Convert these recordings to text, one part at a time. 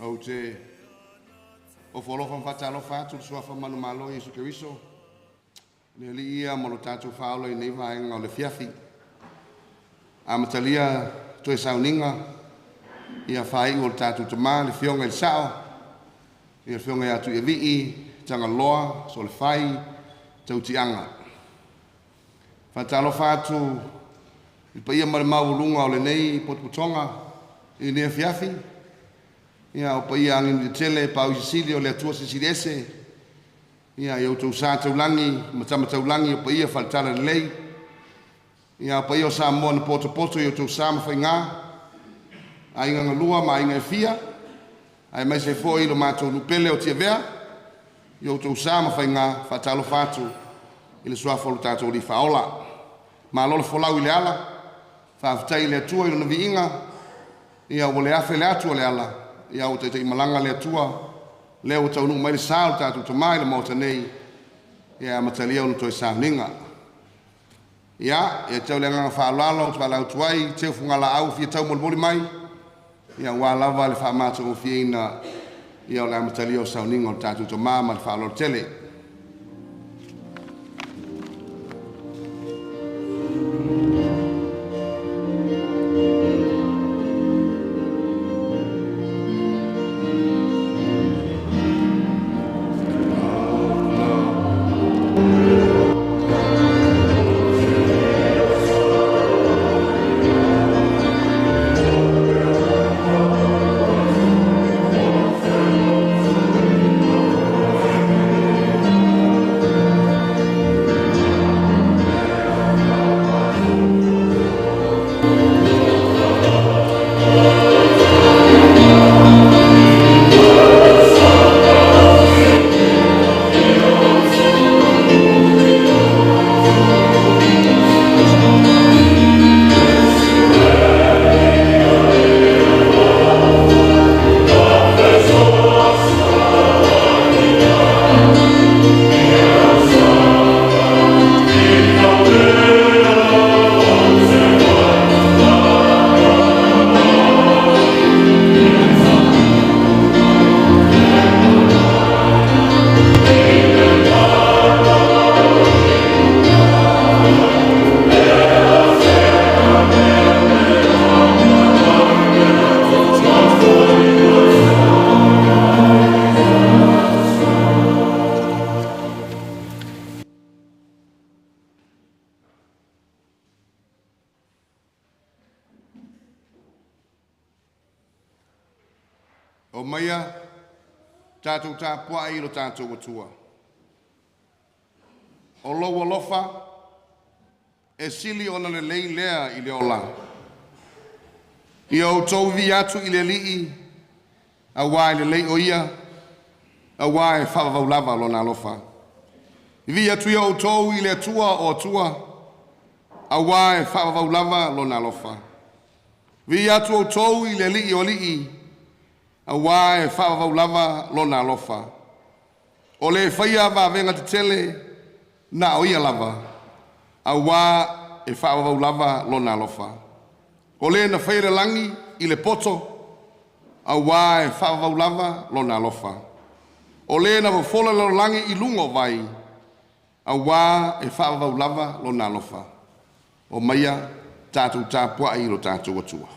Ou te ofo alofa ma faatalofa atu i le Suafa manumalo o Iesu Keriso, le Alii ia ma lo tatou faaola i lenei vaega o le afiafi. Amatalia toe sauniga ia faaiu o le tatou Tama, le Afioga i le Sao, ia le Afioga ia Tuialii, Tagaloa, Solefai, Tautiaga. Faatalofa atu i le paia ma le maualuga o lenei potopotoga i lenei afiafi, ia o paia agigi tetele, paui sisili o le Atua Silisili Ese, ia i outou sa taulagi ma tama taulagi o paia faale-Talalelei, ia o paia o Samoa na potopoto i outou sa ma faiga, aiga na lua ma aiga e fia, aemaise foi lo matou nuu pele o Tiavea, i outou sa ma faiga. Faatalofa atu i le suafa o lo tatou Alii Faaola. Malo le folau i le ala, faafetai i le Atua i Lona viiga, ia ua le afe le atu a le ala, ia ua taitaimalaga le Atua, lea ua taunuu mai le sa o le tatou Tama i le Maota nei, ia e amatalia ona toe sauniga. Ia, e tau le agaga faaaloalo ou te valaau atu ai i teu fugalaau e fia taumolimoli mai, ia aua lava le faamatagofieina ia o le amatalia o sauniga o le tatou Tama ma le faaaloalo tele. Omaia tatou tapuai i lo tatou Atua. O lou alofa e sili ona lelei lea i le ola. Ia outou vivii atu i le Alii, auā e lelei o Ia, auā e faavavau lava Lona alofa. Vivii atu ia outou i le Atua o Atua, auā e faavavau lava Lona alofa. Vivii atu outou i le Alii o alii, auā e faavavau lava Lona alofa. O le faia vavega tetele na o Ia lava, auā e faavavau lava Lona alofa. O le na faia le lagi i le poto, auā e faavavau lava Lona alofa. O le na fofola le lalolagi i luga o vai, auā e faavavau lava Lona alofa. Omaia tatou tapuai i lo tatou Atua.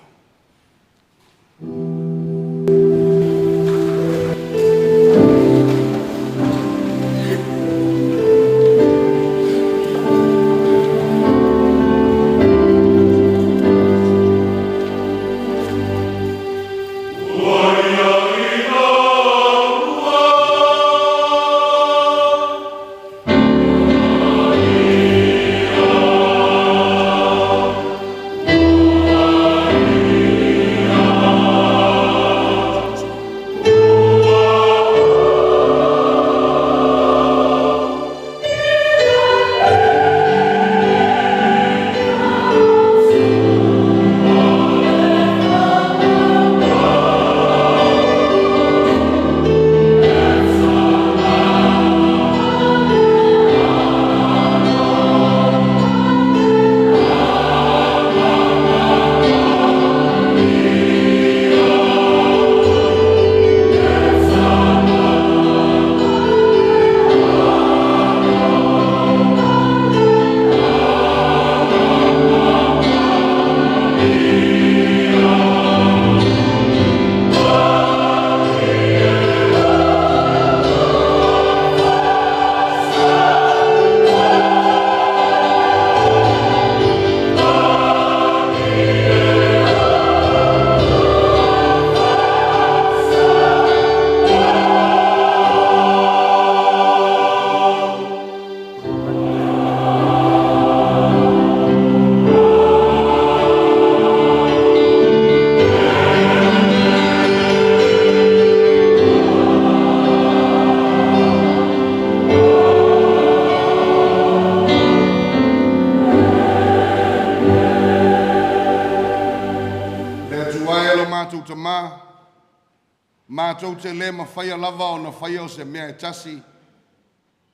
Matou te le mafaia lava ona faia o se mea e tasi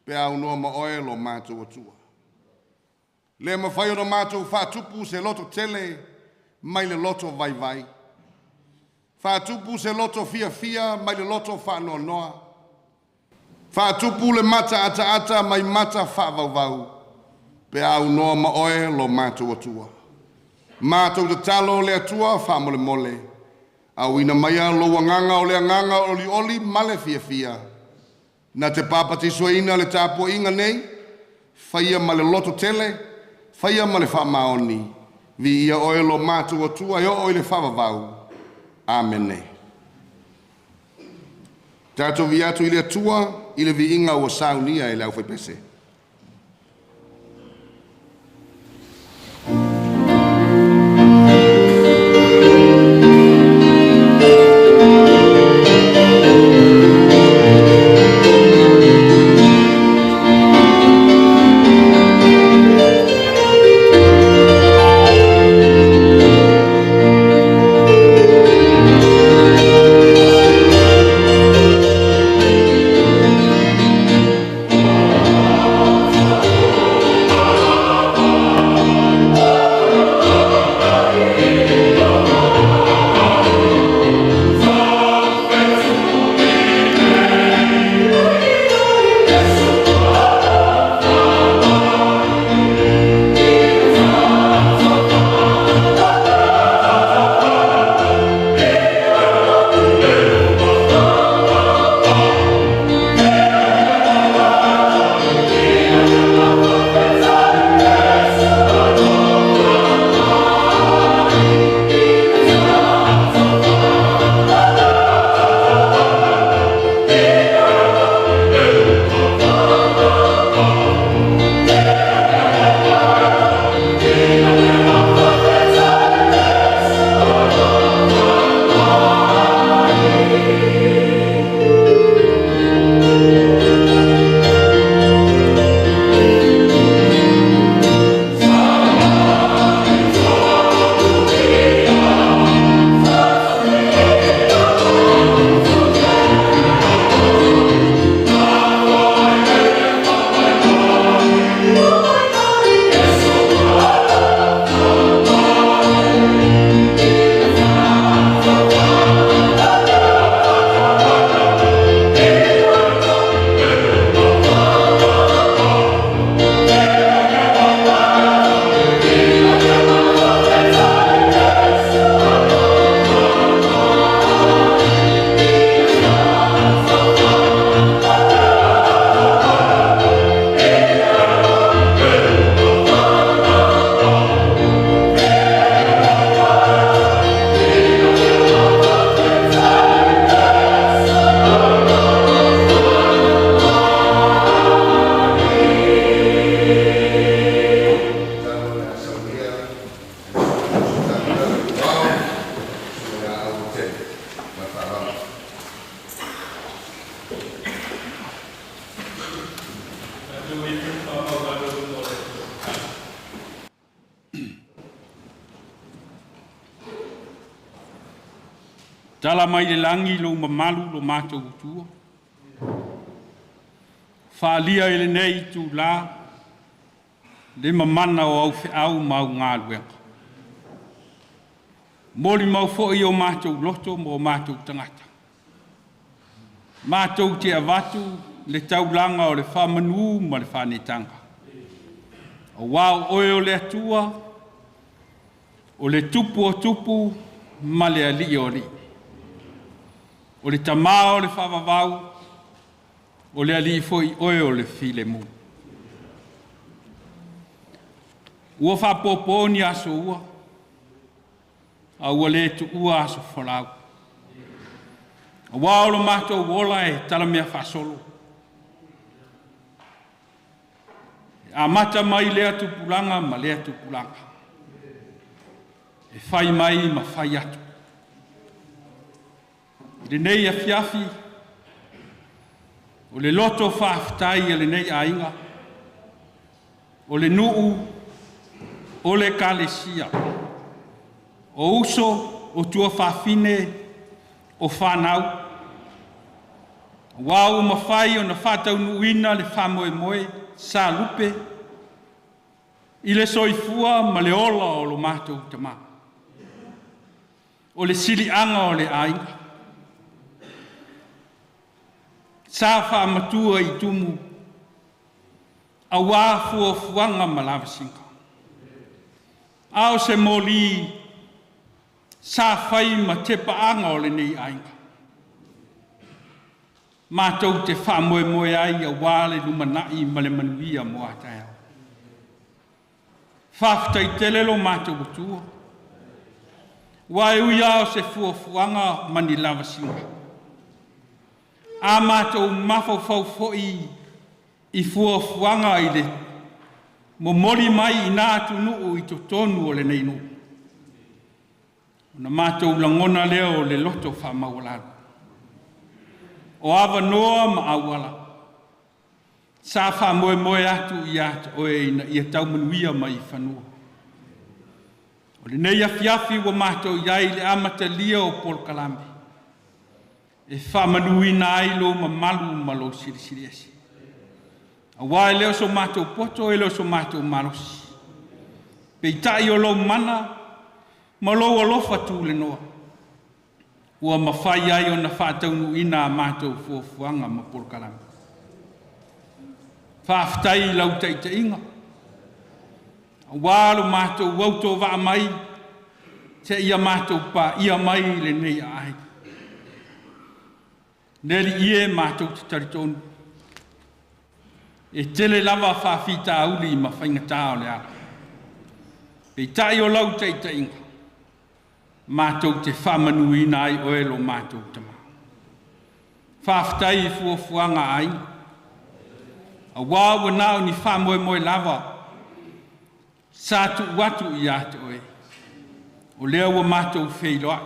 pe aunoa ma oe lo matou Atua. Le mafai ona matou faatupu se loto tele mai le loto vaivai. Faatupu se loto fiafia mai le loto faanoanoa. Faatupu le mata ataata mai mata faavauvau pe aunoa ma oe lo matou Atua. Matou tatalo le Atua faamolemole, auina maia lou agaga o le agaga o olioli ma le fiafia, na te papatisoaina le tapuaiga nei, faia ma le loto tele, faia ma le faamaoni, viia oe lo matou Atua e oo i le faavavau. Amene. Tatou viia atu i le Atua i le viiga ua saunia e le aufaipese. Tala mai le lagi lou mamalu lo matou Atua, faaalia i lenei itulā le mamana o au feau ma au galuega. Molimau foi o matou loto ma o matou tagata, matou te avatu le taulaga o le faamanu ma le faaneetaga. Aua o oe o le Atua, O le Tupu o tupu ma le Alii o alii. O le Tama o le faavavau, o le Alii foi oe o le filemu. Ua faapopo ni aso ua, a ua le tuua aso folau. Aua o lo matou ola e talamea faasolo. E amata mai lea tupulaga ma lea tupulaga. E fai mai ma fai atu. I lenei afiafi, o le loto faafetai a lenei aiga, o le nuu, o le ekalesia, o uso, o tuafafine, o fanau, aua ua mafai ona faataunuuina le faamoemoe sa lupe i le soifua ma le ola o lo matou tama. O le siliaga o le aiga, sa faamatua i tumu aua fuafuaga ma lavasiga. A o se moli sa fai ma tepaaga o lenei aiga, matou te faamoemoe ai aua le lumanai ma le manuia mo a taeao. Faafetai tele lo matou Atua, aua e ui lava o se fuafuaga ma ni lavasiga, a matou mafaufau foi i fuafuaga i le momoli mai i na atunuu i totonu o lenei nuu, ona matou lagona lea o le loto faamaualalo, o avanoa ma auala sa faamoemoe atu ia te oe ina ia tau manuia mai i fanua. O lenei afiafi ua matou i ai i le amatalia o polokalame e faamanuina ai lou mamalu ma lou silisili ese. Aua e le o so matou poto e le o so matou malosi, peitai o lou mana ma lou alofa tulenoa ua mafai ai ona faataunuuina a matou fuafuaga ma polokalame. Faafetai i lau taitaiga, aua lo matou autovaa mai seia matou paia mai i lenei aai. Le Alii e, matou te talitonu, e tele lava faafitauli ma faigata o le ala. Peitai o lau taitaiga, matou te faamanuina ai oe lo matou Tama. Faafetai i fuafuaga a aiga, aua ua na o ni faamoemoe lava sa tuu atu ia te oe, o lea ua matou feiloai,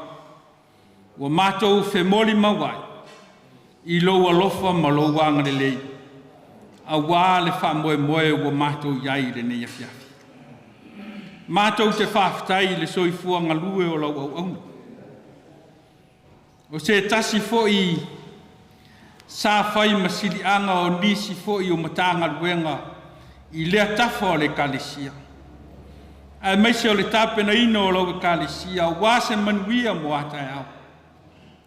ua matou femolimau ai i lou alofa ma lou agalelei, aua le faamoemoe ua matou i ai i lenei afiafi. Matou te faafetai i le soifua galue o lau auauna. O se tasi foi sa fai ma siliaga o nisi foi o Matagaluega i lea tafa o le Ekalesia, aemaise o le tapenaina o lau Ekalesia aua se manuia mo a taeao.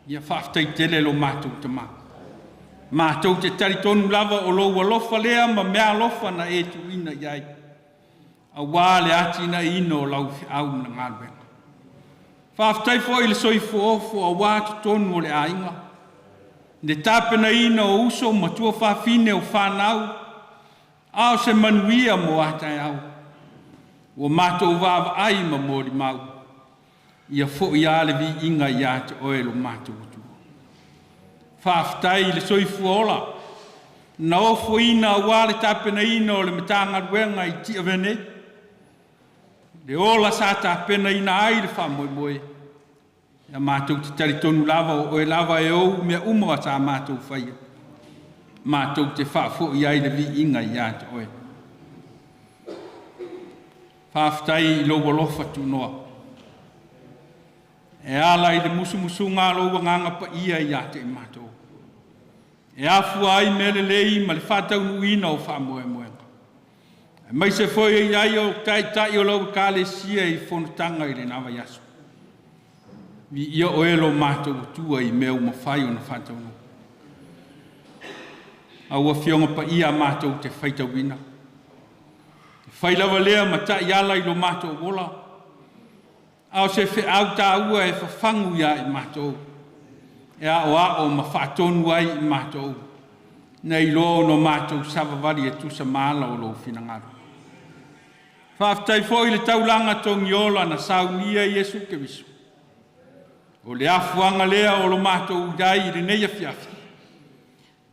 Ia faafetai tele lo matou Tama. Matou te talitonu lava o lou alofa lea ma meaalofa na e tuuina i ai, aua le atinaeina o lau feau ma le galuega. Faafetai foi i le soifua ofo aua totonu o le aiga, le tapenaina o uso ma tuafafine o fanau, a o se manuia mo a taeao. Ua matou vaavaai ma molimau, ia foi lava le viiga ia te oe lo matou Atua. Faafetai i le soifua ola na ofoina aua le tapenaina o le Matagaluega i Tiavea nei, le ola sa tapenaina ai le faamoemoe, ia matou te talitonu lava o oe lava e ou mea uma sa matou faia, matou te faafoi ai le viiga ia te oe. Faafetai i lou alofa tunoa e ala i le musumusuga a lou Agaga Paia ia te i matou, e afua ai mea lelei ma le faataunuuina o faamoemoega, aemaise foi i ai o taitai o lau Ekalesia i fonotaga i lena vaiaso. Viia oe lo matou Atua i mea ua mafai ona faataunuu. Lau Afioga Paia matou te faitauina, e fai lava lea ma taiala i lo matou ola. A o se feau taua e fafagu iā i matou, e aoao ma faatonu ai i matou, nei loa ona matou savavali e tusa ma ala o lou finagalo. Faafetai foi i le taulaga togiola na saunia e Iesu Keriso. O le afuaga lea o lo matou i ai i lenei afiafi,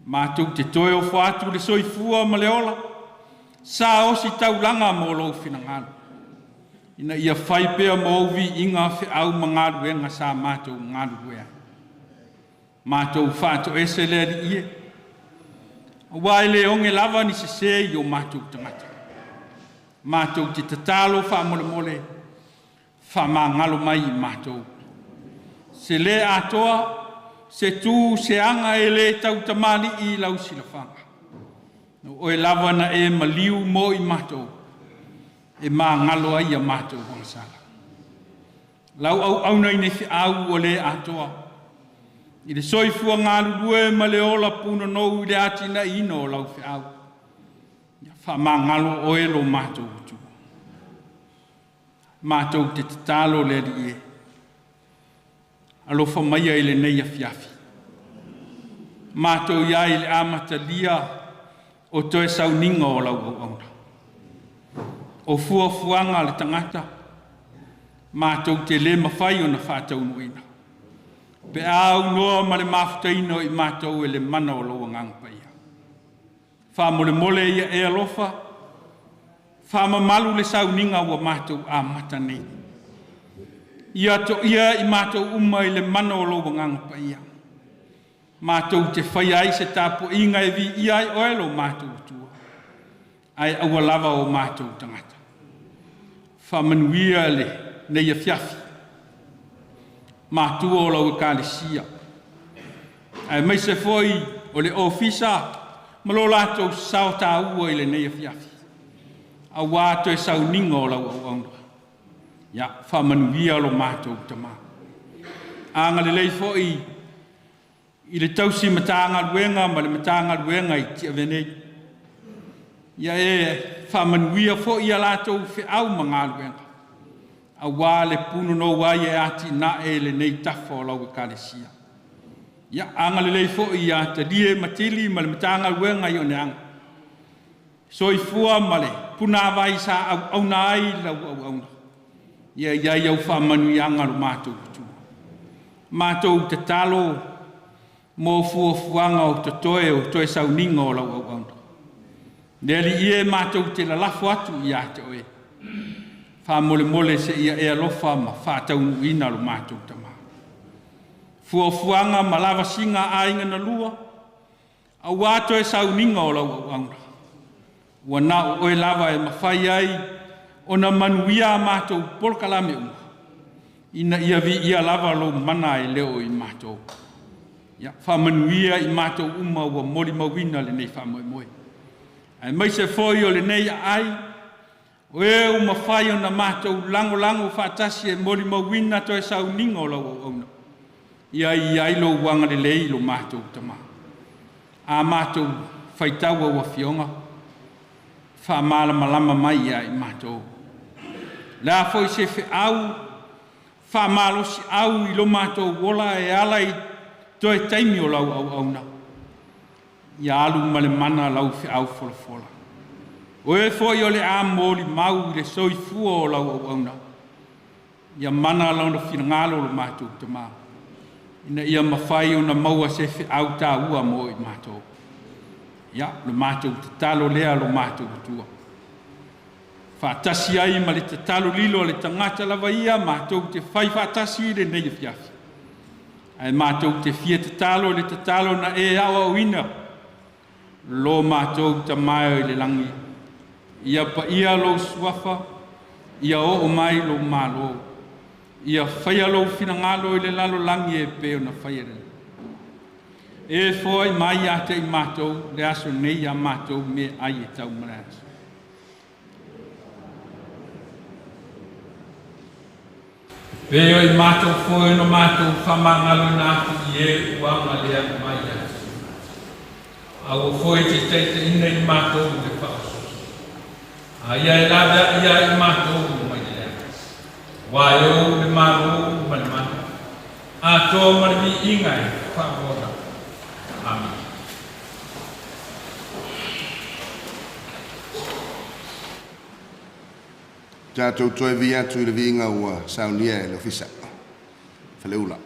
matou te toe ofo atu le soifua ma le ola, sa ositaulaga mo lou finagalo, ina ia fai pea ma ou viiga feau ma galuega sa matou galulue ai. Matou faatoese le Alii e, aua e le oge lava ni sese i o matou tagata. Matou te tatalo faamolemole, faamagalo mai i matou. Se le atoa, se tu, se aga e le tautamalii i lau silafaga. O oe lava na e maliu mo i matou, e magalo ai a matou agasala. Lau auauna i nei feau ua le atoa, i le soifua galulue ma le ola punonou i le atinaeina o lau feau. Ia faamagalo oe lo matou Atua. Matou te tatalo le Alii e, alofa maia i lenei afiafi. Matou i ai i le amatalia o toe sauniga o lau auauna. O fuafuaga a le tagata, matou te le mafai ona faataunuuina, pe a aunoa ma le mafutaina o i matou e le mana o lou Agaga Paia. Faamolemole ia e alofa, faamamalu le sauniga ua matou amata nei. Ia toia i matou uma i le mana o lou Agaga Paia, matou te faia ai se tapuaiga e viia ai oe lo matou Atua, ae aua lava o matou tagata. Faamanuia lenei afiafi, matua o lau Ekalesia, aemaise foi o le ofisa ma lo latou sao taua i lenei afiafi, aua toe sauniga o lau auauna. Ia faamanuia lo matou Tama. Agalelei foi i le tausi Matagaluega ma le Matagaluega i Tiave nei. Ia e faamanuia foi i a latou feau ma galuega, aua le punonou ai e atinae lenei tafa o lau Ekalesia. Ia agalelei foi ia Talie ma Tili ma le Matagaluega i Oneaga, soifua ma le punavai sa auauna ai lau auauna, ia i ai au faamanuiaga lo matou Atua. Matou tatalo mo fuafuaga o totoe o toe sauniga o lau auauna. Le Alii e, matou te lalafo atu ia te oe, faamolemole seia e alofa ma faataunuuina lo matou Tama. Fuafuaga ma lavasiga a aiga na lua, aua toe sauniga o lau auauna, ua na o oe lava e mafai ai ona manuia a matou polokalame uma, ina ia viia lava lou mana e le o i matou. Ia faamanuia i matou uma ua molimauina lenei faamoemoe. Aemaise foi o lenei aai, o e ua mafai ona matou lagolago faatasi e molimauina toe sauniga o lau auauna, ia i ai lou agalelei i lo matou Tama. A matou faitau au afioga, faamalamalama mai ia i matou. Le a foi se feau faamalosiau i lo matou ola e ala i toe taimi o lau auauna, ia alu ma le mana lau feau folafola. O e foi o le a molimau i le soifua o lau auauna, ia mana lona finagalo lo matou Tama, ina ia mafai ona maua se feau taua mo i matou. Ia, lo matou tatalo lea lo matou Atua. Faatasi ai ma le tatalo lilo a le tagata lava ia, matou te fai faatasi i lenei afiafi. Ae matou te fia tatalo i le tatalo na e aoaoina, lo matou Tama e i le lagi, ia paia lou suafa, ia oo mai lou malo, ia faia lou finagalo i le lalolagi e pei ona faia i le lagi. E foai mai ia te i matou le aso nei a matou meaai e tau ma le aso. Pei o i matou foi no matou faamagaloina atu i e ua agaleaga mai ia te Aua foi te taitaiina i matou i le faaososo. A ia e laveai ia i matou mai le leaga. Aua e ou le Malo ma le mana, atoa ma le viiga e faavauvau. Amene. Tatou toe vii atu i le viiga ua saunia e le Ofisa. Faleula.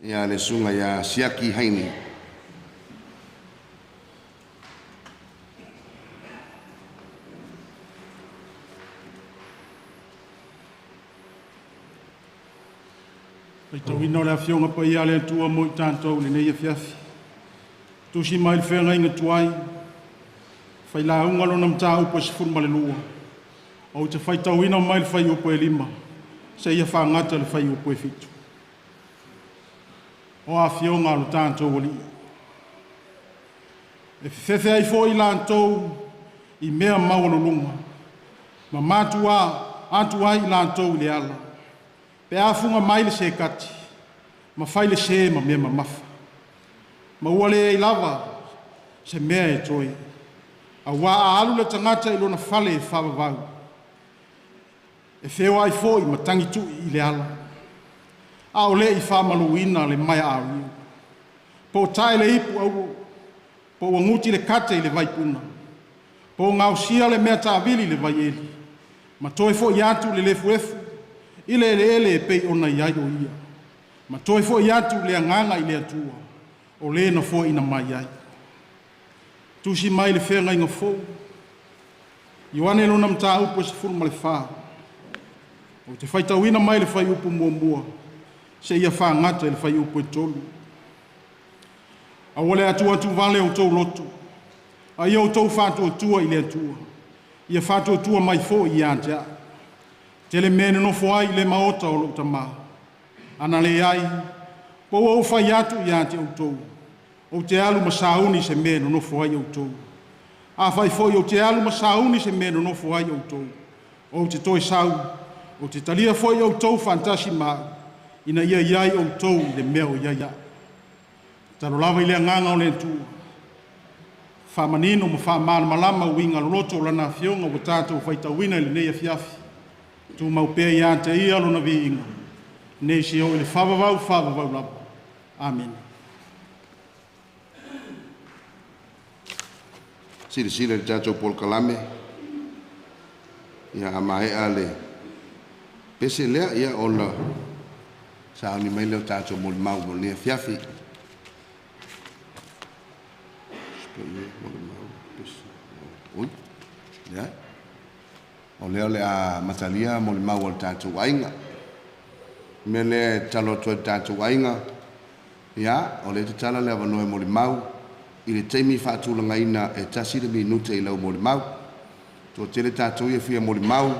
Ia le susuga ia Siaki Haini. Faitauina o le Afioga Paia a le Atua mo i tatou i lenei afiafi. Tusi mai le Feagaiga Tuai, Failauga lona mataupu e 12, ou te faitauina mai le fuaiupu e 5 seia fagata i le fuaiupu e 7. O Afioga a lo tatou Alii, e fefefe ai foi i latou i mea maualuluga, ma matua atu ai i latou i le ala, pe a fuga mai le sekati, ma fai le se ma mea mamafa, ma ua leai lava se mea e toe. Aua a alu le tagata i lona fale e faavavau, e feoai foi ma tagitui i le ala, a o le i faamaluina le maea auiu, po o tae le ipu auro, po ua guti le kate i le vaipuna, po o gaosia le mea taavili i le vaieli, ma toe foi atu le lefulefu i le eleele e pei ona i ai o ia, ma toe foi atu le agaga i le Atua, o Le na foaina mai ai. Tusi mai le Feagaiga Fou, Ioane lona mataupu e 14, ou te faitauina mai le fuaiupu muamua seia fagata i le fuaiupu e 3. Aua le atuatuvale o outou loto, a ia outou faatuatua i le Atua, ia faatuatua mai foi ia te a'u. E tele mea e nonofo ai i le maota o lo'u Tama. A na leai, po ua ou fai atu ia te outou, ou te alu ma sauni se mea e nonofo ai outou. Afai foi ou te alu ma sauni se mea e nonofo ai outou, ou te toe sau, ou te talia foi outou faatasi ma a'u, ina ia i ai outou i le mea o i ai a'u. Tatalo lava i le agaga o le Atua, faamanino ma faamalamalama uiga loloto o Lana Afioga ua tatou faitauina i lenei afiafi. Tumau pea ia te Ia Lona viiga, nei seia oo i le faavavau faavavau lava. Amene. Silasila i le tatou polokalame, ia a maea le pese lea, ia ona sauni mai lea o tatou molimau mo lenei afiafi. Ui, leai. O lea o le a amatalia molimau a le tatou aiga. O le mea lea e tatalo atu ai i le tatou aiga, ia, o lea e tatala le avanoa e molimau i le taimi faatulagaina e tasi le minute i lau molimau. Toatele tatou ia e fia molimau,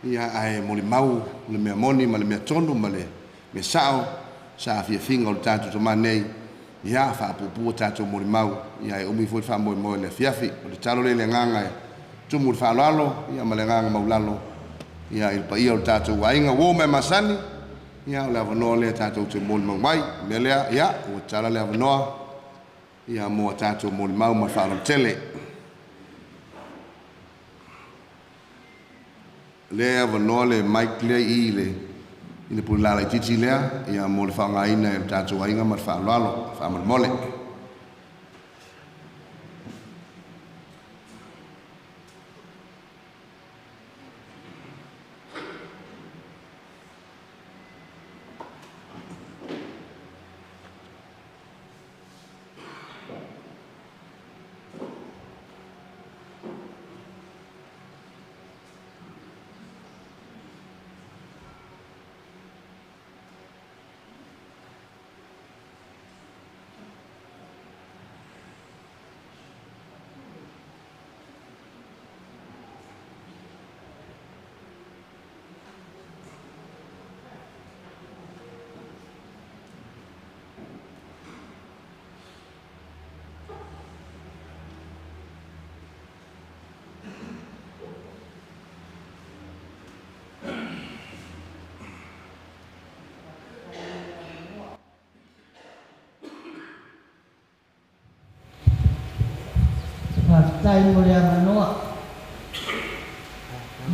ia ae molimau le mea moni ma le mea tonu ma le mea sao sa afiafiga o le tatou tama nei, ia faapuupuu a tatou molimau, ia e umi foi le faamoemoe o le afiafi. O le tatalo lea i le agaga e tumu i le faaaloalo, ia ma le agaga maulalo, ia i le paia o le tatou aiga, uo ma e masani, ia o le avanoa lea tatou te molimau mai. O le mea lea, ia ua tatala le avanoa, ia mo a tatou molimau ma le faaaloalo tele. O lea e avanoa le mic lea i i i le pulelā laitiiti lea, ia mo le faaaogaina e le tatou aiga ma le faaaloalo, faamolemole. Faafetai mo le avanoa.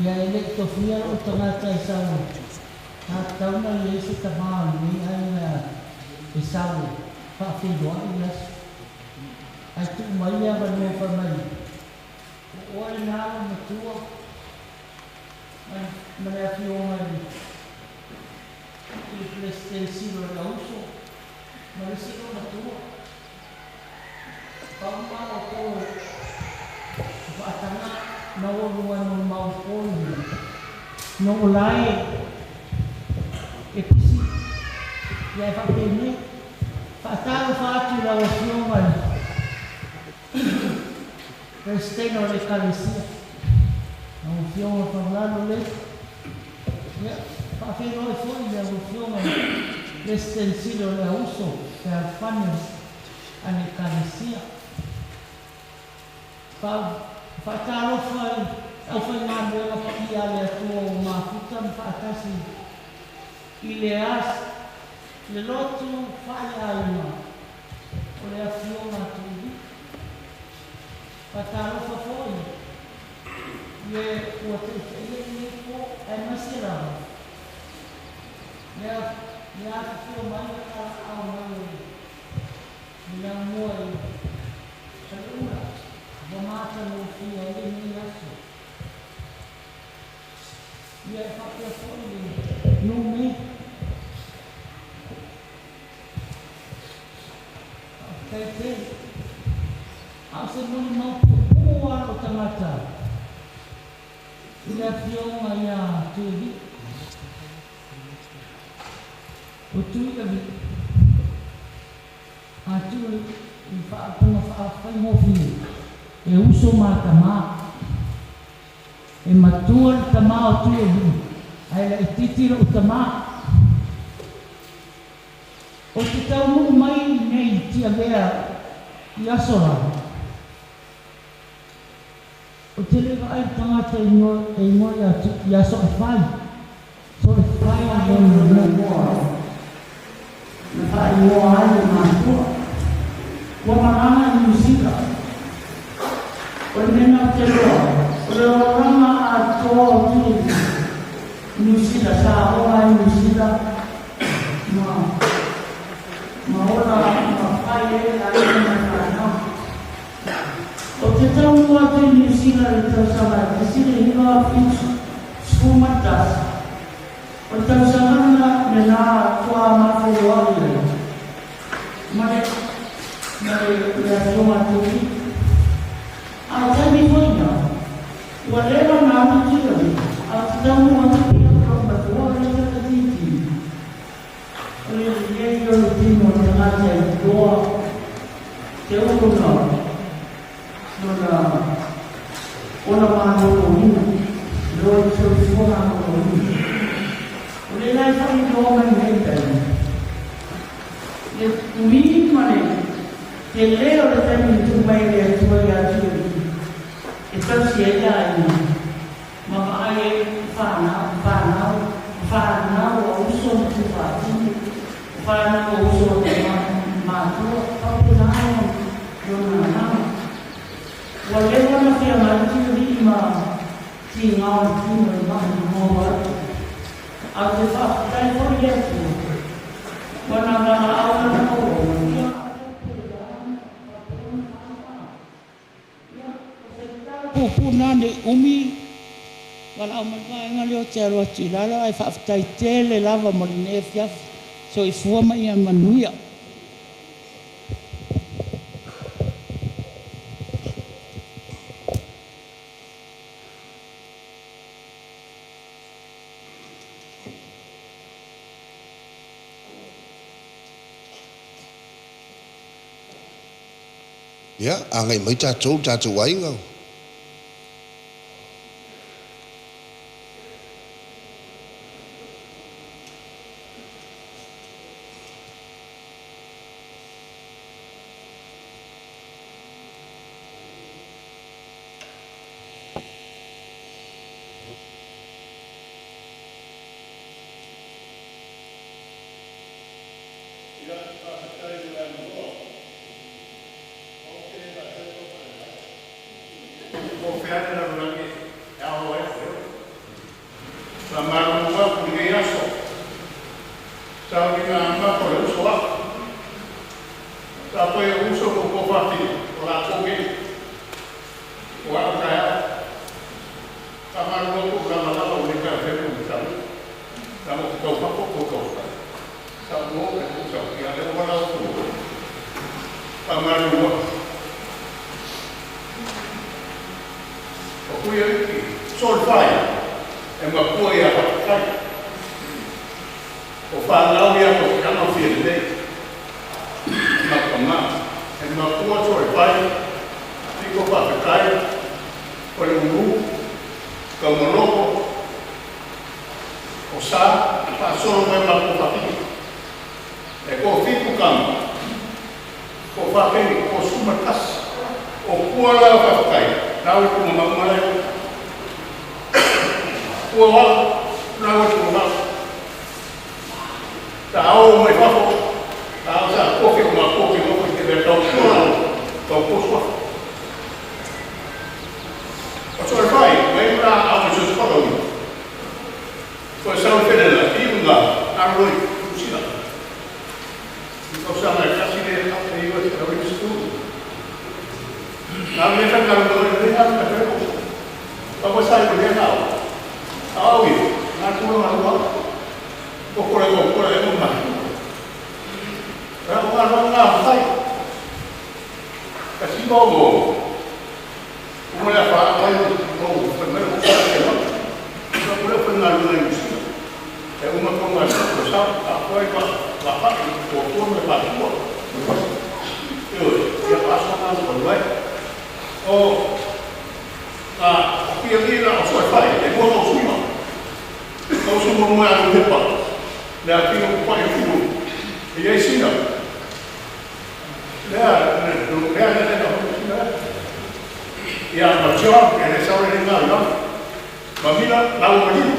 Ia e le i tofia lou tagata e sau e, sa tatau ona i ai se tama o lenei aiga e sau e faafeiloai le aso. Ae tuu mai le avanoa fai mai, o oe lena loomatua ma le afioga i le Peresetene Sili o le Auso. Ma le isi loomatua. Pau ma outou e faataga maualuga e molimau i po lenei, no o la e pisi ia e faapenei. Faatalofa atu i lau Afioga i le Peresetene o le Ekalesia, lau Afioga Faulalo Lefi. Ia, faafeiloai foi i lau Afioga i le Peresetene Sili o le Auuso Fealofani a le Ekalesia. Faatalofa i le aufaigaluega paia a le Atua ua mafuta ma faatasi i le as le lotu faaleaiga o le Afioga a Tuivi. Faatalofa foi i e ua taitaia lenei po, aemaise lava le afifio mai ma talaaao mai o le laumua i Faleula ua matagofie ai lenei aso. Ia e faapea foi le nuu nei. Faafetai tele. A o se molimau puupuu lava lou tagata i le Afioga ia Tuialii. O Tuialii, a tuu i faaupuga faafaigofie, e uso ma tama. E matua le tama o Tuialii, ae laitiiti lou tama. Ou te taunuu mai i inei i Tiavea i aso la, ou te le vaai i le tagata e igoa ia Soafai. Soafai lona igoa na faaigoa ai e matua. Ua malaga i Niu Sila. O le mea na ou te loa, o le olaga atoa o Tuialii i Niu Sila, sa ola ai i Niu Sila ma ma ola ma fai ai aiga ma fanau. Ou te taunuu atu i Niu Sila i le tausaga e 1971. O le tausaga lena toa mafeiloai ai ma le ma le le Afioga a Tuialii. A o taimi foi na, ua leva ona alu Tuialii, ae ou te taunuu atu pei o lou matua o le tataititi. O le lelei o le tino o le tagata e iloa te ulu na lona ola maloloina, iloa i le soifua maloloina. O le la e faailoa mai nei taimi, le umi ma le tele o le taimi i tuu mai e le Atua ia Tuialii e tausi ai le aiga ma vaai ai fanau, fanau, fanau a uso ma tuufaatino, fanau a uso a tama matua, faapena lona agaga. Ua leva ona feagai Tuialii ma tiga o le tino i maʻi maua atu. A ou te faafetai foi i le Atua, ua na valaau lana auauna, ia Puupuu na nei umi valaau mai le vaega lea ou te alu atu i lalo ae faafetai tele lava mo lenei afiafi. Soifua ma ia manuia. Ia, agai mai tatou, le tatou aiga. Ia, faafetai mo le avanoa. O au te le faatau tau faalelau. Po o fea le lalolagi e ao ai lou leo. Faamalulu atu i lenei aso, sauniga amata o le uso a'u. Sa toe ou uso ma ou toafafine, o latou nei, o a'u taeao. Faamalulu atu ua lavalava ua le talafeagai ma le sauniga. Leaga ou te taumafai ou te taumafai. Sa mo e ku sa ia le wala ku. Pa malu wa. O ku ia ki sol fai. E ma ku ia pa kai. O fa lau ia ko ka ma fi le. Ma ka ma. E ma ku sol fai. Ti ko pa kai. O le ulu. Ka mo loko. O sa pa solo mai ma ko pa fi. E ko fitu kama. Ko fa peni ko suma tas. O kua la fa kai. Na o ku ma ma le. Kua wa na o ku ma. Ta o mai fa fo. Ta o sa ko fi ma ko fi mo ke be tau ko la. Tau ko so. O so fai, mai ra a mo so ko lo. Ko sa o fele la i nga a ro i sila. I ko sa mai kasi le a te iwa te rawi stu. Nā me whai ka runga le ha ka te ko. Pa ko sa i le ha. Au i, ngā tūra ngā rua. Ko kore ko kore e mo mai. Ra o ngā rua ngā whai. Ka si mo mo. O mo le wha wai o o whai mai o whai ke ma. Ka kore whai ngā rua i usina. E uma ko ngā sa ko sa a koe ka ka whai ko tua me wha tua. E oi, ia paso ngā rua wai. O a o pia ni la o soe whai, e mua tau suma. Tau suma mua anu hepa. Le a tino ku pai o fiu. E iai sina. Lea, lea, lea, lea, sina. Ia, ma tia, e le saure le ngā ia. Ma mila, lau ma liu.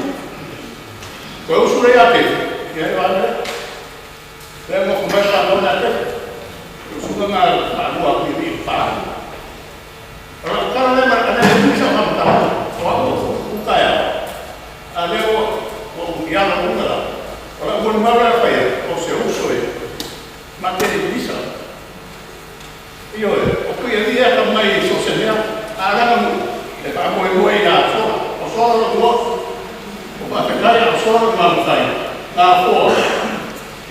Koe usu le ia te, ia e wā lea. Lea mo kumai wha lau nā te. Usu ngā ngā lua ki ni wha. Ora, kara le ma, ane le misa wha mta. O au, uka ya. A leo, o ia la unga la. Ora, ua ni mau la whaia, o se uso e. Ma te le misa. Io e, o kui e lia ka mai so se mea, a ranga mu, e wha moe moe i a soa. O soa ro tua, o wha te kai a soa ro ngā mutai. Ngā foa.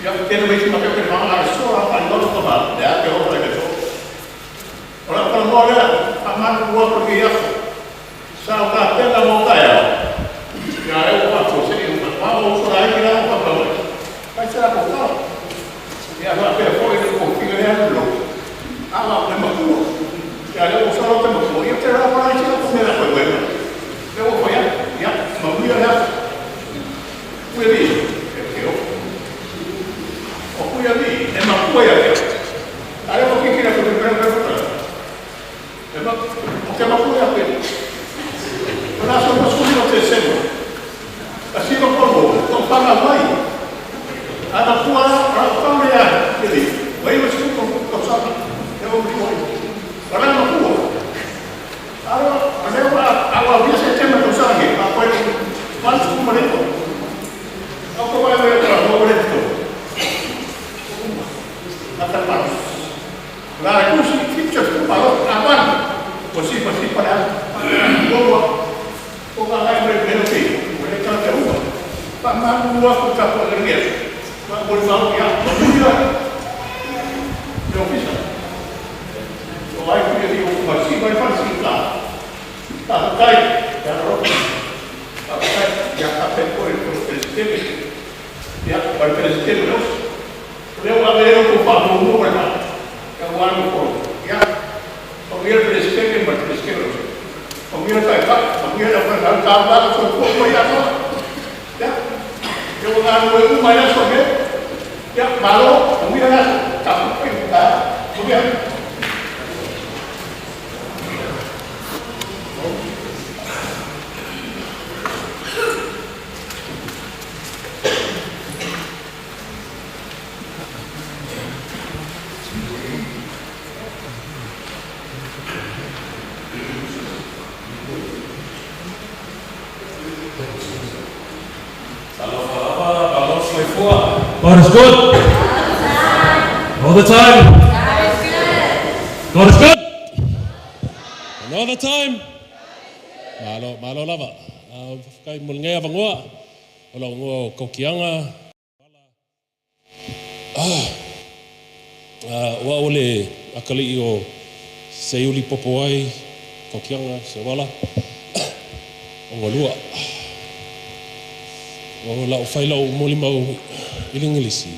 Ia, tēnā mai tima ke pere whanga a soa, a ngaro ka mā, le a te hora ke soa. Ora, o kala moa lea, a manu ua ko ke aso. Sa o ka tēnā mō kai au. Ia e o wha se i o wha o soa ai ki rā o wha mai. Kai se rā ko kala. Ia wha pea fo i ko kinga lea lo. A wha le makua. Ia le o soa te makua. Ia te rā wha ai te ko mea koe koe. Le o wha ia, ia, ma muia lea. Kui li, e te o. O kui li, e makua ia te. A le o kikira ko te pere pere pere. E ma, o te makua ia koe. O nā so masuli o te semo. A sima kono, ko whanga mai. A na kua, a kau lea, kiri. Wai wa siku ko ko sa. E o ki wai. Ora makua. Ara, a leo a wa via se tema ko sa nge, a koe wan su ma le ko. A ko wai wai ko mo le ko. A ta pa. La ku si picture ku pa a wan. Ko si pa si pa la. Ko wa. Ko ka ngai me me te. Ko le ka te uva. Pa ma nu wa ko ka ko le nge. Ma ko le ma ya. Ko ni la. Te ofisa. O ai ku ni o ma si ma fa si ka. Ta kai ya ro. Ta kai ya ka pe ko el presidente. Ya pa el presidente no. Leo a ver o pa mo mo pa. Ya wa mo ko. Ya. O mi el presidente ma presidente. O mi el ka ka, o mi el ka ka ka ka so ko ko ya so. Ya. Yo ga no e ma ya so ke. Ya malo, o mi ya ta ko ta. O mi God is good. All the time. God is good. And all the time. Malo, malo lava. Kai mo ngai avangoa. O la ngoa o kaukianga. O au o le akalii o Seiuli Popoai, Kokianga, Seuala, o Galua. O lau whai lau molimau i le Ingilisi.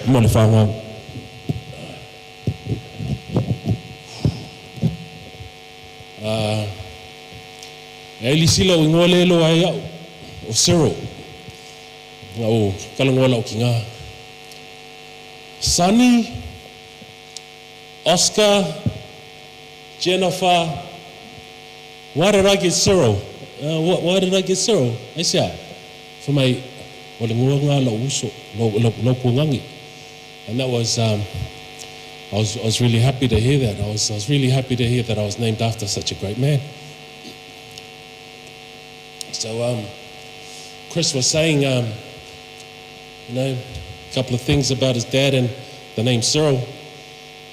Mo le whanau. E ai lisi lau ingoa le lo ai au, o Cyril. O kalangoa lau ki ngā. Sunny, Oscar, Jennifer, why did I get Cyril? Why did I get Cyril? Ai sea, for my, o le ngoa ngā lau uso, lau kuangangi. And that was, I was really happy to hear that. I was really happy to hear that I was named after such a great man. So Chris was saying, a couple of things about his dad and the name Cyril.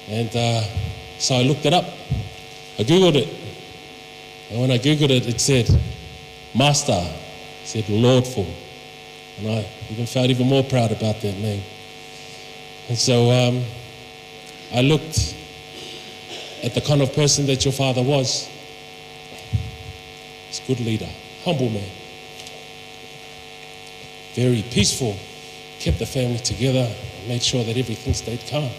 And so I looked it up. I Googled it. And when I Googled it, it said, Master, it said Lordful. And I even felt even more proud about that name. And so I looked at the kind of person that your father was. He's a good leader, humble man, very peaceful, kept the family together, made sure that everything stayed calm.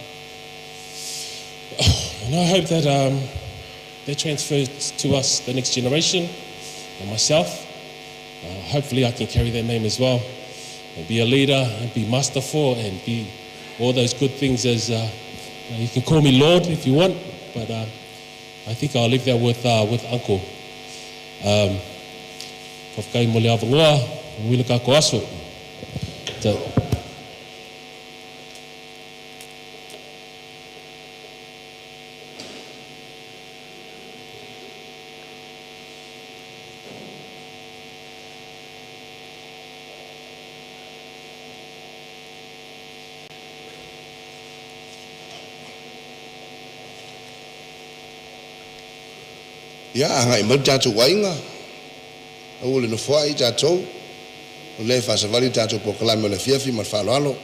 And I hope that that transfers to us, the next generation, and myself. Hopefully I can carry that name as well, and be a leader, and be masterful, and be all those good things as, you can call me Lord if you want, but I think I'll leave that with Uncle. Faafetai mo le avanoa, manuia le tatou aso. So, Ia agai mai le tatou aiga aua le nofoai tatou o lea e faasavali tatou polokalame o le afiafi ma le faaaloalo.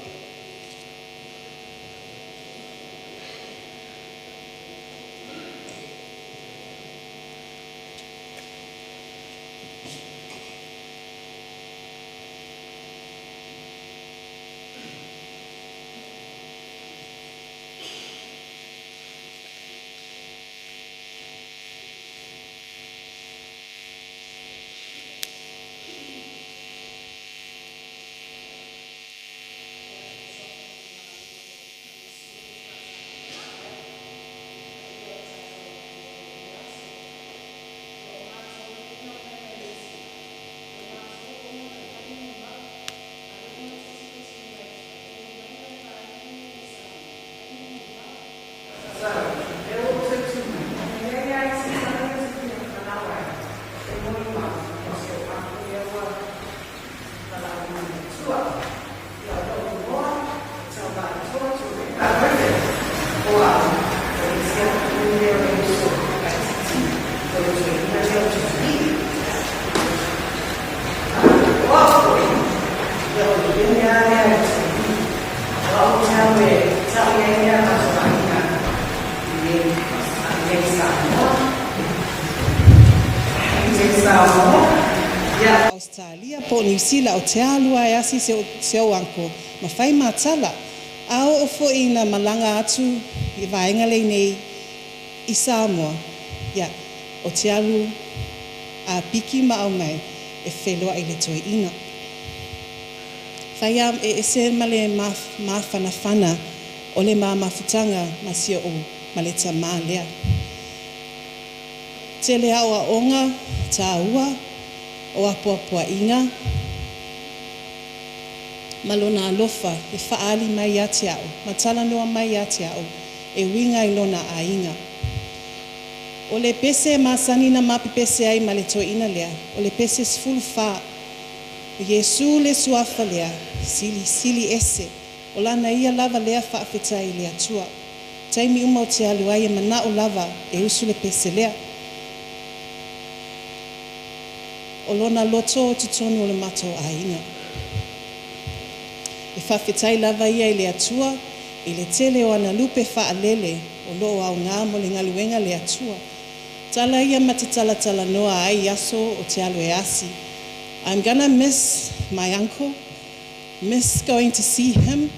Australia po o Niu Sila o te alu a e asi se ou uncle ma fai matala. A oo foi ina malaga atu i vaega lenei i Samoa, ia, o te alu a piki ma aumai e feloai le toeaina. Fai a e ese ma le mafanafana o le ma mafutaga ma si o'u ma le tamā lea. Tele aoaoga taua o apoapoaiga ma lona alofa e faaali mai ia te a'u ma talanoa mai ia te a'u e uiga i lona aiga. O le pese masani na mapepese ai ma le toeaina lea, o le pese 14. O Iesu le suafa lea, silisili ese, o lana ia lava lea faafetai i le Atua. Taimi uma ou te alu ai e mana'o lava e usu le pese lea. O lona loto o totonu o le matou aiga. E faafetai lava ia i le Atua i le tele o ana lupe faalele o lo o aoga mo le galuega a le Atua. Tala ia ma te talatalanoa ai i aso o te alu e asi. I'm gonna miss my uncle, miss going to see him.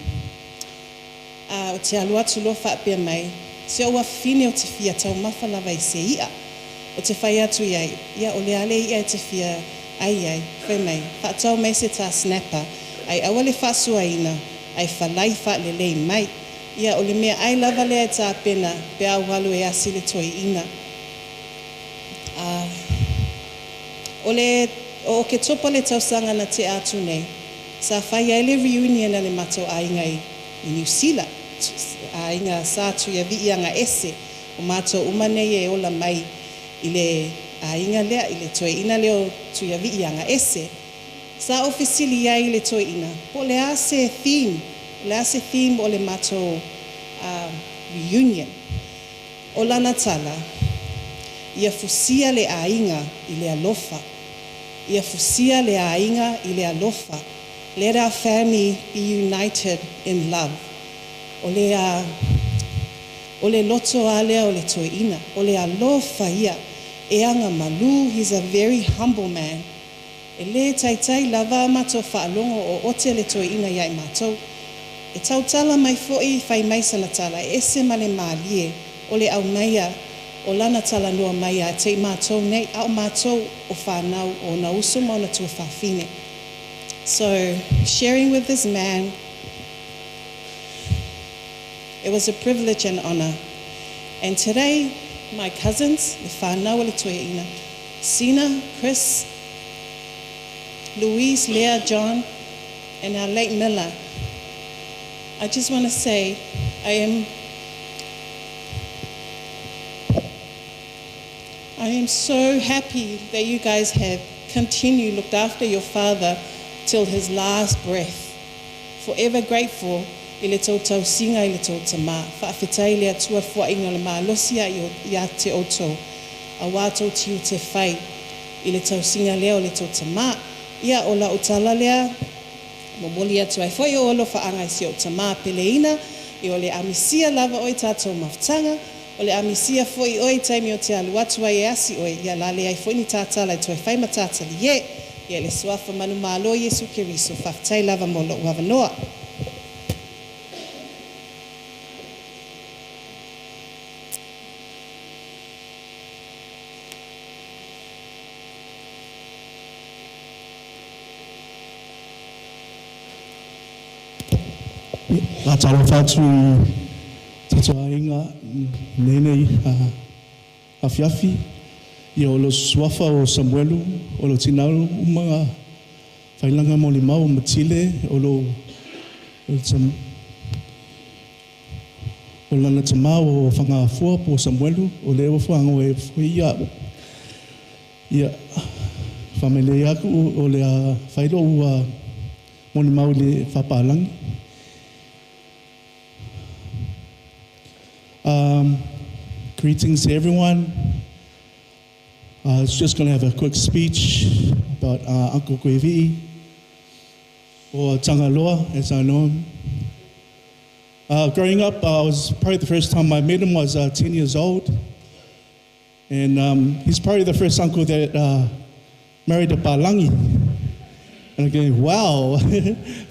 A o te alu atu loa faapea mai, Si ou afafine ou te fia taumafa lava i se i'a. Ou te fai atu i ai, Ia, o le a le i'a e te fia ai ai? Fai mai, Faatau mai se tā snapper, ae aua le faasuaina, ae falai faalelei mai. Ia, o le meaai lava lea e tapena pe a ou alu e asi le toeaina. A o le o Oketopa le tausaga na tea atu nei, sa fai ai le reunion a le matou aiga i Niu Sila, aiga Sa Tuiaviiagaese, o matou uma nei e ola mai i le aiga lea, i le toeaina lea o Tuiaviiagaese. Sa ou fesili ai i le toeaina, po o le a se theme, o le a se theme o le matou reunion. O lana tala, Ia fusia le aiga i le alofa. Ia fusia le aiga i le alofa. Let our family be united in love. O le a, o le loto lava lea o le toeaina, o le alofa ia, e agamalu, he's a very humble man. E lē taitai lava a matou faalogo o ote le toeaina ia i matou. E tautala mai foi fai mai sana tala, e ese ma le malie o le aumaia o lana talanoa mai ia te i matou nei, a o matou o fanau o ona uso ma ona tuafafine. So, sharing with this man, it was a privilege and honour. And today, my cousins, le fanau a le toeaina, Sina, Chris, Louise, Leah, John, and our late Miller, I just want to say I am I am so happy that you guys have continued looked after your father till his last breath. Forever grateful i le tou tausiga i le tou tama. Faafetai i le Atua fuaina o le malosi ia ia te outou auā tou tiute fai i le tausiga lea o le tou tama. Ia o lau tala lea momoli atu ai foi ou alofaaga i si ou tama peleina, ia o le a misia lava oe i tatou mafutaga, o le a misia foi oe i taimi ou te alu atu ai e asi oe, ia la leai foi ni ta tala e toe fai ma ta talie. Ia i le Suafa manumalo o Iesu Keriso, faafetai lava mo lou avanoa. Faatalofa atu i tatou aiga i lenei afiafi. Ia o lou suafa o Samuelu, o lou tina uma failaga molimau o Matile, o lou o lana tamā o Fagafua po o Samuelu, o lea ua fagoa e foi ia a'u. Ia, faamalie atu o le a fai lo'u molimau i le faapalagi. Greetings to everyone. I was just going to have a quick speech about Uncle Kuivi'i, or Tangaloa, as I know him. Growing up, I was probably the first time I met him was 10 years old. And he's probably the first uncle that married a Palangi. And I go, wow,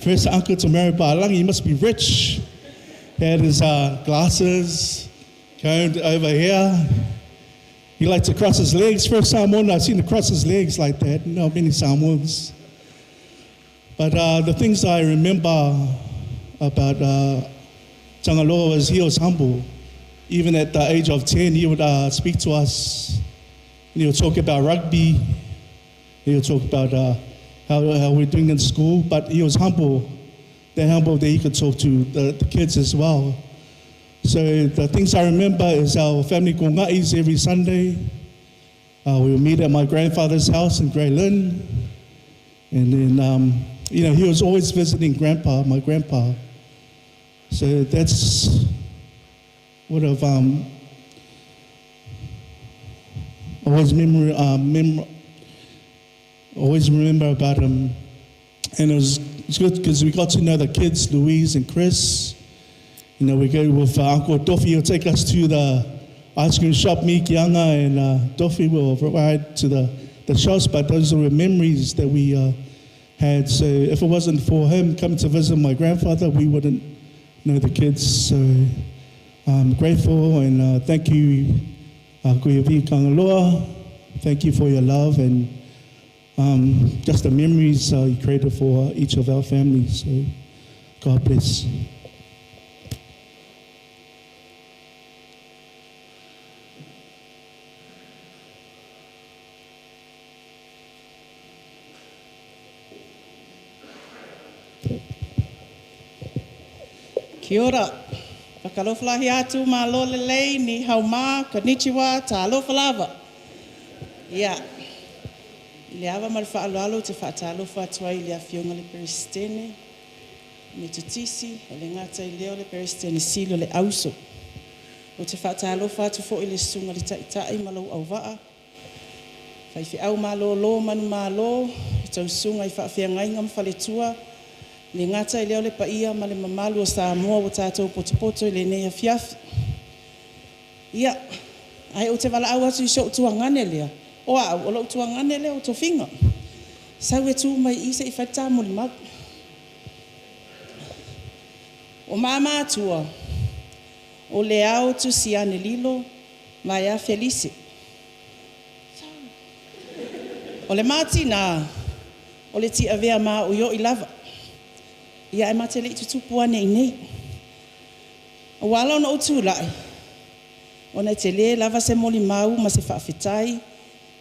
first uncle to marry Palangi, he must be rich. He had his glasses combed over here. He liked to cross his legs. First Samoan I've seen to cross his legs like that. Not many Samoans. But the things I remember about Tangaloa was he was humble. Even at the age of 10, he would speak to us. And he would talk about rugby. He would talk about how we're doing in school. But he was humble, that humble that he could talk to the kids as well. So the things I remember is our family konga'is every Sunday. We would meet at my grandfather's house in Grey Lynn. And then, he was always visiting grandpa, my grandpa. So that's what I've always memory, Always remember about him. And it's good because we got to know the kids, Louise and Chris. We go with Uncle Duffy. He'll take us to the ice cream shop, me, Kianga, and Duffy will ride to the shops. But those were memories that we had. So if it wasn't for him coming to visit my grandfather, we wouldn't know the kids. So I'm grateful and thank you, Kuia Kangaloa. Thank you for your love and just the memories you created for each of our families. So God bless. Kia ora. Whakalofalahi atu ma lo lelei ni hau mā, konnichiwa, talofa lava. Ia. I le ava ma le faaaloalo ou te faatalofa atu ai i le Afioga i le Peresetene Metotisi, e le gata i lea o le Peresetene Sili o le Auso. Ou te faatalofa atu foi i le Susuga i le Taitai ma lou auvaa, faifeau malōlō manumalo, i tou susuga i faafeagaiga ma faletua, e le gata i lea o le paia ma le mamalu o Samoa ua tatou potopoto i lenei afiafi. Ia, ae ou te valaau atu i si ou tuagane lea, o au, o lou tuagane lea o Tofiga. Sau e tu mai i i se i fai le ta molimau. O ma matua, o Leao Tusiane Lilo Vaea Felise. O le ma tina, o le Tiavea maoioi lava. Ia ae ma te le i tutupu ane i inei. Ua ala ona ou tulai, ona e tele lava se molimau ma se faafetai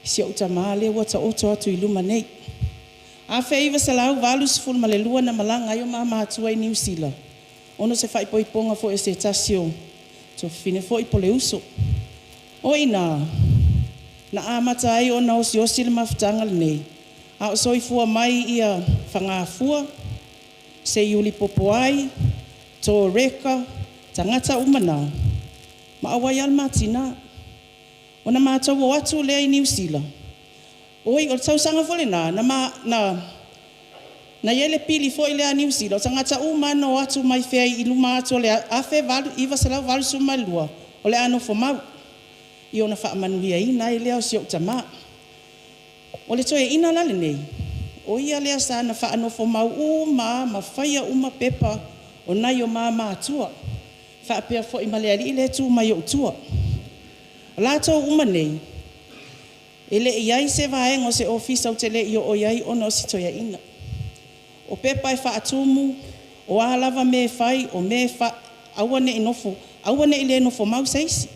i si ou tama lea ua taoto atu i luma nei. 1982 na malaga ai o ma matua i Niu Sila ona o se faaipoipoga foi o se tasi o tuafafine foi po o le uso. O i ina na amata ai ona osiosi le mafutaga lenei a o soifua mai Fagafua, Seiuli Popoai, To Reka, tagata uma na, ma auai lava le ma tina. Ona matou o atu lea i Niu Sila, oi o le tausaga foi lena na i ai le pili foi lea a Niu Sila, o tagata uma lava na o atu mai fea i luma atu o le 1982, o le a nofomau. Ia ona faamanuiaina ai lea o si ou tama. O le toeaina la lenei, o ia lea sa na faanofomau uma lava ma faia uma pepa o nai o ma matua, faapea foi ma le alii lea e tu mai i ou tua. O latou uma nei, e le i i ai se vaega o se ofisa ou te le i oo i ai ona o si toeaina. O pepa e faatumu, o a lava mea e fai, o mea e aua ne i nofo, aua ne i le nofomau se isi.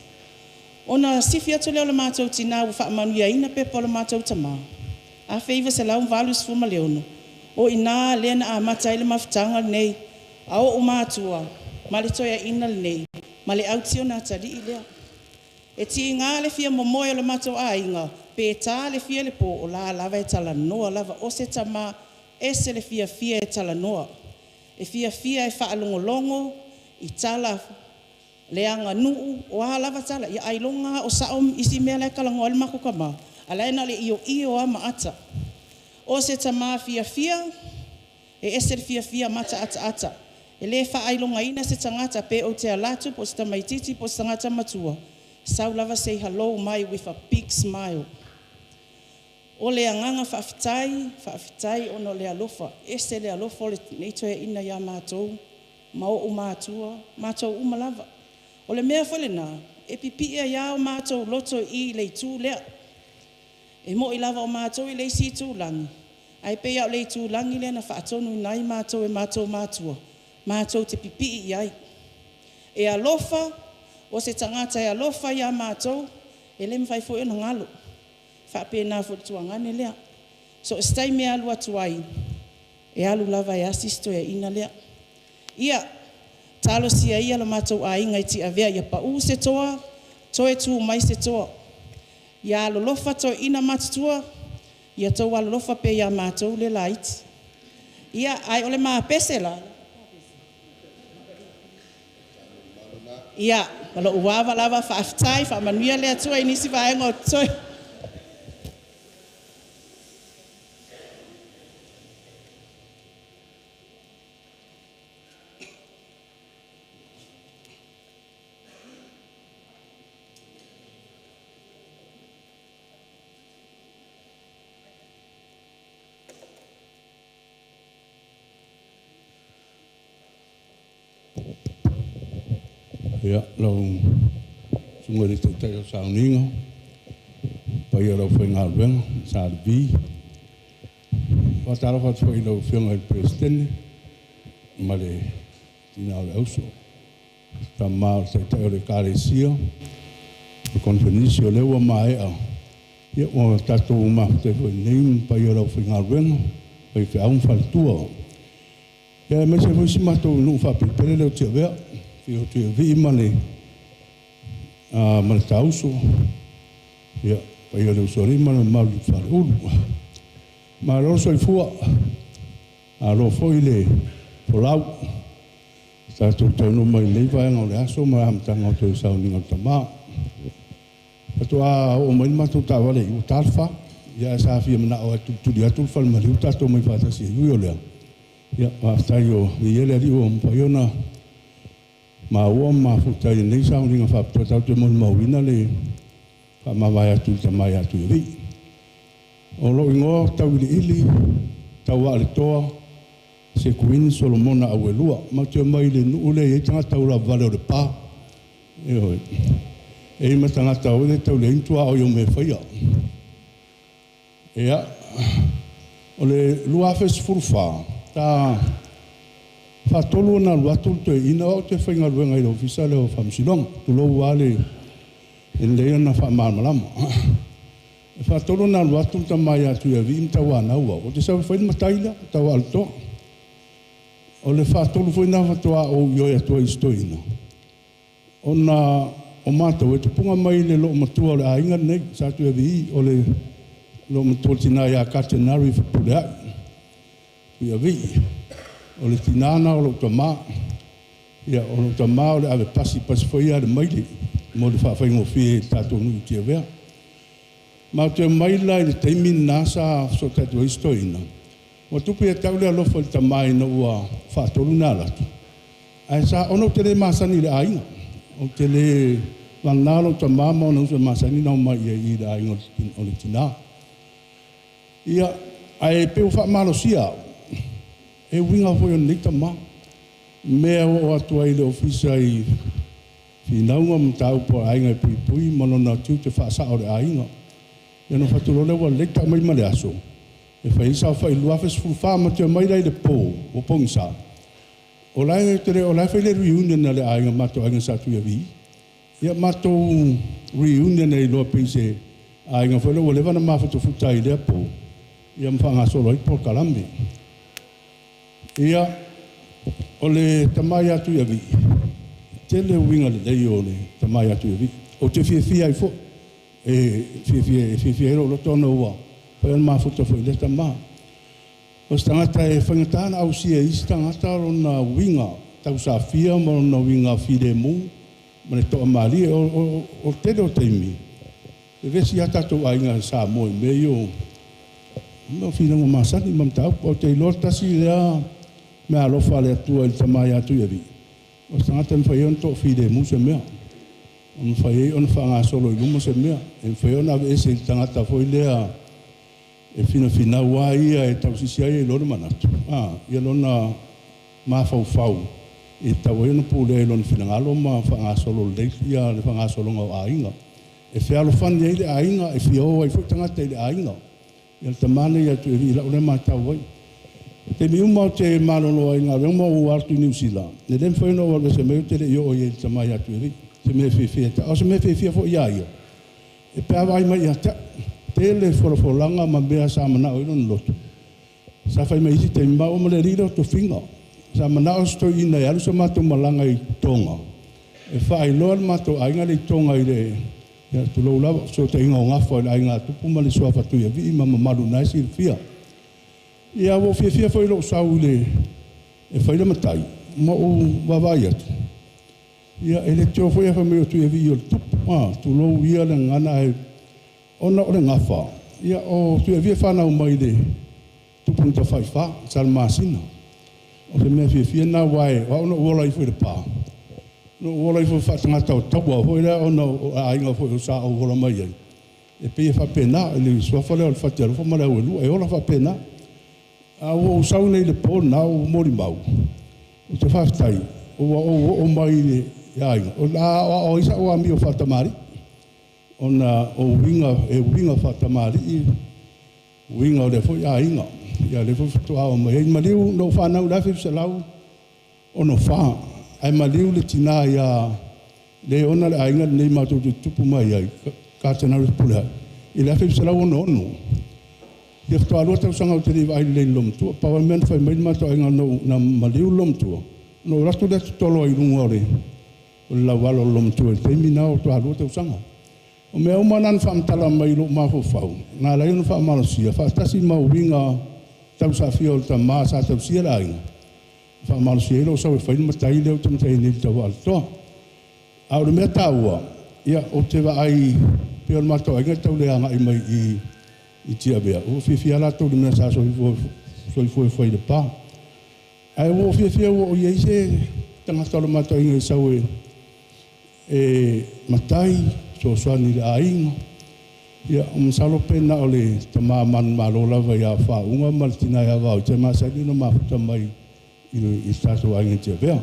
Ona sifi atu lea o le matou tina ua faamanuiaina pepa o le matou tama, 1986, o i ina lea na amata ai le mafutaga lenei a o'u matua ma le toeaina lenei ma le autio atalii lea. E tiga le fia momoe o le matou aiga pe ta le fia i le po, o la e lava e talanoa lava. O se tama e ese le fiafia e talanoa, e fiafia e faalogologo i tala le aganuu, o a lava tala. Ia ailoga lava o sao isi mea la e talanoa ai le matou tama, a o la e na o le ioio lava ma ata. O se tama fiafia, e ese le fiafia mataataata. E le faailogaina se tagata pe ou te alu atu po o se tamaitiiti po o se tagata matua, sau lava say hello mai with a big smile. O le agaga faafetai, faafetai ona o le alofa, e ese le alofa o lenei toeaina ia matou ma o'u matua, matou uma lava. O le mea foi lena e pipii ai lava o matou loto i i i le itu lea. E moni lava o matou e le isi itulagi, ae pei lava o le itulagi lea na faatonuina ai matou e matou matua matou te pipii i ai. E alofa, o se tagata e alofa ia matou, e le mafai foi ona galo. E faapena foi i le tuagane lea. So o se taimi e alu atu ai, e alu lava e asi si toeaina lea. Ia, talosia ia lo matou aiga i Tiavea ia pau se toa, toe tu mai se toa. Ia alolofa toeaiina matutua, ia outou alolofa pea ia matou le laiti. Ia, ae o le ma pese la, ia, ma lou ava lava, faafetai, faamanuia le Atua i nisi vaega o totoe. Ia, lau susuga i le Taitai o Sauniga, paia o le aufaigaluega, Sa Levi. Faatalofa atu foi i lau Afioga i le Peresetene ma le Tina o le Auso, Tama o le Taitai o le Ekalesia, le Koneferenisi o lea ua maea, ia ua tatou mafuta ai foi i lenei paia o le aufaigaluega, faifeau ma faletua. Ia aemaise foi si matou nuu faapelepele lea o Tiavea, afio o Tuiavii ma le Tauso, ia paia o le Usoalii ma le mamalu i le Faleulu. Malo le soifua, malo foi le folau. Tatou taunuu mai i lenei vaega o le aso ma le amataga o toe sauniga o le Tama. Faatoa oo mai le matou taavale ua ta le 4. Ia ae sa fia manao e tulituli atu le falemaliu tatou omai faatasi ai. Ui o lea, ia faafetai o ia le Alii ua mafai ona maua ma mafuta ai i lenei sauniga faapitoa tatou te molimauina le faamavae atu i le Tama ia Tuiavii. O lou igoa tauiliili Tauaaletoa Sekuini Solomona Auelua. Matou te omai i le nuu lea e i ai tagata ulavavale o Lepa. Ioe. E i ai ma tagata foi lea e tau leai ni tuaoi o mea e faia. Ia, o le 2014, sa faatolu ona alu atu le toeaina, o au ou te faigaluega i le Ofisa lea o Faamasinoga, tulou lava le lelei ona faamalamalama. E faatolu ona alu atu le tama ia Tuiavii ma Tauanau au, ou te sau e fai le matai lea, Tauaaletoa. O le faatolu foi lena faatoa ou ioe atu ai i si toeaina, ona o matou e tupuga mai le loomatua o le aiga lenei, Sa Tuiavii, o le loomatua o le tina ia Katenari Fepuleai Tuiavii. O le tina lena o lou tama. Ia, o lou tama o le ave pasi, pasi foi ia i le maile mo le faafaigofie i le tatou nuu i Tiavea. Matou te omai la i le taimi lena sa fesootai atu ai si toeaina, ua tupu ia te au le alofa i le tama ina ua faatolu ona alu atu, ae sa, ona ou te le masani i le aiga, ou te le vagana lou tama ma ona uso e masani ona omai i ai i le aiga o le tina. Ia, ae pei ua faamalosia au, e uiga foi o lenei tama. Mea ua oo atu ai i le ofisa i finauga ma mataupu a aiga e puipui ma lona tiute faasao o le aiga. Ia ona ou fai atu loa lea ua lelei, tau mai ma le aso e fai ai saofai i le 2014. Matou te omai la i le po ua pogisa, o la e o la e fai le reunion a le aiga, matou aiga Sa Tuiavii. Ia matou reunion ai loa pei se aiga foi lea ua leva ona mafutafuta ai i lea po, ia ma faagasolo ai polokalame. Ia, o le tama ia Tuiavii, tele uiga lelei o le tama ia Tuiavii. Ou te fiafia ai foi, e fiafia ai lou loto ona ua mafai ona mafuta foi i lea tama. O se tagata e faigata ona ausia e isi tagata lona uiga tausafia ma lona uiga filemu ma le toamalie. O le tele o taimi, e vevesi lava tatou aiga Samoa i mea ia o finauga masani ma mataupu. Ou te iloa tasi lea meaalofa a le Atua i le tama ia Tuiavii, o se tagata e mafai ai ona toafilemu se mea, e mafai ai ona faagasolo i luma se mea, e mafai ai ona aveese i le tagata foi lea e finafinau lava ia e tausisi lava ia i lona manatu, ia lona mafaufau e tatau ai ona pulea i lona finagalo ma faagasolo lelei ia le faagasologa o aiga. E fealofani ai le aiga, e fia o ai foi tagata i le aiga. Ia le tama lenei ia Tuiavii i lau lea matau ai. I taimi uma ou te malolo ai i galuega ma ou alu atu i Niu Sila, e le mafai ona ou alu ese mai ou te le i oo i ai i le tama ia Tuiavii. Se mea e fiafia ia te au. A o se mea e fiafia foi ia ia, e pe a vaai mai ia te au. Tele folafolaga ma mea sa manao ai lona loto. Sa fai mai i isi taimi, maua ma le alii lea o tofiga. Sa manao si toeaina e alu sa matou malaga i Toga, e faailoa le matou aiga lea i Toga i le, ia tulou lava, fesootaiga o gafa i le aiga a Tupu ma le suafa Tuiavii ma mamalu na e silafia. Ia ua ou fiafia foi i lou sau i le e fai le matai ma ou vaavaai atu, ia e le tio foi ae fai mai o Tuiavii o le Tupu, tulou ia le gagana ae ona o le gafa, ia o Tuiavii e fanau mai i le Tupu na Tafaifa, Salamasina. O se mea fiafia lena aua o au na ou ola ifo i Lepa, na ou ola ifo faatagata o taua foi lea ona o aiga foi sa ou ola mai ai, e pei e faapena i le suafa lea o le Fatialofa ma le Auelua, e ola faapena. A ua ou sau nei i le po lena ou molimau, ou te faafetai ua ou oo mai aiga, o le a aoao ai sa'u amio faatamalii, ona o uiga e uiga faatamalii uiga o lea foi aiga, ia lea foi faatoa oo mai ai. Maliu na ou fanau i le 1964, ae maliu le tinā ia le ona le aiga lenei matou te tutupu mai ai, Katenale Fepuleai, i le 1966. Ia faatoa 2 tausaga ou te le i vaai lelei i le loomatua. Pau lava le mea na fai mai le matou aiga na maliu le loomatua, ona ou alu atu lea totolo ai i luga o le laualo o le loomatua i le taimi lena faatoa 2 tausaga. O mea uma na na faamatala mai i lou mafaufau, na ala ai ona faamalosia faatasi ma uiga tausafia o le tama sa tausia le aiga, faamalosia ai lou sau e fai le matai lea ou te matai ai nei i le tauaaletoa. A o le mea taua, ia ou te vaai pei o le matou aiga e tau le agai mai i i Tiavea, ua fiafia lava latou i le mea sa soifua ai i Lepa. Ae ua ou fiafia ua oo i ai se tagata o le matou aiga e sau e matai, fesoasoani i le aiga. Ia masalo pe na o le tama manumalo lava ia Faauuga ma le tina ia Vaoita e masani ona mafuta mai i le tatou aiga i Tiavea.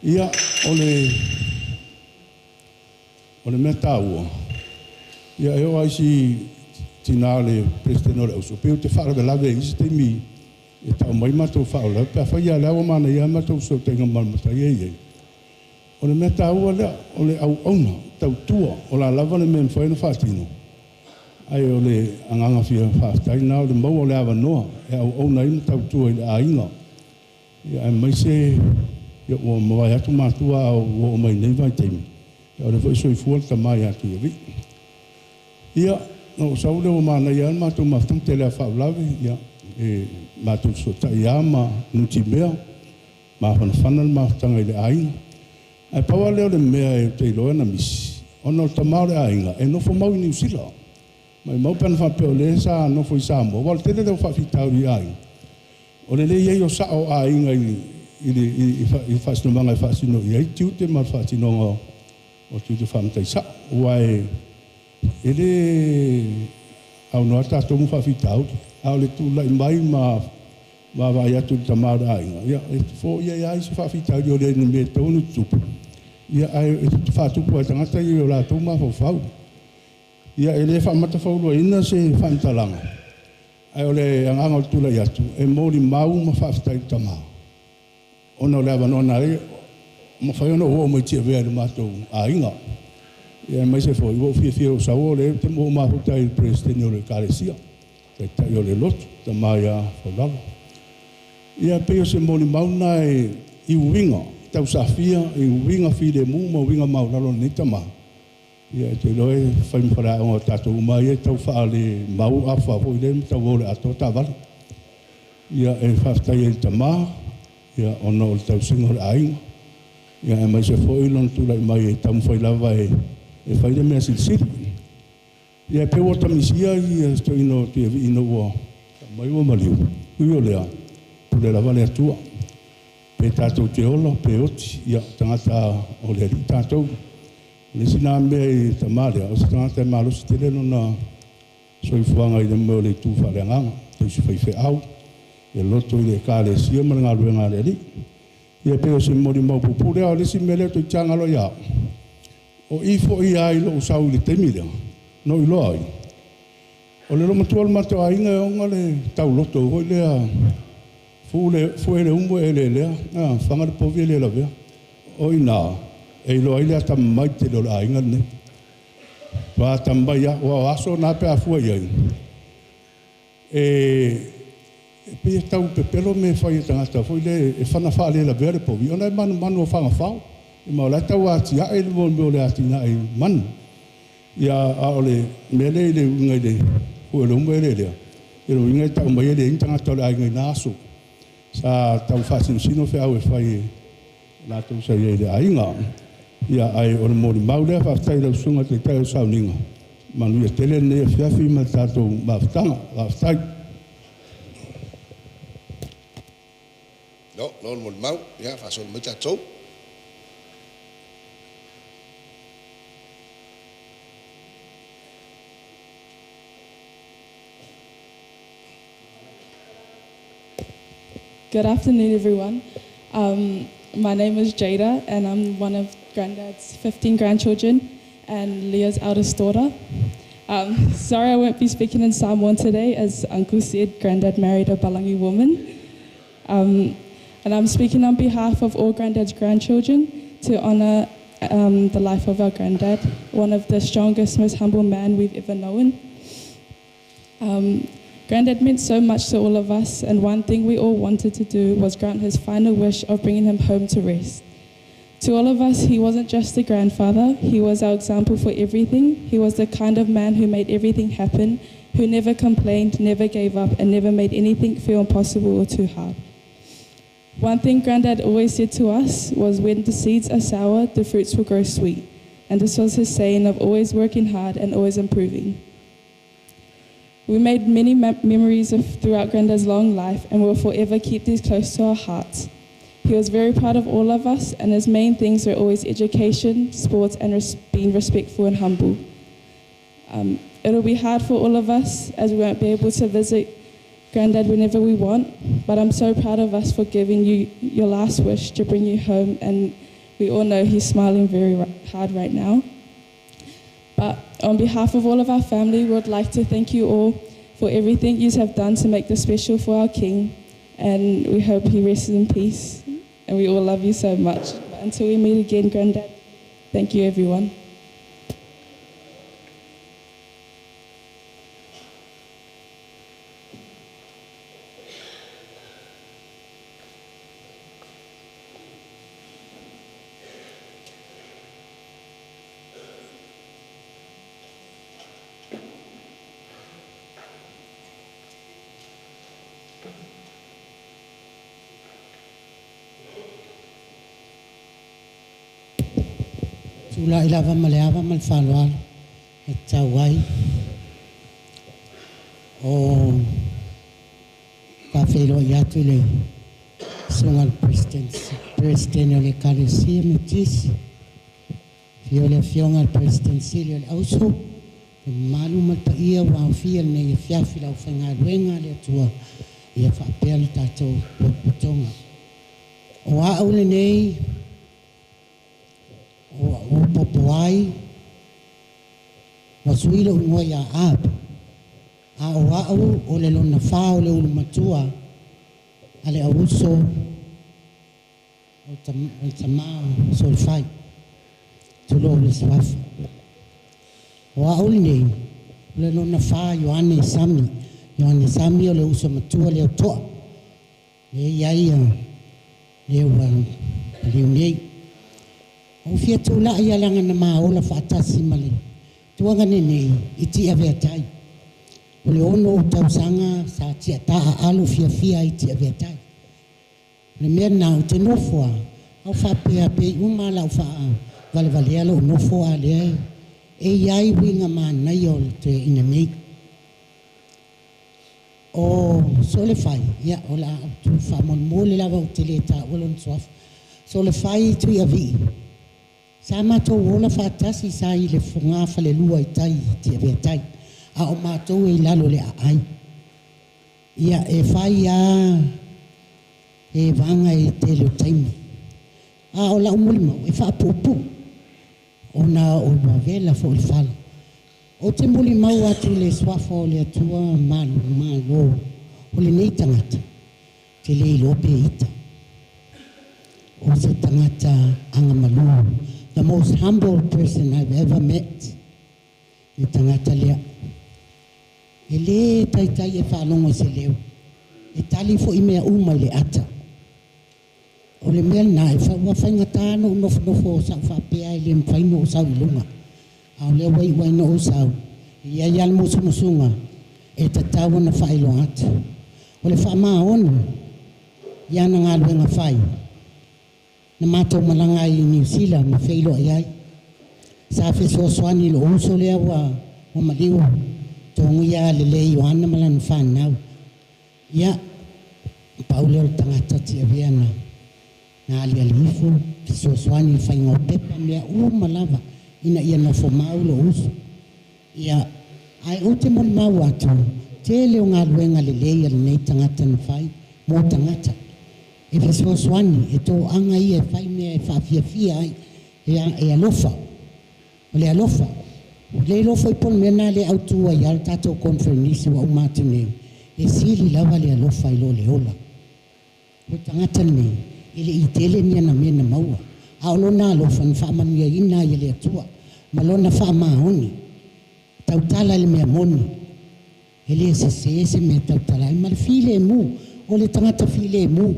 Ia, o le mea taua, ia e oo lava i si tina o le Peresetene o le Auso, pei ou te faalavelave i isi taimi e tau mai matou faalavelave pe afai, a o lea ua manaia lava le matou fesootaiga ma le matai lea e i ai. O le mea taua lea, o le auauna tautua, o le a lava le mea e mafai ona faatino, ae o le agaga fia faafetai lena o le maua o le avanoa e auauna ai ma tautua i le aiga, aemaise ua mavae atu matua a ua oo mai i lenei vaitaimi, a o lea foi e soifua le tama ia Tuialii. Ia, ona ou sau lea ua manaia lava le matou mafutaga, tele lava o faalavelave, ia e matou te fesootai lava ma nutimea, mafanafana le mafutaga i le aiga. Ae pau lava lea o le mea ou te iloa na misi, ona o le tama o le aiga e nofo mau i Niu Sila. Maumau pe ana faapea o lea sa nofo i Samoa, aua o le tele lea o faafitauli i aiga, o le leai o sa'o o aiga i le faasinomaga e faasino i ai tiute ma le faatinoga o tiute faa-matai sa'o. Aua e le aunoa tatou ma faafitauli, a o le tulai mai ma vaavaai atu i le tama o le aiga, ia e foia ai lava isi faafitauli o le mea e tatau ona tutupu, ia ae faatupu lava e tagata ia i o latou mafaufau. Ia e le faamatafauruaina se faamatalaga, ae o le agaga o le tulai atu e molimau ma faafetai i le tama, ona o le avanoa na ala ai ona mafai ona ou oo mai i Tiavea i le matou aiga. Ia aemaise foi ua ou fiafia ua ou sau o lea ua ou mafuta ai i le Peresetene o le Ekalesia, Taitai o le Lotu, le tama ia Faulalo. Ia pei o se molimau lena i uiga tausafia, i uiga filemu ma uiga maualalo o lenei tama. Ia ou te iloa e fai ma faleaoga o tatou uma lava ia e tau faalemau afa foi lea ma tau o i le atoa taavale. Ia e faafetai ai i le tama, ia ona o le tausiga o le aiga, ia aemaise foi lona tulai mai e taumafai lava e fai le mea silisili. Ia pei ua ta misia si toeaina o Tuiavii ina ua tau mai ua maliu, ui o lea, pule lava le Atua. Pe tatou te ola pe oti, ia o tagata o le Alii tatou. O le isi lena mea i le tama lea, o se tagata e malosi tele lona soifuaga i le mea o le itu faaleagaga, tausi faifeau, e loto i le Ekalesia ma le galuega a le Alii. Ia pei o se molimau puupuu lea. A o le isi mea lea toeitiiti lava galo ia au, o i foi lava i lou sau i le taimi lea, na ou iloa ai, o le loomatua o le matou aiga e ona le tauloto foi lea, fue le umu e eleelea, faga le povi e le lavea. O i ina e iloa ai le atamamai tele o le aiga lenei. Matua atamamai lava, aua o aso na pe a fua i ai, e pei e tau pepelo mea e fai e tagata foi lea e fana faalelavea le povi, ona e manumanu o fagafao, ma o la e tau atiae le mea o le atinae i manu. Ia, a o le mea lea i le uiga i le fue o le umu e eleelea, ia o lona uiga e tau mai e leai ni tagata o le aiga i na aso. Sa tau faasinosino feau e fai e latou sa i ai i le aiga. Ia, ae o le molimau lea, faafetai i lau Susuga i le Taitai o le sauniga, manuia tele lenei afiafi ma le tatou mafutaga. Faafetai. No, no le molimau, ia faasolo mai tatou. Good afternoon, everyone. My name is Jada, and I'm one of Granddad's 15 grandchildren and Leah's eldest daughter. Sorry I won't be speaking in Samoan today. As Uncle said, Granddad married a Palangi woman. And I'm speaking on behalf of all Granddad's grandchildren to honour the life of our granddad, one of the strongest, most humble men we've ever known. Granddad meant so much to all of us, and one thing we all wanted to do was grant his final wish of bringing him home to rest. To all of us, he wasn't just a grandfather, he was our example for everything. He was the kind of man who made everything happen, who never complained, never gave up, and never made anything feel impossible or too hard. One thing Granddad always said to us was, when the seeds are sour, the fruits will grow sweet. And this was his saying of always working hard and always improving. We made many memories throughout Granddad's long life, and will forever keep these close to our hearts. He was very proud of all of us, and his main things were always education, sports, and being respectful and humble. It'll be hard for all of us, as we won't be able to visit Granddad whenever we want, but I'm so proud of us for giving you your last wish to bring you home, and we all know he's smiling very hard right now. But on behalf of all of our family, we would like to thank you all for everything you have done to make this special for our king, and we hope he rests in peace, and we all love you so much. But until we meet again, Granddad, thank you, everyone. Tula'i lava ma le ava ma le faaaloalo e tatau ai o faafeiloai atu i le susuga i le Peresetene o le Ekalesia Metisi, afio le Afioga i le Peresetene Sili o le Auso, le mamalu ma le paia ua aofia i lenei afiafi i le aufaigaluega a le Atua ia faapea le tatou potopotoga. O a'u lenei ua popo ai, ua sui lo'u igoa iā Ape, a o a'u o le lona fā o le ulu matua a le auuso o le tamā o Solefai, tulou le suafa. O a'u lenei o le lona fā Ioane Sami, Ioane Sami o le uso matua lea o To'a, lea e i ai le ua paliu nei. Ua ou fia tula'i leaga na ma ola faatasi ma le tuaga lenei i Tiaveatai. O le 6 ou tausaga sa tiataa alo fiafia ai i Tiaveatai. O le mea lena ou te nofo lava au faapea pe i uma la ou faavalevalea lou nofo a lea e i ai uiga manaia o le toeaina nei. O Solefai, ia o le a ou tu faamolemole lava ou te le taua lona suafa. Solefai Tuiavii, sa matou ola faatasi sa i le fogafalelua i tai i Tiaveatai, a o matou e i lalo o le aai. Ia e fai lava e vaga i le tele o taimi. A o lau molimau e faapuupuu ona ua vela foi le fala. Ou te molimau atu i le suafa o le Atua malu malo o lenei tagata, ou te le iloa pe ita. O se tagata agamalu, the most humble person I've ever met, le tagata lea. E le taitai e faalogo i se leo, e tali foi mea uma i le ata. O le mea lena, ua faigata ona ou nofonofo sa ou faapea e le mafai ona ou sau i luga. A o lea ua iu ai ona ou sau, e i ai lava le musumusuga e tatau ona faailoa atu. O le faamaoni i ana galuega fai, na matou malaga ai i Niu Sila ma feiloai ai. Sa fesoasoani i lou uso lea ua maliu togia lelei Ioane ma lana fanau. Ia, pau lea o le tagata tiavea na aliali ifo, fesoasoani i le faiga o pepa, mea uma lava ina ia nofo mau lou uso. Ia, ae ou te molimau atu, tele o galuega lelei a lenei tagata na fai mo tagata. E fesoasoani e toaga ia e fai mea e faafiafia ai e alofa. O le alofa. O le iloa foi po o le mea lena lea e autu ai lava le tatou conference ua uma atu nei, e sili lava le alofa i lo le ola. O le tagata lenei, e le i tele ni ana mea na maua, a o lona alofa na faamanuiaina ai e le Atua ma lona faamaoni. Tautala i le mea moni, e le sese se mea e tautala ai, ma le filemu. O le tagata filemu,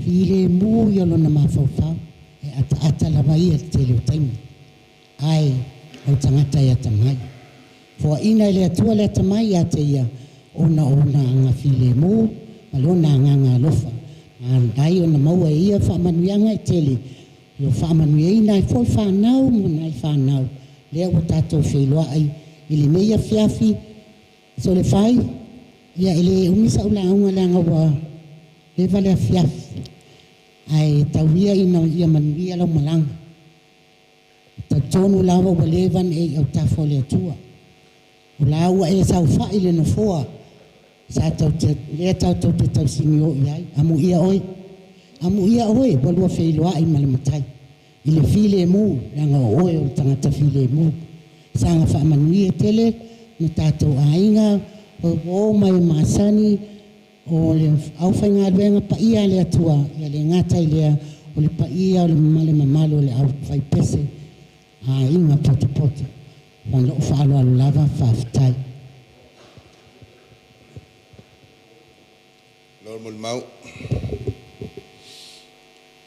filemu ia lona mafaufau, e ataata lava ia i le tele o taimi, ae o le tagata e atamai. Foaina e le Atua le atamai ia te ia ona o ona aga filemu ma lona agaga alofa. Na ala ai ona maua e ia faamanuiaga e tele, ua faamanuiaina ai foi fanau ma nai fanau, lea ua tatou feiloai i lenei afiafi. Solefai, ia e le umi sau lauga leaga ua leva le afiafi, ae tau ia ina ia manuia lau malaga. E talitonu lava ua leva ona e i autafa o le Atua. O la ua e saofai i le nofoa sa lea tatou te tausinio i ai. Amuia oe, amuia oe ua lua feiloai ma le Matai i le filemu, leaga o oe o le tagata filemu. Saga faamanuia tele no tatou aiga, o uo ma e masani, o le aufaigaluega paia a le Atua, ia le gata i lea o le paia o le male mamalu o le aufaipese aiga potopoto. Ma lou faaaloalo lava, faafetai. Lord molimau.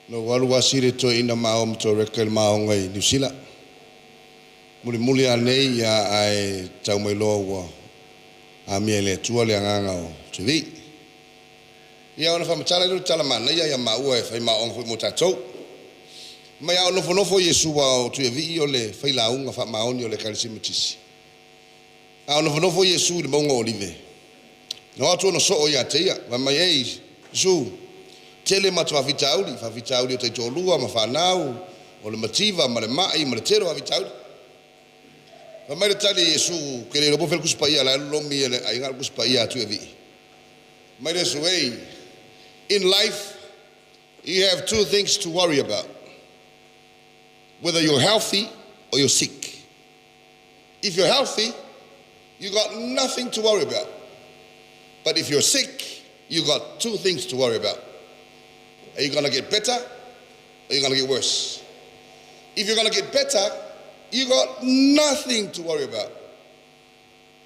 Na ou alu asi le toeaina ma o ma Toreka i le maoga i Niu Sila. Mulimuli a nei ia ae tau mai loa ua amia e le Atua le agaga o Tuivii. Ia ona faamatala lea o le tala manaia ia maua e fai maoga foi mo tatou. Mai a o nofonofo Iesu a o Tuiavii o le failauga faamaoni o le Ekalesia Metotisi. A o nofonofo Iesu i le mauga o Olive, na o atu ona soo ia te ia, fai mai, Ei, Iesu, tele matou faafitauli, faafitauli o taitoalua ma fanau, o le mativa ma le mai ma le tele o faafitauli. Fai mai le tali a Iesu, Ke le iloa po o fea le Tusi Paia la e lolomi e le aiga le Tusi Paia a Tuiavii. Mai le Iesu, Ei, in life you have two things to worry about, whether you're healthy or you're sick. If you're healthy, you got nothing to worry about. But if you're sick, you got two things to worry about. Are you going to get better or are you going to get worse? If you're going to get better, you got nothing to worry about.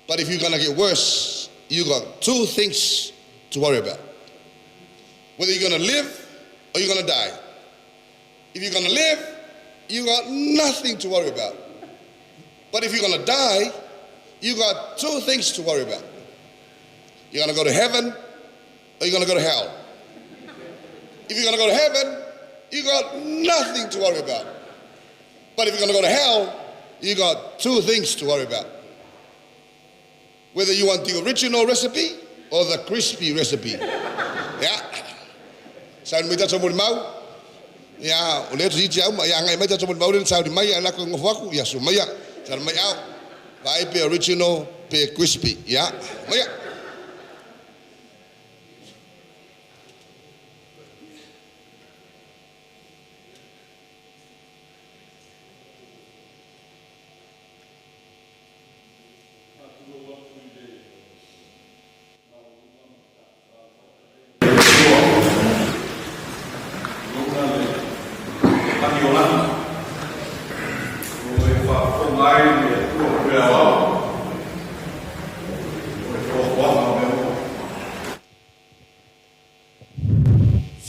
But if you're going to get worse, you got two things to worry about. Whether you're going to live or you're going to die. If you're going to live, you got nothing to worry about. But if you're going to die, you got two things to worry about. You're going to go to heaven or you're going to go to hell. If you're going to go to heaven, you got nothing to worry about. But if you're going to go to hell, you got two things to worry about. Whether you want the original recipe or the crispy recipe. Yeah. Sauni mai tatou molimau. Ia, o lea toeitiiti auma, ia agai mai tatou molimau lea na sauni mai, ae lako e gofo aku, ia susu maia, sauni mai ao. Vaai pe original pe crispy. Ia, maia.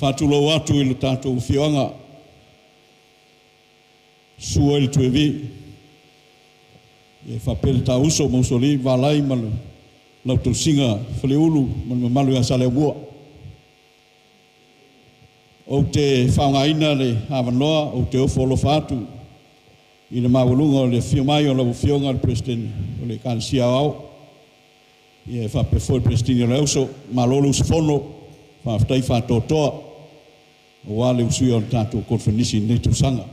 Faatulou atu i le tatou afioaga, susu ai le Tuiavii, e faapea le Taauso ma Usoalii, Valai ma le lau tausiga Faleulu ma le mamalu ia Saleaaumua. Ou te faaaogaina le avanoa ou te ofo alofa atu i le maualuga o le afio mai o lau Afioga i le Peresetene o le Ekalesia Aoao, ia e faapea foi le Peresetene o le Auso. Malo le usufono, faafetai faatoatoa aua le usuia o le tatou koneferenisi i lenei tausaga.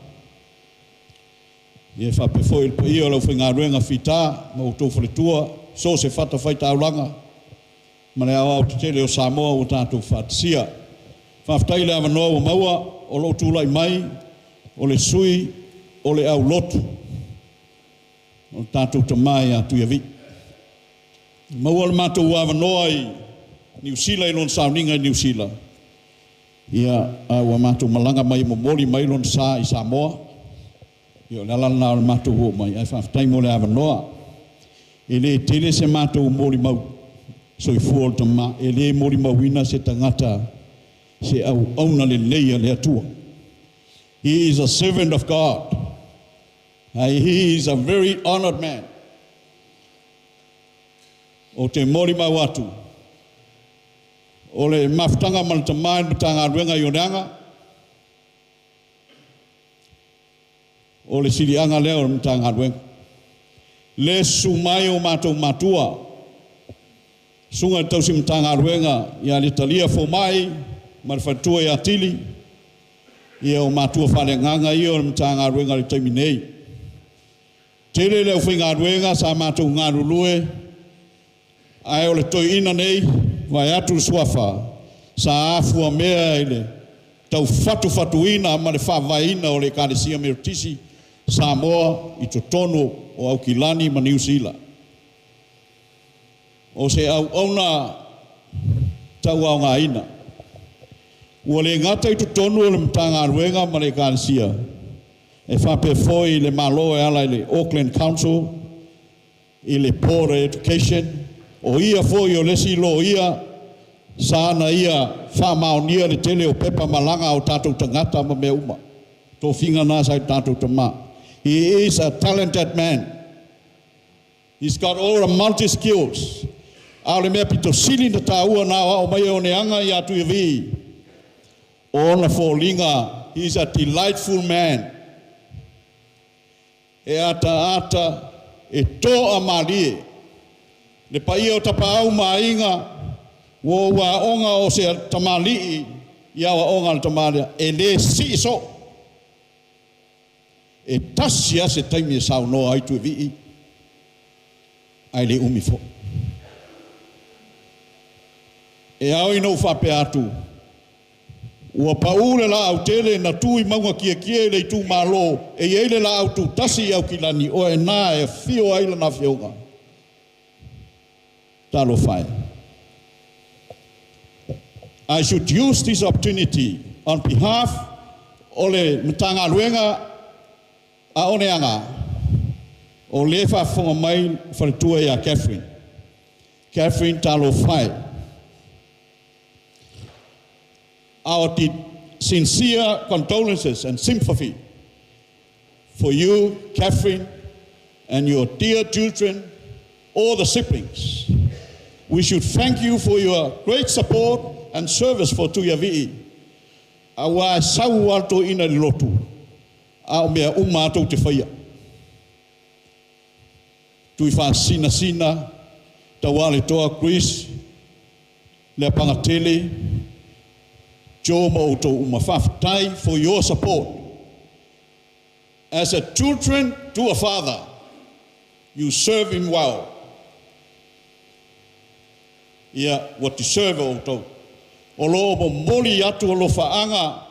Ia e faapea foi le paia o le aufaigaluega fita ma outou faletua, so o se fatafaitaulaga ma le aoaotetele o Samoa ua tatou faatasia. Faafetai i le avanoa ua maua o lou tulai mai o le sui o le aulotu o le tatou tama ia Tuiavii. Maua le matou avanoa i Niu Sila i lona sauniga i Niu Sila, ia, a ua matou malaga mai e momoli mai lona sa i Samoa. Ia o le ala lena o le matou oo mai, ae faafetai mo le avanoa. E le tele se matou molimau soifua o le tama, e le molimauina se tagata se auauna lelei a le Atua. He is a servant of God. He is a very honored man. O te molimau atu, o le mafutaga ma le tama i le Matagaluega i Oneaga, o le siliaga lea o le Matagaluega. Le susu mai o matou matua, susuga i le tausi Matagaluega ia Letalia Fomai ma le faletua ia Tili, ia o matua faaleagaga ia o le Matagaluega i le taimi nei. Tele le aufaigaluega sa matou galulue, ae o le toeaina nei, vaeatu le suafa, sa afuamea i le taufatufatuina ma le faavaeina o le Ekalesia Metotisi Samoa i totonu o Aukilani ma Niu Sila. O se auauna tauaogaina. Ua le gata i totonu o le Matagaluega ma le Ekalesia, e faapea foi i le Malo e ala i le Auckland Council, i le Board of Education, o ia foi o le isi loia sa na ia faamaonia le tele o pepa malaga a o tatou tagata ma mea uma. Tofiga na sa i tatou tama. He is a talented man. He's got all the multi skills. A o le mea pito sili na taua na aoao mai e Oneaga ia Tuiavii, o ona foliga, he is a delightful man. E ataata, e toamalie. Le paia o tapaau ma aiga, ua ou aoga o se tamalii i aoaoga a le tama lea, e le sii soo. E tasi lava se taimi e saunoa ai Tuivii, ae le umi foi. E ao ina ou faapea atu, ua pau le laau tele na tu i mauga kiekie i le itumalo, e i ai le laau tutasi i Aukilani, o i ina e afio ai lana afioga. Talofa e. I should use this opportunity on behalf o le Matagaluega a Oneaga, o lea e faafofoga mai faletua ia Catherine. Catherine, talofa e. Our sincere condolences and sympathy for you, Catherine, and your dear children, all the siblings. We should thank you for your great support and service for Tuiavii. Aua sau alto ina le lotu, a o mea uma atou te faia. Tui whaasina tauale toa Chris, le pangatele, Joe ma outou uma. Faafetai for your support. As a children to a father, you serve him well. Ia, ua deserve outou. O lo o momoli atu o alofaaga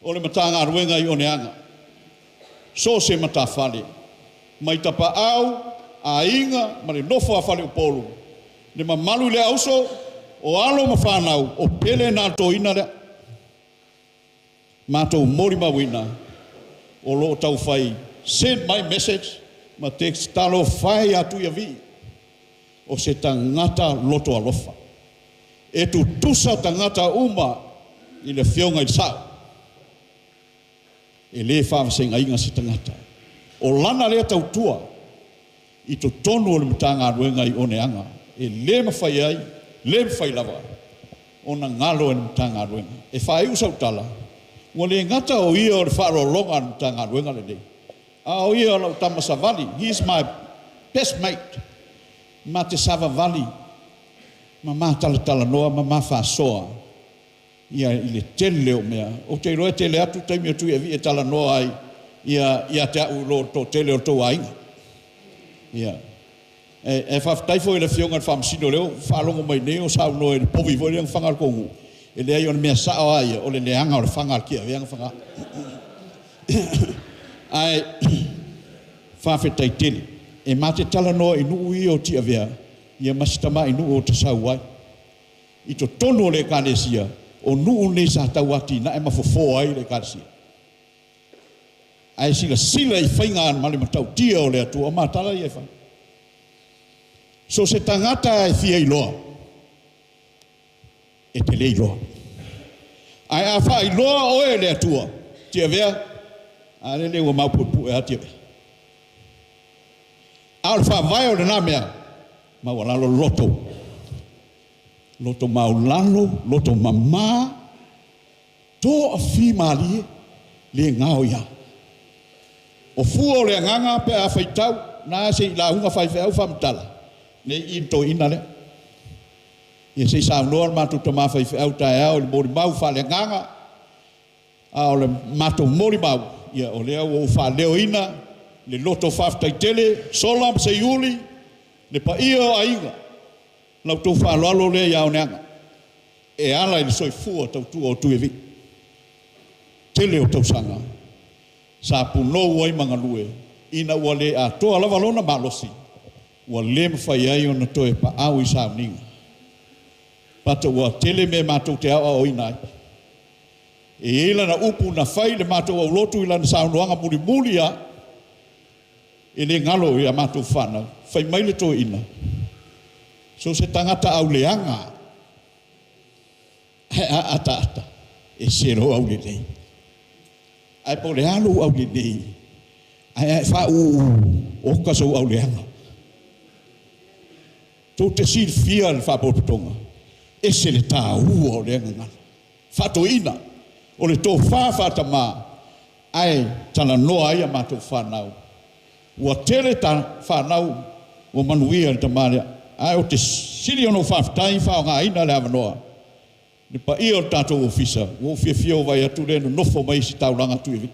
o le Matagaluega i Oneaga. So se matafale. Mai tapaau, aiga, ma le nofo a faleupolu. Le mamalu i le auso, o alo ma fanau, o pele na toina lea. Matou molimauina, o lo o taufai send my message ma text talofa e ia Tuiavii o se tagata loto alofa. E tutusa tagata uma i le afioga i le sao. E le faavasegaina se tagata. O lana lea tautua i totonu o le Matagaluega i Oneaga. E le mafai ai, le mafai lava ona galo e le Matagaluega. E faaiu sau tala, ua le gata o ia o le faaaloaloga a le Matagaluega lenei, a o ia o lau tama savali, he is my best mate. Ma te savavali, ma matalatalanoa, ma mafaasoa ia i le tele o mea. Ou te iloa e tele atu taimi o Tuiavii e talanoa ai ia, ia te au lo to tele o tou aiga. Ia. E faafetai foi i le afioga i le Faamasino lea ua faalogo mai nei o saunoa i le povi foi lea na faga le tou nuu. E leai o le mea sa'o a ia o le leaga o le faga a le Tiavea na fagā. Ae faafetai tele. E ma te talanoa i nuu ia o Tiavea ia ma si tamai nuu o Tasau ai. I totonu o le Ekalesia, o nuu nei sa tau atinae ma fofo ai le Ekalesia. Ae silasila i faiga ma le matautia o le Atua, o matala ia e fai. So o se tagata e fia iloa, e te le iloa. Ae a faailoa oe e le Atua, Tiavea, a lele ua maupuepue lava Tiavea. A o le faavae o lena mea, maualalo le loto, loto maulalo, loto mamā, toafimalie, le gaoia. O fua o le agaga pe a faitau, na se i lauga faifeau faamatala, nei i le toeaina lea. Ia se i saunoa le matou tama faifeau taeao i le molimau faaleagaga, a o le matou molimau, ia o lea ua ou faaleoina le loto faafetai tele, Sola ma Seiuli, le paia o aiga, la outou faaaloalo lea ia Oneaga e ala i le soifua tautua o Tuiavii. Tele o tausaga sa punou ai ma galue ina ua le atoa lava lona malosi, ua le mafai ai ona toe paau i sauniga. Pata ua tele mea matou te aoaoina ai. E i ai lana upu na fai i le matou aulotu i lana saunoaga mulimuli lava, e le galo i a matou fanau, fai mai le toeaina, so o se tagata auleaga ae a ataata, e ese lou aulelei. Ae po o le a lou aulelei, ae a e faauu, oka sou auleaga. Tou te silafia le faapotopotoga, ese le taua o lea gagana. Faatoeaina, o le tofa faatama, ae talanoa ai a matou fanau. Ua tele ta fanau ua manuia i le tama lea, ae ou te sili ona ou faafetai ma faaaogaina le avanoa le paia o le tatou ofisa, ua ou fiafia ua vaai atu o lea e nonofo mai i ositaulaga a Tuiavii.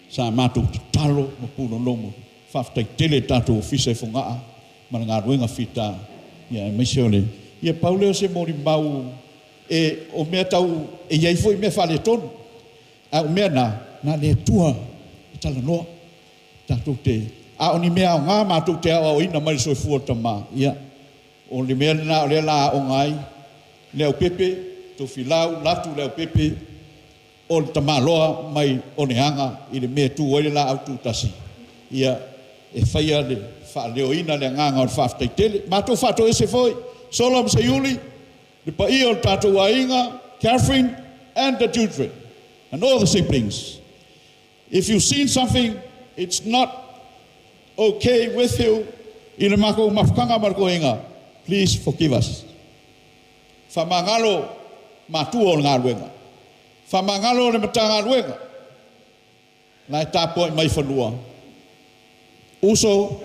Sa matou tatalo ma punonomu. Faafetai tele i le tatou ofisa i Fogaa ma le galuega fita, ia aemaise o le. Ia pau lea o se molimau e o mea tau e i ai foi mea faaletonu, a o mea na, na o le Atua e talanoa. Tatou te, a o ni mea aoga matou te aoaoina mai le soifua o le tama, ia o le mea lena o lea o le a aoga ai Leaupepe, Tofilau, Latu Leaupepe, o le tamaloa mai Oneaga i le mea e tu ai le laau tutasi, ia e faia le faaleoina le agaga o le faafetai tele. Matou faatoese foi Sola ma Seiuli, le paia o le tatou aiga, Catherine and the children and all the siblings. If you've seen something, it's not okay with you i le matou mafutaga ma le toeaina, please forgive us. Faamagalo matua o le galuega. Faamagalo le Matagaluega la e tapuai mai fanua. Uso,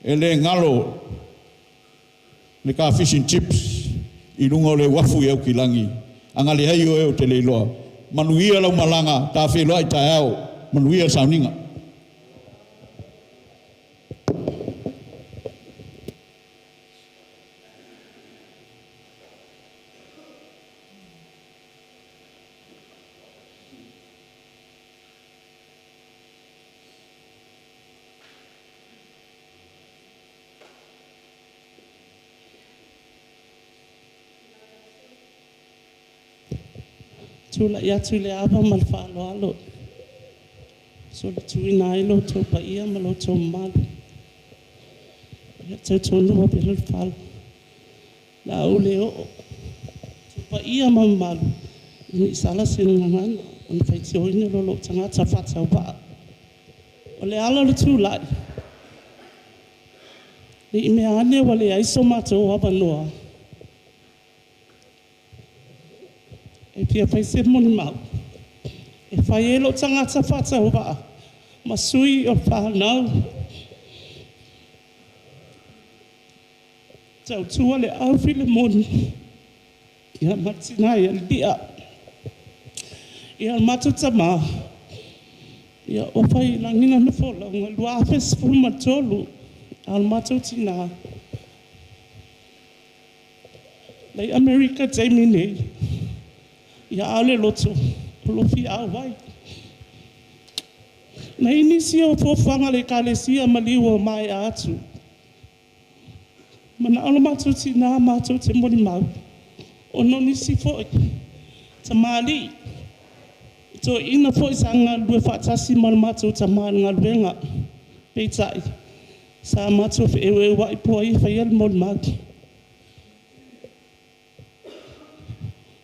e le galo le ta fish and chips i luga o le uafu i Aukilagi. A na leai oe ou te le iloa. Manuia lau malaga, ta feiloai taeao. Manuia le sauniga. Tulai atu i le ava ma le faaaloalo e solituina ai lo outou paia ma lo outou mamalu. Ia tautuana ua velo le fala, o le a ou le oo i paia ma mamalu ne i sala se gagana ona faitioina loa o lou tagata faatauvaa. O le ala o le tulai, ne i mea ane ua leai so matou avanoa e fia fai se molimau e fai ai lou tagata faatauvaa ma sui o fanau tautua le Au Filemoni ia ma le tina ia Lia. Ia o le matou tama, ia ua fai i lagi lana folauga i le 2013, a o le matou tina Lai Amerika taimi nei, ia a o le loto, o lo fia auai. Na i nisi o fuafuaga a le Ekalesia ma liu ua maea atu. Manao lo matou tinā matou te molimau, ona o nisi foi tamalii, toeaiina foi sa galulue faatasi ma le matou tama i le galuega. Peitai, sa matou feeueuai po o ai e faia le molimau.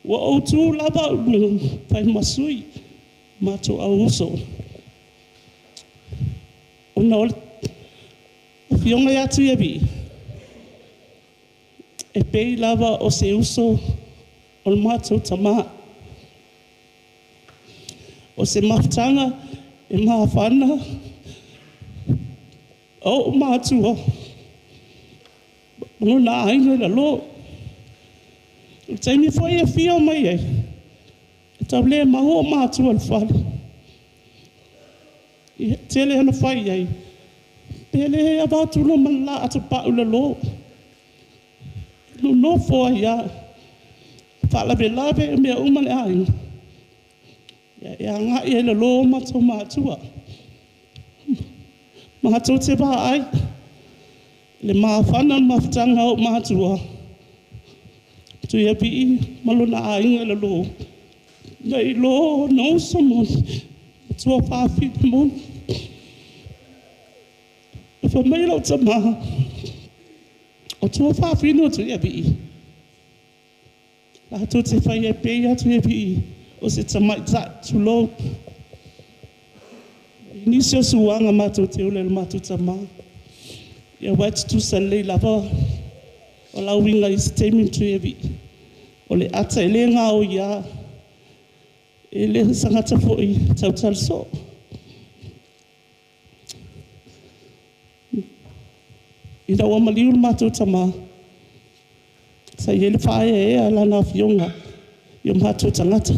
Ua ou tu lava au i luga fai ma sui o matou auuso, ona o le afioga ia Tuiavii, e pei lava o se uso o le matou tama. O se mafutaga e mafana a o'u matua ma lona aiga i lalo. O le taimi foi e afio mai ai, e tau le maua o'u matua i le fale. Ia, e tele ina fai i ai, pe le avatu loa ma le la atopau i lalo. Nonofo ai lava, faalavelave o mea uma i le aiga, ia e agai lava i lalo matou matua. Matou te vaai i le mafana o le mafutaga a o'u matua, Tuiavii ma lona aiga i lalo, nai lo ona uso moni ma tuafafine moni. Fai mai lou tama, o tuafafine o Tuiavii, latou te faia e pei lava Tuiavii o se tamaitai, tulou. I nisi o suaga matou te ola ai i lo matou tama, aua e tutusa lelei lava o la uiga i isi taimi ma Tuiavii. O le ata e le gaoi lava, e le o se tagata foi e tautala soo. Ina ua maliu le matou tama, sa i ai le faaeaea i lana afioga i o matou tagata.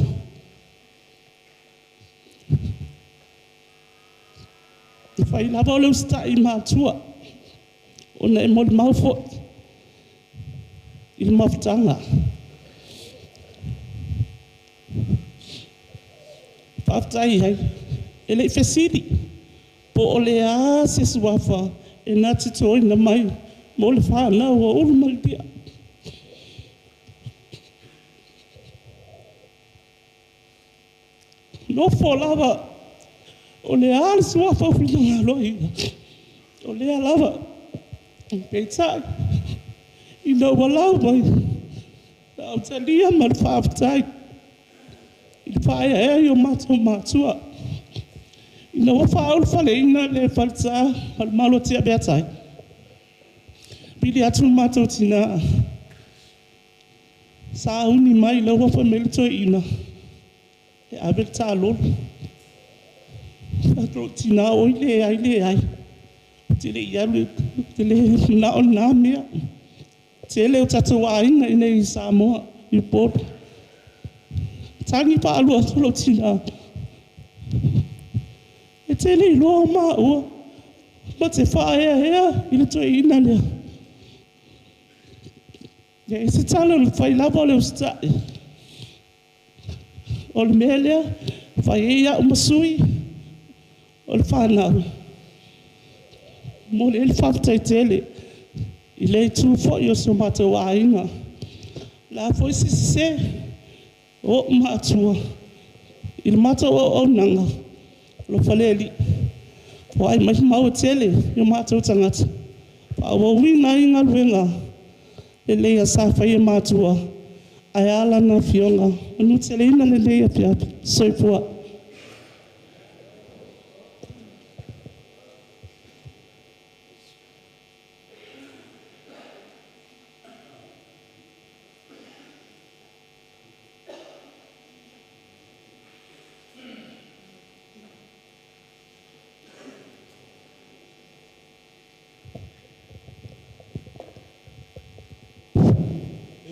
E fai lava o le usitai i matua, ona e molimau foi i le mafutaga. Faafetai ai, e le i fesili po o le a se suafa e na te toina mai mo le fanau a Ulu ma Lepia. Nofo lava, o le a le suafa ua finagalo ai ia, o lea lava. Peitai, ina ua lau mai, sa ou talia ma le faafetai i le faaeaea i o matou matua. Ina ua faaulufaleina le falesa ma le malu o Tiaveatai, vili atu le matou tina, sauni mai laua fai mai le toeaina, e ave le talolo. Fai atu lou tina, oi leai, leai, ou te le i alu, ou te le manao i lena mea. Tele o tatou aiga i inei i Samoa i Upolu. Tagi faalua atu lou tina, e te le iloa o maua ma te faaeaea i le toeaina lea. E leai se tala na fai lava o le usitai. O le mea lea, e fai ai au ma sui o le fanau, e momoli ai le faafetai tele i lea itu foi o si o matou aiga. O le a foi se sese o o'u matua i le matou auaunaga, alofa le Alii, foai mai le mau e tele i o matou tagata e faaauauina ai galuega lelei sa faia e matua, ae a Lana Afioga. Manuteleina lenei afiafi. Soifua.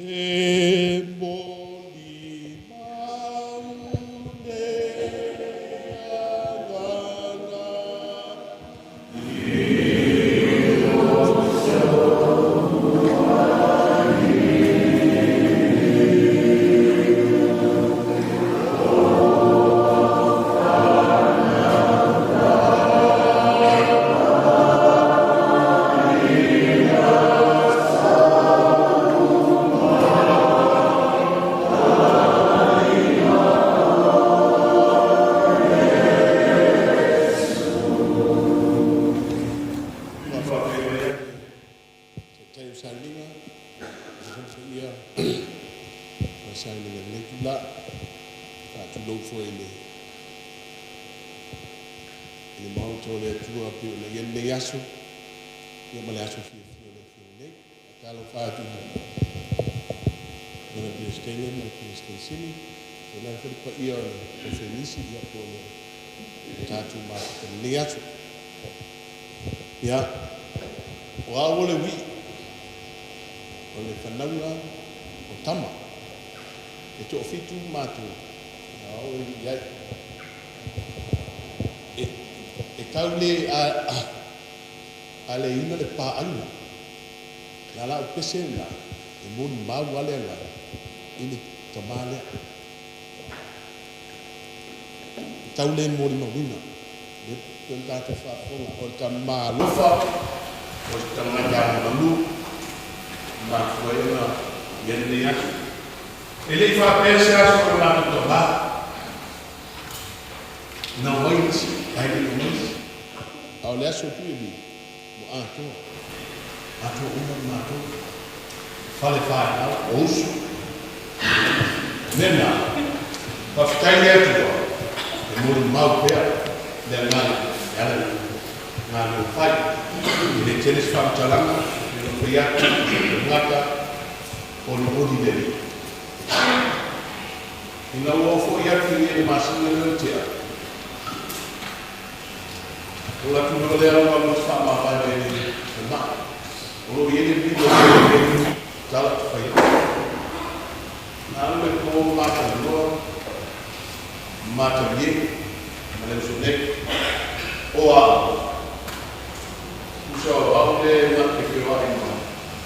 E moli mau le agaga i sauniga i lenei itulā. Faatulou foi i le i le Maota o le Atua pei ona i ai lenei aso, ia ma le aso fiafia o le afiafi nei. Faatalofa atu i le Peresetene ma le Peresetene Sili, tainane foi le paia o le Konferenisi, ia po o le tatou mafuta i lenei aso. Ia, o au o le ui'i, o le fanauga o tama. E toafitu matou, a o au e ui'i ai. E, e tau le a, a, aleina le pā'aina. Na la'u pese lena e molimau lava le agaga i le tamā lea. E tau le molimauina lea pei ona tatou faafofoga o le tamā alofa, o le tagata agavanu, e mafua ai ona i ai lenei aso. E le i faapea se aso o le matou tamā. Na omai nisi, ae le i omai isi. A o le aso tu e mili, ua atoa. Atoa uma le matou fale faelau o uso. O mea na, faafetai le Atua e molimau pea le agaga e ala i galuega fai. E le tele se faamatalaga, e le o fai atu se tagata olioli le Alii. Ina ua oo foi atu i le masina lea o le tea, o latu loa lea ua alu atu faamavae mai le falemai. O lo o i ai le milo o le tala ou te fai atu. Na alu le po ma talanoa, ma talie, ma le uso nei. O a, tusa o au le na te feoai ma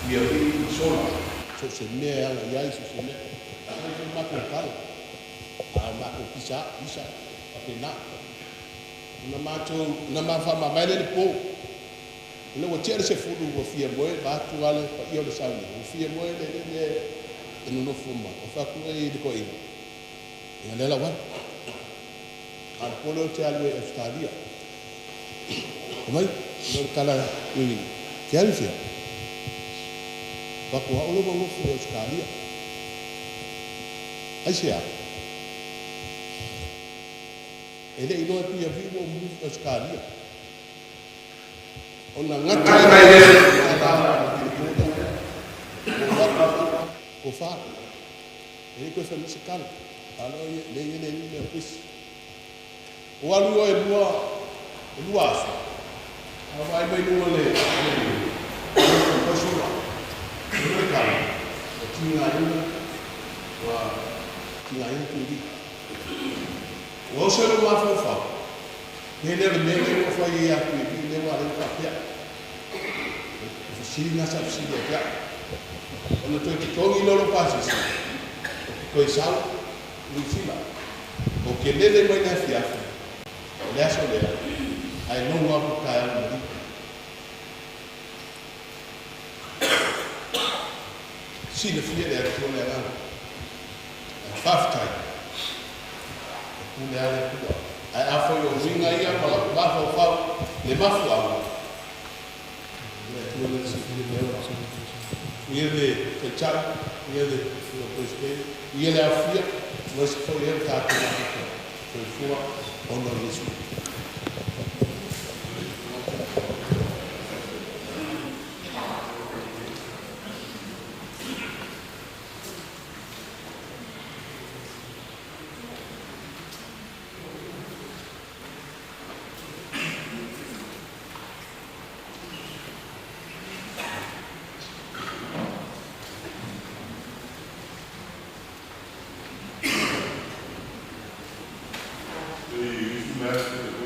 ia vii ma sola, so o se mea e aga i ai, so o se mea. A fai foi matou tala, a o matou pisa a'u, pisa, faapena. Ona matou, ona ma faamavae lea i le po. Ina ua tea le sefulu ua fia moe, vaeatu lava le paia o le sauniga, ua fia moe le le mea e nonofo mai. Ua fai atu ai i le toeaina, Ia lea la ua alu. A o le po lea ou te alu ai i Ausetalia. Fai mai, o le tala ui, te alu i fea? Fai atu, o au lea ua nofo i Ausetalia. Aisea? E le i iloa e Tuiavi ua ou move i Ausetalia. Ona gata ai lea i le po lea, ua ou alu i po fa. E le toe fai mai se tala. A o lea e i ai le alii lea o Chris. Ua alu oe lua, e lua aso, a vaai mai luga o le le sola. Fai mai le tala, ua tigaina, ua tigaina Tuivi. Ua oso i lou mafaufau, pe le o le mea lea ua fai ai ia Tuivi lea ua ala ai ona faapea. O le fesili lena sa fesili ia te au. Ona toe totogi lea o lou pasese, ou te toe sau i Niu Sila. Ou te lele mai le afiafi o le aso lea, ae logo atu i le taeao i Maligi. Silafia e le Atua le agaga. Ae faafetai, e pule lava le Atua. Ae afai o uiga ia ma lau mafaufau le mafuaaga, o le Atua lea e silafia mea uma. Ia le Taitai, ia le Peresetene, ia le aofia, aemaise foi ia le tatou mafuta soifua ona o Iesu. The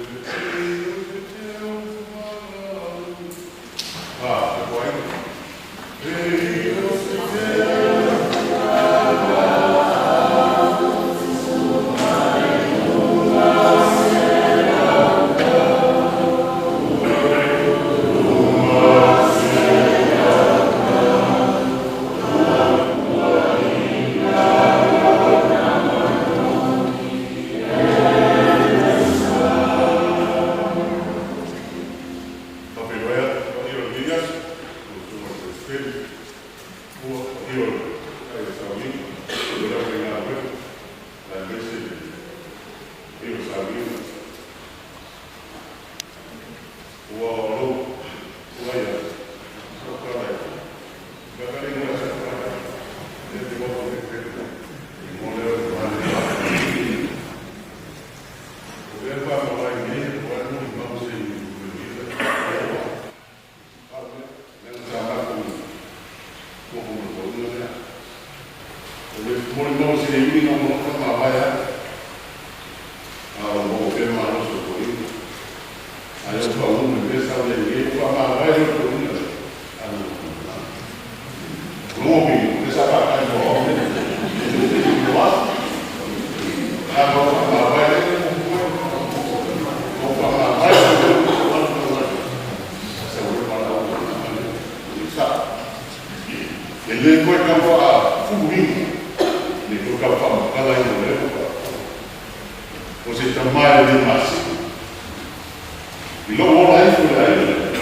O le molimau se le uiga o lou faamavae ai, a o maua pea le malosi o toeaina. Ae ou pagū i le mea sa ou i ai nei, ua faamavae loa le toeaina lea, alu i le Logo mi, le sa faatali mo au nei. A ma ou faamavae lea, ou faamavae ou alu alu sau ai valaau o le le sao. E le toe tau faafuluina, le toe tau faamatalaina o lea ua o se tama e le masina. I lou ola ifo i le aiga lea,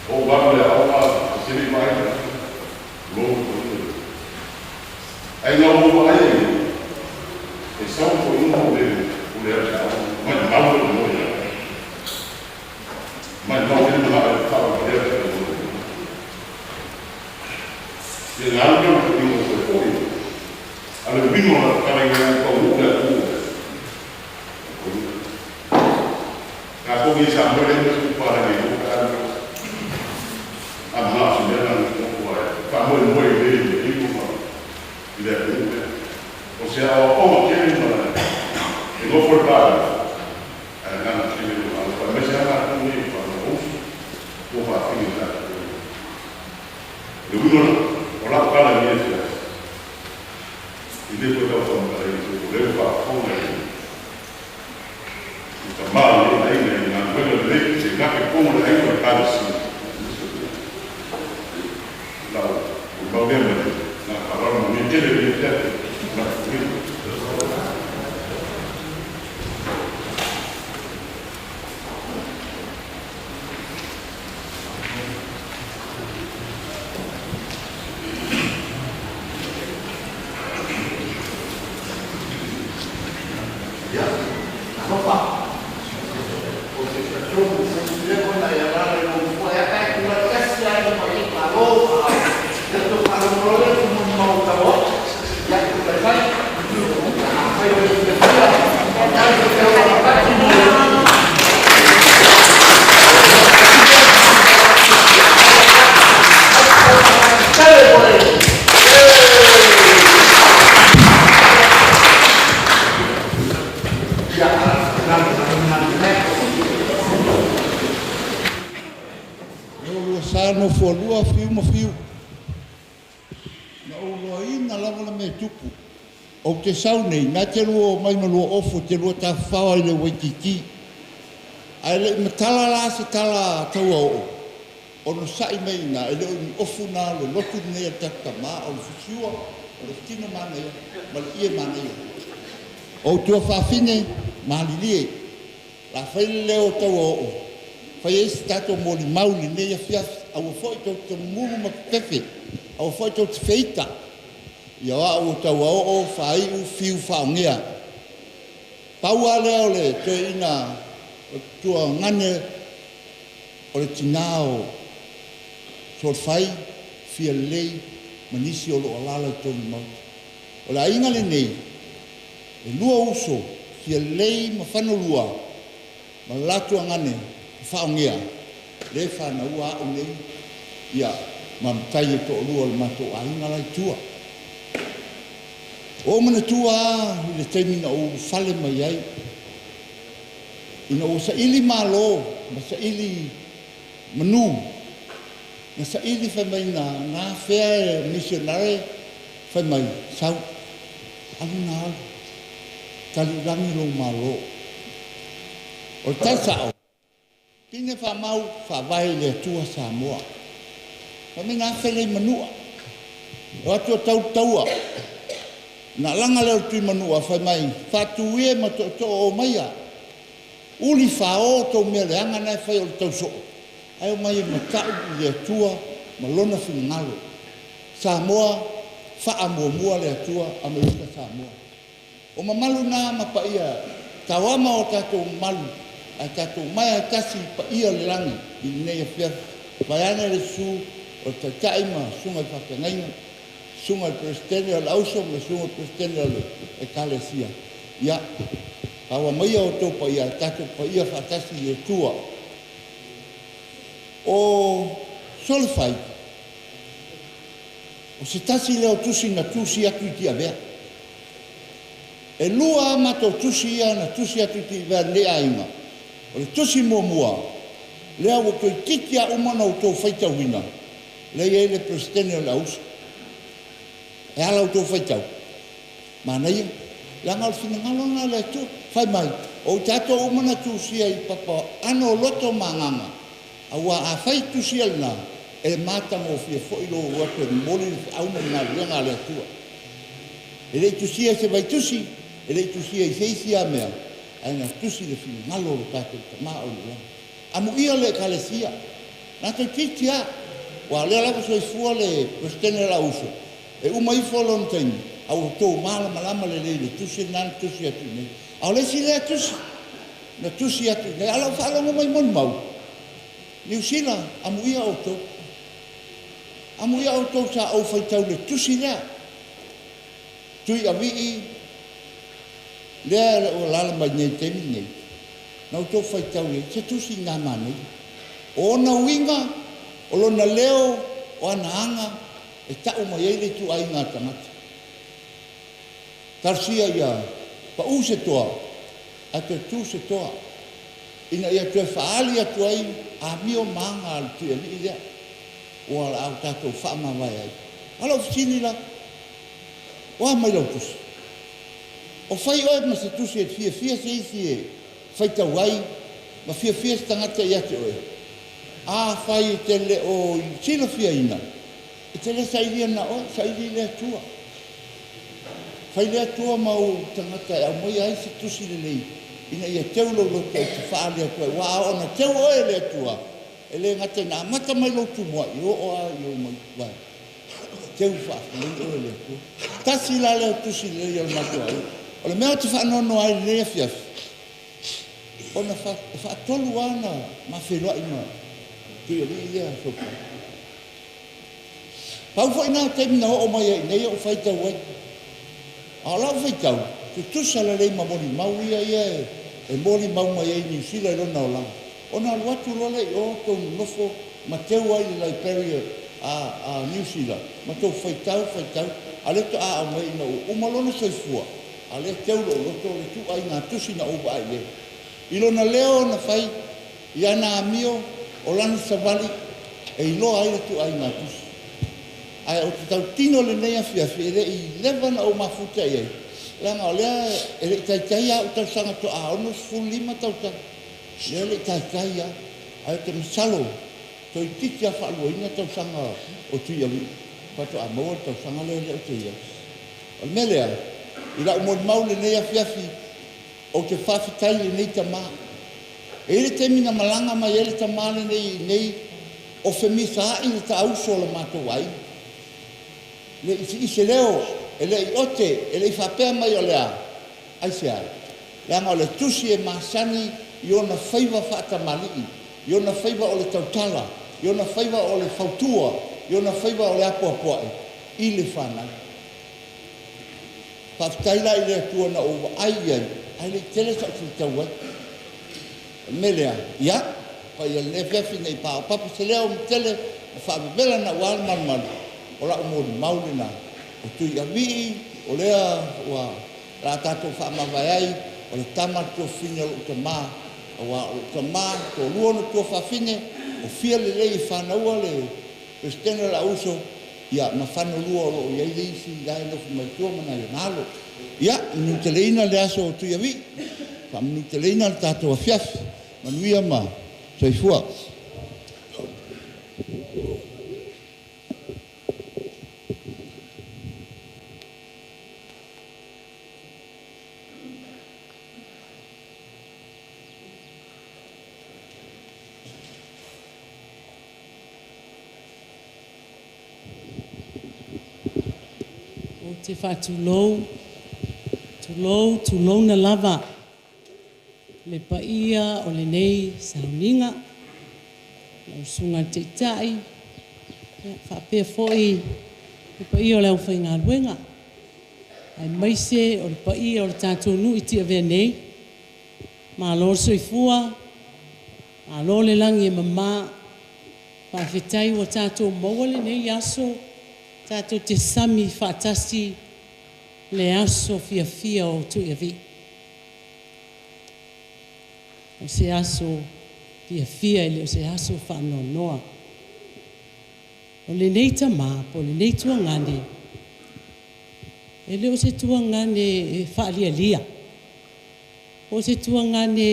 ou alu i le aoga e te le i vaai i le lou toeaina lea. Ae ina ua ou vaai ai, e sau le toeaina o le o le alu i le aoga, maumau e le moe ia te au. Maumau e le manao e faavavalea le toeaina. Ia na alu lea o le toeaina ua toe foi, a le uiga o lau tala ina ua ou taunuu i le atunuu lea, Tatou nei Samoa e leai ma se palagi e pe a alu a manao se mea na nofonofo ai faamoemoe i le manino ma i le atunuu lea. O se aoaoga tele ma e nofo i le palagi ae agaga tele lona alofa aemaise lava matou nei o fanau uso ua faafine i tatou. O le uiga lena o lau tala i lenei afiafi e le toe tau faamatalaina se upu o lea ua faafofoga i i tama o lenei aiga i galuega lelei se gate totonu o le aiga o le Ekalesia aemaise o lau molimau lea ma le agaga faaaloalo. Manuia tele lenei afiafi ma le manuia. Ia, talofa. Ou te talitonu foi lea ona e alaala i lou nofoa e ata e tulai tasi lava i luma i malo. Ia outou faalogo loa lea i le molimau o Tauao'o. Ia, tulai mai. Afai o e fiafia, faatali le feau a Lapati mo le alii. E oulua sa nofoalua fiu ma fiu. Na ou iloaina lava le mea e tupu. Ou te sau nei, na te lua omai ma lua ofu e te lua tafafao ai i le Waikiki. Ae le i matala la se tala tauaoo, onosai mai i ina, e le o ni ofu na o le lotu lenei a le tatou tama, o le fusiua, o le tino manaia ma le ie manaia. O outou tuafafine, malilie, la fai le leo o tauaoo, fai ai se tatou molimau i lenei afiafi, aua foi tou te mumulu ma fefe, aua foi tou te feita, ia o au o tauaoo faaiu fiu faaogea. Pau lava lea o le toeaina o le tuagane o le tinā o Solefai, Fialelei ma nisi o lo o alaala i totonu o le Maota. O le aiga lenei, e lua uso, Fialelei ma Fanolua ma le la tuagane o Faaogea, lea e fanaua au nei, ia, ma matai e toalua o le matou aiga la i tua. Ua ou manatua lava i le taimi na ou ulufale mai ai, ina ua saili malo ma saili manu, na saili fai mai na na afea e misionare fai mai, sau, alu na alu, taliulagi lou Malo. O le tala sa'o, pine faamau faavae i le Atua Samoa. Fai mai na afe lea i Manua. O atu o tau le taua. Ona alaga lea o le tui Manua fai mai, faatu e ma tootoo o maia. Uli fao tou mea leaga na e fai o le tausoo, ae omai e mata'u i le Atua ma Lona finagalo. Samoa, faamuamua le Atua, Amerika Samoa. O mamalu na ma paia tauama o tatou mamalu ae tatou omai lava e tasi i paia o le lagi i lenei afiafi. Vaeane le susu o le Taitai ma susuga i faafeagaiga, susuga i le Peresetene o le Auso ma le susuga i le Peresetene o le Ekalesia. Ia, tauama maia outou paia ae tatou paia faatasi i le Atua. O Solefai, O se tasi lea o tusi na tusi atu i Tiavea. E 2 a matou tusi ia na tusi atu i Tiavea a lenei aiga. O le tusi muamua, lea ua toeitiiti lava uma ona outou faitauina, lea e i ai le Peresetene o le Auuso. E a la outou faitau? Manaia, leaga o le finagalo lena o le Atua. Fai mai, o tatou uma na tusia i papa ano o loto ma agaga, aua afai e tusia lena, e matagofie foi lou atu e momoli le feau ma le galuega a le Atua. E le i tusia i se vaitusi, e le i tusia i se isi lava mea, ae na tusi i le finagalo o le tatou Tama o i le lagi. Amuia le Ekalesia, na toeitiiti lava, aua o lea lava e soifua le Peresetene o le Auuso, e uma ifo lona taimi, a ua outou malamalama lelei i le tusi lena na tusi atu i inei. A o le isi lea tusi, na tusi atu i inei, a o lau faalogo mai molimau, Niu Sila, amuia outou. Amuia outou sa ou faitau i le tusi lea. Tui Avii, lea ua alaala mai nei i le taimi lenei, na outou faitau i ai, se tusi lena manaia. O ona uiga, o lona leo, o ana aga, e tau mai ai le ituaiga tagata. Talosia ia pau se toa, ae toe tu se toa, ina ia toe faaali atu ai amio ma aga a le Tuialii lea ua o le a tatou faamavae ai. A o lau fesili la, o a mai lau tusi? O fai oe ma se tusi e fiafia se isi e faitau ai ma fiafia se tagata ia te oe? Afai e te le o silafiaina, e te le sailia na oe, saili i le Atua. Fai le Atua ma ou tagata e aumaia ai se tusi lelei ina ia teu lou loto e te faaali atu ai, aua a oo ina teu oe e le Atua, e le gata ina amata mai lou tumuai, e oo lava i ou maivae, teu faalelei oe e le Atua. Tasi la lea o tusi lelei a le matou aiga. O le mea ou te faanoanoa ai i lenei afiafi, ona e faatolu lava ona ma feiloai ma Tuialii lea Soifua. Pau foi lena o taimi na oo mai ai i inei ou faitau ai. A o lau faitau, tutusa lelei ma molimau ia ia e molimau mai ai i Niu Sila i lona olaga. Ona alu atu loa lea i o tou nonofo ma teu ai i le library a Niu Sila ma tou faitau, faitau, a o lea faatoa aumai ina ua uma lona soifua, a o lea e teu lou loto le ituaiga tusi na ou vaai i ai. I lona leo na fai i ana amio, o lana savali e iloa ai le ituaiga tusi. Ae ou te tautino lenei afiafi e le i leva ona ou mafuta i ai, leaga o lea e le i taitai lava ou tausaga toa 65 tausaga, lea e le i taitai lava. Ae ou te masalo toeitiiti lava faaluaina tausaga o Tuialii faatoa maua le tausaga lea lea ou te i ai. O le mea lea, i lau molimau i lenei afiafi, ou te faafetai i lenei tama. E i ai le taimi na malaga mai ai le tama lenei i inei, o femisaai le taauso o le matou aiga. Le isiisi leo, e le i ote, e le i faapea mai o le a, aisea? Leaga o le tusi e masani i ona faiva faatamalii, i ona faiva o le tautala, i ona faiva o le fautua, i ona faiva o le apoapoai i le fanau. Faafetai la i le Atua na ou vaai i ai, ae le i tele sau faitau ai. O le mea lea, ia, paia i lenei afiafi ne i paopapa se leo ma tele ma faavevela naua le malumalu, o lau molimau lena. O Tuiavii, o lea ua o le a tatou faamavae ai, o le tama a le tuafafine o lou tama, aua o lou tama, toalua ona tuafafine, o fia lelei e fanaua le Peresetene o le Auuso, ia, ma fanolua o lo o i ai le isi la e nofo mai tua ma nai ona alo. Ia, manuteleina le aso o Tuiavii, faamanuteleina le tatou afiafi. Manuia ma soifua. Ou te faatulou, tulou, tulouna lava le paia o lenei sauniga, lau susuga i le Taitai, ia, faapea foi le paia o le aufaigaluega, aemaise o le paia o le tatou nuu i Tiavea nei. Malo le soifua, malo le lagi e mama, faafetai ua tatou maua lenei aso. Tatou te sami faatasi le aso fiafia o Tuiavii. O se aso fiafia e le o se aso faanoanoa. O lenei tamā po o lenei tuagane, e le o se tuagane e faalialia. O se tuagane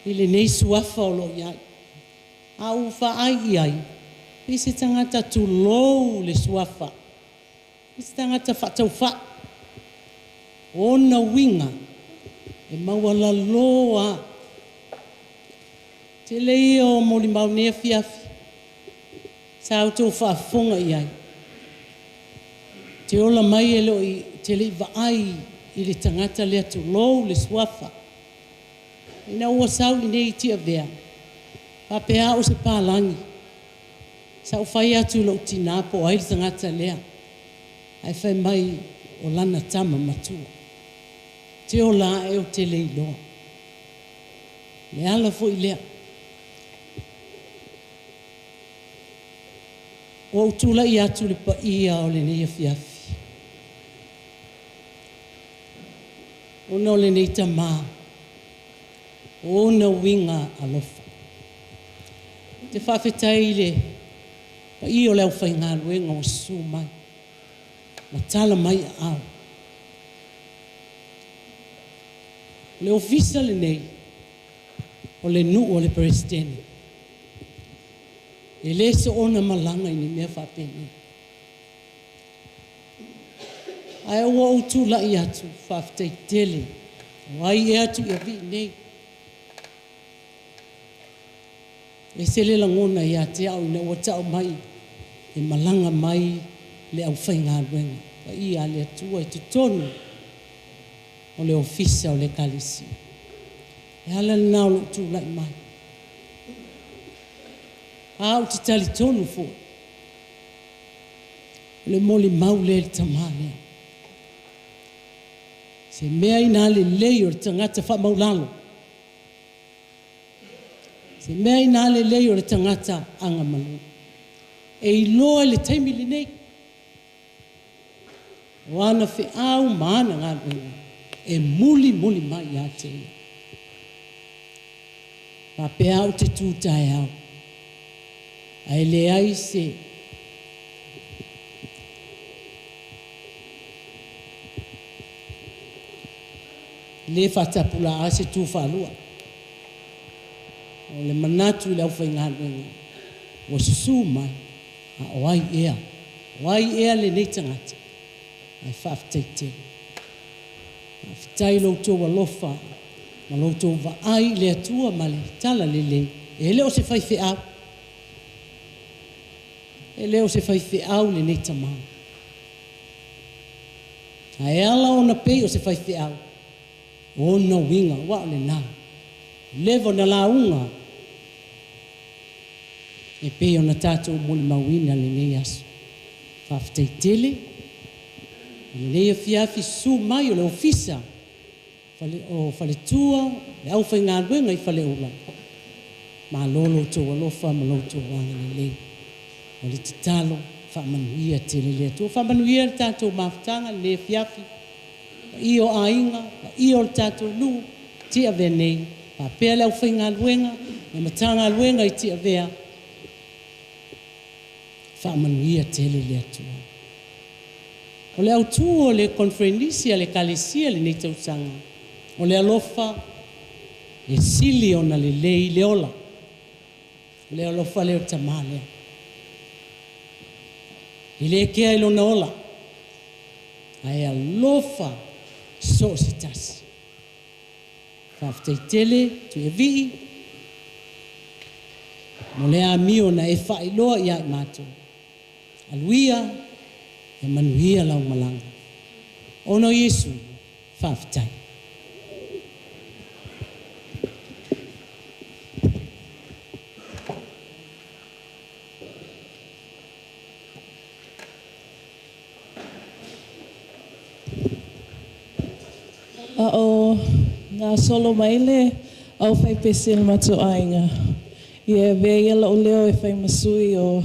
i lenei suafa o lo o i ai. A ou vaai i ai, i se tagata tulou le suafa, i se tagata faatauvaa, o ona uiga e maualalo lava. Tele ia o molimau i lenei afiafi sa outou faafofoga i ai. Te ola mai e le o i, te le i vaai i le tagata lea tulou le suafa. Ina ua sau i inei i Tiavea, faapea au o se palagi. Sa ou fai atu i lou tinā po o ai le tagata lea. Ae fai mai o lana tama matua. Te ola ae ou te le iloa. Le ala foi lea. Ua ou tulai atu i le paia o lenei afiafi. Ona o lenei tamā, o ona uiga alofa. Ou te faafetai i le paia o le aufaigaluega ua susu mai, ma tala mai aao. O le ofisa lenei, o le nuu o le Peresetene. E le soona malaga i ni mea faapenei. Ae ua ou tulai atu, faafetai tele, o ai ea Tuiavii nei. E ese le lagona ia te au ina ua tau mai e malaga mai le aufaigaluega paia a le Atua i totonu o le ofisa o le Ekalesia. E ala lena o lou tulai mai. A ou te talitonu foi, o le molimau lea i le tamā lea. Se mea ina lelei o le tagata faamaulalo. Se mea ina lelei o le tagata agamalu. E iloa i le taimi lenei, o ana feau ma ana galuega e muli muli mai ia te ia. Faapea au te tu taeao, ae leai se le faatapulaa se tu faalua. O le manatu i le aufaigaluega ua susu mai, a o ai ea, o ai ea lenei tagata, ae faafetai tele. Faafetai lo outou alofa ma lo outou vaai i le Atua ma le talalelei. E le o se faifeau. E le o se faifeau lenei tamā. Ae ala ona pei o se faifeau, o ona uiga, ua o lena. Leva na lauga, e pei ona tatou molimauina lenei aso. Faafetai tele, lenei afiafi susu mai o le ofisa o faletua, le aufaigaluega i Faleula. Malo lo outou alofa ma lo outou agalelei. O le tatalo, faamanuia tele le Atua. Faamanuia le tatou mafutaga lenei afiafi. Paia o aiga, paia o le tatou nuu, Tiavea nei, faapea le aufaigaluega, le Matagaluega i Tiavea. Faamanuia tele le Atua. O le autu o le konferenisi a le Ekalesia lenei tausaga, o le alofa e sili ona lelei le ola. O le alofa lea o le tamā lea. E le kea i lona ola, ae alofa so o se tasi. Faafetai tele, Tuiavii, mo le amio na e faailoa ia i matou. Aluia, e manuia lau malaga. Ona o Iesu, faafetai. A o ngā solo mai le au whai pese le matou aiga. Ia e avea ia la'u leo e fai ma sui o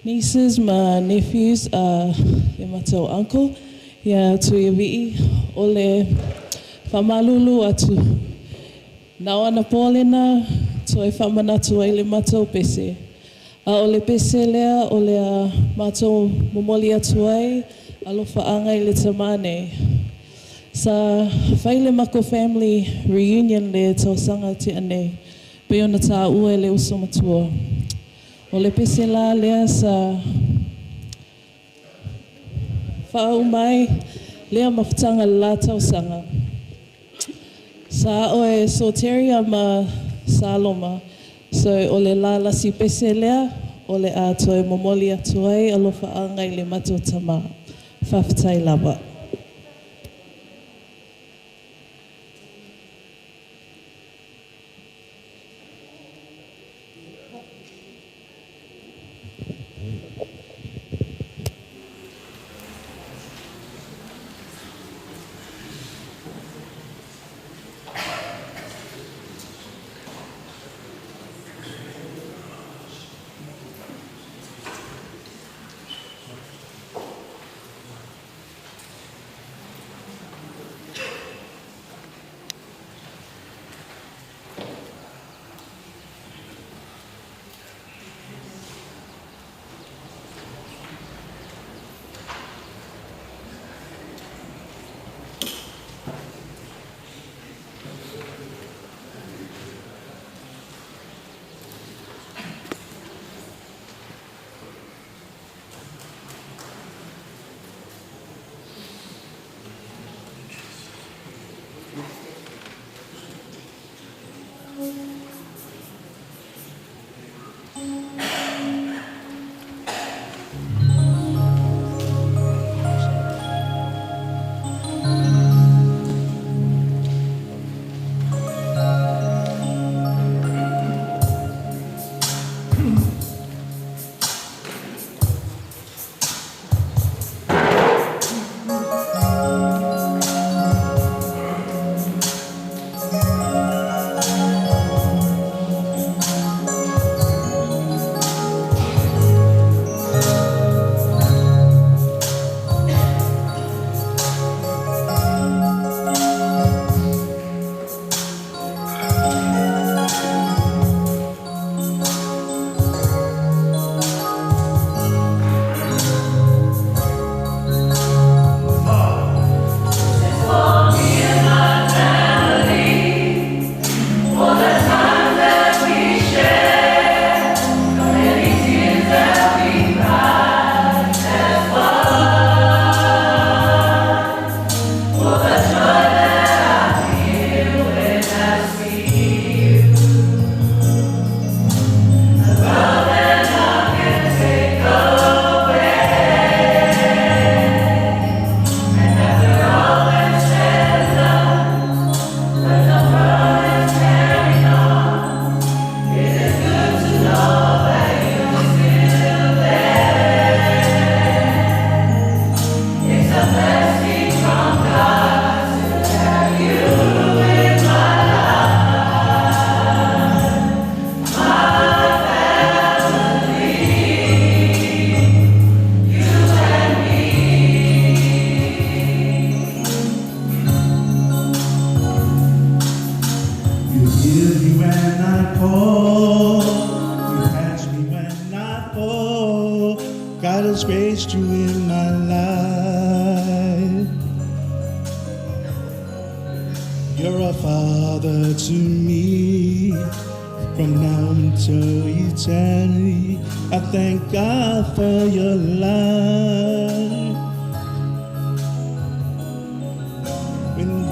nieces ma nephews a le matou uncle ia Tuiavii, o le faamalulu atu. Na o anapo lena toe faamanatu ai le matou pese. A o le pese lea o le a matou momoli atu ai alofaaga i le tamā nei. Sa fai le makou family reunion le tausaga tea nei, pei ona taua e le uso matua. O le pese la lea sa faauma ai lea mafutaga i le la tausaga. Sa ao e Soteria ma Saloma, so o le la lasi pese lea o le a toe momoli atu ai alofaaga i le matou tamā. Faafetai lava. You hear me when I call. You catch me when I fall. God has graced you in my life. You're a father to me from now until eternity. I thank God for your life.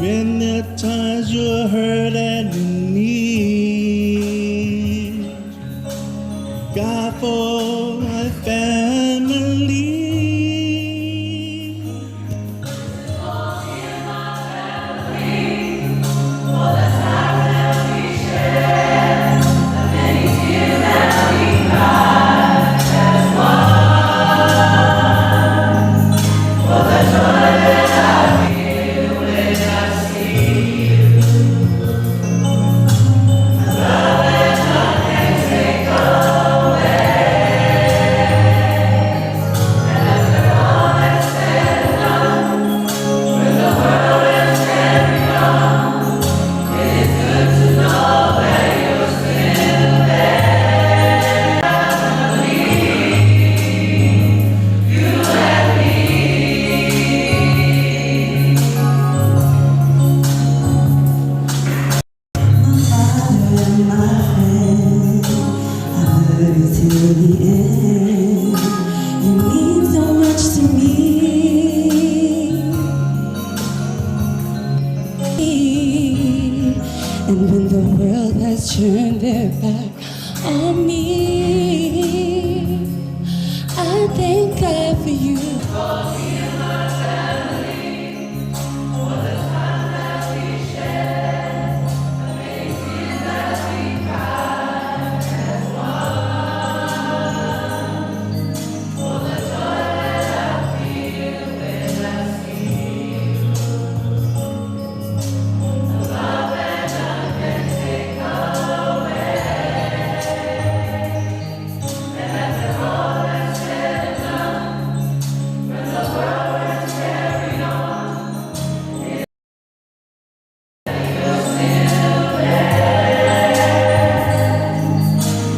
When there are times you're hurt and in need, God for my family. has turned their back on me. I thank God for you. For me and my family, for the time that we shared, the many tears that we cried as one. For the joy that I feel when I see you, the love that none can take away. And after all that's said and done, when the world has carried on, it you're still there.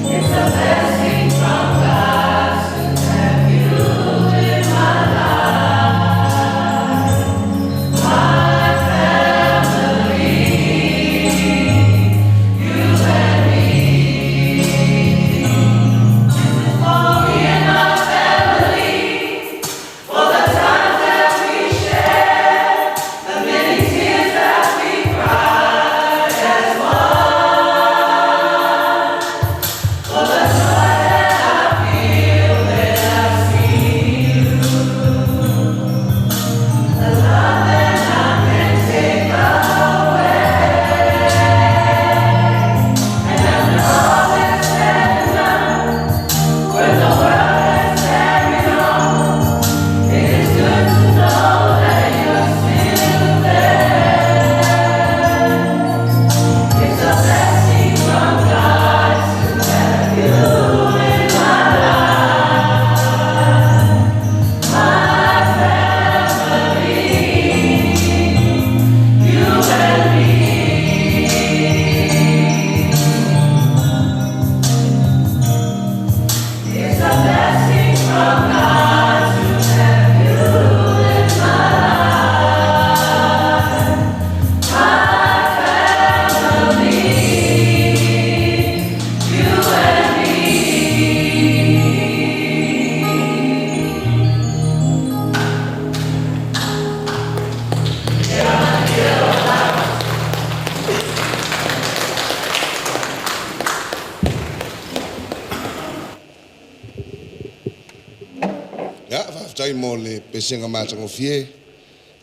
It's a blessing from God to have you in my life, my family, you and me. This is for me and my family, for the times that we shared, the many tears that we cried as one. For the joy that I feel when I see you, the love that none can take away. And after all that's said and done, when the world has carried on, it is good to know that you're still there. It's a blessing from God to have you in my life, my family, you and me. It's a blessing from God to have you in my life, my family, you and me. Ia, faafetai mo le pesega matagofie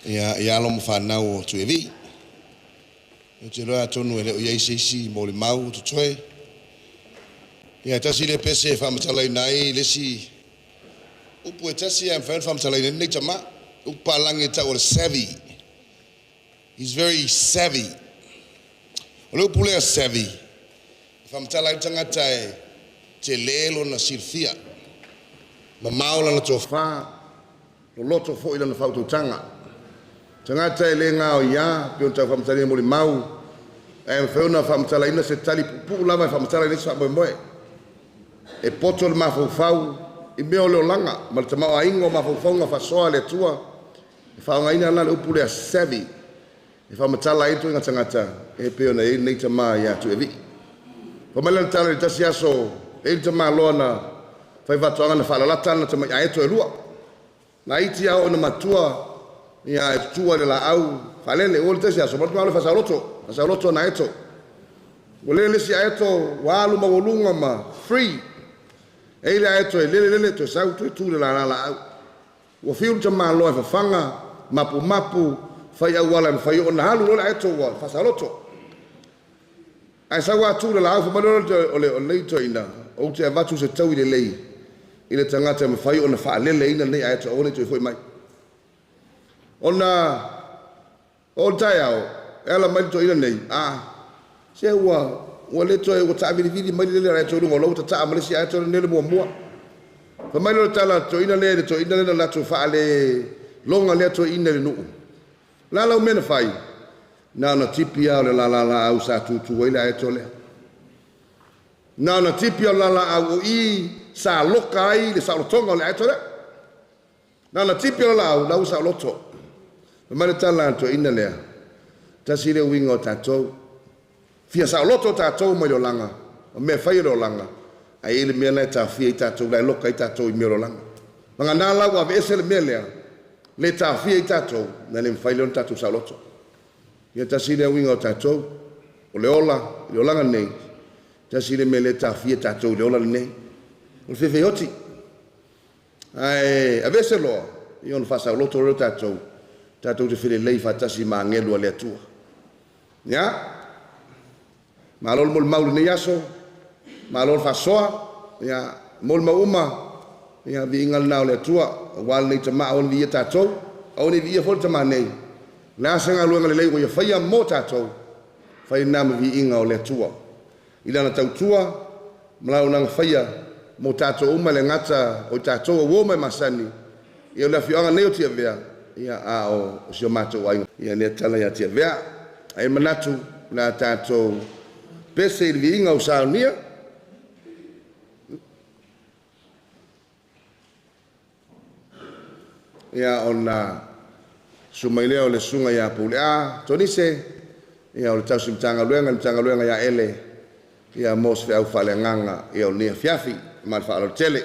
ia i alo ma fanau o Tuiavii. Ou te iloa atonu e le o i ai se isi molimau o totoe. Ia, tasi lea pese e faamatalaina ai le isi upu e tasi ae mafai ona faamatalaina ai lenei tama. Upu palagi e tau o le savvy. He's very savvy. O le upu lea savvy, e faamatala ai le tagata e tele lona silafia, mamao lana tofa, loloto foi lana faautautaga. Tagata e le gaoia, pei ona tau faamatalaina e molimau, ae mafai ona faamatalaina se tali puupuu lava e faamatala i le isi faamoemoe. E poto le mafaufau i mea o le olaga ma le tamaoaiga o mafaufauga faasoa a le Atua. E faaaogaina la le upu lea savvy e faamatala ai le ituaiga tagata e pei ona i ai lenei tama ia Tuiavii. Fai mai lana tala i le tasi aso, e i ai le tamaloa na fai faatoaga na faalalata ana tamai aeto e lua. Laiti a oo ina matua ia e tutua i le laau faalele. Ua le tasi aso, manatu lava o le faasaoloto, faasaoloto ana aeto. Ua lele le isi aeto ua alu maualuga ma free. E i ai le aeto e lele lele toe sau toe tu i le lala laau. Ua fiu le tamaloa e fafaga, mapumapu, fai auala e mafai ona alu loa le aeto ua faasaoloto. Ae sau a tu i le laau fai mai loa o le lenei toeaina, ou te avatu se taui lelei i le tagata e mafai ona faaleleina lenei aeto aua ne i toe foi mai. Ona o le taeao, e ala mai le toeaina nei, a, se ua, ua le toe, ua taavilivili mai le lele o le aeto i luga o lou tataa ma le isi aeto lenei le muamua. Fai mai lea o le tala a le toeaina lea i le toeaina lea na latou faaleloga lea toeaina i le nuu. O le a lau mea na fai? Na ona tipi lava o le lala laau sa tutu ai le aeto lea. Na ona tipi lava o le lala laau o i sa loka ai le saolotoga o le aeto lea. Na ona tipi o le laau, la ua saoloto. Fai mai le tala a le toeaina lea, tasi lea uiga o tatou. Fia saoloto tatou mai le olaga, o mea fai o le olaga, ae i ai le mea la e taofia ai tatou, la e loka ai tatou i mea o le olaga. Vagana la ua aveese le mea lea, le taofia ai tatou, na le mafai lea ona tatou saoloto. Ia tasi lea uiga o tatou, o le ola i le olaga nei, Tasi le mea lea e taofia tatou i le ola lenei, o le fefeoti. Ae aveese loa, ia ona faasaoloto lea o tatou, tatou te felelei faatasi ma agelu a le Atua. Ia, malo le molimau i lenei aso, malo le faasoa, ia, molimau uma, ia, viiga lena o le Atua, aua lenei tama, aua ne i viia tatou, aua ne i viia foi le tama nei. O le a se galuega lelei ua ia faia mo tatou, fai lena ma viiga o le Atua. I lana tautua ma lana auaunaga faia mo tatou uma, e le gata o i tatou o uo ma e masani, ia o le afioaga nei o Tiavea, ia a o si o matou aiga. Ia lea tala ia Tiavea. Ae manatu o le a tatou pese i le viiga ua saunia. Ia ona susu mai lea o le susuga ia Pulea Tonise, ia o le tausi Matagaluega i le Matagaluega ia Ele, ia mo se feau faaleagaga ia o lenei afiafi. Ma le faaaloalo tele.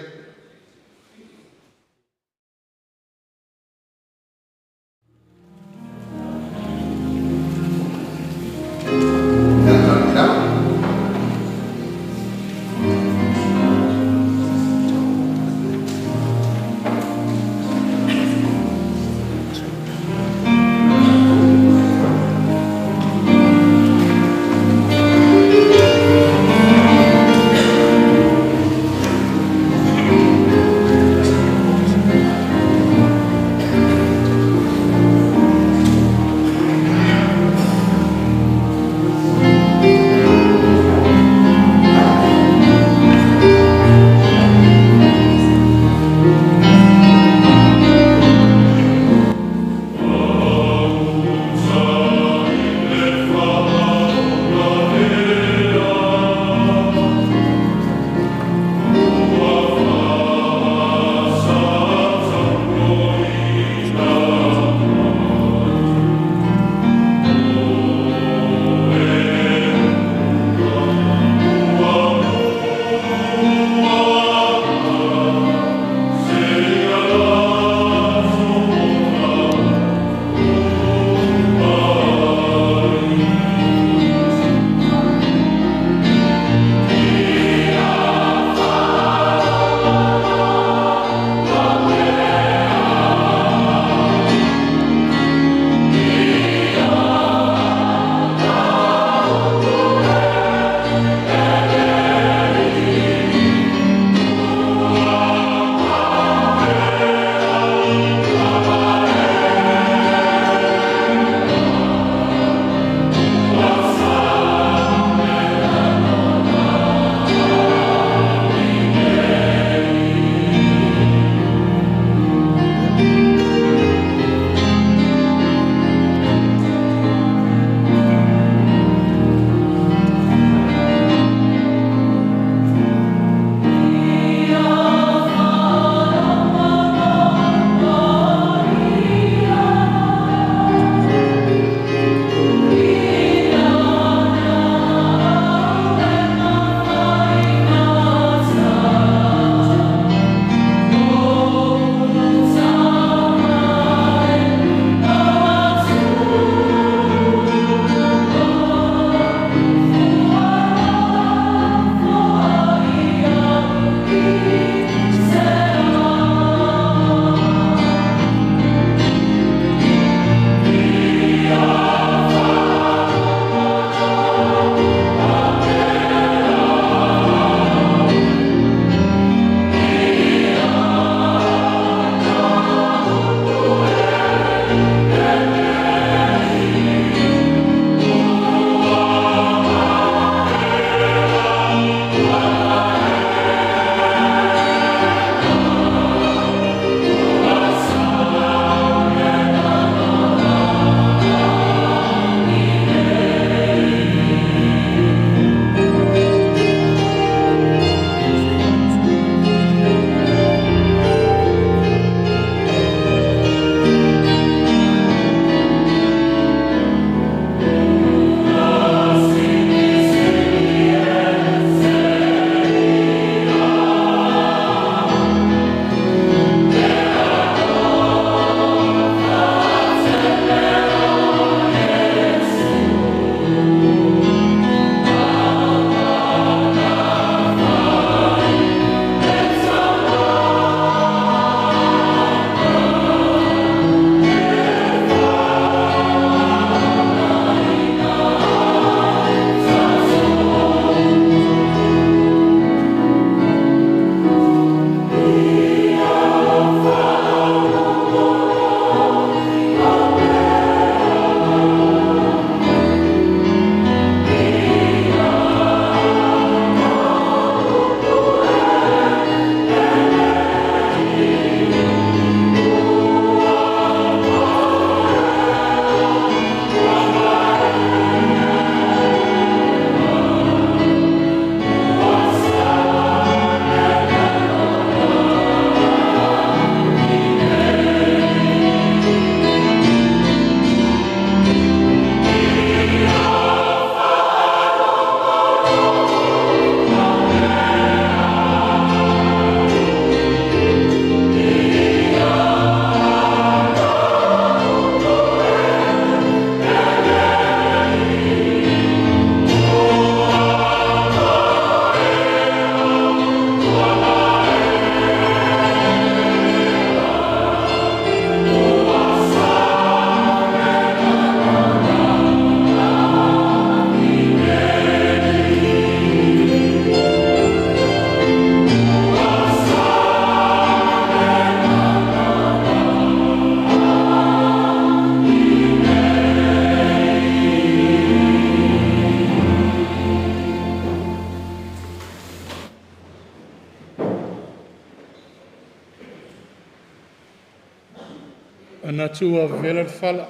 Manatu ua vevela le fala,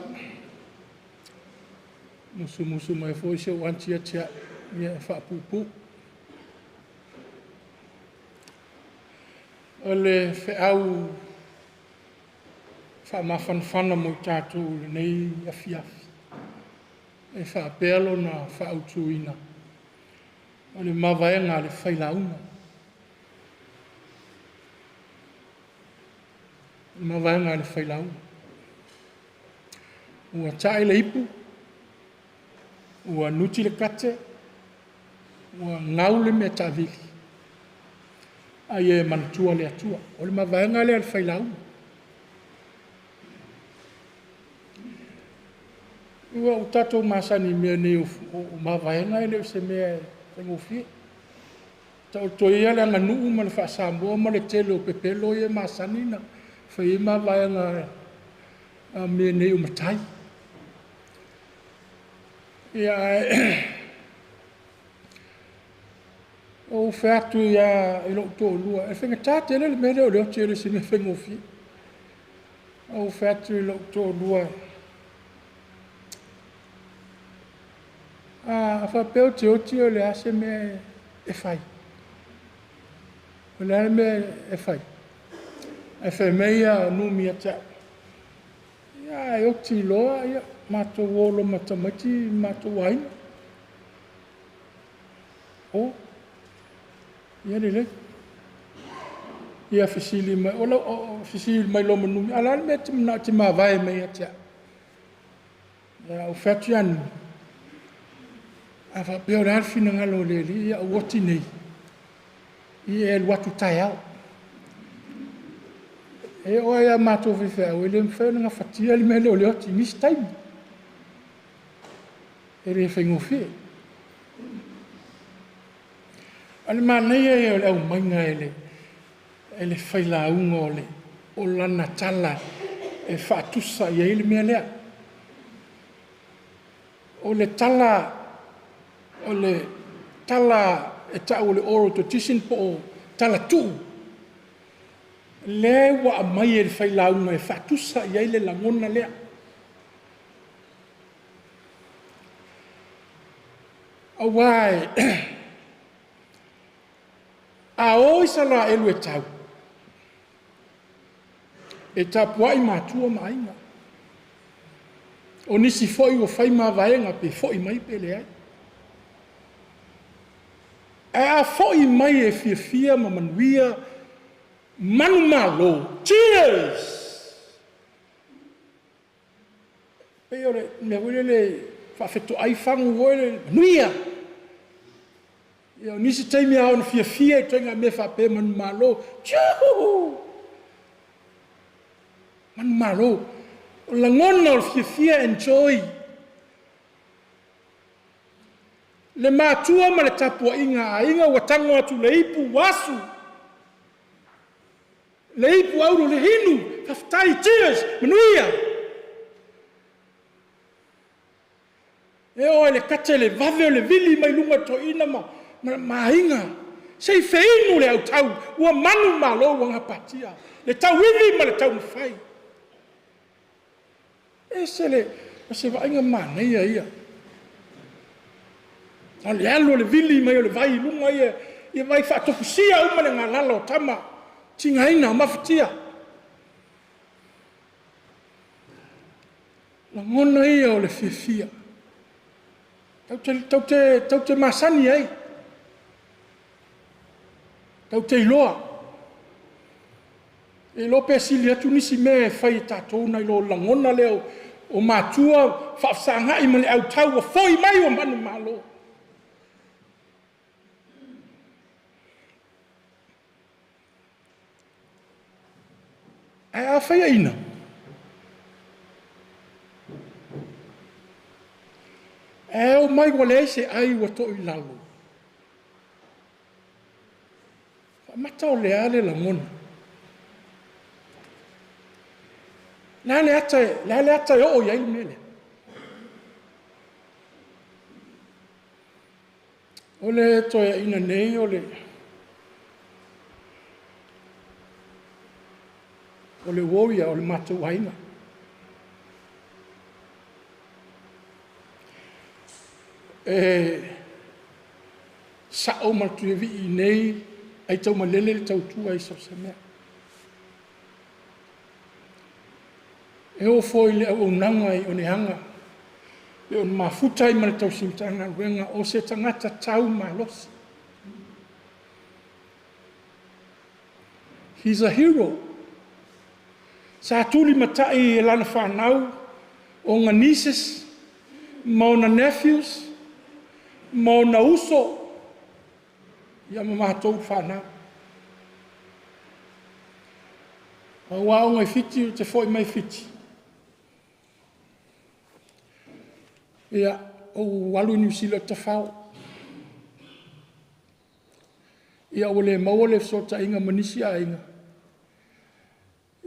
musumusu mai foi si ou anti ia te au, ia e faapuupuu. O le feau faamafanafana mo i tatou i lenei afiafi, e faapea lona faautuina, o le mavaega a le failauga. O le mavaega a le failauga. Ua ta'i le ipu, ua nuti le kate, ua gau le mea taavili, a ia e manatua le Atua. O le mavaega lea a le failauga. Ua o tatou masani i mea nei o mavaega e le o se mea e faigofie. Taoto ia le aganuu ma le faa-Samoa ma le tele o pepelo ia e masani ona fai ai mavaega a mea nei o matai. Ia ae ou fai atu i lou toalua, e faigata tele le mea lea o le oti e le o se mea faigofie. Ou fai atu i lou toalua, a faapea ou te oti o le a se mea e fai? O le a le mea e fai? Ae fai mai ia Numi ia te au, ia a e oti loa, ia matou o loa ma tamaiti ma matou aiga. O, ia lelei. Ia fesili mai, o lau, fesili mai loa ma Numi, a o le a le mea e te manao e te mavae mai ia te au? Ia, ou fai atu ia Numi, a faapea o le a le finagalo o le Alii ia ou oti nei, ia e alu atu taeao. E oo lava ia matou faifeau, e le mafai ona gafatia le mea lea o le oti i nisi taimi. E le faigofie. O le manaia ia o le aumaiga e le failauga o lana tala e faatusa i ai le mea lea. O le tala, o le tala e tau o le oral tradition po o tala tuu, lea ua aumai e le failauga e faatusa i ai le lagona lea. Aua a o Isaraelu e tau, e tapuai matua ma aiga. O nisi foi ua fai mavaega pe foi mai pe leai. Ae a foi mai e fiafia ma manuia, manumalo, cheers! Pei o le mea foi lele faafetoai fagu foi lele, manuia! Ia o nisi taimi a ono fiafia i ituaiga mea faapea manumalo, tjuhuu! Manumalo. O lagona o le fiafia, enjoy. Le matua ma le tapuaiga a aiga ua tago atu le ipu ua asu. Le ipu auro le inu, faafetai, cheers, manuia! E oo lava i le kate le vave o le vili mai luga o toeaiina ma aiga. Se i feinu le autau ua manumalo ua gapatia le tauivi ma le taumafai. E ese le, o se vaaiga manaia ia. A o le alu o le vili mai o le vai i luga ia, ia vai faatofusia uma le galala o tama, tigaina o mafatia. Lagona ia o le fiafia. Tatou te masani ai. Tatou te iloa. E iloa pe sili atu nisi mea e fai e tatou nai lo le lagona lea o matua faafesagai ma le autau ua foi mai ua manumalo. Ae a faiaina, ae omai ua leai se ai ua toilalo, faamata o le a le lagona? Le a le ata, le a le ata e oo i ai le mea lea? O le toeaina nei o le warrior o le matou aiga. E sa'o ma le Tuiavii nei ai taumalele le tautua i so o se mea. E oo foi i le auaunaga i Oneaga, e pei ona mafuta ai ma le tausi Matagaluega, o se tagata tau malosi. He's a hero. Sa tulimatai e lana fanau, ona nieces, ma ona nephews, ma ona uso, ia ma matou fanau. Ou aoga i Fiti ou te foi mai Fiti, ia, ou alu i Niu Sila ou tafao. Ia ua le maua le fesootaiga ma nisi aiga,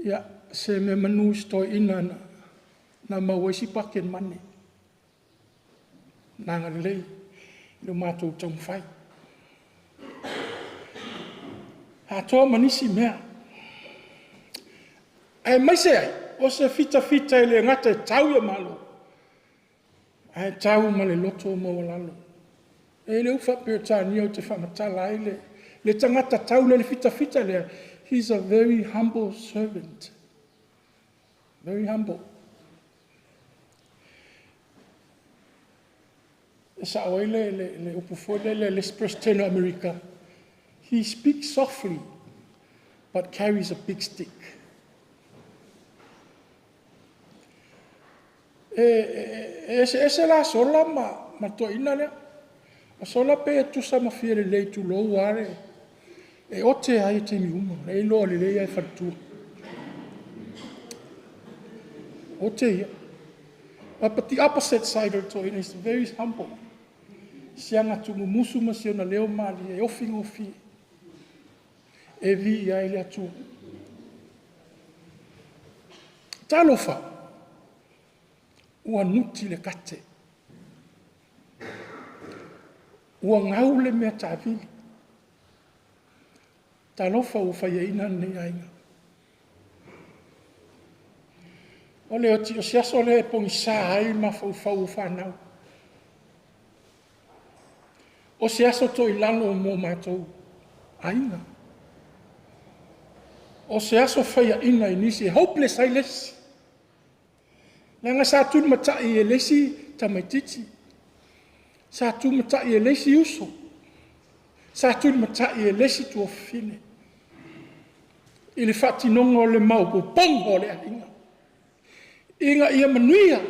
ia se meamanu i si toeaina na maua ai si pake money na agalelei i lo matou taumafai. Atoa ma nisi mea. Aemaise ai, o se fitafita e le gata e tau i le Malo, ae tau ma le loto maualalo. E i ai le upu faa-Peretania ou te faamatala ai le tagata tau lea, le fitafita lea, he's a very humble servant. Very humble. E sao ai le upu foi lele a le isi Peresetene o Amerika, he speaks softly but carries a big stick. E eseese la Sola ma le toeaina lea. O Sola pei e tutusa ma fia lelei tulou lava le e ote lava ia i taimi uma, e iloa lelei lava e faletua. Ote ia. But the opposite side of toeaina is very humble. Si ana tuumumusu ma si ona leo malie e ofi gofie. E viia ai le Atua. Talofa, ua nuti le kate. Ua gau le mea tavili. Talofa ua faiaina lenei aiga. O le o se aso lea e pogisa ai mafaufau o fanau. O se aso toilalo mo matou aiga. O se aso faiaina i nisi e hopeless ai le isi. Leaga sa tulimatai e le isi tamaitiiti, sa tulimatai e le isi uso, sa tulimatai e le isi tuafafine i le faatinoga o le maopoopoga o le aiga, ina ia manuia,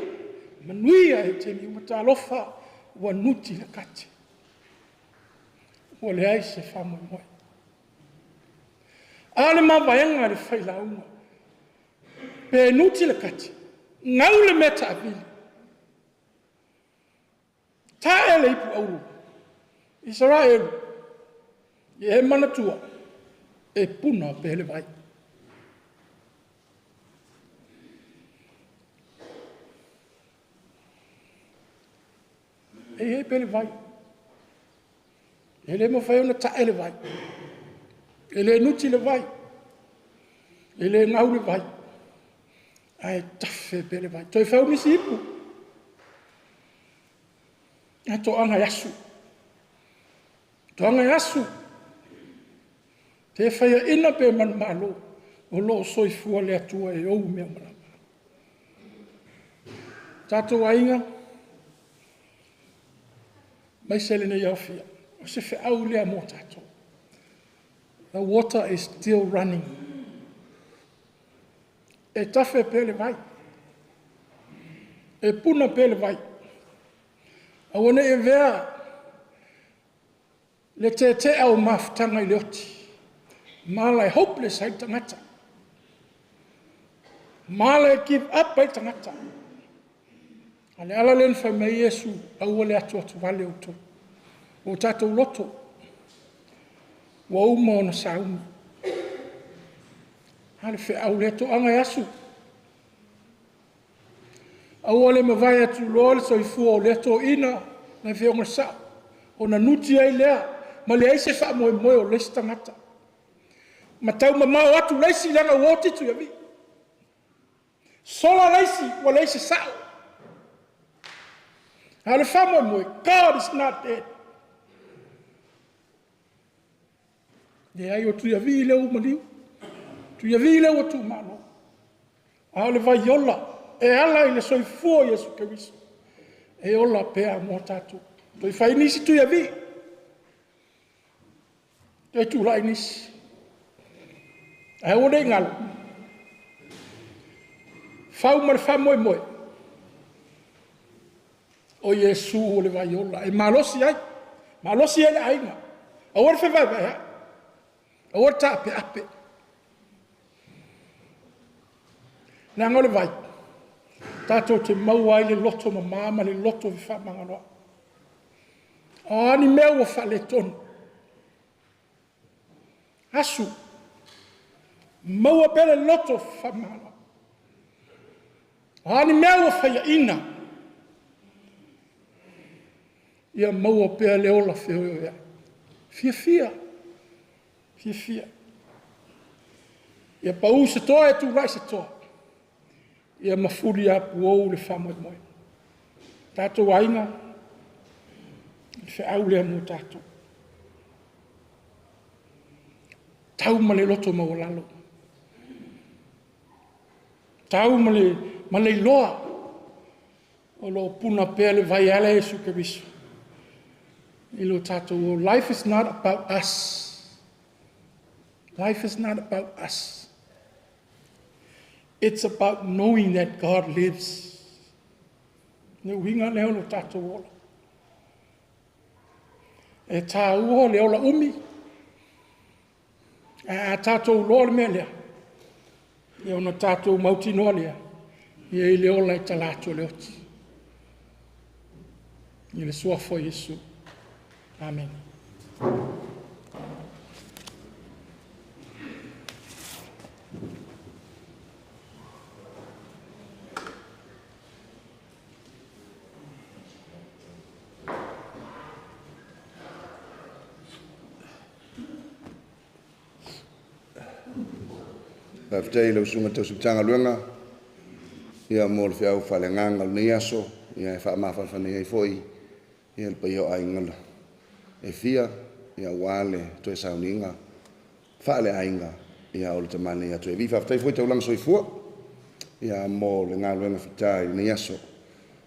manuia i taimi uma. Talofa ua nuti le kate, ua leai se faamoemoe. A o le mavaega a le failauga, pe nuti le kate, gau le mea taavili, tae le ipu auro, Isaraelu, ia e manatua, e puna pea le vai. E i ai pea le vai. E le mafai ona tae le vai. E le nuti le vai. E le gau le vai. Ae tafe pea le vai. Toe fau nisi ipu. Ae toaga e asu. Toaga e asu. Pe faiaina pe manumalo, o lo o soifua le Atua e ou mea uma lava. Tatou aiga, maise lenei aofia, o se feau lea mo tatou. The water is still running. E tafe pea le vai. E puna pea le vai. Aua ne i avea le tetea o mafutaga i le oti, ma ala e hopeless ai le tagata. Ma ala e give up ai le tagata. A le ala lea na fai mai Iesu, aua le atuatuvale outou. O tatou loto, ua uma ona sauni. A le feau lea toaga e asu. Aua le mavae atu loa le soifua o lea toeaina na Afioga i le Sao, ona nuti ai lea ma leai se faamoemoe o le isi tagata. Ma taumamao atu le isi leaga ua oti Tuiavii. Sola le isi ua leai se sao. A o le faamoemoe, God is not dead. Leai, o Tuiavii lea ua maliu, Tuiavii lea ua tuumalo, a o le vaiola e ala i le soifua o Iesu Keriso e ola pea mo tatou. Toe fai nisi Tuiavii, toe tulai nisi. Ae aua ne i galo, fau ma le faamoemoe, o Iesu o le vaiola e malosi ai, malosi ai le aiga. Aua le fevaevaeai, aua le taapeape. Leaga o le vai, tatou te maua ai le loto mama ma le loto fefaamagaloai. O a ni mea ua faaletonu, asu, maua pea le loto fefaamagaloai. O a ni mea ua faiaina, ia maua pea le ola feoeoeai. Fiafia, fiafia. Ia pau se toa e tulai se toa, ia mafuli apuou le faamoemoe. Tatou aiga, o le feau lea mo tatou. Tau ma le loto maualalo, tau ma le iloa o lo o puna pea le vai e ala Iesu Keriso i lo tatou ola. Life is not about us. Life is not about us. It's about knowing that God lives. Le uiga lea o lo tatou ola. E tāua le ola umi, ae a tatou iloa le mea lea, ia ona tatou mautinoa lea, e i ai le ola e tala atu o le oti. I le suafa o Iesu. Amen. Faafetai i lau Susuga i le Tausi Matagaluega ia mo le feau faaleagaga o lenei aso, ia e faamafanafanaina ai foi ia le paia o aiga e fia aua le toe sauniga faaleaiga o le tama nei ia Tuiavii. Faafetai foi taulaga soifua ia mo le galuega fita i lenei aso.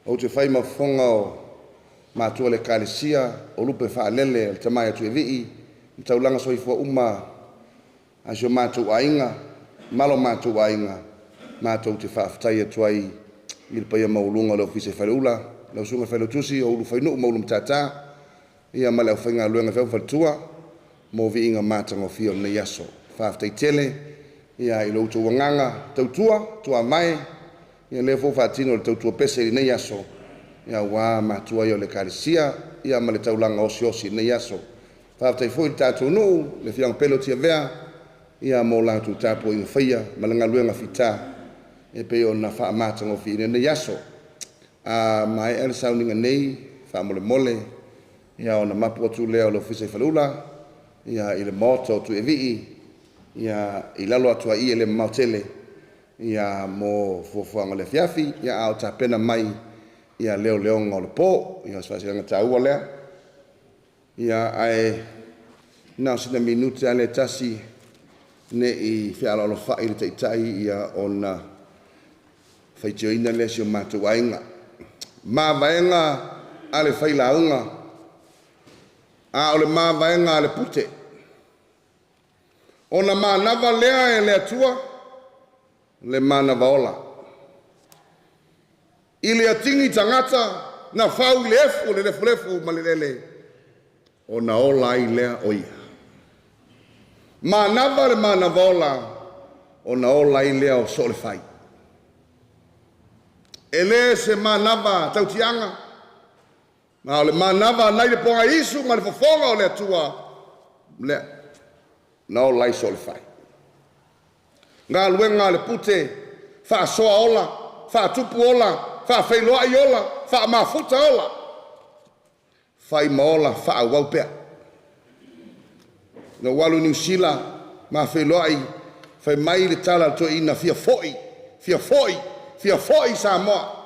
Ou te fai ma fofoga o matua o le Ekalesia, o lupe faalele a le tama ia Tuiavii, ma taulaga soifua uma a si o matou aiga ma lo matou aiga, matou te faafetai atu ai i le paia maualuga o le Ofisa i Faleula, lau Susuga i le Failautusi o Ulufainuu ma Ulumatata, ia ma le aufaigaluega feau ma faletua mo viiga matagofie o lenei aso. Faafetai tele ia i lo outou agaga tautua, tuavae, ia lea foi ua faatino le tautua pese i lenei aso, ia aua matua ia o le Ekalesia, ia ma le taulaga osiosi i lenei aso. Faafetai foi i le tatou nuu, le afioaga pele o Tiavea, ia mo latou tapuaiga faia ma le galuega fita e pei ona faamatagofie i lenei aso. A maea le sauniga nei, faamolemole, ia ona mapu atu lea o le Ofisa i Faleula, ia i le maota o Tuiavii, ia i lalo atu ai i e le mamao tele, ia mo fuafuaga o le afiafi, ia a o tapena mai ia leoleoga o le po. Ia o se faasiliga taua lea. Ia ae na o sina minute lava lea e tasi ne i fealoalofai le Taitai ia ona faitioina lea e si o matou aiga. Mavaega a le failauga, a o le mavaega a le pute. Ona manava lea e le Atua le manava ola. I le atigi tagata na fau i le efu o le lefulefu ma le eleele, ona ola ai lea o ia. Manava le manava ola, ona ola ai lea o so o le fai. E le se manava tautiaga, a o le manava nai le pogaisu ma le fofoga o le Atua, lea na ola ai so o le fai. Galuega a le pute, faasoa ola, faatupu ola, faafeiloai ola, faamafuta ola, fai ma ola faaauau pea. Na ou alu i Niu Sila, ma feiloai, fai mai le tala a le toeaina, fia foi, fia foi, fia foi i Samoa.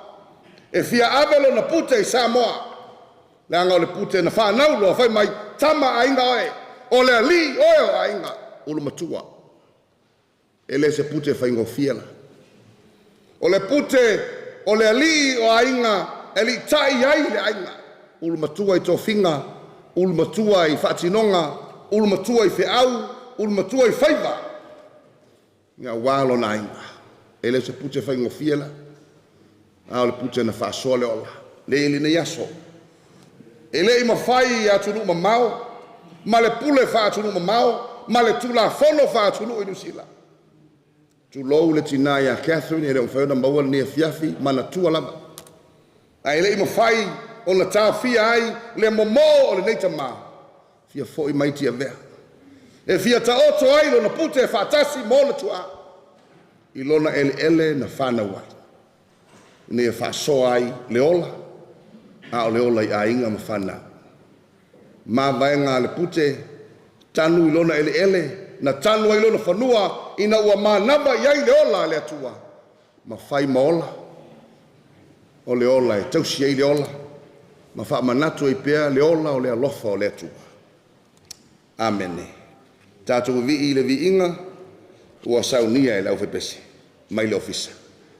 E fia ave lona pute i Samoa. Leaga o le pute na fanau loa fai mai, tama aiga oe, o le alii oe o aiga, ulumatua. E le se pute faigofie la. O le pute o le alii o aiga, e litai ai le aiga. Ulumatua i tofiga, ulumatua i faatinoga, ulumatua i feau, ulumatua i faiva. Ia ua lona aiga. E le se pute faigofie la. A o le pute na faasoa le ola. Le i lenei aso. E le i mafai i atunuu mamao, ma le pule faaatunuu mamao, ma le tulafono faatunuu i Niu Sila. Tulou le tina ia Catherine, e le o mafai ona maua lenei afiafi, manatua lava. Ae le i mafai ona taofia ai le momoo o lenei tama, fia foi mai Tiavea. E fia taoto ai lona pute faatasi ma ona tuaa i lona eleele na fanau ai. Ina ia faasoa ai le ola, a o le ola i aiga ma fanau. Mavaega a le pute, tanu i lona eleele, na tanu ai lona fanua, ina ua manava i ai le ola a le Atua, ma fai ma ola, o le ola e tausi ai le ola, ma faamanatu ai pea le ola o le alofa o le Atua. Amene. Tatou vivii i le viiga ua saunia e le aufaipese mai le ofisa,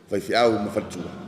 faifeau ma faletua.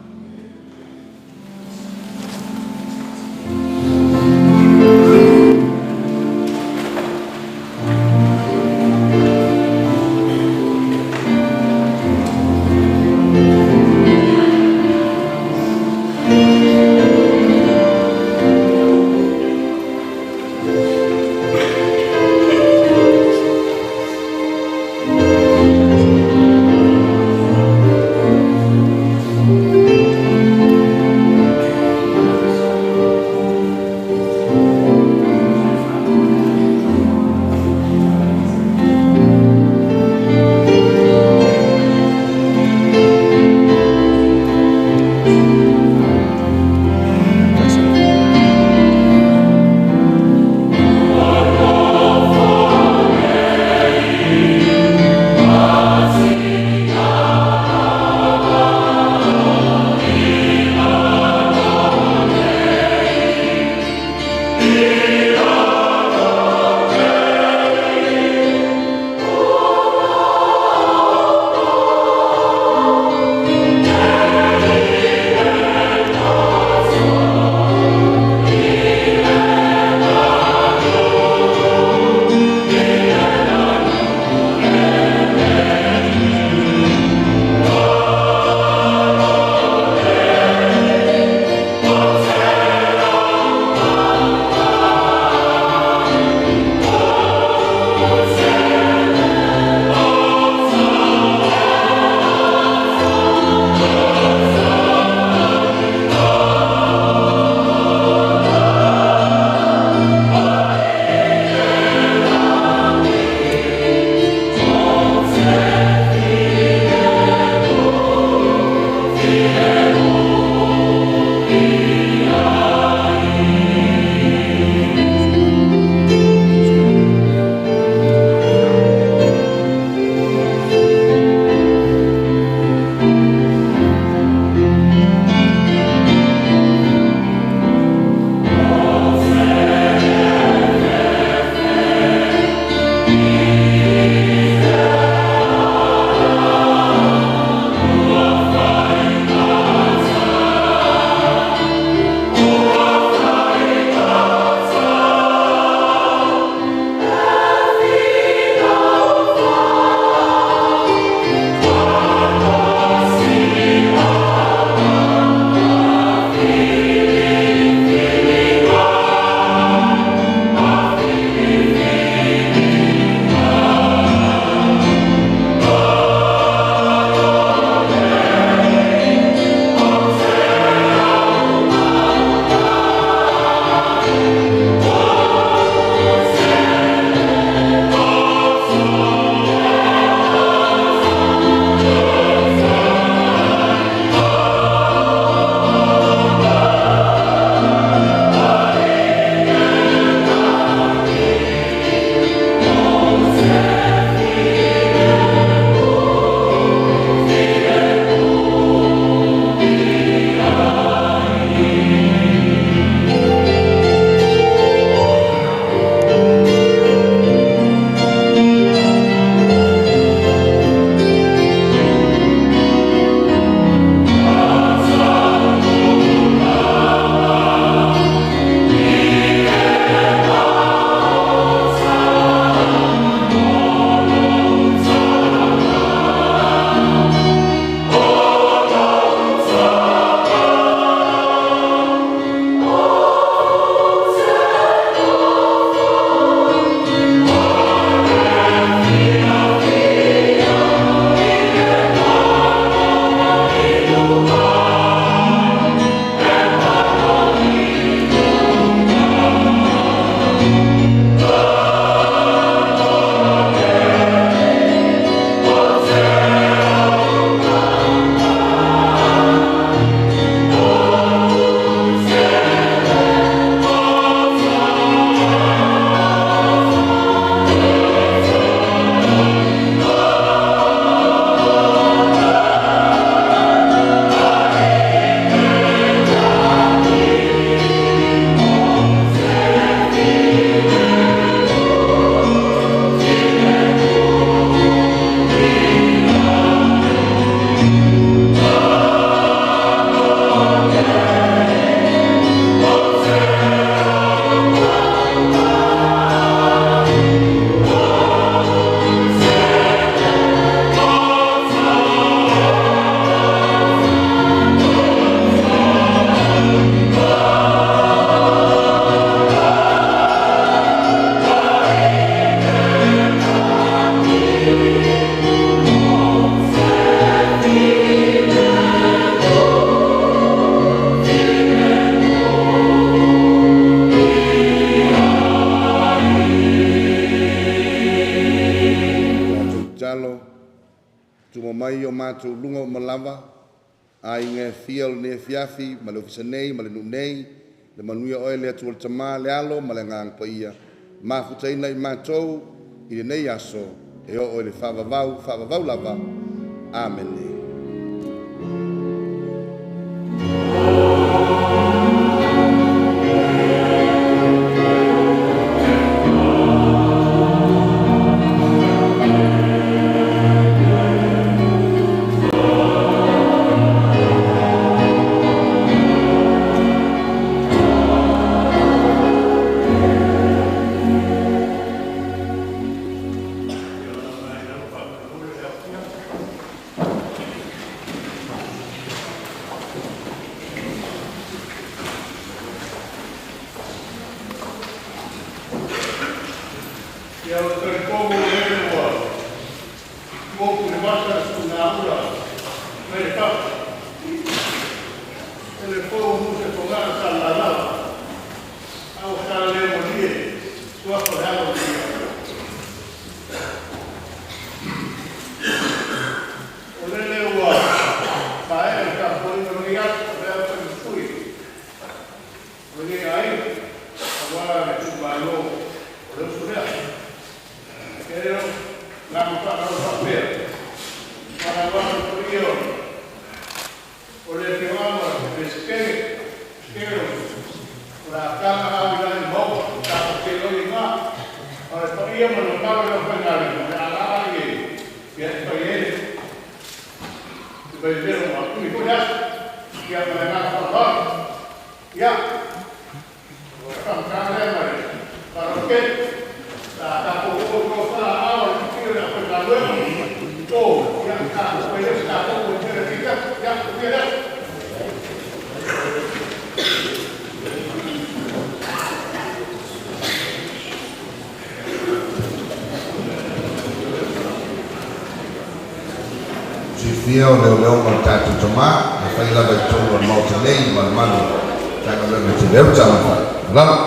matou luga uma lava, aiga e fia o lenei afiafi ma le ofisa nei ma le nuu nei, le manuia oe le Atua le Tama, le Alo ma le Agaga Paia, mafutaina i matou i lenei aso e oo i le faavavau, faavavau lava. Amene. Ia o talitonu le ua moku le vasa le sugaula mai le fafo. E le fou muse fogaa sa lalala. Au sa le molie suafa le alo ia. O lele ua maea le tapuaiga o lenei aso, o le a fai o lenei aiga, aua le itumalo o le uso lea. E la ma faapea, faaaloalo paia o le afioaga o Peresetene, Peresetene o le ataga au i lagi maua, tatou feiloai ai ina. A o le paia ma le mamalu o le aufaigaluega, o le a laa ai e ia e fai ai le vaivelo ma tuli foi le aso. Ia ma le agaga faaaloalo. Ia, o le faamatalaga lea ma le faaaloalo tele. Sa tatou oo i falaao le paia o le aufaigaluega. O, ia, tatou fai lea se tatou o i le fika. Ia, manuia le aso. Silafia o leoleo ma le tatou tama e fai lava i totonu o le Maota nei ma le malu Matagaluega tele ai talofa. Lava.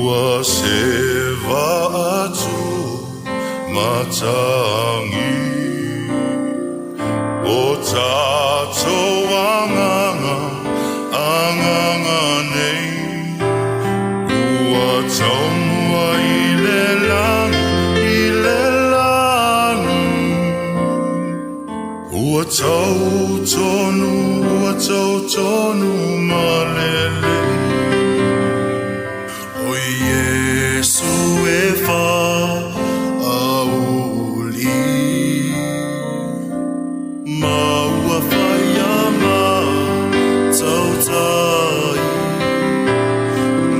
Ua seva atu matangi o tātou anganga, anganga nei. Ua taumua i le langi, i le langi. Ua tau tonu, ua tau tonu malele. O Iesu e whaauli. Ma ua whaia ma tautai.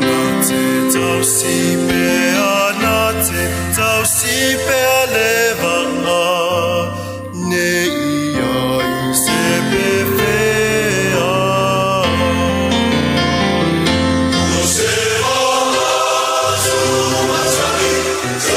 Nā te tausi pea, nā te tausi pea le vaa. Ne ia i se pewhea. Ua seva atu matangi.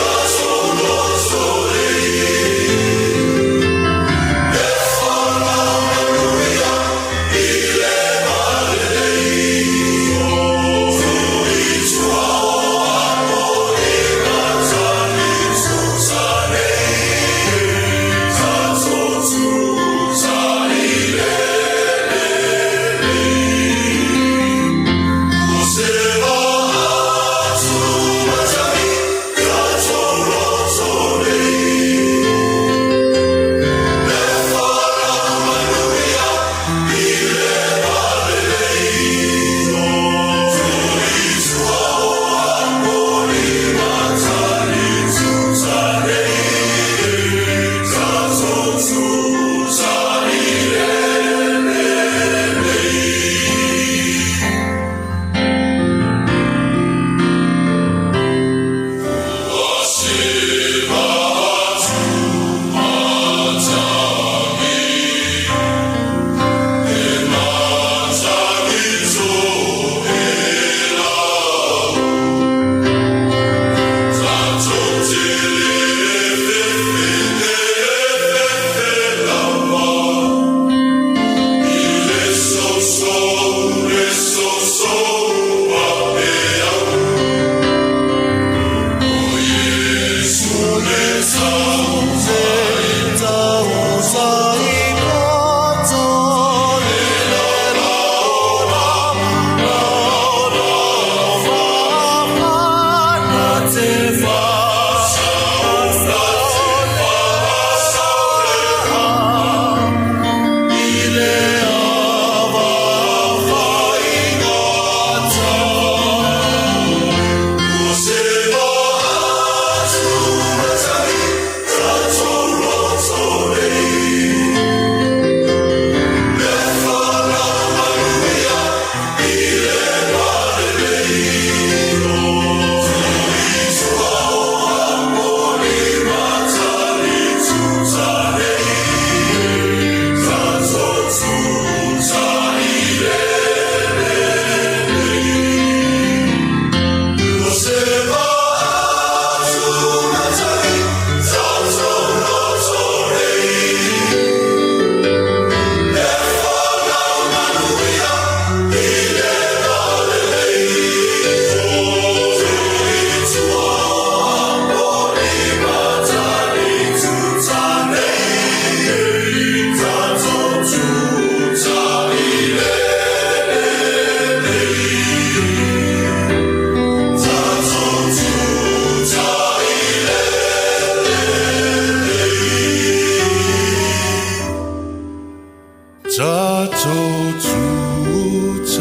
tatou tutai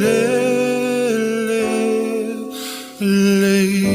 lele lei.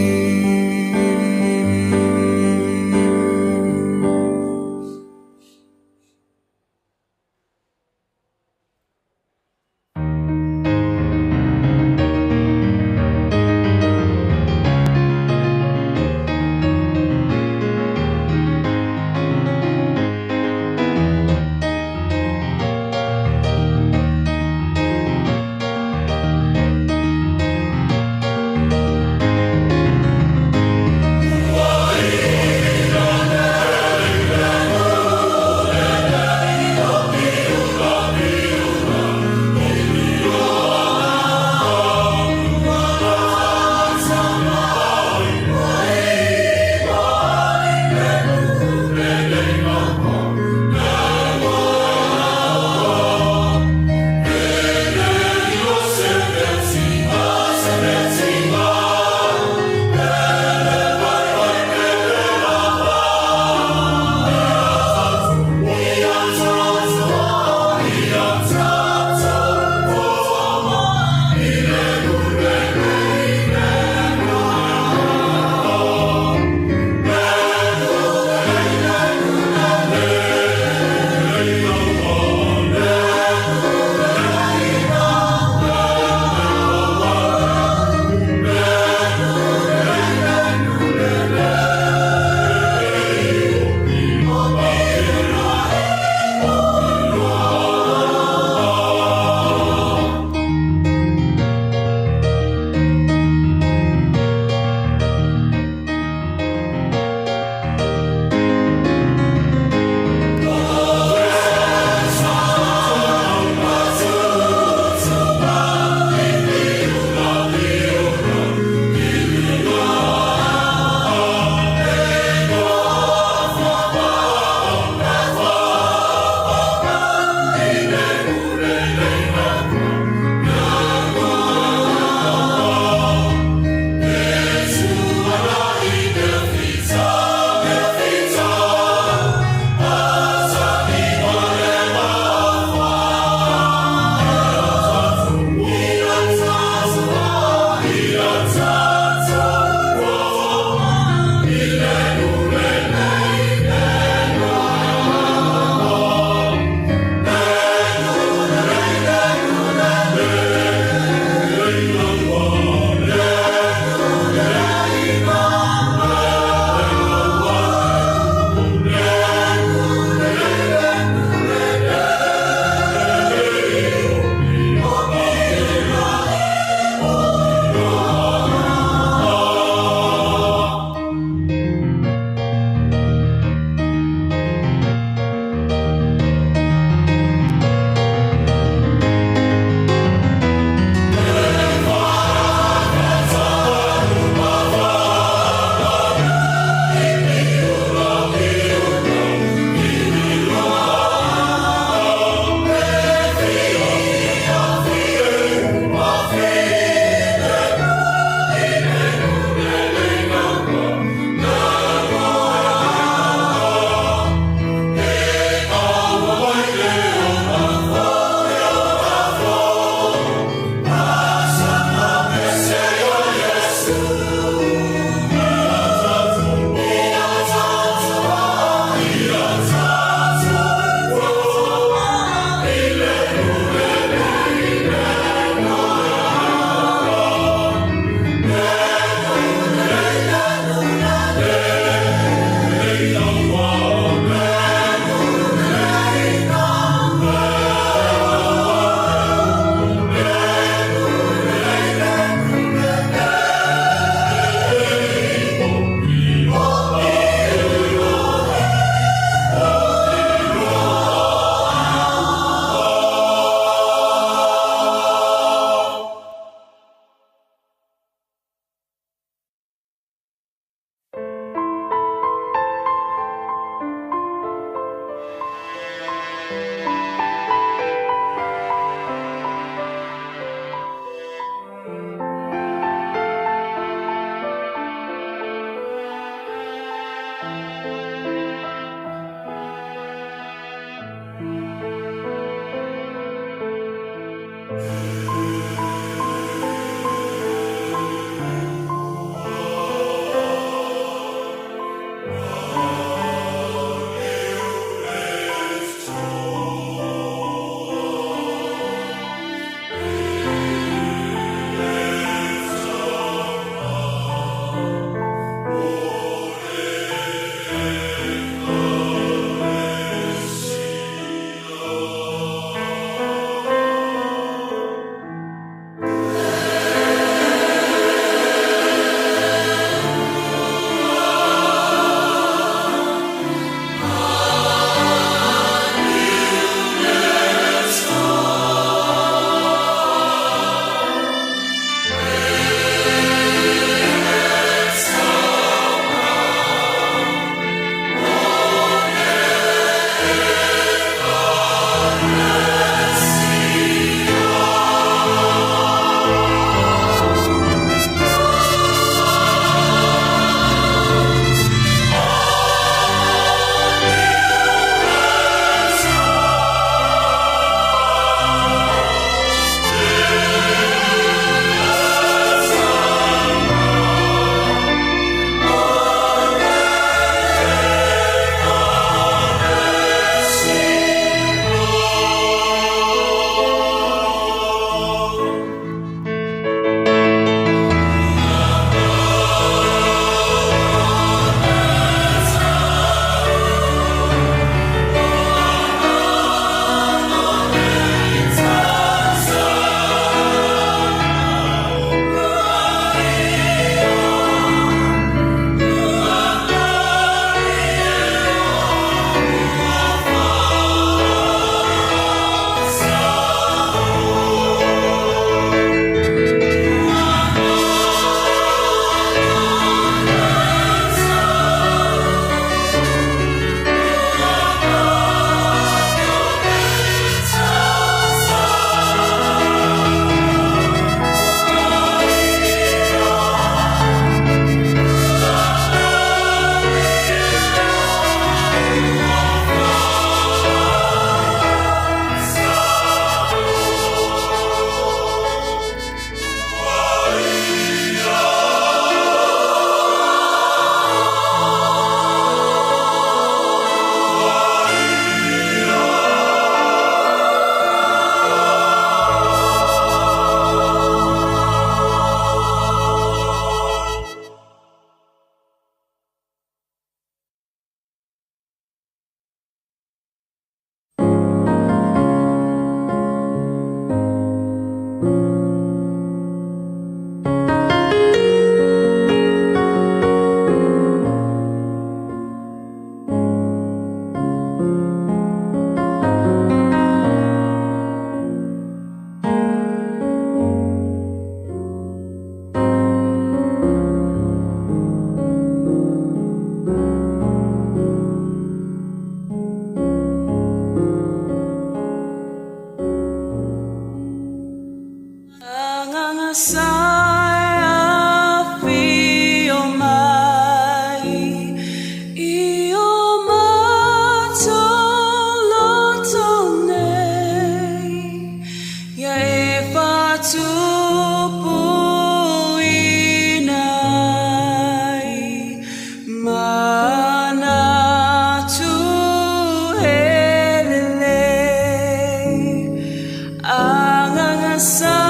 Sa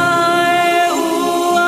e ua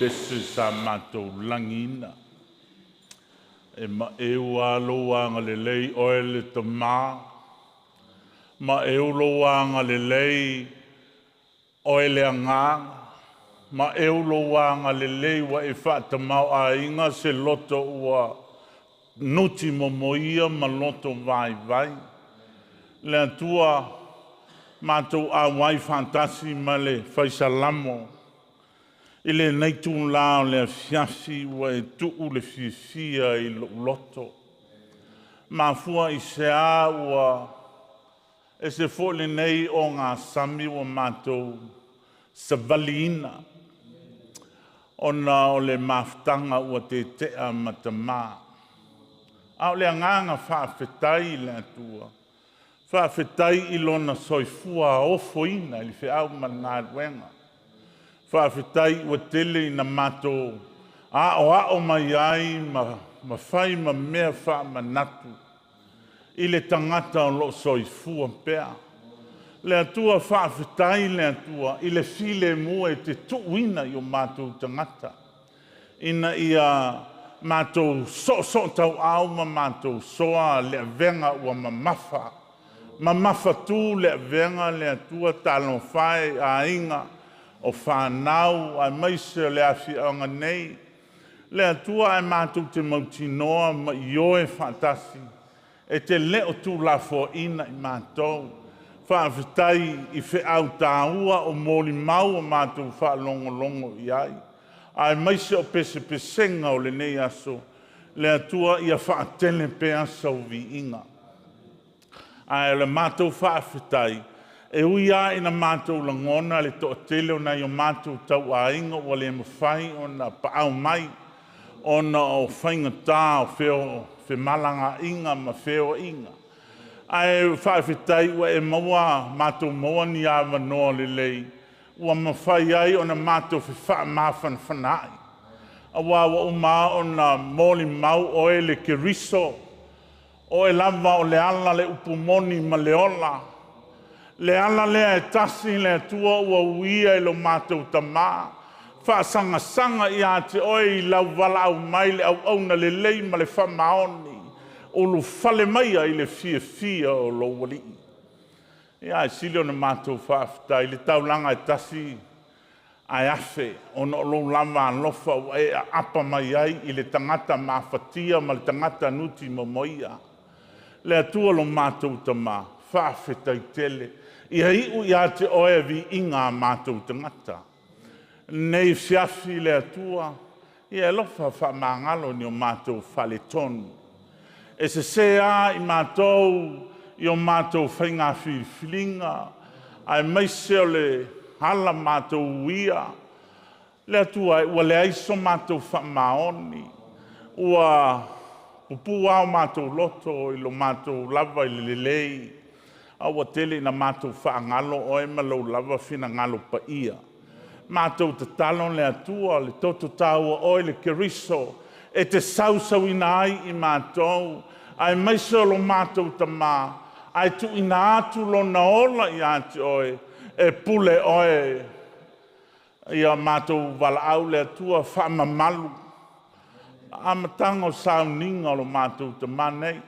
pese sa matou lagiina. E maʻeu a lou agalelei oe le Tamā, maʻeu lou agalelei oe le Agaga, maʻeu lou agalelei ua e faatamaoaiga se loto ua nuti momoia ma loto vaivai. Le Atua matou auai faatasi ma le Faisalamo i lenei itulā o le afiafi ua e tuu le fiafia i lou loto. Mafua i se a ua ese foi lenei ogasami ua matou savaliina ona o le mafutaga ua tete'a ma Tamā. A o le agaga faafetai i le Atua, faafetai i Lona soifua ofoina i le feau ma le galuega. Faafetai ua tele ina matou aoao mai ai ma fai ma mea faamanatu i le tagata o lo o soifua pea. Le Atua, faafetai le Atua i le filemu e te tuuina i o matou tagata ina ia matou soosootauau ma matou soa le avega ua mamafa. Mamafatu le avega le Atua, talofa e i aiga o fanau aemaise o le afioaga nei. Le Atua, ae matou te mautinoa ma ioe faatasi e te le o tuulafoaiina i matou. Faafetai i feau taua o molimau ua matou faalogologo i ai, aemaise o pesepesega o lenei aso. Le Atua, ia faatele pea sau viiga. Ae o le matou faafetai, e ui lava ina matou lagona le toatele o nai o matou tauaiga ua le mafai ona paau mai ona o faigata o femalagaaiga ma feoaiga, ae faafetai ua e maua matou maua ni avanoa lelei ua mafai ai ona matou fefaamafanafanaai, aua ua uma lava ona molimau oe le Keriso, o oe lava o le ala, le upu moni ma le ola. Le ala lea e tasi le Atua ua uia e lo matou Tamā, faasagasaga ia te oe i lau valaau mai le auauna lelei ma le faamaoni, ulufale maia i le fiafia o lou Alii. Ia, ae sili ona matou faafetai i le taulaga e tasi ae afe, ona o lou lava alofa ua e aapa mai ai i le tagata mafatia ma le tagata nutimomoia. Le Atua lo matou Tamā, faafetai tele. Ia iu ia te oe viiga a matou tagata. Lenei afiafi le Atua, ia e alofa faamagalo ni o matou faaletonu. E sese lava i matou i o matou faiga filifiliga, aemaise o le ala matou uia. Le Atua e, ua leai so matou faamaoni, ua pupuu lava o matou loto i lo matou lava i le lelei, a ua tele ina matou faagalo oe ma lou lava finagalo paia. Matou tatalo le Atua, le toto taua oe le Keriso, e te sausauina ai i matou, aemaise o lo matou Tamā, ae tuuina atu lona ola ia te oe, e pule oe. Ia matou valaau le Atua faamamalu amataga o sauniga o lo matou Tamā nei.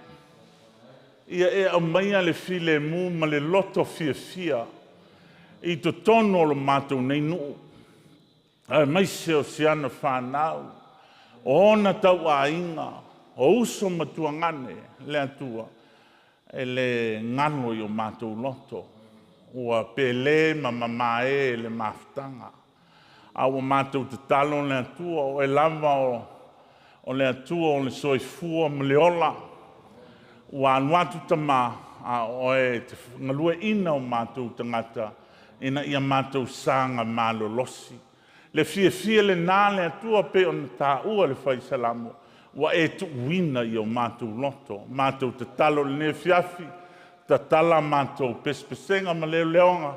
Ia e aumaia le filemu ma le loto fiafia i totonu o lo matou nei nuu, aemaise o si ana fanau, o ona tauaiga, o uso ma tuagane le Atua, e le galo i o matou loto, ua pele ma mamae le mafutaga. A ua matou tatalo le Atua, o oe lava o le Atua o le soifua ma le ola, ua alu atu Tamā, a o oe e te galueaiina o matou tagata ina ia matou saga malolosi. Le fiafia lena le Atua pei ona taua e le Fai Salamo, ua e tuuina i o matou loto. Matou tatalo i lenei afiafi, tatala matou pesepesega ma leoleoga,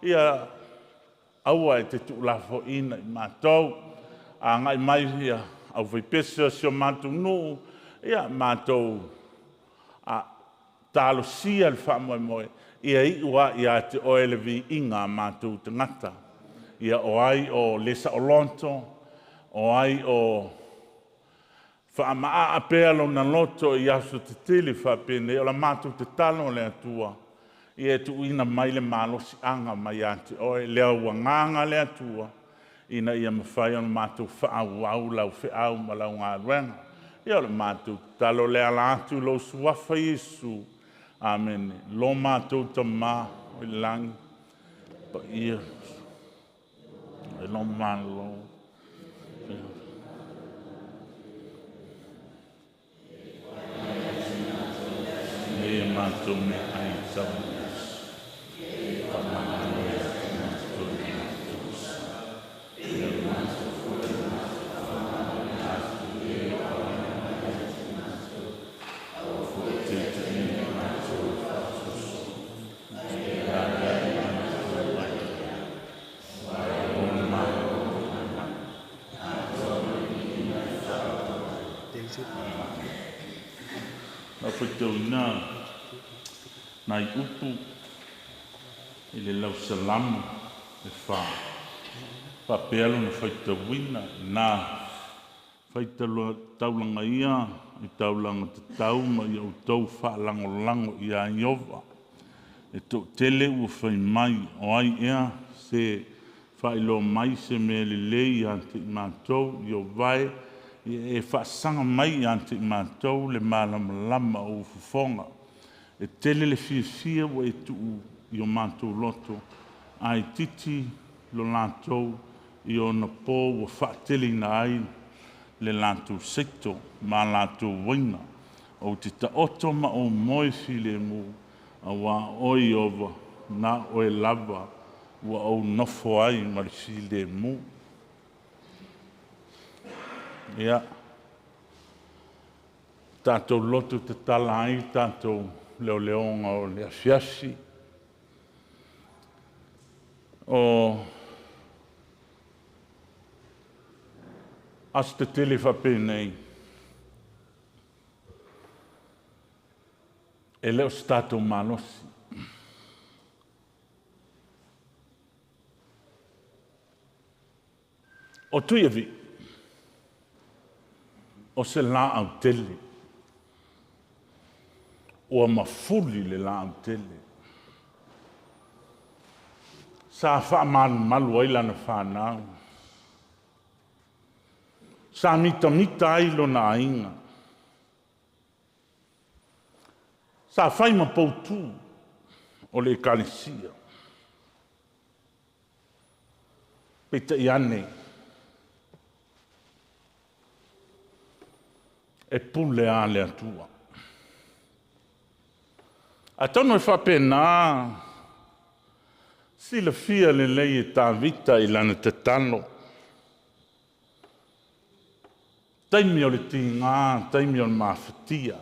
ia aua e te tuulafoaiina i matou. Agai mai ia aufaipese o si o matou nuu, ia matou talosia le faamoemoe, ia iu lava ia te oe le viiga a matou tagata. Ia o ai o le saoloto, O ai o faamaaa pea lona loto i aso tetele faapenei, o la matou tatalo le Atua, ia e tuuina mai le malosiaga mai ia te oe, lea ua agaga le Atua, ina ia mafai ona matou faaauau lau feau ma lau galuega. Ia o le matou tatalo le ala atu i lou suafa Iesu. Amene. Lo matou Tamā o i le lagi, paia e lo Malo. Nei e matou meaai i tau i aso. Faamagalo ia te matou i matou sa. Ia matou foi e matou faamagalo atu e o alala mai ia te matou. Aua foi e te tuuina i matou i faasoso. Ia ave i matou ai le Aua e o le Malo Lau faitauina nai upu i le lausalamo e fa. Faapea lona faitauina na faitaulaga ia i taulaga tatau ma ia outou faalagolago ia Ieova. E toatele ua fai mai, o ai ea se faailoa mai se mea lelei ia te i matou, Ieova e, ia e faasaga mai ia te i matou le malamalama o ou fofoga. E tele le fiafia ua e tuu i o matou loto, ae itiiti lo latou i ona po ua faateleina ai le latou seito ma latou uaina. Ou te taoto ma ou moe filemu, auā o oe Ieova, na o oe lava ua ou nofo ai ma le filemu. Ia, tatou loto tatala ai tatou leoleoga o le afiafi. O aso tetele faapenei, e le o se tatou malosi. O Tuiavi, o se laau tele. Ua mafuli le laau tele. Sa faamalumalu ai lana fanau. Sa mitamita ai lona aiga. Sa fai ma poutu o le ekalesia. Peitai ane, e pule lava le Atua. Atonu e faapena, silafia lelei e Tavita i lana tatalo. Taimi o le tiga, taimi o le mafatia.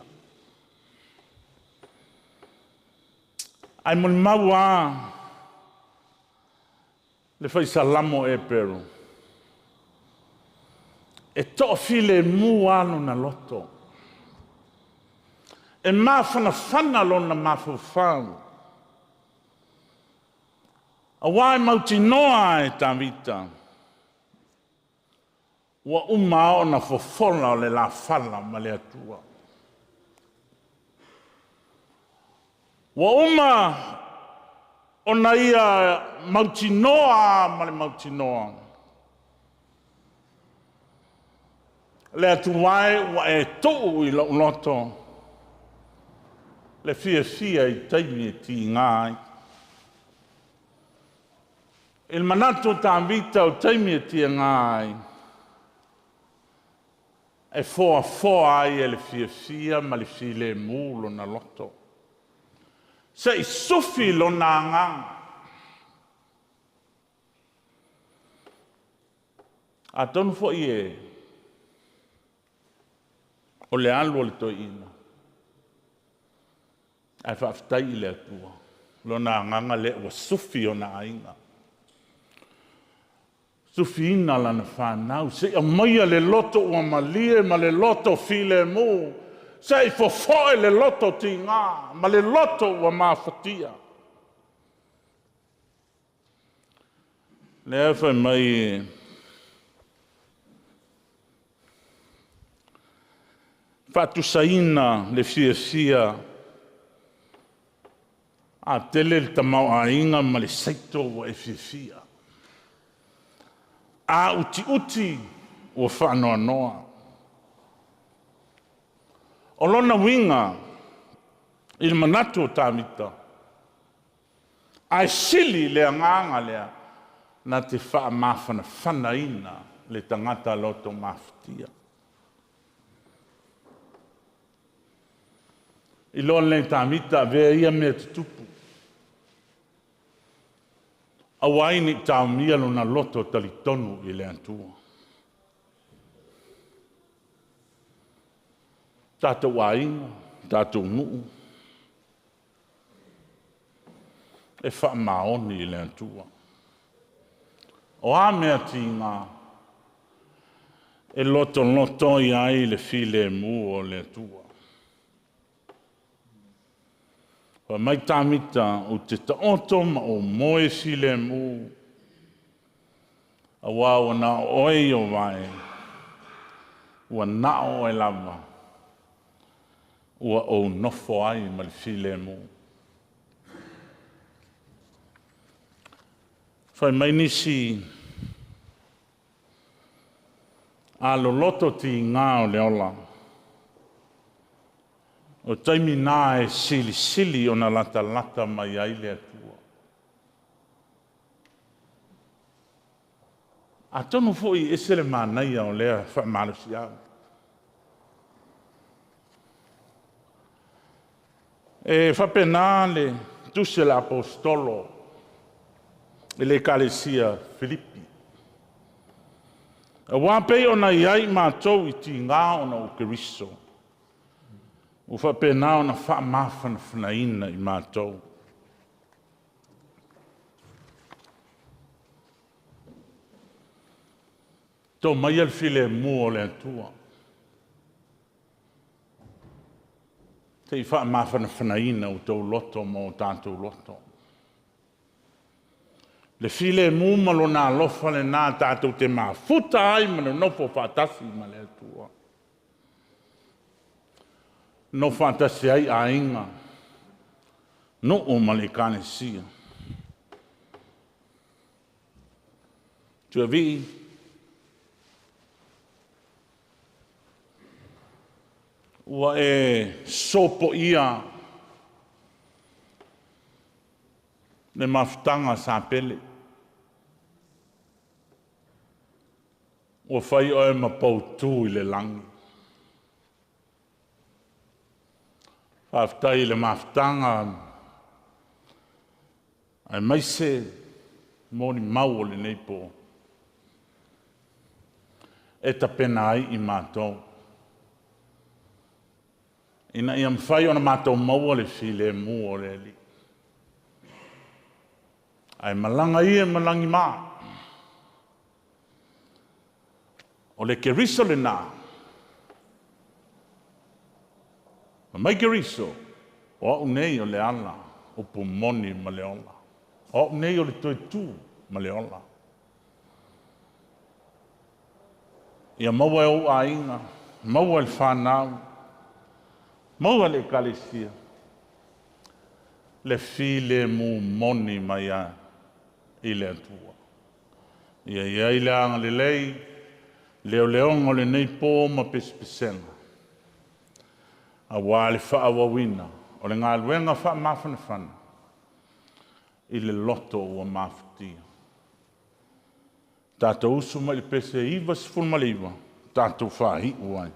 Ae molimau lava le fai Salamo e Pero, e toafilemu lava lona loto, e mafanafana lona mafaufau, aua e mautinoa e Tavita, ua uma ona fofola o le lafala ma le Atua. Ua uma ona ia mautinoa ma le mautinoa, le Atua e ua e tuu i lou loto le fiafia i taimi e tiga ai. I le manatu o Tavita o taimi e tiga ai, e foafoa ai e le fiafia ma le filemu lona loto, se i sufi lona agaga. Atonu foi e o le alu o le toeaina, ae faafetai i le Atua, lona agaga lea ua sufi ona aiga, sufiina lana fanau, se i aumaia le loto ua malie ma le loto filemu, se i fofoe le loto tiga ma le loto ua mafatia. Lea fai mai Faatusaina le fiafia a tele le tamaoaiga ma le saito ua e fiafia. A utiuti ua faanoanoa. O lona uiga i le manatu o Tavita, ae sili le agaga lea na te faamafanafanaina le tagata loto mafatia. Iloa lelei e Tavita avea ia mea tutupu, aua ai ne i taomia lona loto talitonu i le Atua. Tatou aiga, tatou nuu, e faamaoni i le Atua. O a mea tiga, e lotoloto i ai le filemu o le Atua. Fai mai Tavita, ou te taoto ma ou moe filemu, aua ua na o oe Ieova e, ua na o oe lava ua ou nofo ai ma le filemu. Fai mai nisi, a loloto tiga o le ola, o taimi na e silisili ona latalata mai ai le Atua. Atonu foi e ese le manaia o lea faamalosiau. E faapena le tusi a le Aposetolo i le ekalesia Filipi. Aua pei ona i ai matou i tiga ona o Keriso, ua faapena ona faamafanafanaina i matou. To maia le filemu o le Atua se i faamafanafanaina outou loto ma o tatou loto. Le filemu ma lona alofa lena tatou te mafuta ai ma nonofo faatasi ma le Atua. Nonofo faatasi ai aiga, nuu ma le ekalesia. Tuiavii, ua e sopoia le mafutaga a Sapele. Ua fai oe ma poutu i le lagi. Faafetai i le mafutaga aemaise molimau o lenei po e tapena ai i matou ina ia mafai ona matou maua le filemu o le Alii. Ae malaga ia ma lagima. O le Keriso lena. Fai mai Keriso, o au nei o le ala, upu moni ma le ola. O au nei o le toe tu ma le ola. Ia maua e ou aiga, maua e le fanau, maua e le ekalesia, le filemu moni mai i le Atua. Ia i ai le agalelei, leoleoga o lenei po ma pesepesega, aua le faaauauina o le galuega faamafanafana i le loto ua mafatia. Tatou usu mai i le pese 99, tatou faaiu ai.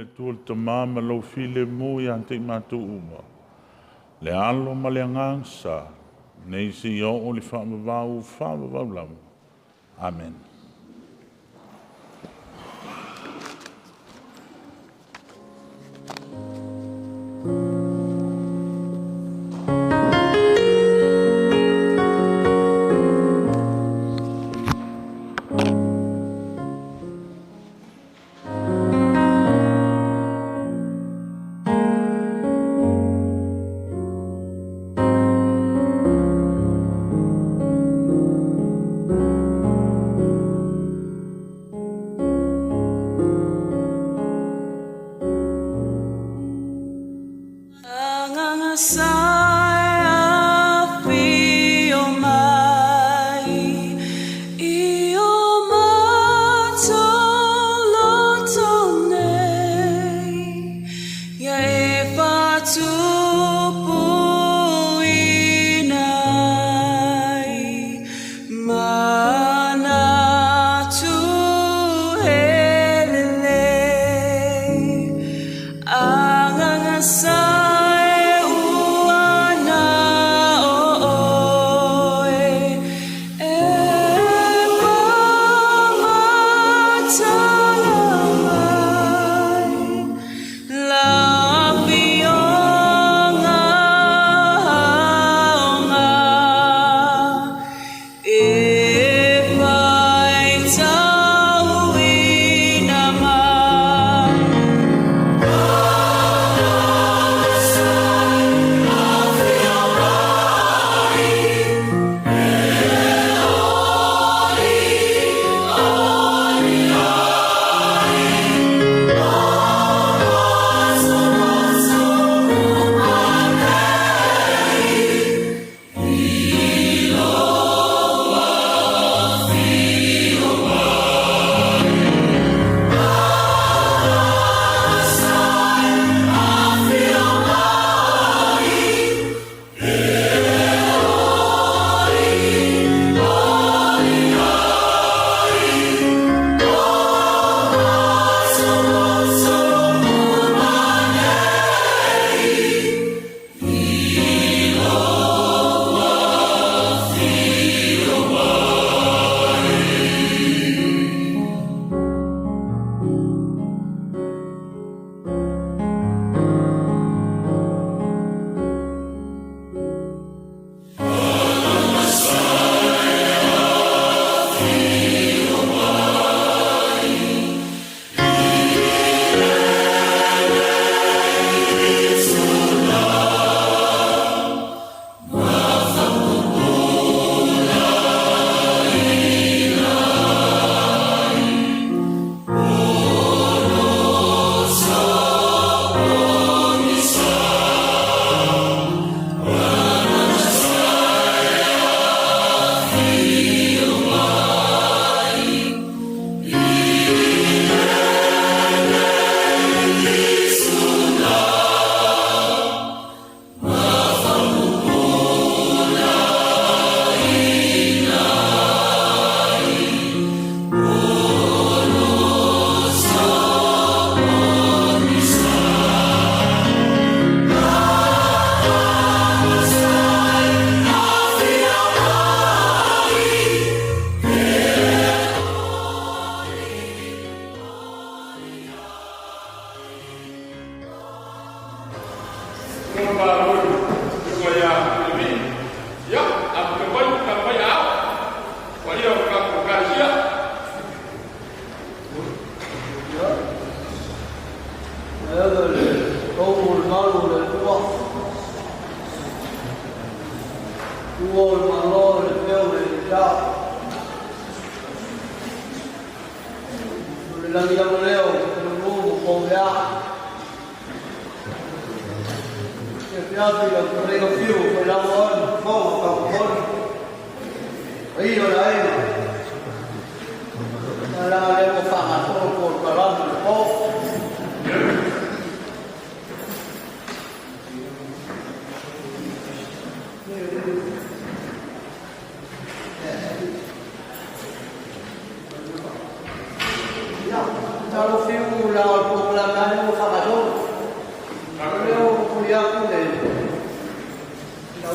Atua le Tamā ma lou filemu ia te i matou uma, le Alo ma le Agaga Sa, nei seia oo i le faavavau faavavau lava. Amen.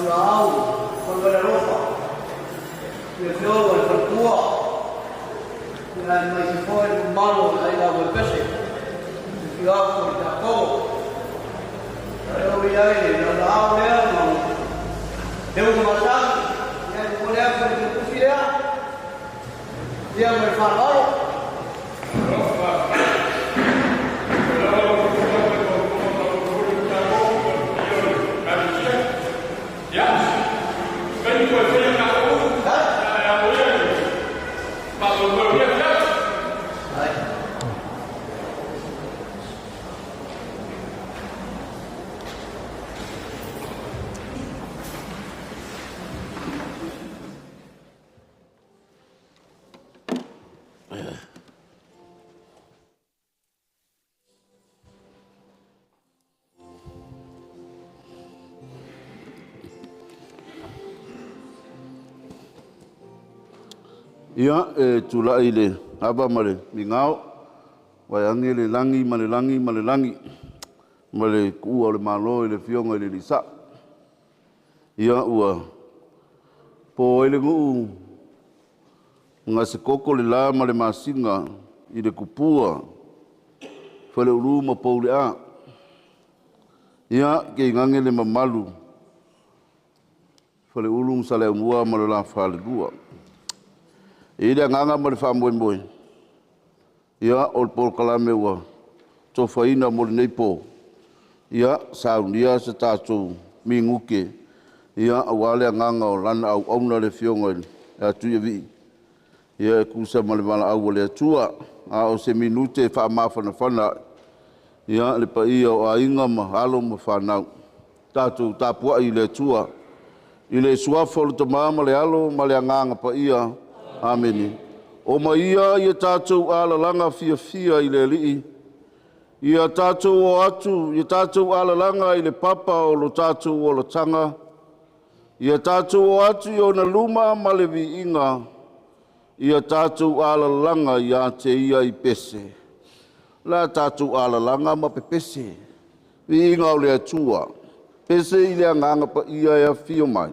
Laau, o le alofa, le afioga i le faletua, ia aemaise foi le mamalu o le aiga Uepese, le afio atu o le Tiakono. E oo i ai le laulaau lea ma leuga masani, ia e momoli atu le tusi lea, ia ma le faaaloalo. Ia, e tulai le ava ma le migao, vaeane le lagi ma le lagi ma le lagi, ma le kuua o le Malo i le Afioga i le Alii Sa'o. Ia, ua po ai le nuu ma gasekoko le la ma le masina i le tupua Faleulu ma Poule'a. Ia, tainane le mamalu Faleulu ma Saleaaumua ma le la Falelua. E i ai le agaga ma le faamoemoe, ia, o le polokalame ua tofaina mo lenei po, ia saunia se tatou minute, ia, aua le agaga o lana auauna le Afioga ia Tuiavii, ia e tusa ma le valaau a le Atua. A o se minute e faamafanafana ai, ia, le paia o aiga ma alo ma fanau, tatou tapuai i le Atua. I le suafa o le Tama ma le Alo ma le Agaga Paia. Amene. Omaia ia tatou alalaga fiafia i le Alii, ia tatou o atu, ia tatou alalaga i le papa o lo tatou olataga, ia tatou o atu i ona luma ma le viiga, ia tatou alalaga ia te ia i pese. La tatou alalaga ma pepese. Viiga o le Atua. Pese i le Agaga Paia e afio mai.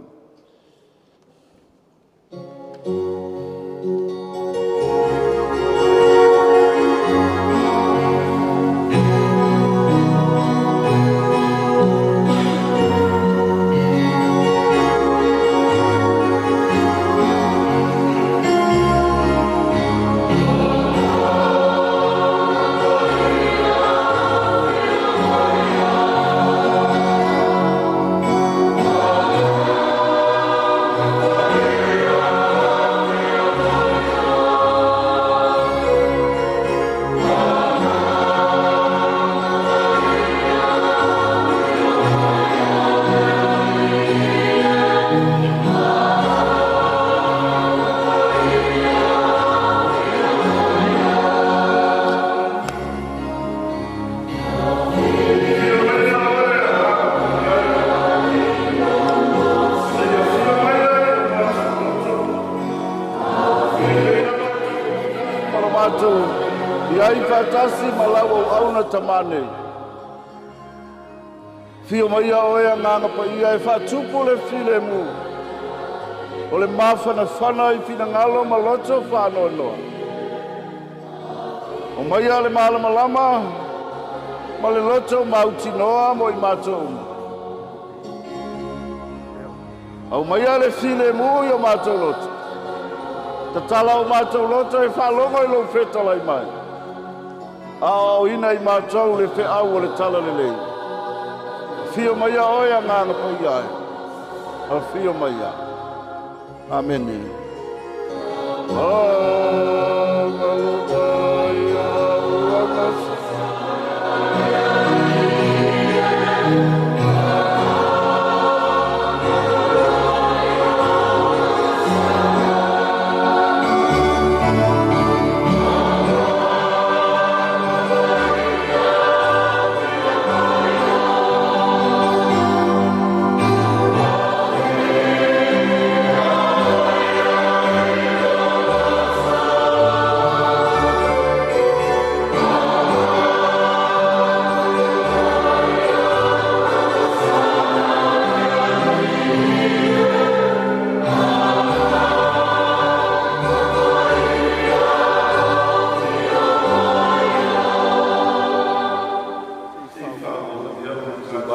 Ma lo matou i ai faatasi ma lau auauna tamane. Fio maia oe Agaga Paia e faatupu le filemu o le mafanafana i finagalo ma loto faanoanoa. O maia le malamalama ma le loto mautinoa mo i matou uma. Aumaia le filemu i o matou loto. Tatala o matou loto e faalogo i lou fetalai mai. Aoaoina i matou le feau o le talalelei. Afio maia oe Agaga Paia e. Afio maia. Amene. Agaga Paia, Agaga.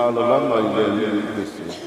Alalaga i le alii pese.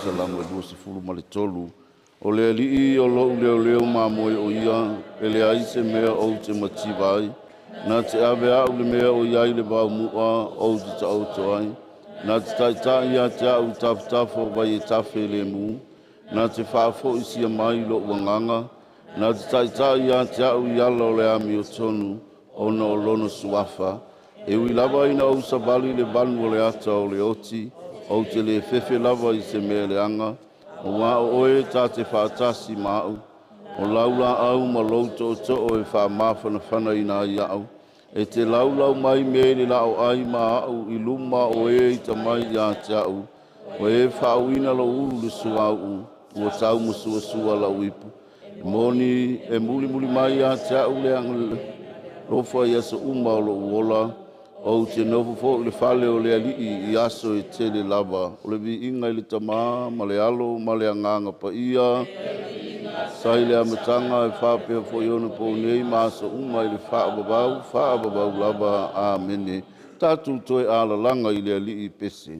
Salamo 23. O le Alii o lo'u leoleo mamoe o ia, e leai se mea ou te mativa ai. Na te ave a'u le mea o iai le vaumu'a ou te ta'oto ai. Na te ta'ita'i ia te a'u i tafatafa o vai e tafe lemu. Na te fa'afo'isia mai lo'u agaga. Na te ta'ita'i ia te a'u i ala o le amiotonu, ona o lona suafa. E ui lava ina ou savali i le vanu o le ata o le oti, ou te lē fefe lava i se mea leaga, auā o oe ta te fa'atasi ma a'u. O lau lā'au ma lou to'oto'o e fa'amafanafanaina ai a'u. E te laulau mai me i le la'o ai ma a'u i luma o e i tamai iā te a'u. Ua e fa'auina lou ulu le suau'u, ua taumasuasua la'u ipu. E moni e mulimuli mai iā te a'u le agalofa i aso uma o lo'u ola, ou te nofo fo'i i le fale o le Alii i aso e tele lava. O le viiga i le Tamā ma le Alo ma le Agaga Paia, sa i le amataga e faapea foi ona pou nei ma aso uma i le faavavau, faavavau lava. Amene. Tatou toe alalaga i le Alii pese.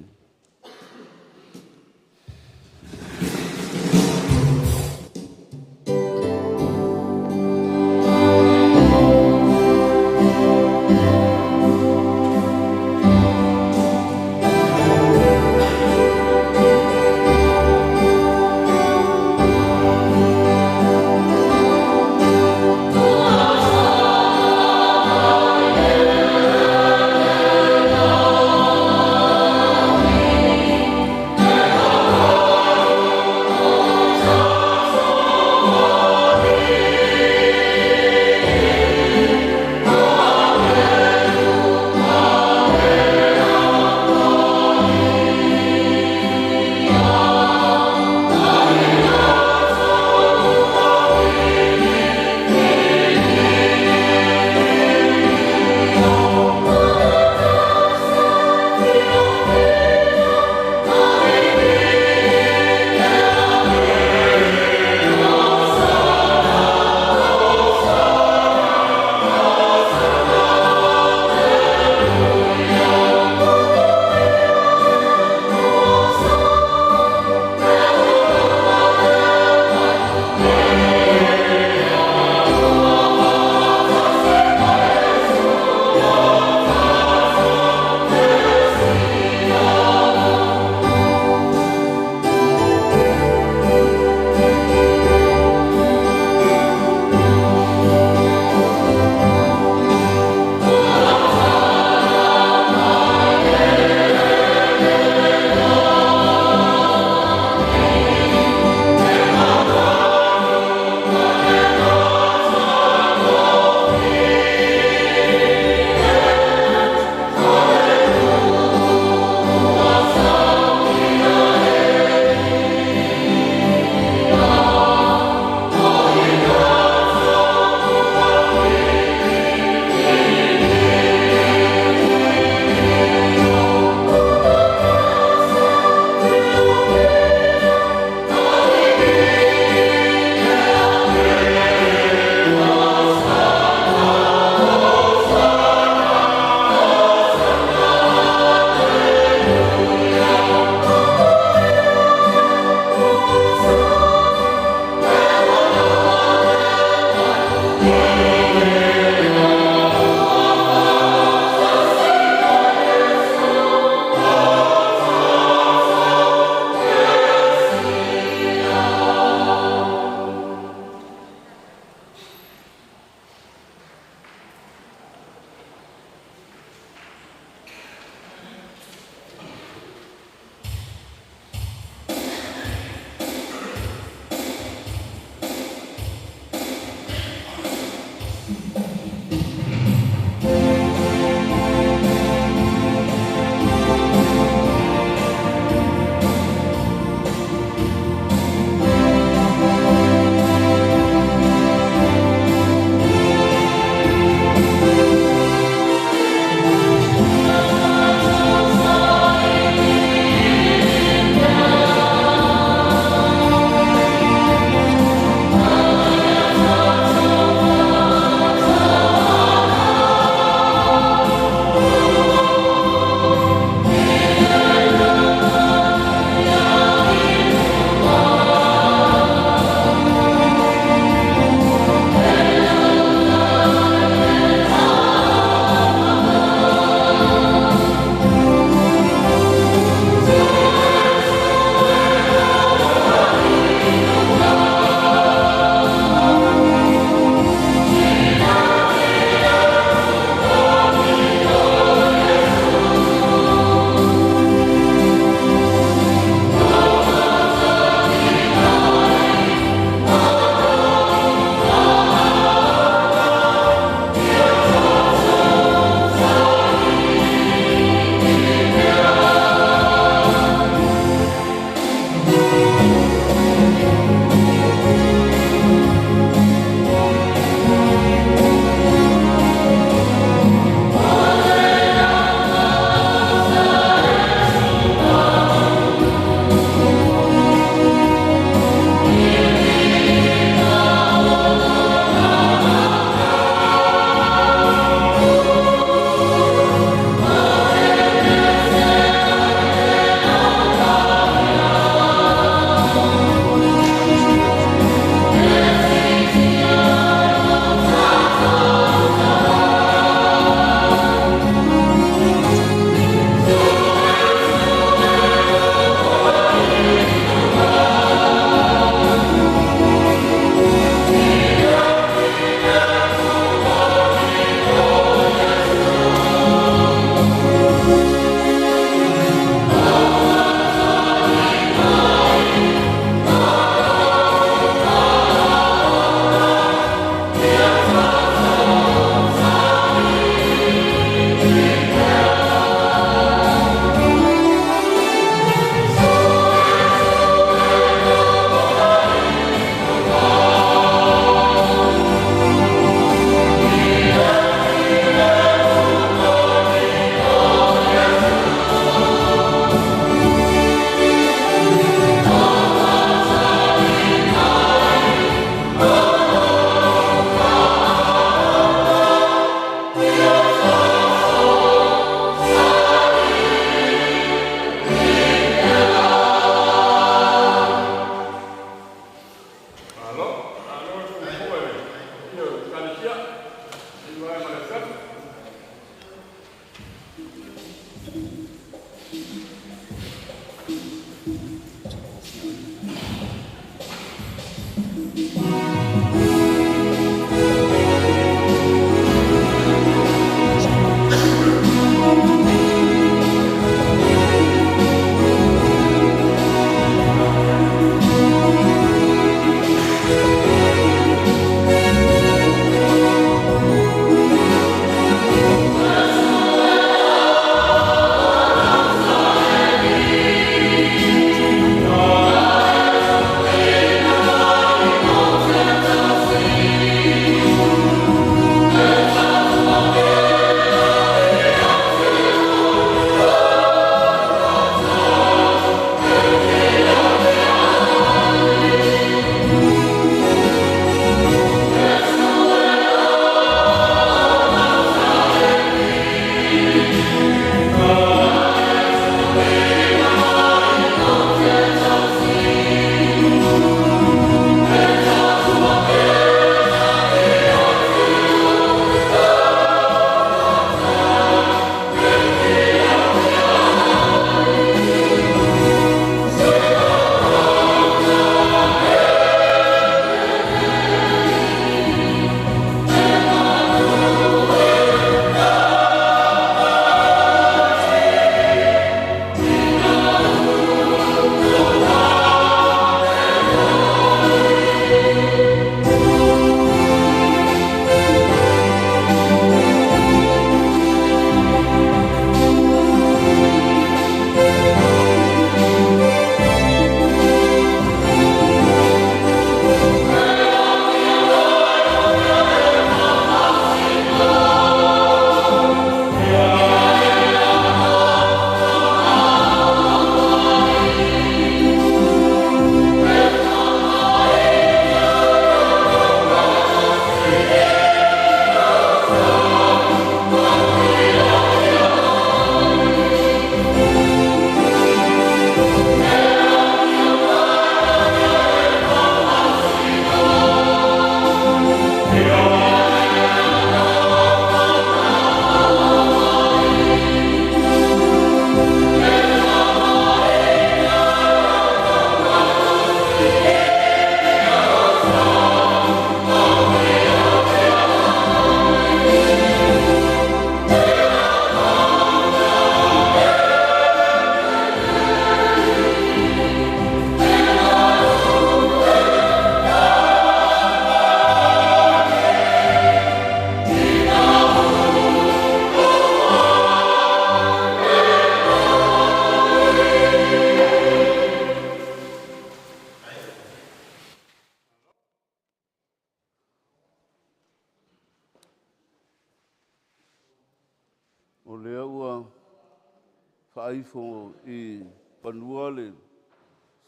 faaifo i fanua le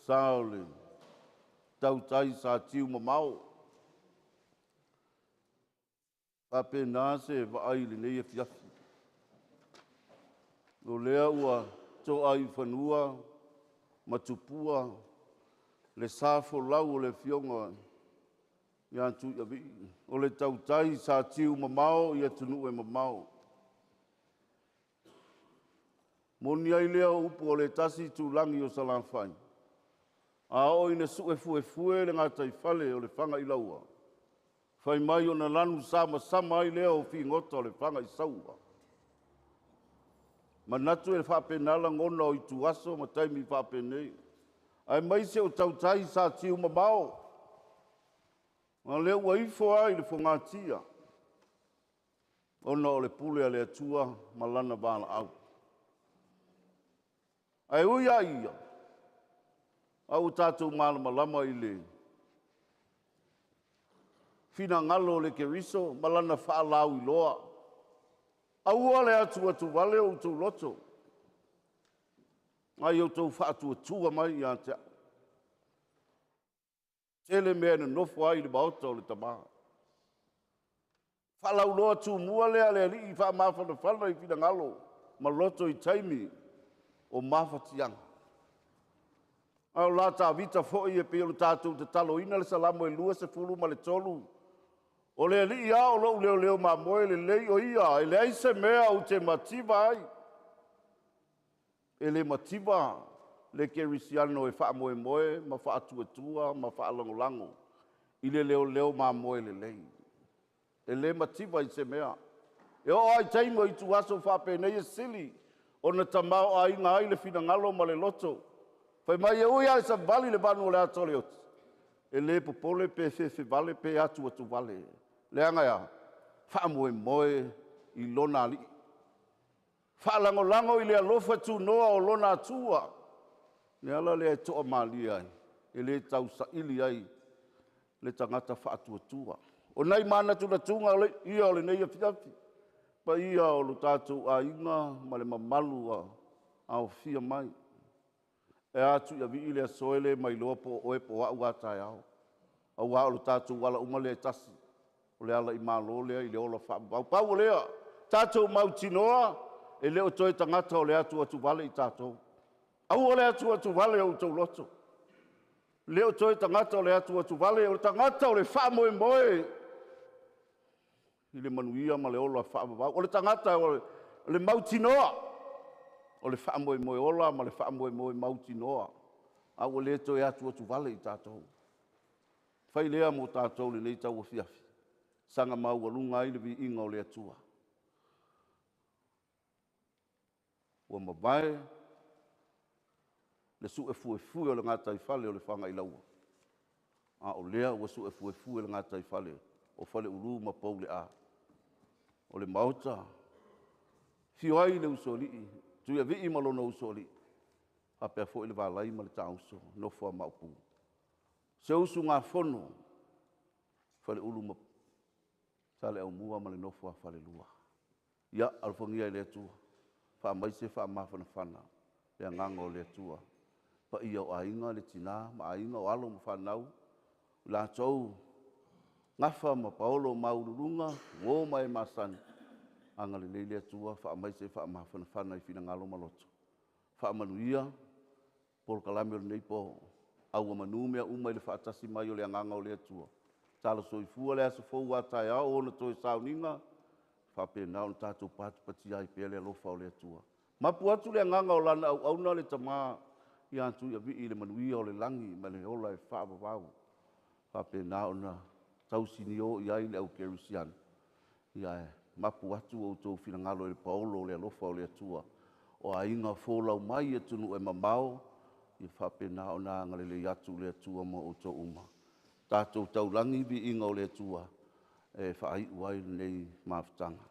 sa o le tautai sa tiu mamao. Faapena se vaai i lenei afiafi. O lea ua to'a i fanua ma tupua le sa folau o le Afioga ia Tuiavii, o le tautai sa tiu mamao i atunuu e mamao. Moni ai lea o upu o le tasi itulagi o Salafai, a oo ina sue fuefue le gataifale o le Fagailaua, fai mai ona lanu samasama ai lea o figota o le Fagaisaua. Manatu e faapena lagona o ituaso ma taimi faapenei, aemaise o tautai sa tiu mamao, a o lea ua ifo lava i le fogatia ona o le pule a le Atua ma Lana valaau. Ae ui lava i ia, a ua tatou malamalama i le finagalo o le Keriso ma lana faalauiloa, aua le atuatuvale o outou loto, a ia outou faatuatua mai ia te au. Tele mea e nonofo ai i le maota o le Tama. Faalauiloa tumua lea a le Alii i faamafanafana i finagalo ma loto i taimi o mafatiaga. A o la Tavita foi e pei ona tatou tataloina le Salamo e 23, o le Alii lava o lou leoleo mamoe, lelei o Ia, e leai se mea ou te mativa ai. E le mativa le kerisiano e faamoemoe ma faatuatua ma faalagolago i le leoleo mamoe lelei. E le mativa i se mea. E oo lava i taimi o ituaso faapenei e sili ona tamaoaiga ai le finagalo ma le loto. Fai mai e ui lava ina savali le vanu o le ata o le oti, e le popole pe fefe vale pe atuatuvale. Leaga e a? Faamoemoe i lona Alii. Faalagolago i le alofa tunoa o lona Atua. O le ala lea e toamalie ai, e le tausaili ai le tagata faatuatua. O nai manatunatuga ia o lenei afiafi, paia o lo tatou aiga ma le mamalu ua aofia mai. Ae a Tuiavii, le aso e le ma iloa po o oe po o au a taeao, aua o le tatou ala uma lea e tasi, o le ala i malo lea i le ola faavavau. Pau o lea, tatou mautinoa e le o toe tagata o le atuatuvale i tatou. Aua le atuatuvale o outou loto. E le o toe tagata o le atuatuvale, o le tagata o le faamoemoe i le manuia ma le ola faavavau. O le tagata o le mautinoa, o le faamoemoe ola ma le faamoemoe mautinoa, a ua le toe atuatuvale i tatou. Fai lea mo tatou i lenei tauafiafi, saga maualuga ai le viiga o le Atua. Ua mavae le suefuefue o le gataifale o le Fagailaua, a o lea ua suefuefue le gataifale o Faleulu ma Paule'a. O le Maota, afio ai le Usoalii, Tuiavii ma lona usoalii, faapea foi le Valai ma le Taauso, nofo a Maopu. Se usugafono Faleulu ma Saleaaumua ma le nofo a falelua. Ia alofagia e le Atua, faamaise faamafanafana le agaga o le Atua i le paia o Aiga, le tina ma Aiga, o alo ma fanau, i latou Gafa ma paolo maualuluga, uo ma e masani, agalelei le Atua faamaise faamafanafana i finagalo ma loto. Faamanuia polokalame o lenei po, a ua manu mea uma i le faatasi mai o le agaga o le Atua. Tala soifua le aso fou a taeao i ona toe sauniga, faapena ona tatou patipatia ai pea le alofa o le Atua. Mapu atu le agaga o lana auauna le tama ia Tuiavii i le manuia o le lagi ma le ola e faavavau, faapena ona tausinio i ai le au kerisiano. Ae mapu atu outou finagalo i le paolo o le alofa o le Atua. O aiga folau mai i atunuu e mamao, ia faapena ona agalelei atu le Atua mo outou uma. Tatou taulagi le viiga o le Atua e faaiu ai lenei mafutaga.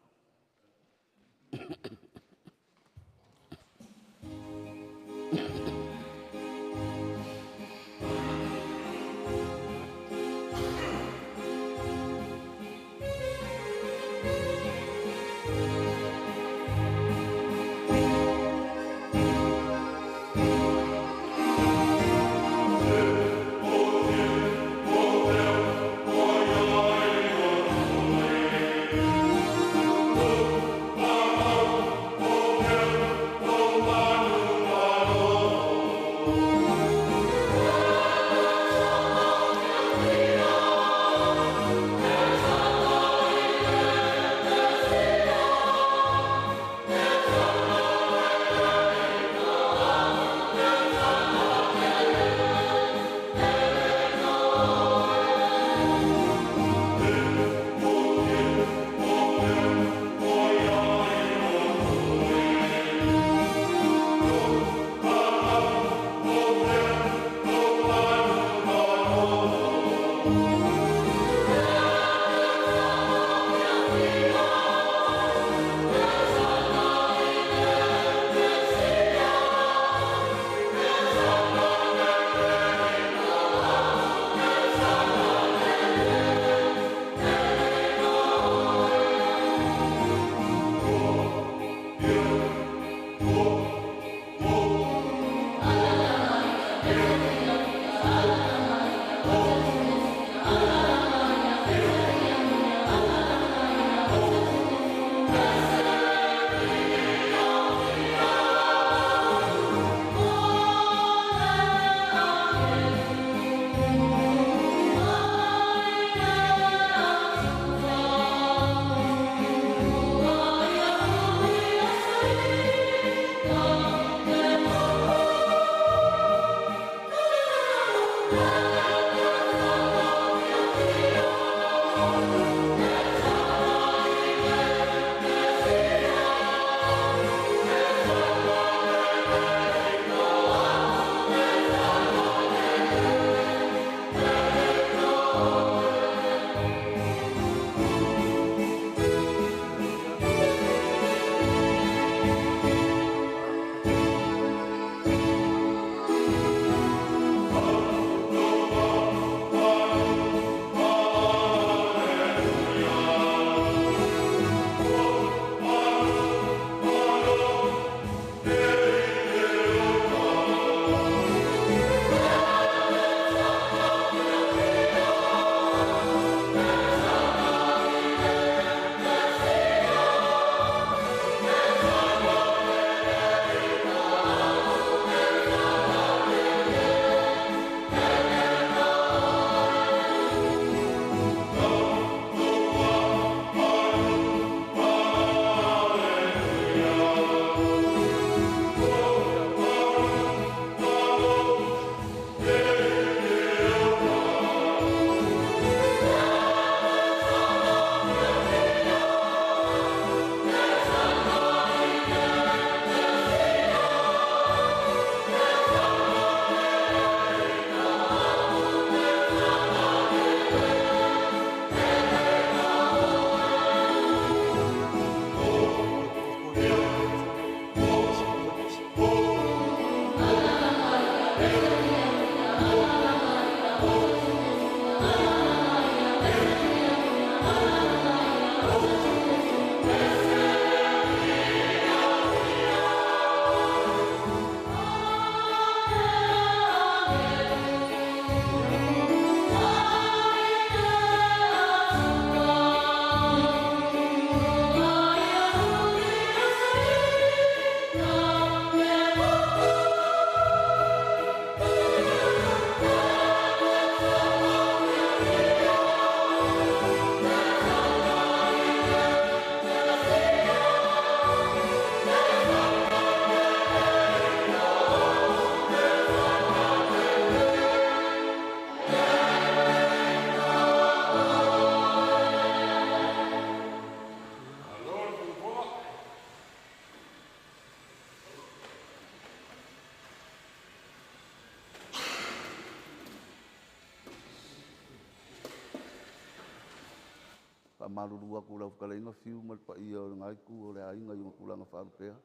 Faamalulu atu lau fetalaiga Fiu ma le paia o lena itu o le aiga i ona tulaga faalupea.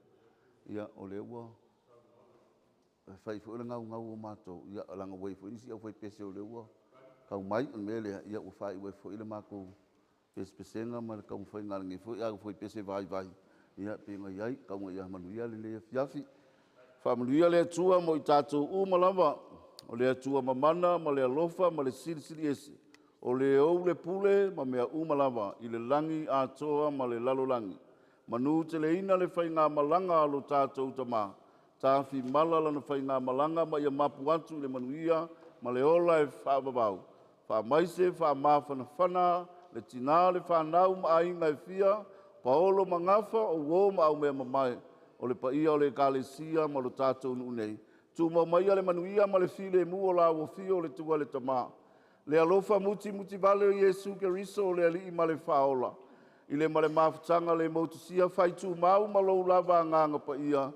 Ia, o lea ua fai foi le gaugau o matou, ia leaga ua i ai foi nisi aufaipese o lea ua tau mai. O le mea lea, ia ua faaiu ai foi le matou pesepesega ma le taumafaiga a lenei foi aufaipese vaivai e pei ona i ai. Tau ina ia manuia lenei afiafi. Faamanuia le Atua mo i tatou uma lava, o le Atua mamana ma le alofa ma le silisili ese, o le ou le pule ma mea uma lava i le lagi atoa ma le lalolagi. Manuteleina le faigamalaga a lo tatou Tama, tafimala lana faigamalaga ma ia mapu atu i le manuia ma le ola e faavavau. Faamaise faamafanafana le tina, le fanau ma aiga e fia, paolo ma gafa, o uo ma aumeamamae, o le paia o le Ekalesia ma lo tatou nuu nei. Tumau maia le manuia ma le filemu o la ua afio le Atua le Tama. Le alofa mutimutivale o Iesu Keriso o le Alii ma le Faaola, i le ma le mafutaga le motusia faitumau ma lou lava Agaga Paia,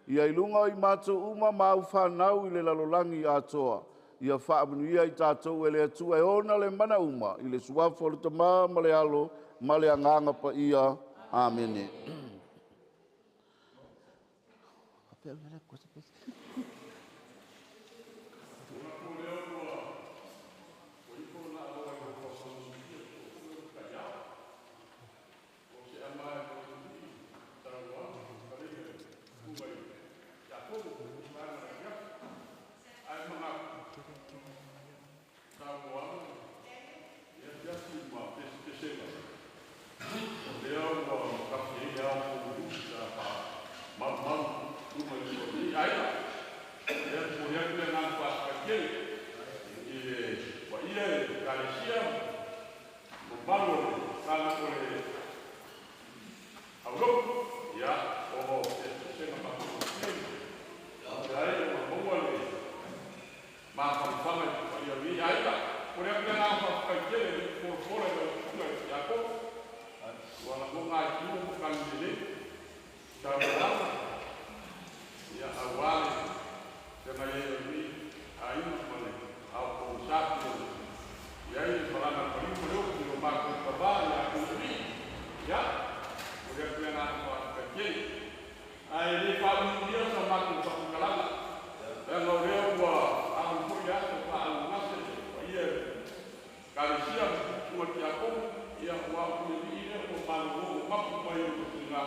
ia i luga o i matou uma ma au fanau i le lalolagi atoa. Ia faamanuia i tatou e le Atua e ona le mana uma, i le suafa o le Tama ma le Alo ma le Agaga Paia. Amene. lenei aiga. O le atu le agaga faafetai tele i le folafola i lau susuga Iakopo. Ua lagoga ai tino ma kali lelei. Saunoaga ia auā le feagai ai o lenei aiga ma le aopo sa pei ona i ai le malaga a le maliu ma le upu i lo matou tamā ia Tuialii. Ia, momoli atu le agaga faafetai tele. Ae le faaumiumia sa matou faamatalaga, leaga o lea ua alu foi le aso faaaugase le paia i le Ekalesia ma susuga i Tiakono, ia aua o Tuialii lea ua malolo ua mapu mai ona tiga,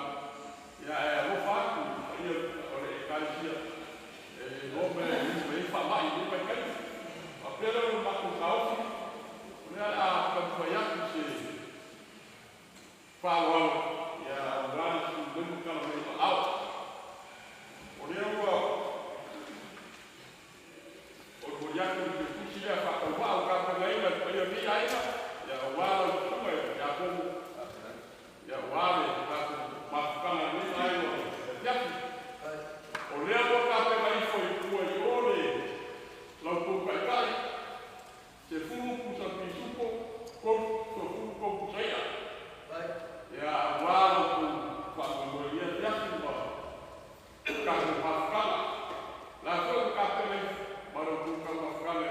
ia ae alofa atu i le paia o le Ekalesia e iloa mea e ui mai ai faamai i lenei vaitaimi. Faapea lea o le matou taofi, o lea o le a taumafai atu i se faaaloalo ia aua le sui mai ma tala mai o aao. O lea ua molimoli atu le tusi lea faatauvaa ua tapenaina e le paia o lenei aiga, ia aua lau susuga Iakobo, ia aua le tatou mafutaga i lenei vaega o le afiafi. O lea ua tapena ifo i tua i o le la outou taitai, 10 pusa pisupo, 33 pusa i'a, ia aua la outou faamoemoe i lenei afiafi ma tatou mafutaga. La foi ua tapena ifo ma la outou taumafataga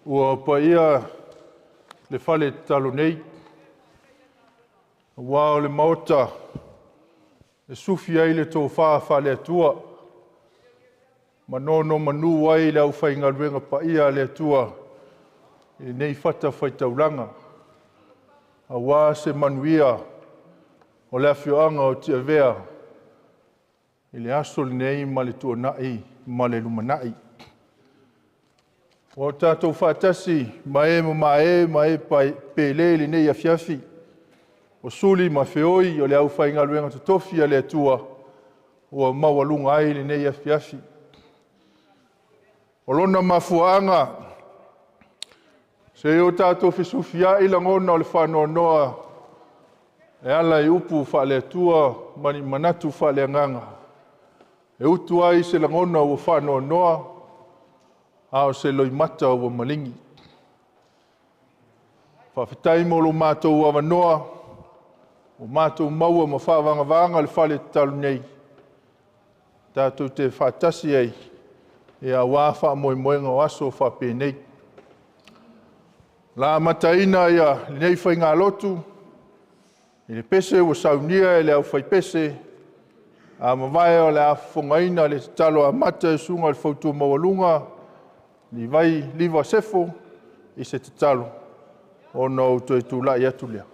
Ua paia le fale tatalo nei, auā o le Maota e sufi ai le tofā faale-Atua, ma nonomanu ai le aufaigaluega paia a le Atua i lenei fata faitaulaga, auā se manuia o le afioaga o Tiavea i le aso lenei ma le tuanai ma le lumanai. Ua tatou faatasi ma e mamae ma e pele i lenei afiafi, o suli ma feoi o le aufaigaluega totofi a le Atua ua maualuga ai lenei afiafi. O lona mafuaaga, se i o tatou fesufiai lagona o le faanoanoa E ala i upu faale-Atua ma ni manatu faaleagaga. E utu ai se lagona ua faanoanoa, a o se loimata ua maligi. Faafetai mo lo matou avanoa, ua matou maua ma faavagavaga le fale tatalo nei, tatou te faatasi ai, ia auā faamoemoega o aso faapenei. La amataina ia lenei faigalotu, i le pese ua saunia e le aufaipese, a mavae o le a fofogaina le tatalo amata e susuga i le fautua maualuga, Livai Liva Sefo, i se tatalo, ona ou toe tulai atu lea.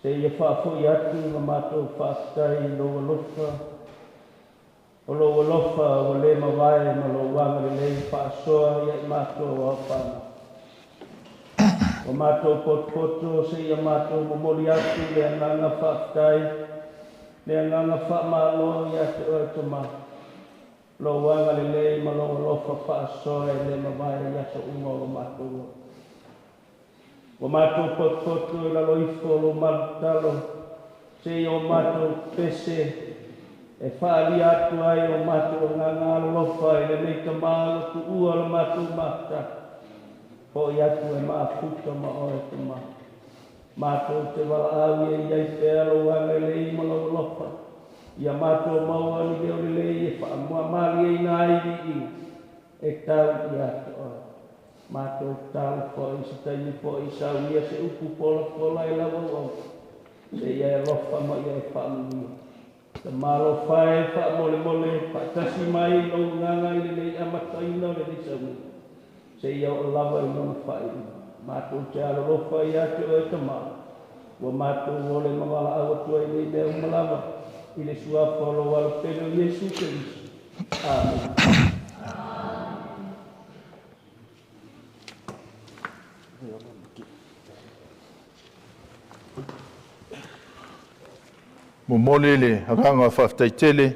Se ia whaafoi atu nga mātou whaafetai i lou alofa. O lou alofa ua le mavae ma lou agalelei faasoa ia i matou o au fanau. Ua matou potopoto seia matou momoli atu le agaga faafetai, le agaga faamalo ia te oe Tamā. Lou agalelei ma lou alofa faasoa e le mavae i aso uma o lo matou ola. Ua matou potopoto i lalo ifo o lou malutalo, seia o matou pese e faalia atu ai o matou agaga alolofa i lenei tamā ua tuua le matou mafutaga. Fo'i atu e maafuta ma oe Tamā. Matou te valaau ia i ai pea lou agalelei ma lou alofa. Ia matou maua ni leo lelei e faamalieina ai viiga e tau ia te oe. Matou tatalo foi i se taimi foi i saunia se upu polapola e lau auauna. Seia e alofa ma ia e faamanuia. Tamā alofa e faamolemole faatasi mai lou agaga i lenei amataina o lenei sauniga. Seia oo lava i lona faaiuga. Matou te alolofa ia te oe Tamā. Ua matou ole ma valaau atu ai nei mea uma lava i le suafa o lou Alo pele o Iesu Keriso. Amene. Momoli le agaga faafetai tele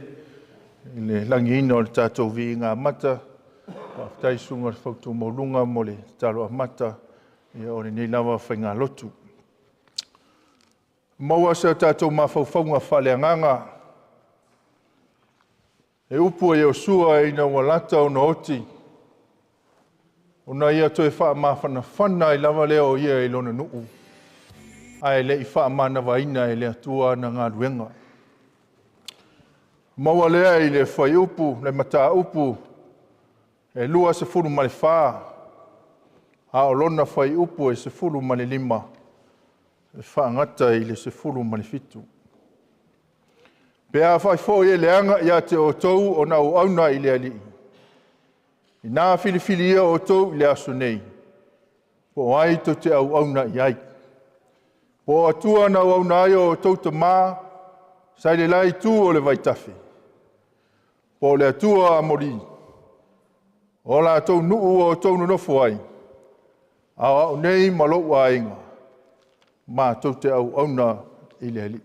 i le lagiina o le tatou viiga amata. Faafetai susuga i le fautuamauluga mo le tatalo amata ia o lenei lava faigalotu. Maua se o tatou mafaufauga faaleagaga e upu e Iosua ina ua lata ona oti, ona ia toe faamafanafana ai lava lea o ia i lona nuu, ae le i faamanavaina e le Atua ana galuega. Maua lea i le fuaiupu, le mataupu e 24, a o lona fuaiupu e 15, e faagata i le 17. Pe afai foi e leaga ia te outou ona auauna i le Alii, ina filifilia outou i le aso nei, po o ai tou te auauna i ai. Po o Atua na auauna ai o outou tamā, sa i le la itu o le vaitafe, po o le Atua Amori, o latou nuu ua outou nonofo ai, a o au nei ma lou aiga, matou te auauna i le Alii.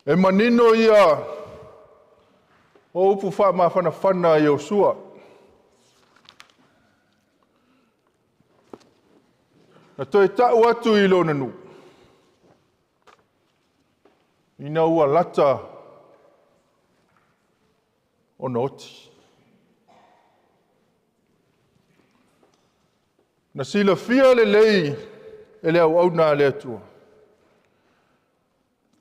E manino ia o upu faamafanafana a Iosua. Na toe tau atu i lona nuu, ina ua lata ona oti. Na silafia lelei e le auauna a le Atua,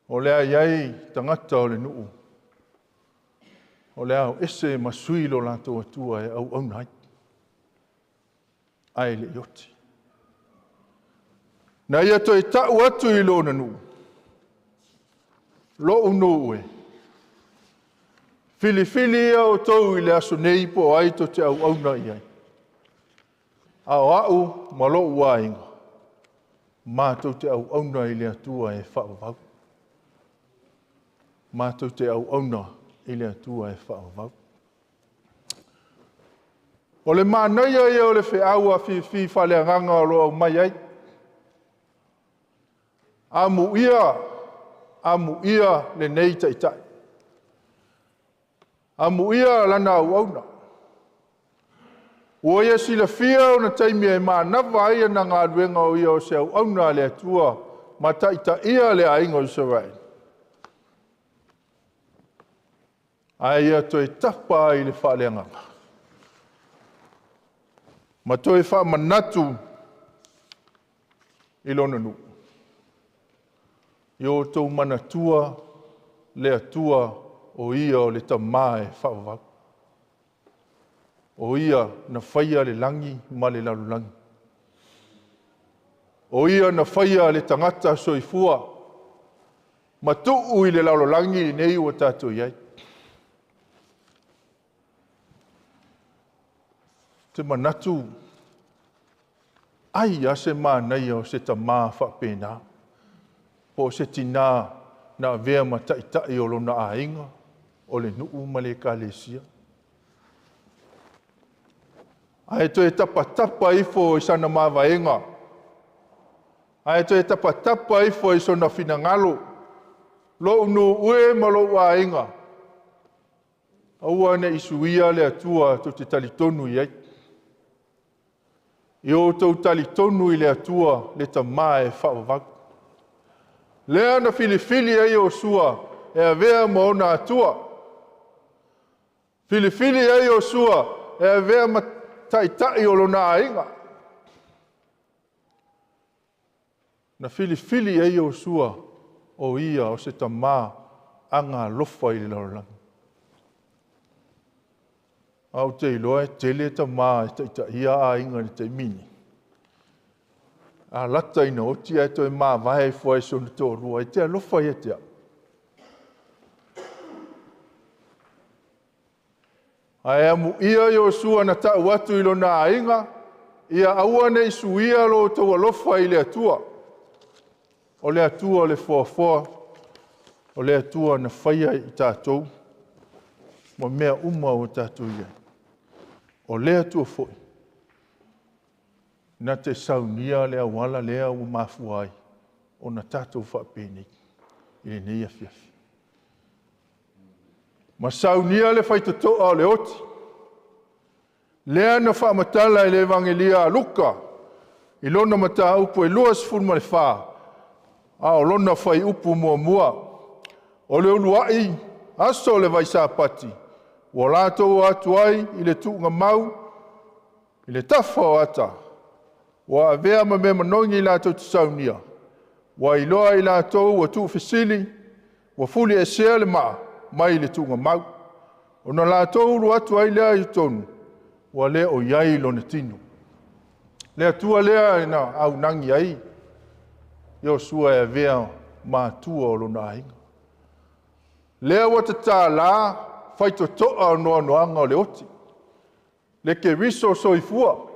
o le a i ai tagata o le nuu, o le a o ese ma sui lo latou Atua e auauna ai, ae le i oti. Na ia toe tau atu i lona nuu, lou nuu e, filifili ia outou i le aso nei po o ai tou te auauna i ai. A o au ma lou aiga, matou te auauna i le Atua e faavavau. Matou te auauna i le Atua e faavavau. O le manaia ia o le feau afiafi faaleagaga o lo o aumai ai. Amuia, amuia lenei taitai. Amuia lana auauna. Ua ia silafia ona taimi e manava ai ana galuega o ia o se auauna a le Atua ma taitaia le aiga o Isaraelu. Ae ia toe tapa ai le faaleagaga ma toe faamanatu i lona nuu. Ia outou manatua le Atua o ia o le tamā e faavavau. O ia na faia le lagi ma le lalolagi. O ia na faia le tagata soifua ma tuu i le lalolagi lenei ua tatou i ai. Te manatu Ai a se manaia o se tamā faapena, po o se tinā na avea ma ta'ita'i o lona aiga, o le nu'u ma le ekalesia. Ae toe tapatapa ifo i sana mavaega, ae toe tapatapa ifo i sona finagalo, lo'u nu'u e ma lo'u aiga, aua ne'i suia le Atua tou te talitonu i ai. I outou talitonu i le Atua le Tamā e faavavau. Lea na filifili ai Iosua e avea ma ona Atua. Filifili ai Iosua e avea ma ta'ita'i o lona aiga. Na filifili ai Iosua o ia o se tamā agalofa i le lalolagi. A ou te iloa e tele tamā e ta'ita'ia aiga i le taimi nei. A lata ina oti ae toe mavae ifo ai i si ona toalua, e te alofa ia te au. Ae amuia Iosua na ta'u atu i lona aiga, ia aua ne'i suia lo outou alofa i le Atua. O le Atua o le foafoa, o le Atua na faia i tatou, ma mea uma ua tatou i ai. O le Atua foi, na te saunia le auala lea ua mafua ai, ona tatou faapenei i lenei afiafi. Ma saunia le faitotoa o le oti, lea na faamatala i le Evagelia a Luka, i lona mataupu e 24, a o lona faiupu muamua, o le uluai aso o le vaisapati, ua latou o atu ai i le tuugamau i le tafa o ata, ua avea ma mea manogi latou te saunia, ua iloa i latou ua tuufesili, ua fuliesea le maa mai le tuugamau. Ona latou ulu atu ai lea i totonu, ua le o i ai lona tino. Le Atua lea na aunagi ai Iosua e avea matua o lona aiga. Lea ua tatālā faitotoa o noanoaga o le oti, le Keriso soifua,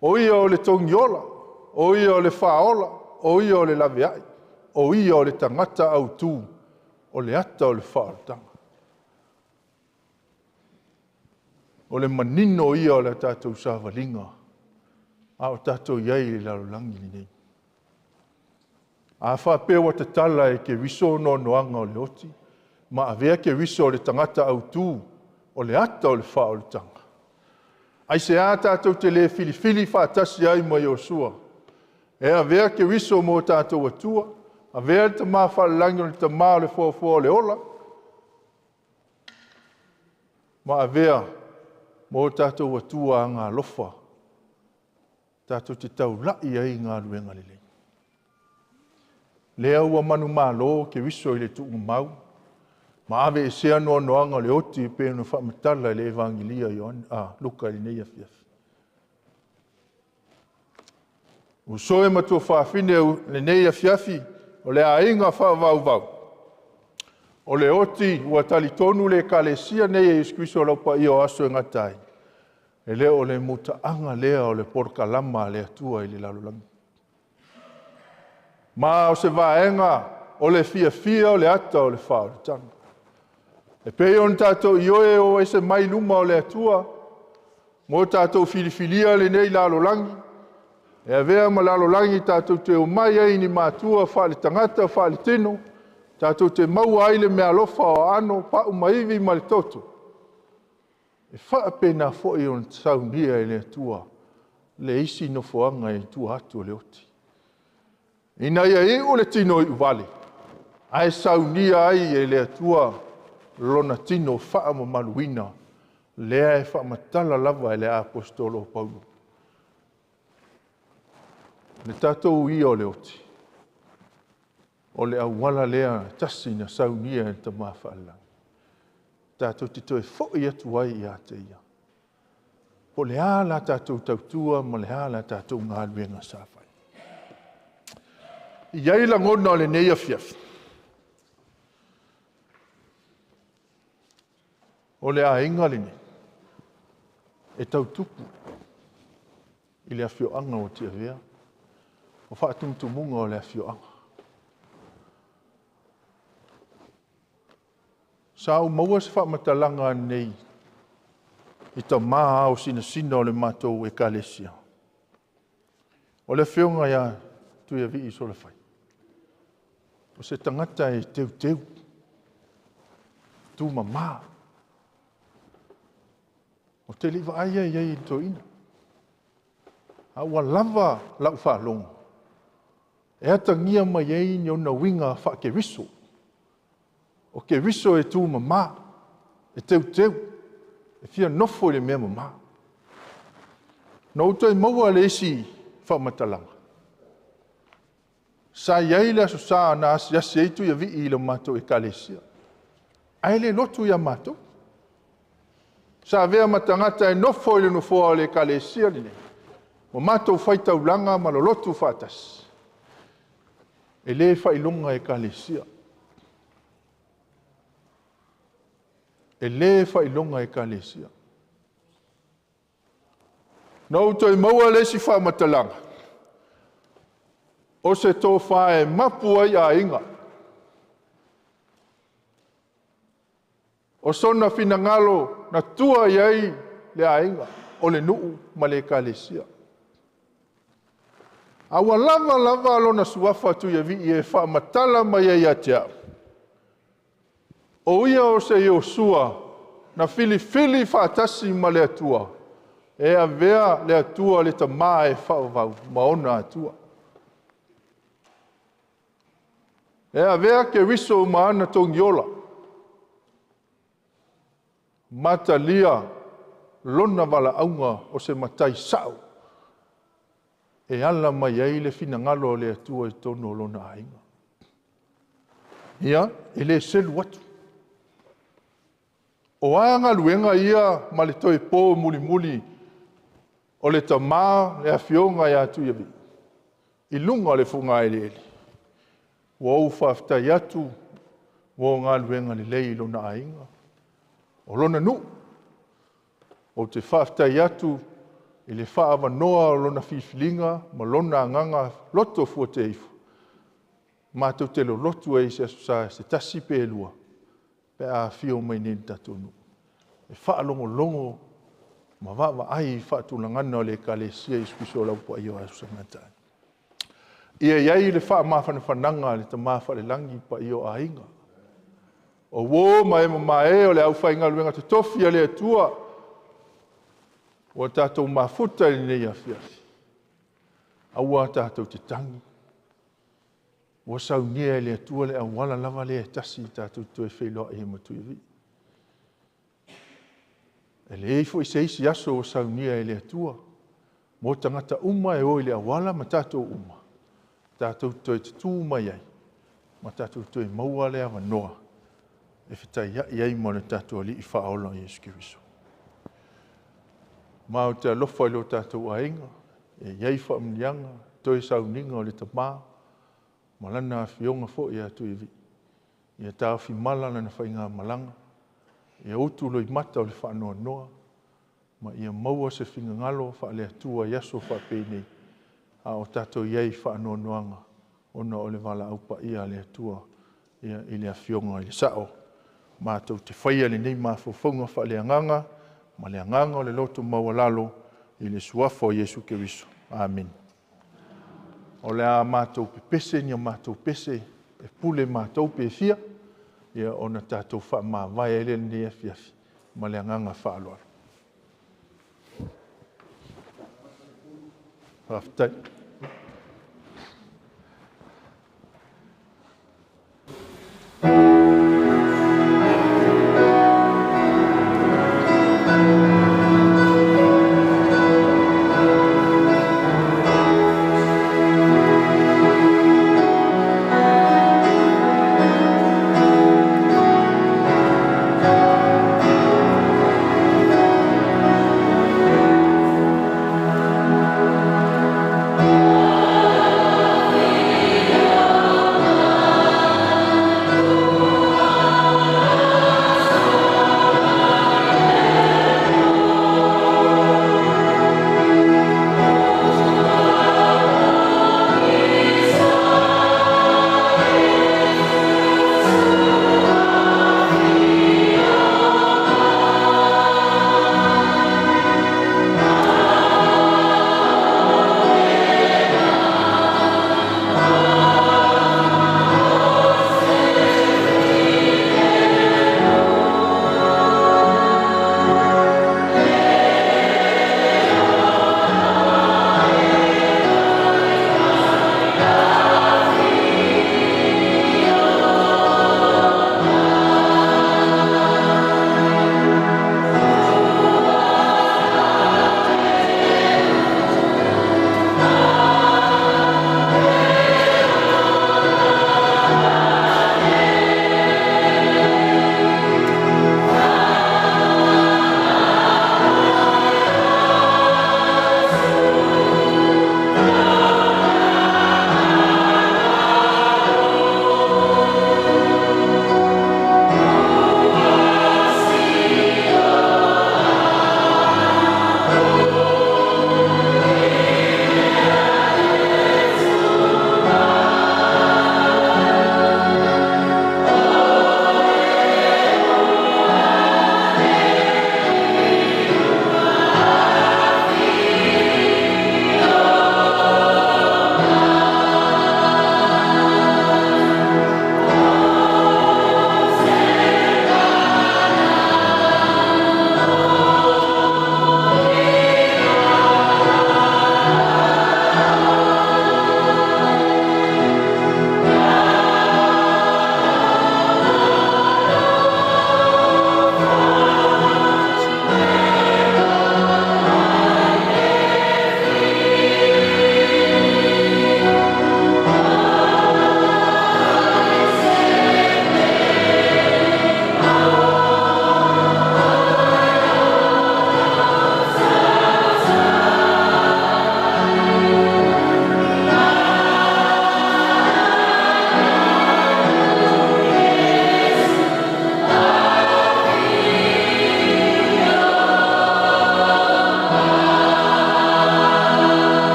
o ia o le togiola, o ia o le faaola, o ia o le laveai, o ia o le tagata autū, o le ata o le faaolataga. O le manino ia o le tatou savaliga, a o tatou i ai i le lalolagi lenei. A faapea ua tatala e Keriso noanoaga o le oti, ma avea Keriso o le tagata autū, o le ata o le faaolataga. Aisea tatou te le filifili faatasi ai ma Iosua. E avea Keriso mo tatou Atua, avea le tamā faalelagi o le tamā o le foafoa o le ola, ma avea mo tatou Atua agalofa, tatou te taula'i ai i galuega lelei. Lea ua manumalo Keriso i le tuugamau, ma aveesea noanoaga o le oti e pei ona faamatala i le Evagelia a Luka i lenei afiafi. Uso e matua fafine lenei afiafi, o le aiga faavauvau. O le oti ua talitonu le ekalesia nei e Iesu Keriso o lau paia o aso e gata ai. E le o le mutaaga lea o le polokalama a le Atua i le lalolagi. Ma o se vaega o le fiafia o le ata o le faaolataga. E pei ona tatou ioe o ese mai luma o le Atua, mo tatou filifilia lenei lalolagi, e avea ma lalolagi tatou te omai ai ni matua faaletagata faaletino, tatou te maua ai le meaalofa o aano, pau ma ivi ma le toto. E faapena foi ona saunia e le Atua le isi nofoaga e tua atu o le oti. Ina ia iu le tino iuvale, ae saunia ai e le Atua lona tino faamamaluina, lea e faamatala lava e le Aposetolo o Paulo. Le tatou ia o le oti, o le auala lea tasi na saunia e le tamā faalelagi. Tatou te toe foi atu ai ia te ia. Po le a la tatou tautua ma le a la tatou galuega sa fai. I ai lagona o lenei afiafi. O le aiga lenei e tautupu i le afioaga o Tiavea, o faatumutumuga o le afioaga. Sa ou maua se faamatalaga nei i tamā ao sinasina o le matou ekalesia. O le afioga ia Tuiavii Solafai, o se tagata e teuteu, tumama. O te le i vaai ai i le toeaina. A ua lava lau faalogo e atagia mai ai ni ona uiga faa-Keriso. O Keriso e tumama, e teuteu, e fia nofo i le mea mama. Na ou toe maua le isi faamatalaga. Sa i ai le Aso Sa na asiasi ai Tuiavii i le matou ekalesia. Ae le lotu ia matou. Sa avea ma tagata e nofo i le nofoa o le ekalesia lenei. Ma matou faitaulaga ma lolotu faatasi. E le faailoga ekalesia. E le faailoga ekalesia. Na ou toe maua le isi faamatalaga, o se tofa e mapu ai aiga. O sona finagalo na tua i ai le aiga, o le nuu ma le ekalesia. A ua lava lava lona suafa Tuiavii e faamatala mai ai ia te au, o ia o se Iosua na filifili faatasi ma le Atua, e avea le Atua le Tama e faavavau ma ona Atua. E avea Keriso ma ana togiola, matalia lona valaauga o se matai sao, e ala mai ai le finagalo o le Atua i totonu o lona aiga. Ia, e le selu atu. O a galuega ia ma le toe po mulimuli o le tamā le afioga ia Tuiavii, i luga o le fogaeleele, ua ou faafetai atu mo galuega lelei i lona aiga, o lona nuu. Ou te faafetai atu i le faaavanoa o lona filifiliga ma lona agaga loto fuateifo, matou te lolotu ai i se Aso Sa se tasi pe lua, pe a afio mai nei i le tatou nuu. E faalogologo ma vaavaai i faatulagana o le ekalesia Iesu Keriso o le Au Paia o Aso Tagata. Ia i ai le faamafanafanaga a le Tama Faalelangi paia o aiga. O uō ma e mamae o le aufaigaluega totofi a le Atua, ua tatou mafuta i lenei afiafi. Aua tatou te tagi. Ua saunia e le Atua le auala lava lea e tasi tatou te toe feiloai ai ma Tuiavii. E leai foi se isi aso ua saunia e le Atua mo tagata uma e o i le auala ma tatou uma, tatou toe tutū mai ai, ma tatou toe maua le avanoa e fetaiai ai ma le tatou Alii Faaola o Iesu Keriso. Ma ou te alofa i lo tatou aiga, e i ai faamanuiaga, toe sauniga o le Tama, ma lana afioga foi ia Tuiavii. Ia taofi mala lana faigamalaga, ia utu loimata o le faanoanoa, ma ia maua se finagalo faale-Atua i aso faapenei, a o tatou i ai i faanoanoaga, ona o le valaau paia a le Atua i le Afioga i le Sao. Matou te faia lenei mafaufauga faaleagaga ma le agaga o le loto maualalo i le suafa o Iesu Keriso. Amene. O le a matou pepese ni a matou pese e pule matou pe fia, ia ona tatou faamavae ai lea i lenei afiafi ma le agaga faaaloalo. Faafetai.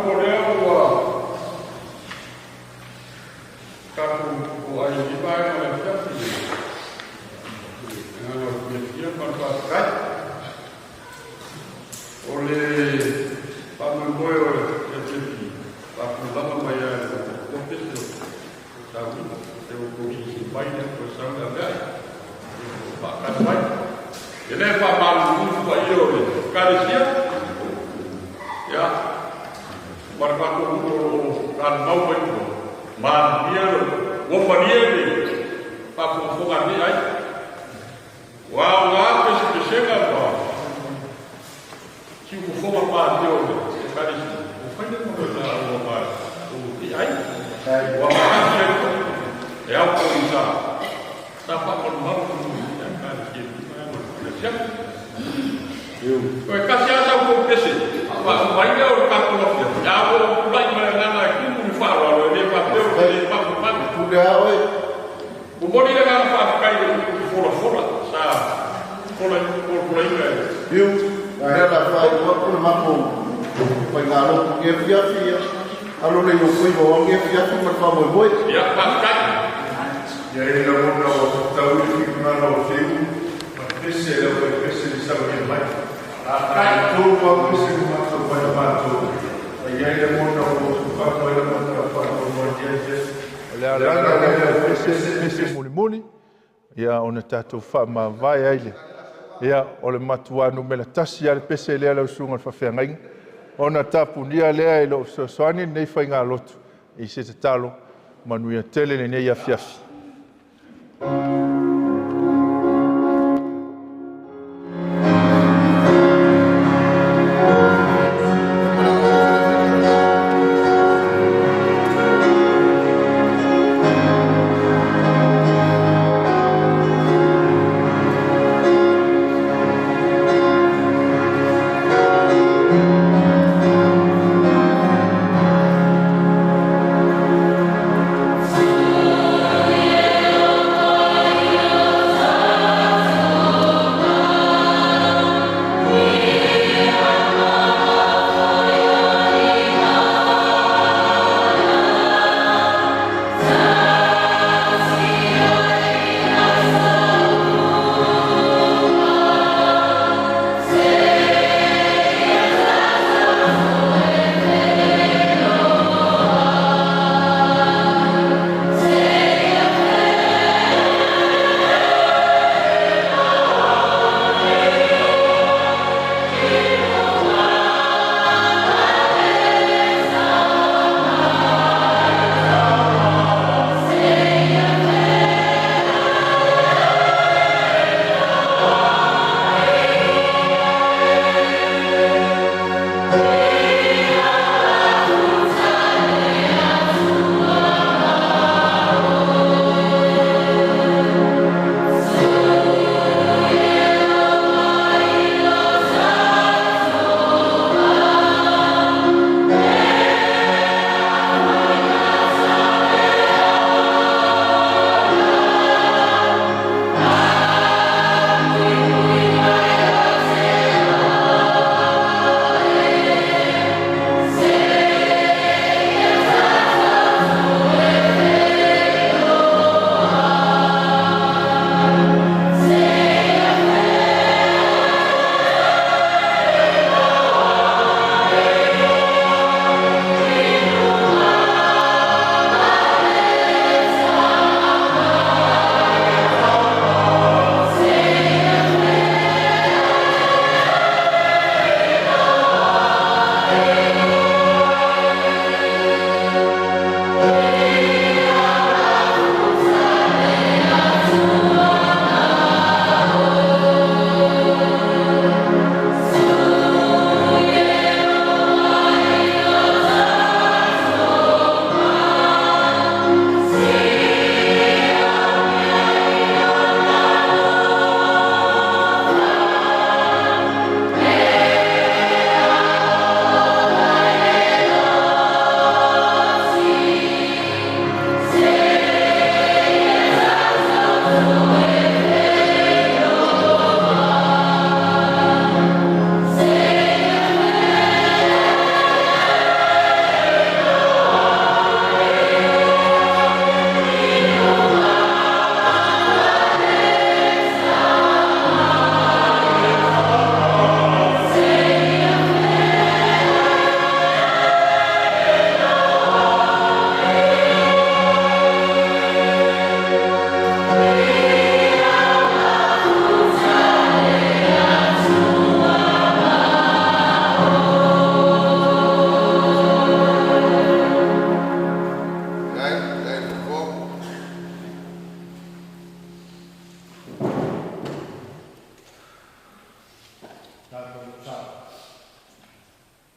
manatu o lea ua tatou toai i vaega o le afiafi i le agaga o le fiafia ma le faafetai. O le faamoemoe o le afiafi faatulaga mai lava i le matou pese o sauiga e outou silasila mai lea toe sau le aveai faatali mai. E le faamalulu paia o le Ekalesia, ia, ma le matou nuu o lo o talimau mai tua, manuia ua falia le faafogafoga a lenei aiga. Ua aoga pesepesega ma siufofoga malie o le Ekalesia, ua fai lea ma vaitaua ma o lenei aiga. Ua manatu ai foi e ao foi sa sa faamalumalu i le Ekalesia i lenei vaega o le afiafi. Toe tasi lava sau tou pese, faafou ai lea o le tatou afiafi, a ua ou tulai ma le agaga e tumu le faaaloalo, e le faapea ou te le maumau. Momoli le agaga faafetai i le folafola sa folafolaina e. Fiu, lea la faaiu atu le matou faigalotu i lenei afiafi, ia, alo le i ou faiva o au lenei afiafi ma le faamoemoe. Ia, faafetai. Ia e lagona ua fetaui le finagalo o Fiu ma pese le aufaipese i saunia mai. Ae tolu lava pese na matou fai a matou, a i ai lagona ua utufato ai le mata o faamoemoe i ai pese. O le alaga lea o le pese, pese mulimuli, ia ona tatou faamavae ai lea. Ia, o le matua numera tasi lava le pese lea lau susuga i le faafeagaiga, ona tapunia lea e lou fesoasoani lenei faigalotu i se tatalo manuia tele lenei afiafi.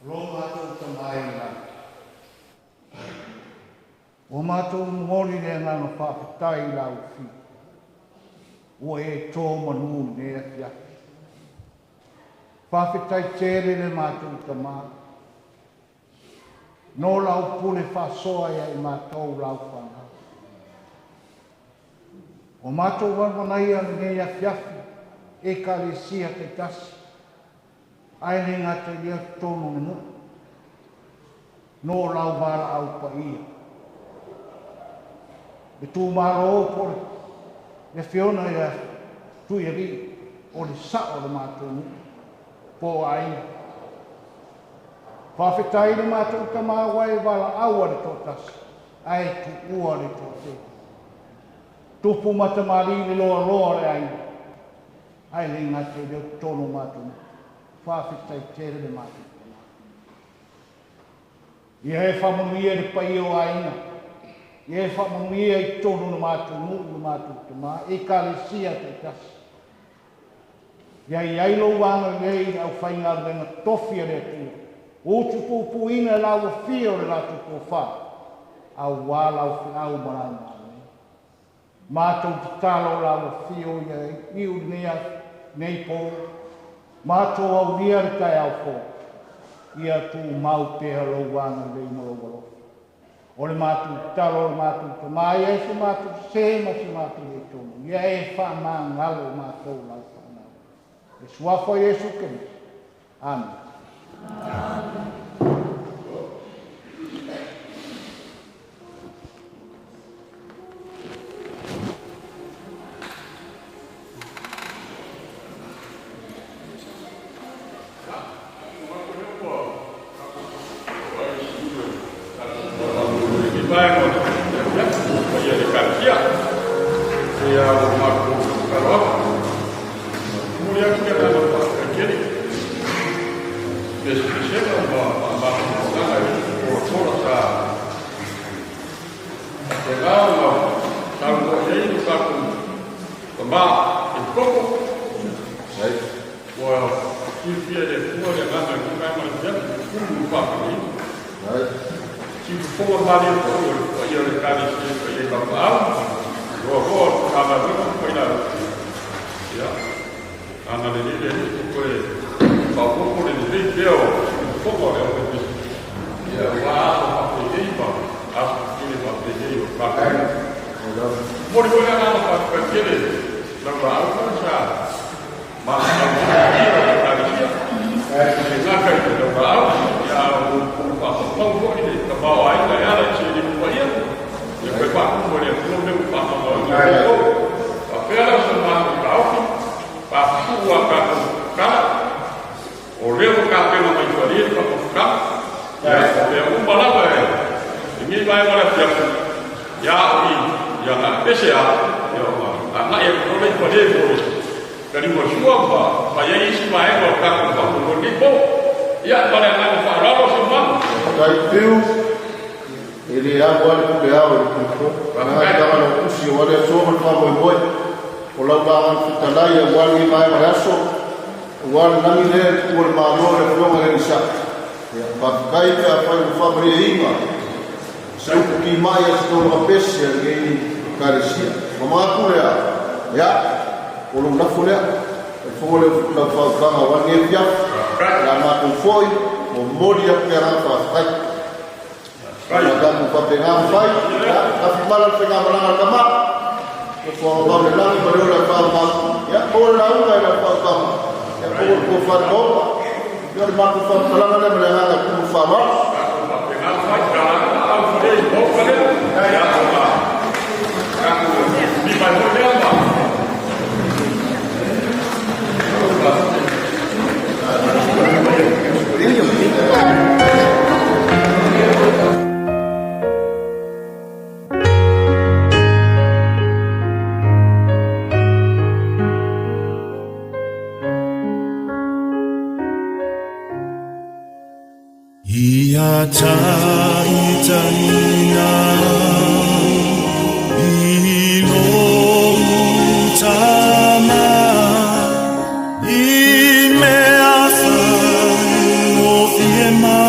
Lo matou Tama e i le lagi, ua matou momoli le agaga faafetai i lau Afio, ua e to manu i lenei afiafi. Faafetai tele le matou Tama, no lau pule faasoa ia i matou lau fanau. Ua matou vanavanaia lenei afiafi Ekalesia taitasi, ae le gata i lea totonu o le nuu, no lau valaau paia. Le tumalo po o le Afioga ia Tuialii o le sao o le matou nuu po o aiga. Faafetai i le matou tama ua e valaau a le toatasi ae tuua le toatele. Tupu ma tamalii le loaloa o le aiga ae le gata i lea o totonu o matou nuu. Faafetai tele le matou tama. Ia e faamanuia le paia o aiga. Ia e faamanuia i totonu o le matou nuu le matou tama, Ekalesia taitasi. Ia i ai lou agalelei i le aufaigaluega tofi a le Atua, utupupuina e lau afio o le latou tofa, auā lau feau ma lau galuega. Matou tatalo lau afio ia iu lenei nei po, matou aulia le taeao fou, ia tumau pea lou agalelei ma lou alofa. O le matou tatalo o le matou tama, ia e se matou sese ma se matou le tonu, ia e faamagalo matou lau fanau. Le suafa o Iesu Keriso. Amen. Ia taitaina i lou tama i mea faigofie mai.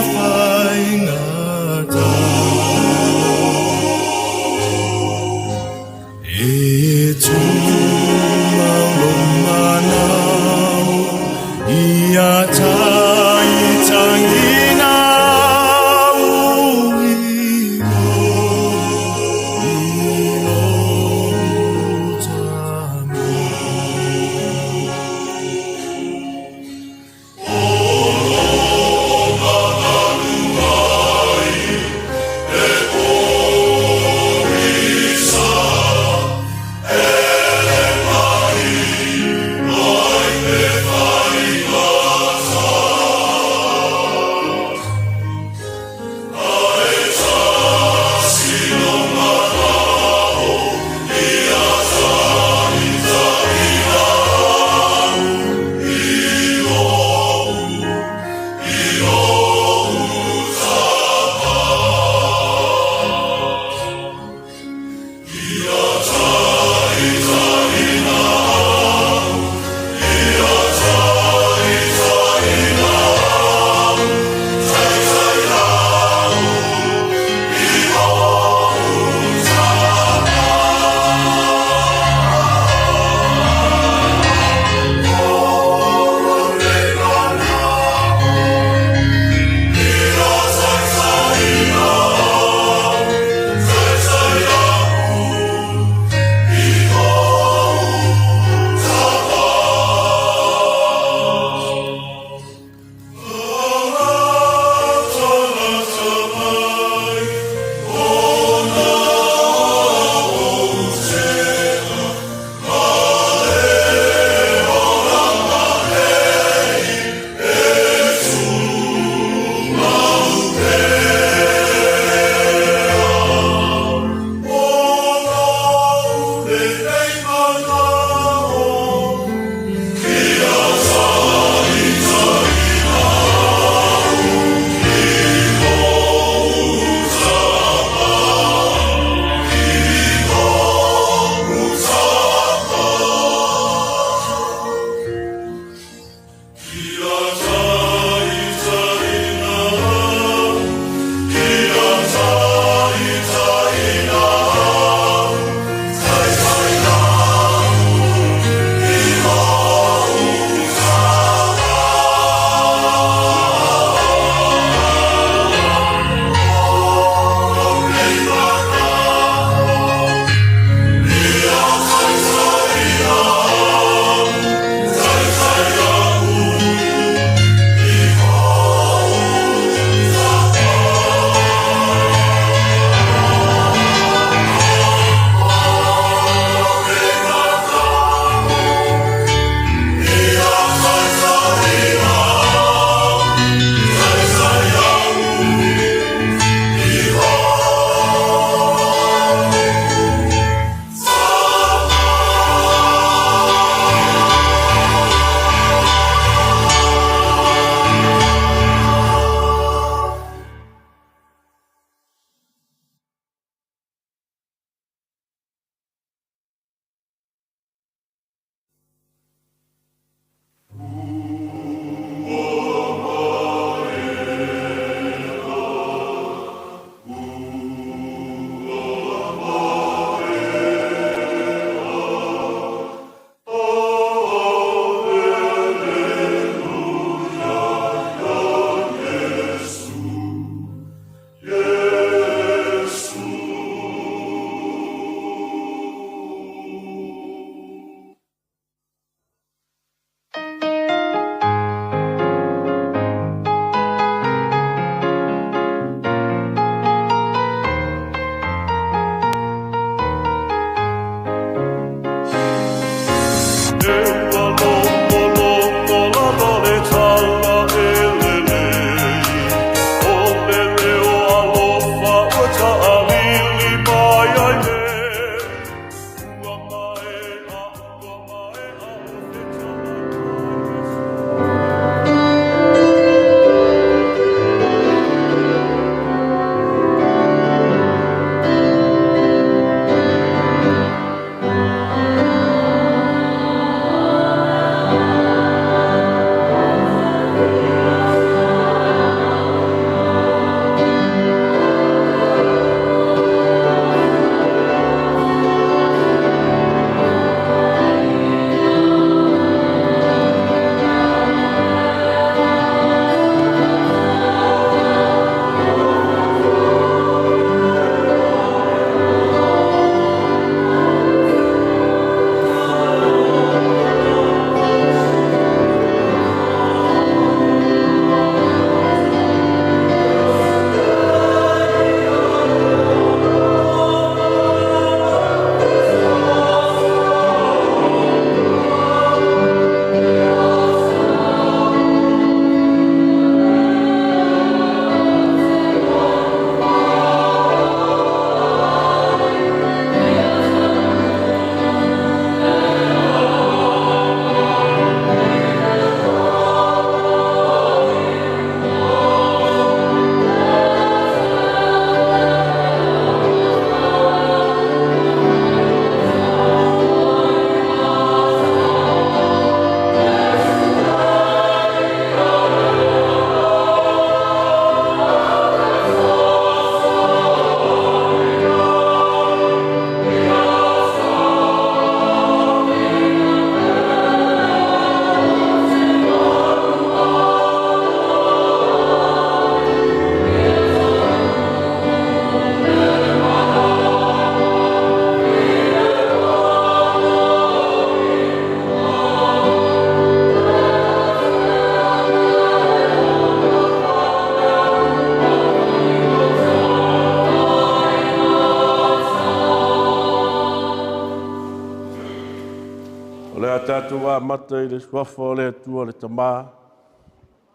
Tatou amata i le suafa o le Atua le Tamā,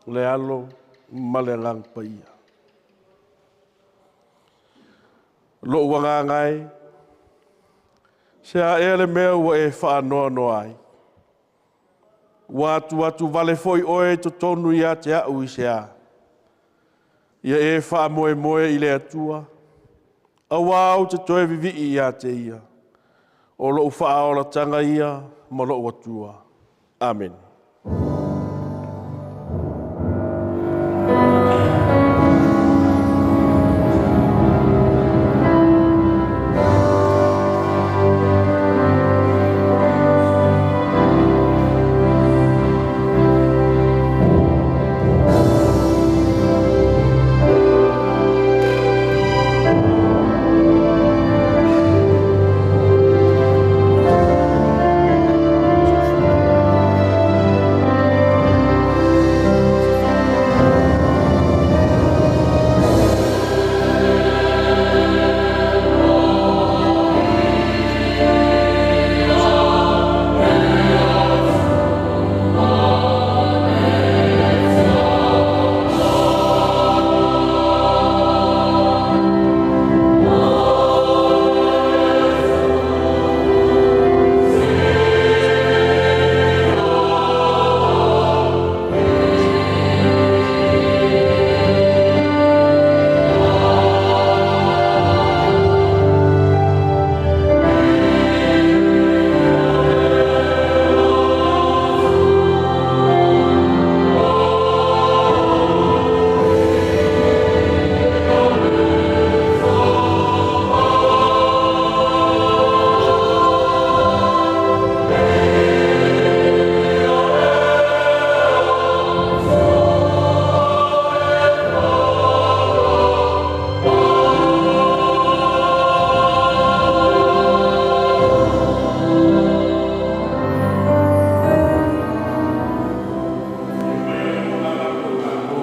le Alo ma le Agaga Paia. Lo'u agaga e, se a ea le mea ua e faanoanoa ai. Ua atu atu vale foi oe i totonu ia te a'u i se a. Ia e faamoemoe i le Atua, auā ou te toe vivii ia te ia. O lo'u faaolataga ia ma lo'u Atua. Amene.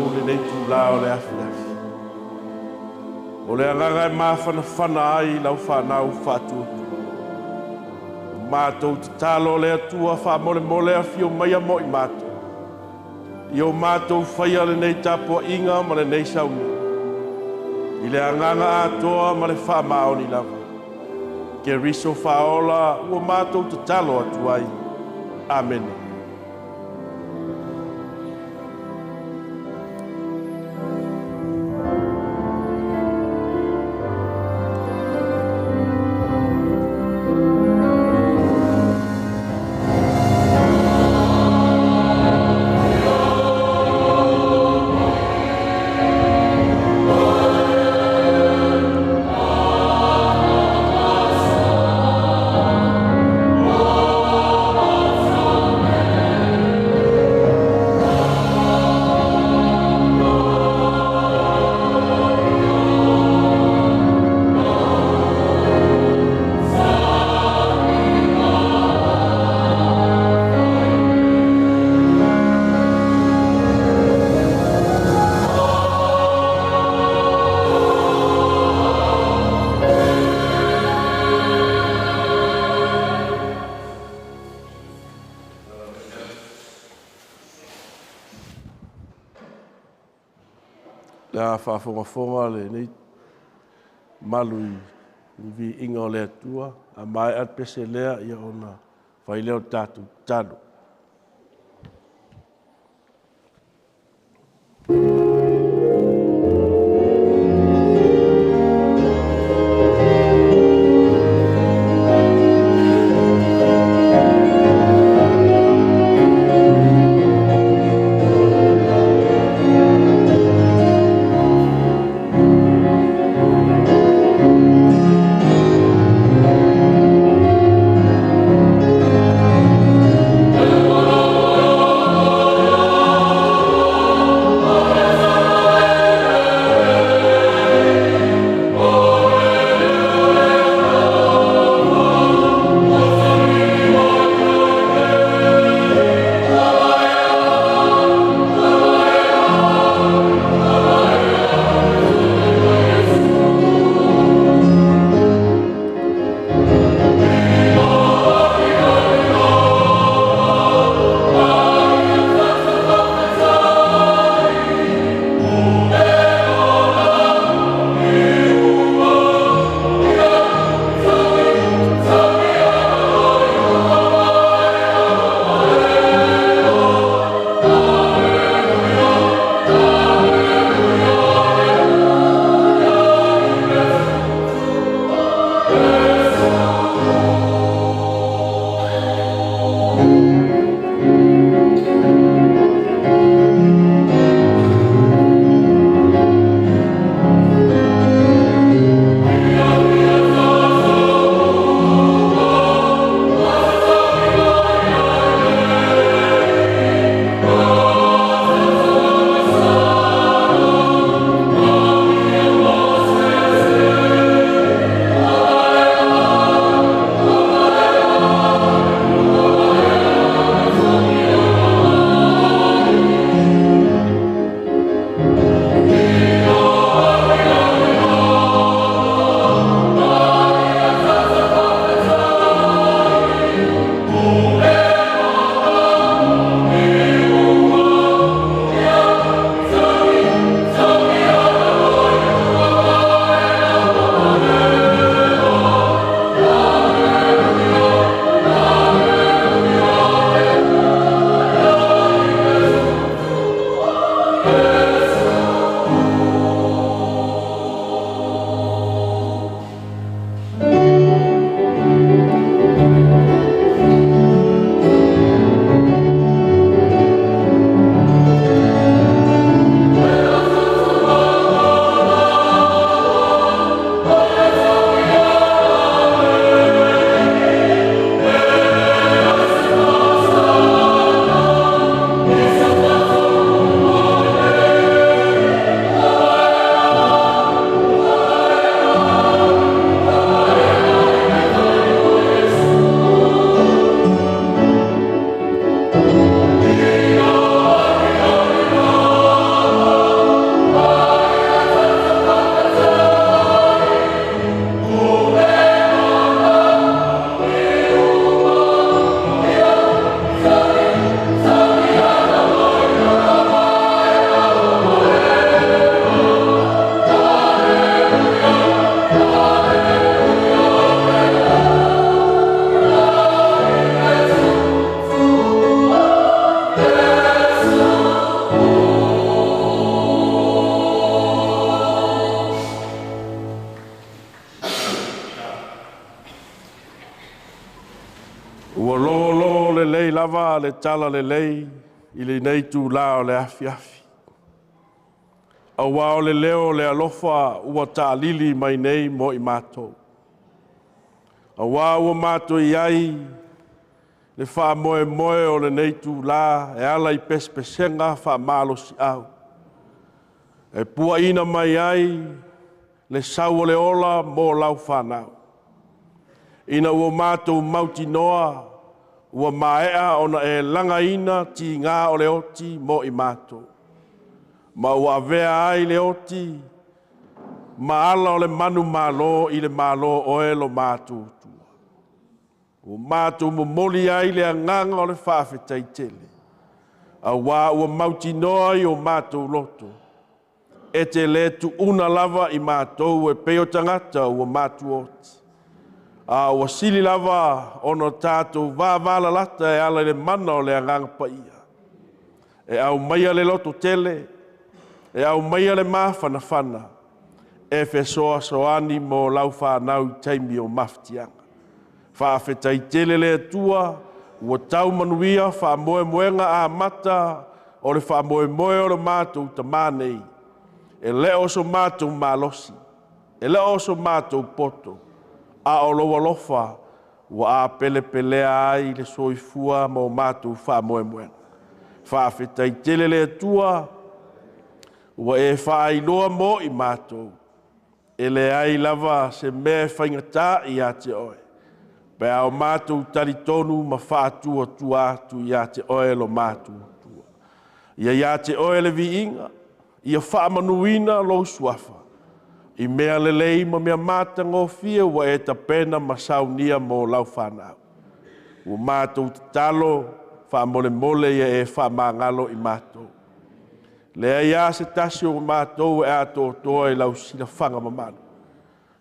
Lenei itulā o le afiafi. O le agaga e mafanafana ai lau fanau faatuatua. O matou tatalo le Atua faamolemole afio maia mo i matou. I o matou faia lenei tapuaʻiga ma lenei sauniga. I le agaga atoa ma le faamaoni lava. Keriso faaola ua matou tatalo atu ai. Amene. Le a faafogafoga lenei malu i ni viiga o le Atua, a maea le pese lea ia ona fai lea o le tatou tatalo. Amen. lava le tala lelei i lenei itulā o le afiafi. Auā o le leo o le alofa ua taalili mai nei mo i matou. Auā ua matou i ai le faamoemoe o lenei itulā e ala i pesepesega faamalosiau e puaina mai ai le sau o le ola mo lau fanau, ina ua matou mautinoa ua maea ona e lagaina tiga o le oti mo i matou, ma ua avea ai le oti ma ala o le manumalo i le Malo o oe lo matou Atua. Ua matou momoli ai le agaga o le faafetai tele, auā ua mautinoa i o matou loto, e te le tuuna lava i matou e pei o tagata ua matuoti, a ua sili lava ona tatou vavalalata e ala i le mana o le Agaga Paia, e aumaia le lototele, e aumaia le mafanafana, e fesoasoani mo lau fanau i taimi o mafatiaga. Faafetai tele le Atua ua tau manuia faamoemoega amata o le faamoemoe o le matou tamā nei. E le o so matou malosi, e le o so matou poto, a o lou alofa ua apelepelea ai le soifua ma o matou faamoemoega. Faafetai tele le Atua ua e faailoa mo i matou, e leai lava se mea e faigata ia te oe, pe a o matou talitonu ma faatuatua atu ia te oe lo matou Atua. Ia ia te oe le viiga, ia faamanuina lou suafa i mea lelei ma mea matagofie ua e tapena ma saunia mo lau fanau. Ua matou tatalo faamolemole ia e faamagalo i matou. Leai lava se tasi o matou e atoatoa i lau silafaga mamalu.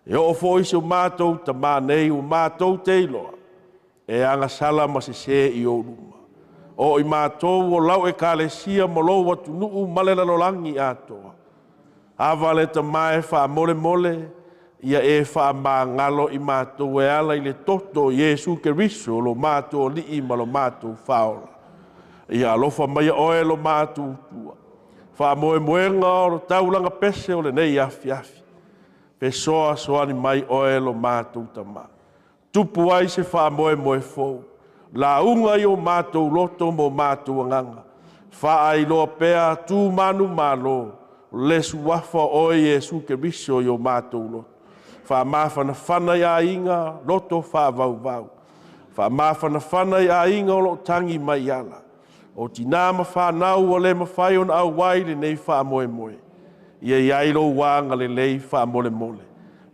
E oo foi si o matou tamā nei ua matou te iloa, e agasala ma sesē i ou luma. O i matou o lau ekalesia ma lou atunuu ma le lalolagi atoa, ava le Tama e faamolemole, ia e faamagalo i matou e ala i le toto o Iesu Keriso lo matou Alii ma lo matou Faaola. Ia alofa maia oe lo matou Atua. Faamoemoega o le taulaga pese o lenei afiafi, fesoasoani mai oe lo matou Tama. Tupu ai se faamoemoe fou, lauga i o matou loto ma o matou agaga, faailoa pea tu manumalo le suafa o oe Iesu Keriso i o matou loto. Faamafanafana i aiga loto faavauvau, faamafanafana i aiga o lo o tagi mai ala, o tinā ma fanau ua le mafai ona auai lenei faamoemoe. Ia i ai lou agalelei faamolemole.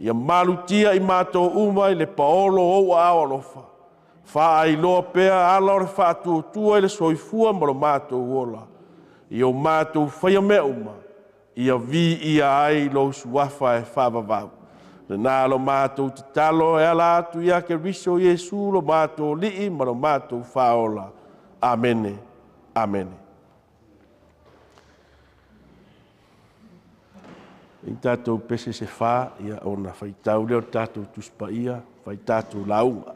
Ia malutia i matou uma i le paolo o ou aao alofa. Faailoa pea ala o le faatuatua i le soifua ma lo matou ola. Ia o matou faia mea uma, ia viia ai lou suafa e faavavau. Lena lo matou tatalo e ala atu ia Keriso Iesu lo matou Alii ma lo matou Faaola. Amene. Amene. I tatou pese se whā, ia ona whaitau lea o tatou Tusi Paia, fai tatou lauga.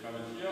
Ekalesia.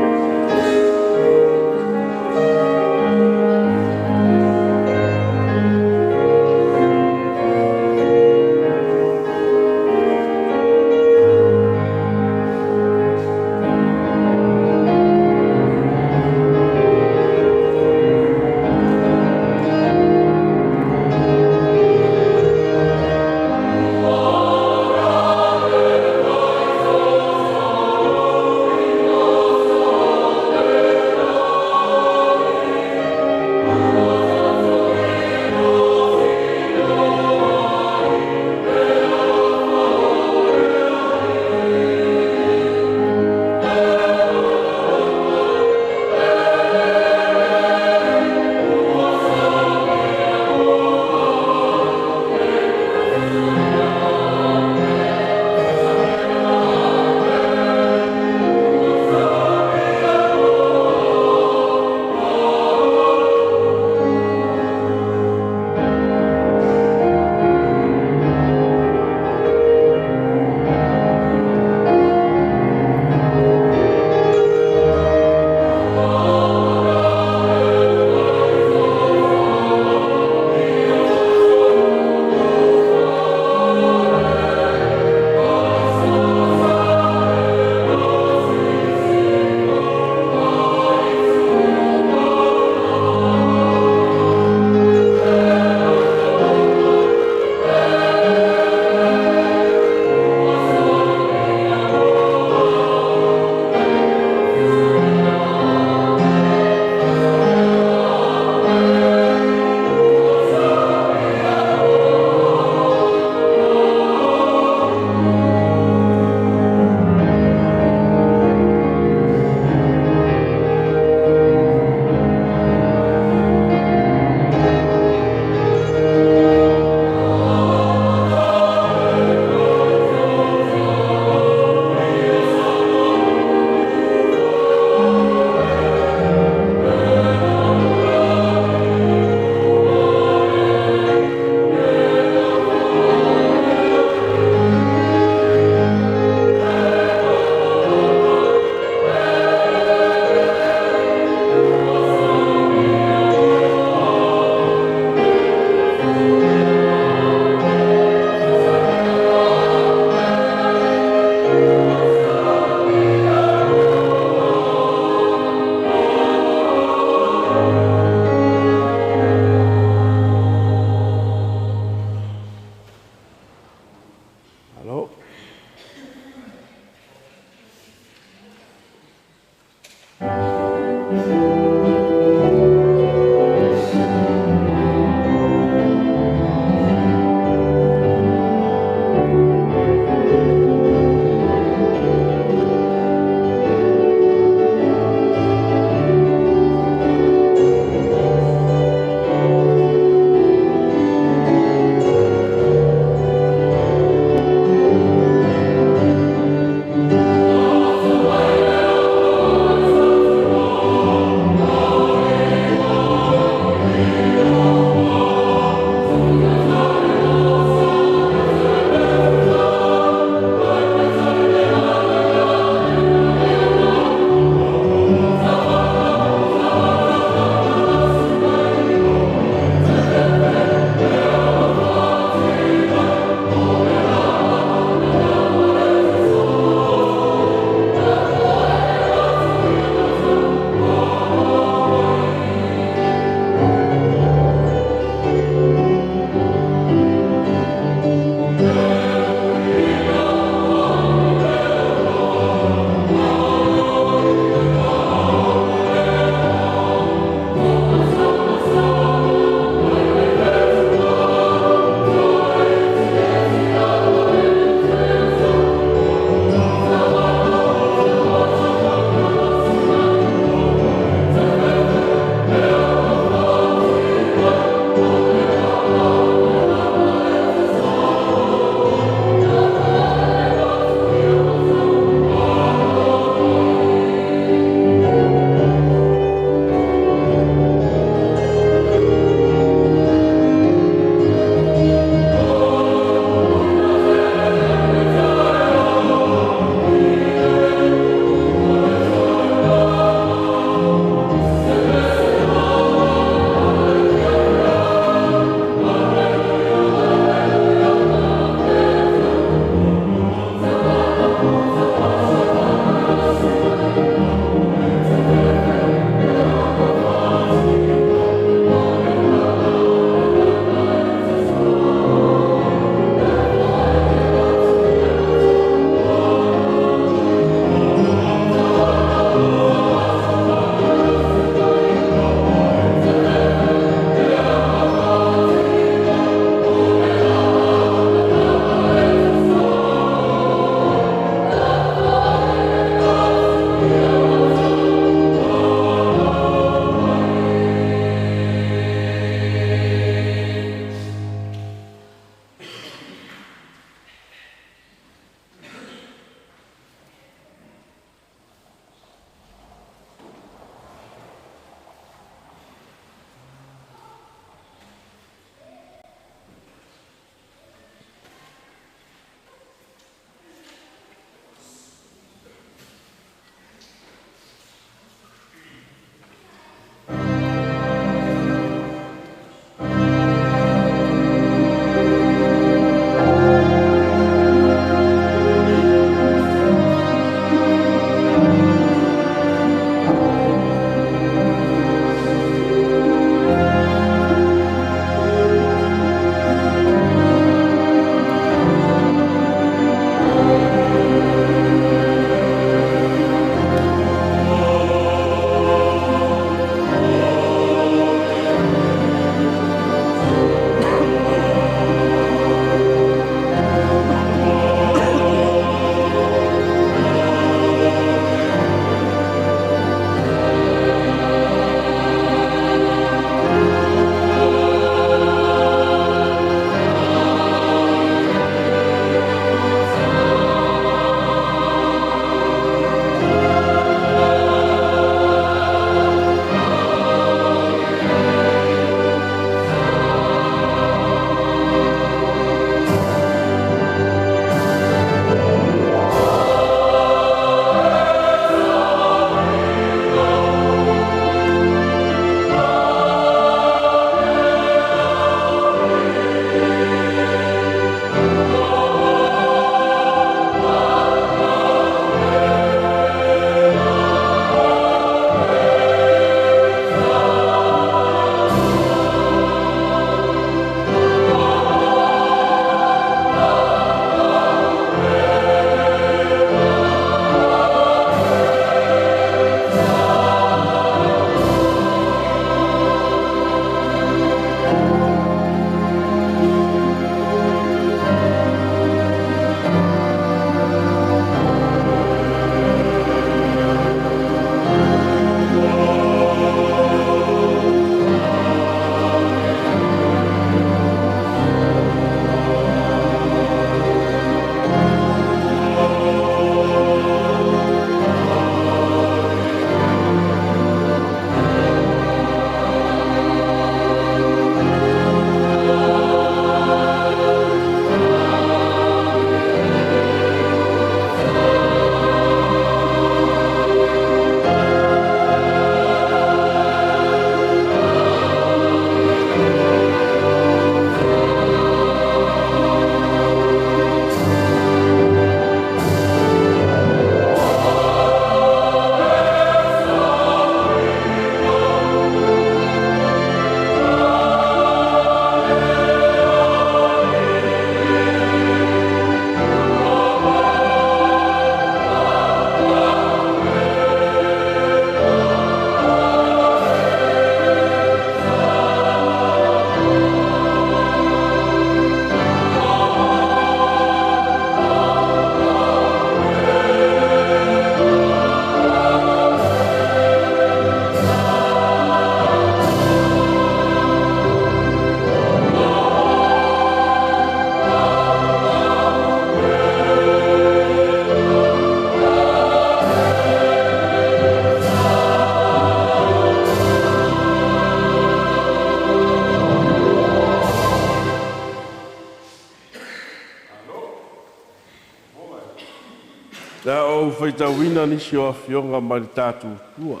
Le a ou faitauina nisi o afioga mai le tatou tua.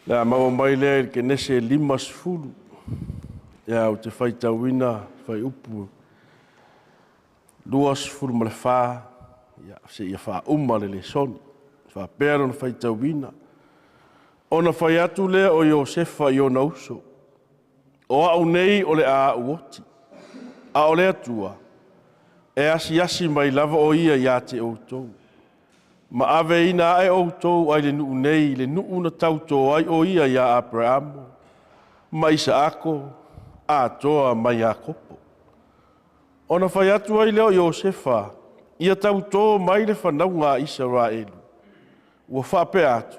Le a maua mai lea i le Kenese 50. Ia ou te faitauina fuaiupu 24, ia, seia faauma le lesoni. Faapea lona faitauina. Ona fai atu lea o Iosefa i ona uso, o au nei o le a au oti, a o le Atua, e asiasi mai lava o ia ia te outou. Ma aveina ae outou ai le nuu nei, le nuu na tautō ai o ia ia Aperamo, ma Isaako, atoa ma Iakopo. Ona fai atu ai lea o Iosefa, ia tautō mai le fanauga a Isaraelu. Ua faapea atu,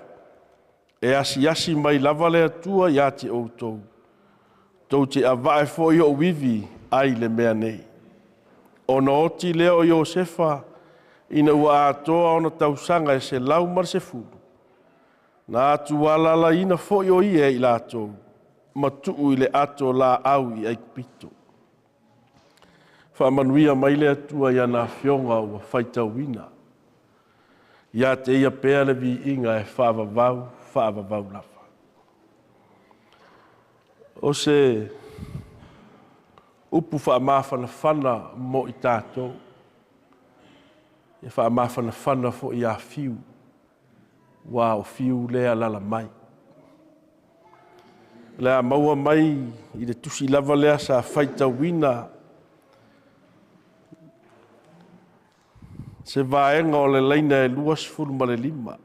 e asiasi mai lava le Atua ia te outou. Tou te avae foi ou ivi ai le mea nei. Ona oti lea o Iosefa, ina ua atoa ona tausaga e 110. Na atu alalaina foi o ia i latou, ma tuu i le ato laau i Aikupito. Faamanuia mai le Atua i ana afioga ua faitauina. Ia te ia pea le viiga e faavavau, faavavau lava. O se upu faamafanafana mo i tatou. E faamafanafana foi ia Fiu, ua o Fiu lea lala mai. Le a maua mai i le tusi lava lea sa faitauina se vaega o le laina e 25.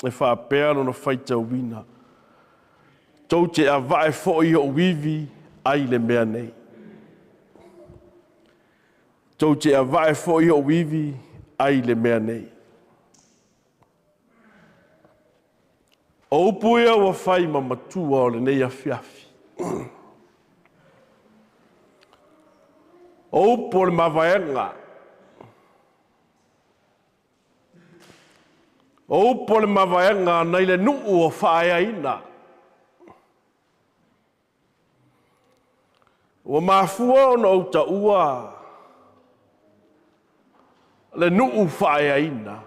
E faapea lona faitauina. Tou te avae foi ou ivi ai le mea nei. Tou te avae foi ou ivi ai le mea nei. O upu ia ua fai ma matua o lenei afiafi. O upu o le mavaega. O upu o le mavaega nai le nuu o faaeaina. Ua mafua ona ou taua le nuu faaeaina.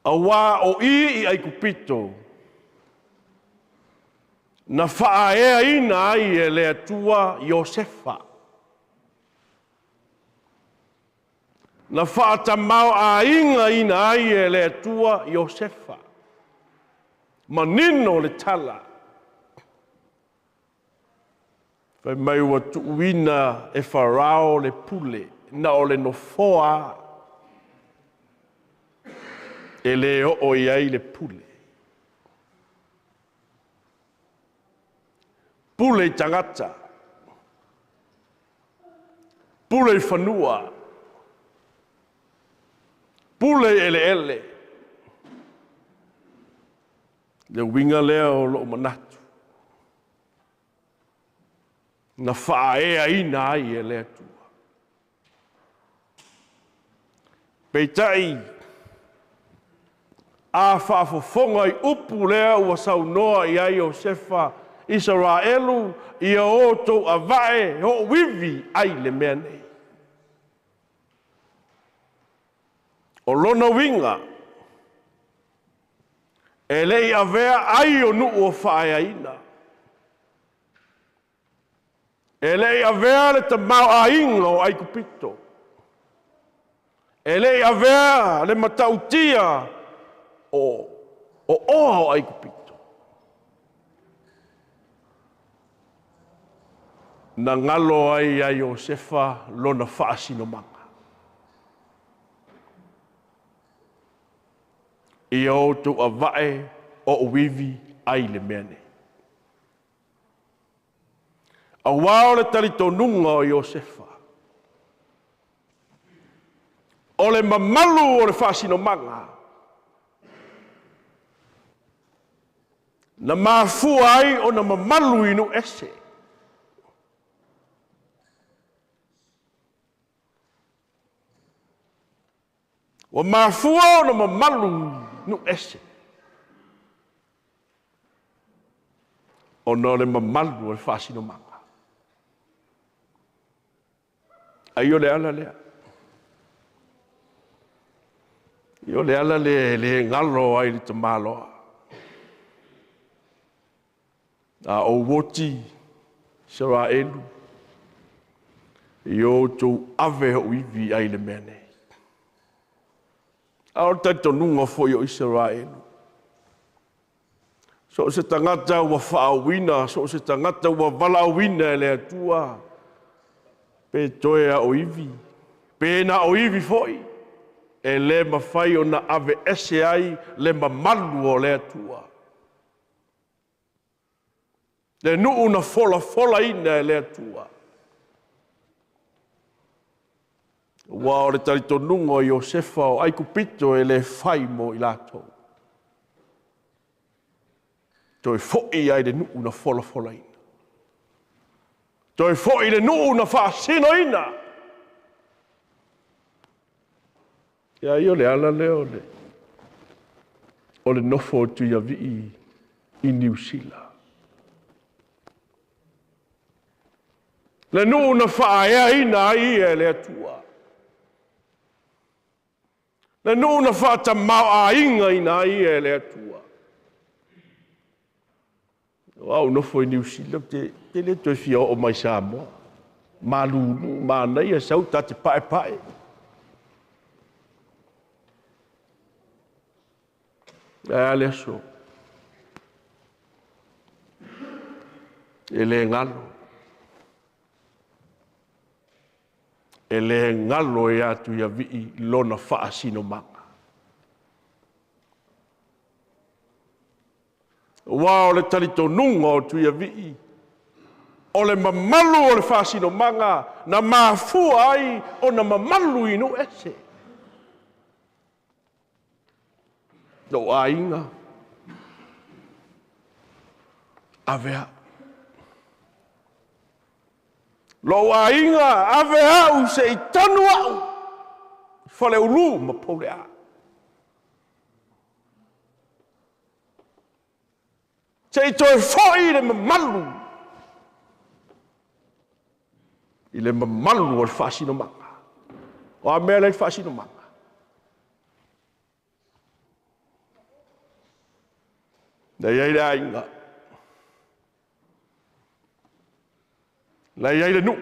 Auā o i i Aikupito, na faaeaina ai e le Atua Iosefa. Na faatamao-aiga ai e le Atua Iosefa. Manino le tala. Fai mai ua tuuina e Farao le pule, na o le nofoa e le oo i ai le pule. Pule i tagata, pule i fanua, pule i eleele. Le uiga lea o loo manatu, na faaeaina ai e le Atua. Peitai, a faafofoga i upu lea ua saunoa i ai Iosefa, Isaraelu, ia outou avae ou ivi ai le mea nei. O lona uiga, e lei avea ai o nuu o faaeaina. E lei avea le tamaoaiga o Aikupito. E lei avea le matautia o oa o Aikupito. Na galo ai ia Iosefa lona faasinomaga. Ia outou avae o uivi ai le mea nei. Auā o le talitonuga o Iosefa, o le mamalu o le faasinomaga, na mafua ai ona mamalu i nuu ese. Ua mafua ona mamalu i nuu ese, ona o le mamalu o le faasinomaga. Ai o le ala lea. I o le ala le le galo ai le tamaloa. A o woti Israelu i o tou ave o iwi ai le mea nei. A o talitonuga foi o Iseraelu. So o se tagata ua faauina, so o se tagata ua valaauina e le Atua, pe toe a o iwi, pe na o iwi foi, e le mafai ona ave ese ai le mamalu o le Atua. Le nuu na fola fola ina e le Atua. Ua o le talitonuga o Iosefa o Aikupito e le fai mo i latou. Toe foi ai le nuu na fola ina. Toe foi le nuu na faasino ina. Ia ia le ala lea o le nofo o Tuiavii i Niu Sila. Le nuu na faaeaina ai ia e le Atua. Le nuu na faatamao ina ai ia e le Atua. O au nofo i Niu Sila, te le toe fia oo mai Samoa. Malulu, manaia sau ta te pae pae. Ae le aso. E le galo. E le galo e atu ia vii lona faasinomaga. Ua o le talitonuga o Tuiavii, o le mamalu o le faasinomaga na mafua ai ona mamalu i nuu ese. Lou aiga, ave au. Lou aiga, ave au se i tanu au, fale ulu ma paulea. Se i toe foi le mamalu, i le mamalu o le faasinomaga. O a mea le faasinomaga. Le iai le aiga. Le iai le nuu.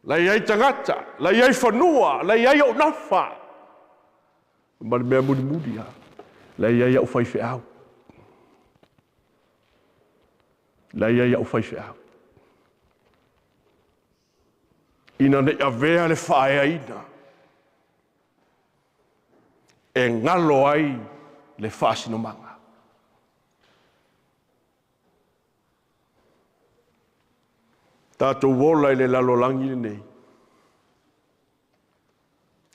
Le iai tagata. Le iai fanua. Le iai o nafa. Ma le mea muli muli a. Le iai au whai wheau. Le iai au whai wheau. Ina nei avea le whaea ina. E ngalo ai le faasinomaga. Tātou ola i le lalolagi lenei.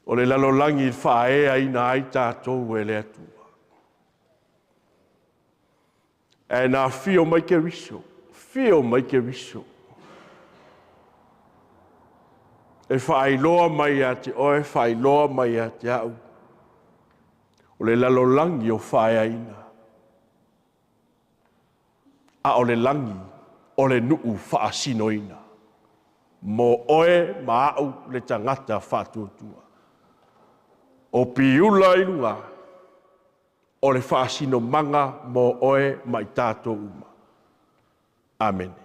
O le lalolagi i faaea ina ai tātou e le Atua. E nā fio mai ke riso, fio mai ke riso. E whaailoa mai a te oe, whaailoa mai a te au. O le lalolagi o faaeaina. A o le lagi o le nuu faasinoina. Mo oe ma au le tagata faatuatua. O piula i luga, o le faasinomaga mo oe ma i tātou uma. Amene.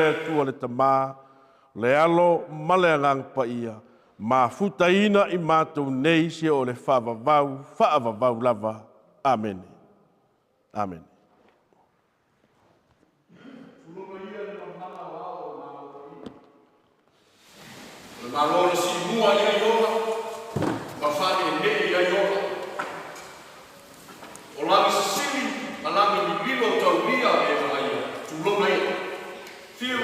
le Atua le Tamā, le Alo ma le Agaga Paia, mafutaina i matou nei seia oo i le faavavau, faavavau lava. Amene. Amene. O le Malo na simua i ai ola, ma faaneenee i ai ola. O lagi sisili ma lagi lililo taulia e vaaia, tulona ia. Fiu,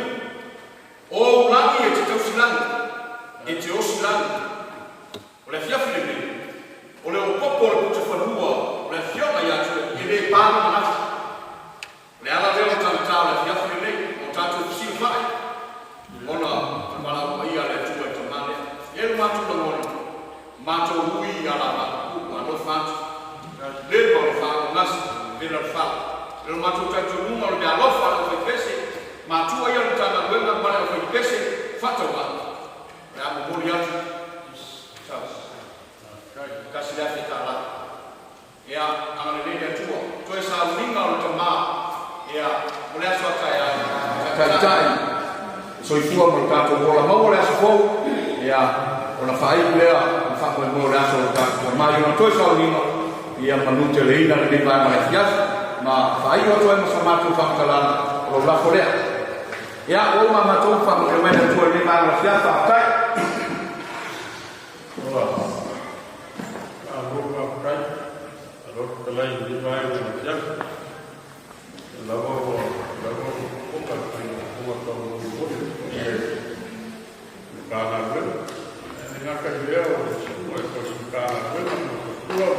O ou lagi e te tausi lagi, e te osi lagi. O le afiafi lenei, o le opopo o le Putefanua o le Afioga ia Tuilaepa, e le pa le manatu. O le ala lea o le tauta o le afiafi lenei, o tatou fesilafai, ona o le valaau paia a le Atua i le tama lea. E i ai lo matou lagona, matou ui ia la matou ua alofa atu, leva ona faaaaogagase, vela le fala. O le matou talitonuga o le meaalofa a le aufaipese, matua ia o le Matagaluega ma le aufaipese faatauvaga. O le a momoli atu tasi le $1,000. Ia, agalelei le Atua. Toe sauniga o le tama, ia, mo le aso a taeao. Taitai, le soifua ma lo tatou ola maua le aso fou, ia, ona faaiu lea o le faamoemoe o le aso o lo tatou tama i ona toe sauniga, ia manuteleina lenei vaega o le afiafi, ma faaiu atu ai ma sa matou faamatalaga o lou lafo lea. Ia, ua uma a matou faamoemoe mai le Atua i lenei vaega o le afiafi, faafetai. Ua malo faafetai alo fetalai i lenei vaega o le afiafi. Ia lava ua lava ua fofoga le faiga tau molimoli i le Matagaluega. Ae le gata i lea o le susuga i tausi Matagaluega ma faletua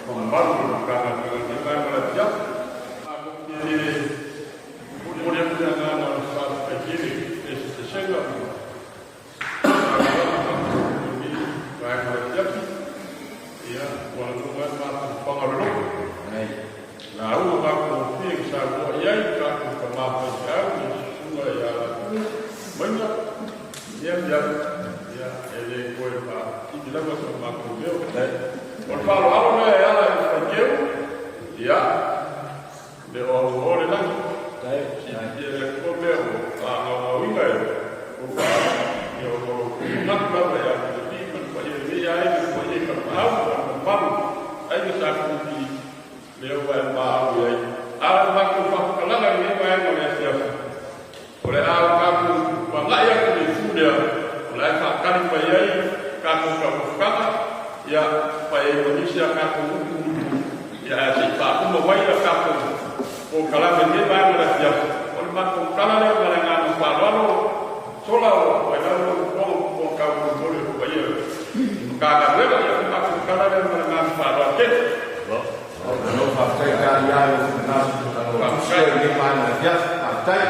ma mamalu o le Matagaluega i lenei vaega o le afiafi. Malo tele momoli atu le agaga o le faafetai tele i le eseesega ma Le o auao le lagi. Silafia e le Atua mea ua faagaogaoina e kou faaaoga, ia ona o lou manatu lava ia te Alii ma le paia i lenei aiga, le paia i Tapaau ma le mamalu aiga sa Kupi, lea ua e maau i ai. A o le matou faamatalaga i lenei vaega o le afiafi, o le a o tatou agai atu i le itu lea, o la e faatali mai ai tatou taumafataga, ia fai ai ma nisi a tatou upu mulimuli, ia ae se i faauma mai a tatou polokalame i lenei vaega o le afiafi. O le matou tala lea ma le agaga faaaloalo, sola o vailau lau fofoga fofoga taumolimoli o le paia i Matagaluega, ia o le matou tala lea ma le agaga faaaloalo tele. Malo faafetai tali ia i lou finagalo o tusi ai lenei vaega o le afiafi. Faafetai.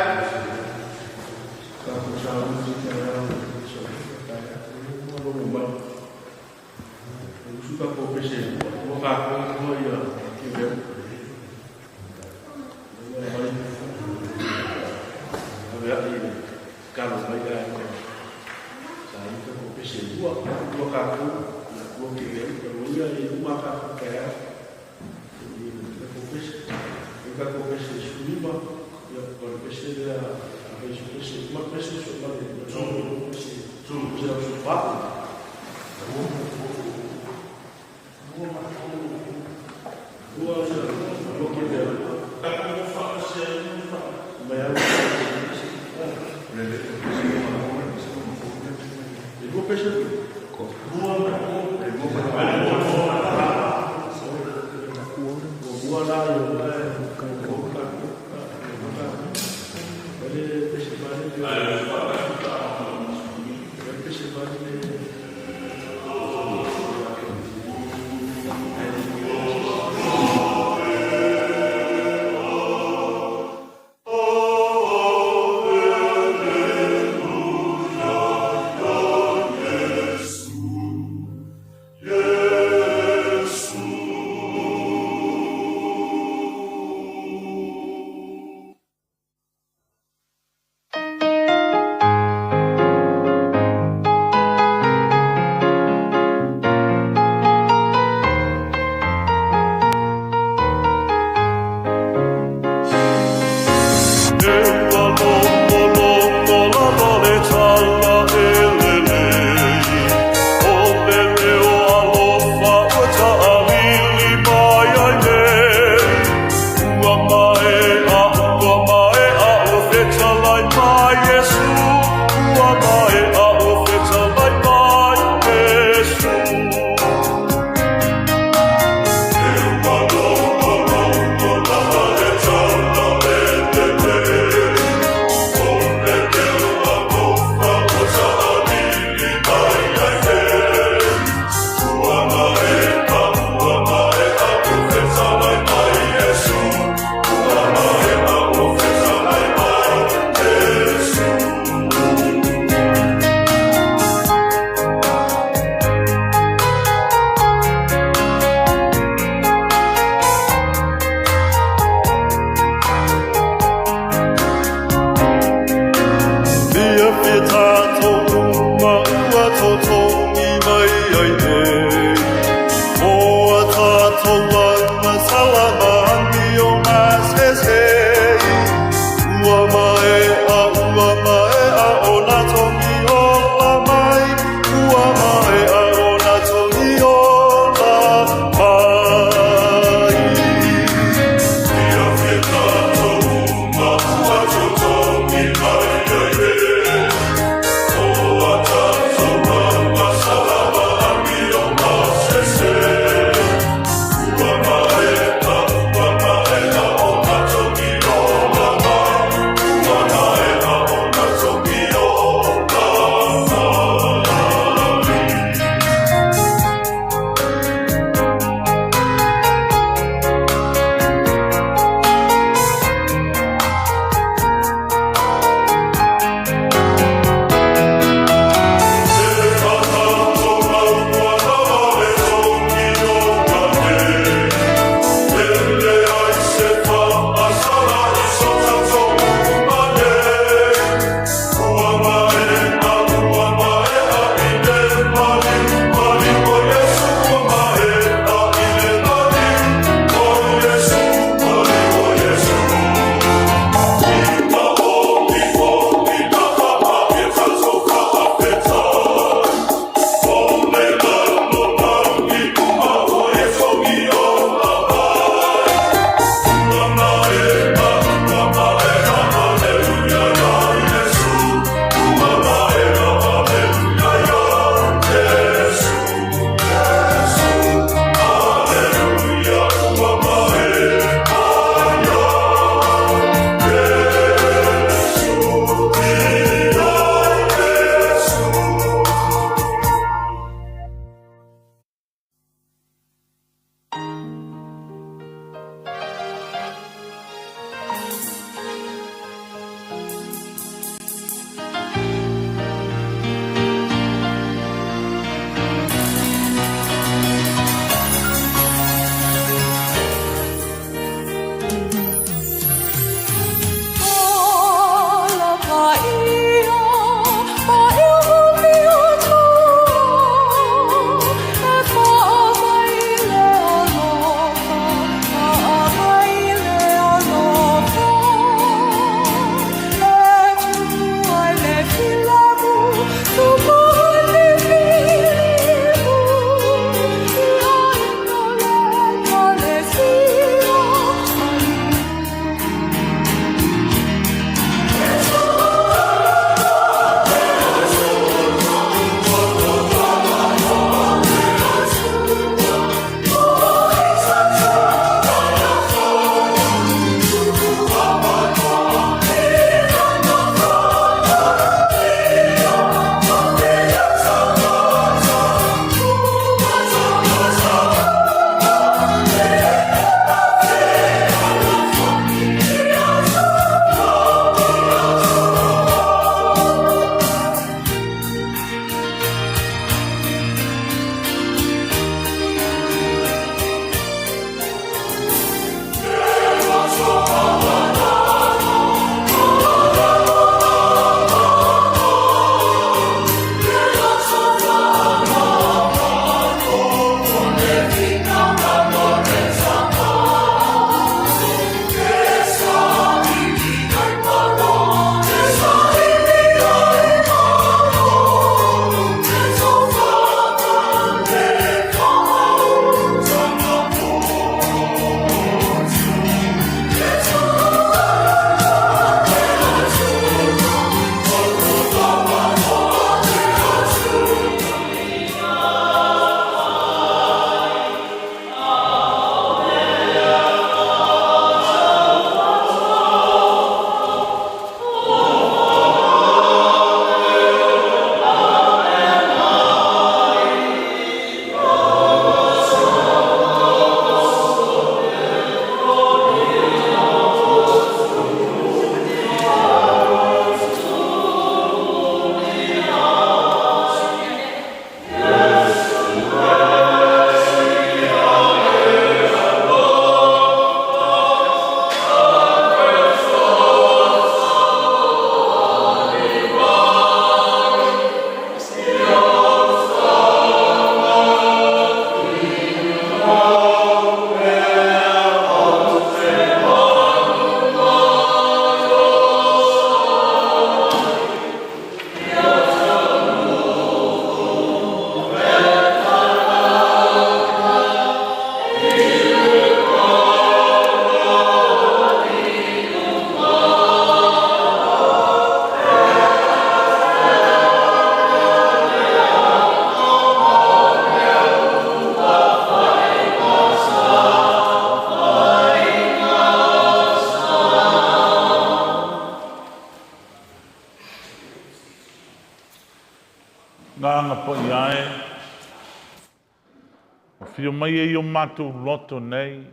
Afio mai e i o matou loto nei,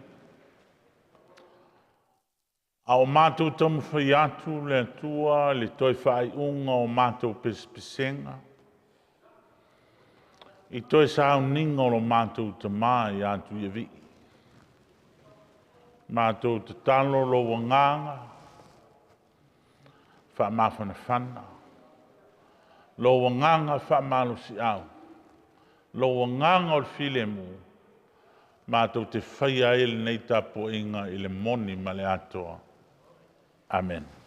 a o matou taumafai atu le Atua i le toe faaiuga o matou pesepesega, i toe sauniga o lo matou tama ia Tuiavii. Matou tatalo lou agaga faamafanafana, lou agaga faamalosiau, lou agaga o le filemu, matou te faia ai lenei tapuaiga i le moni ma le atoa. Amene.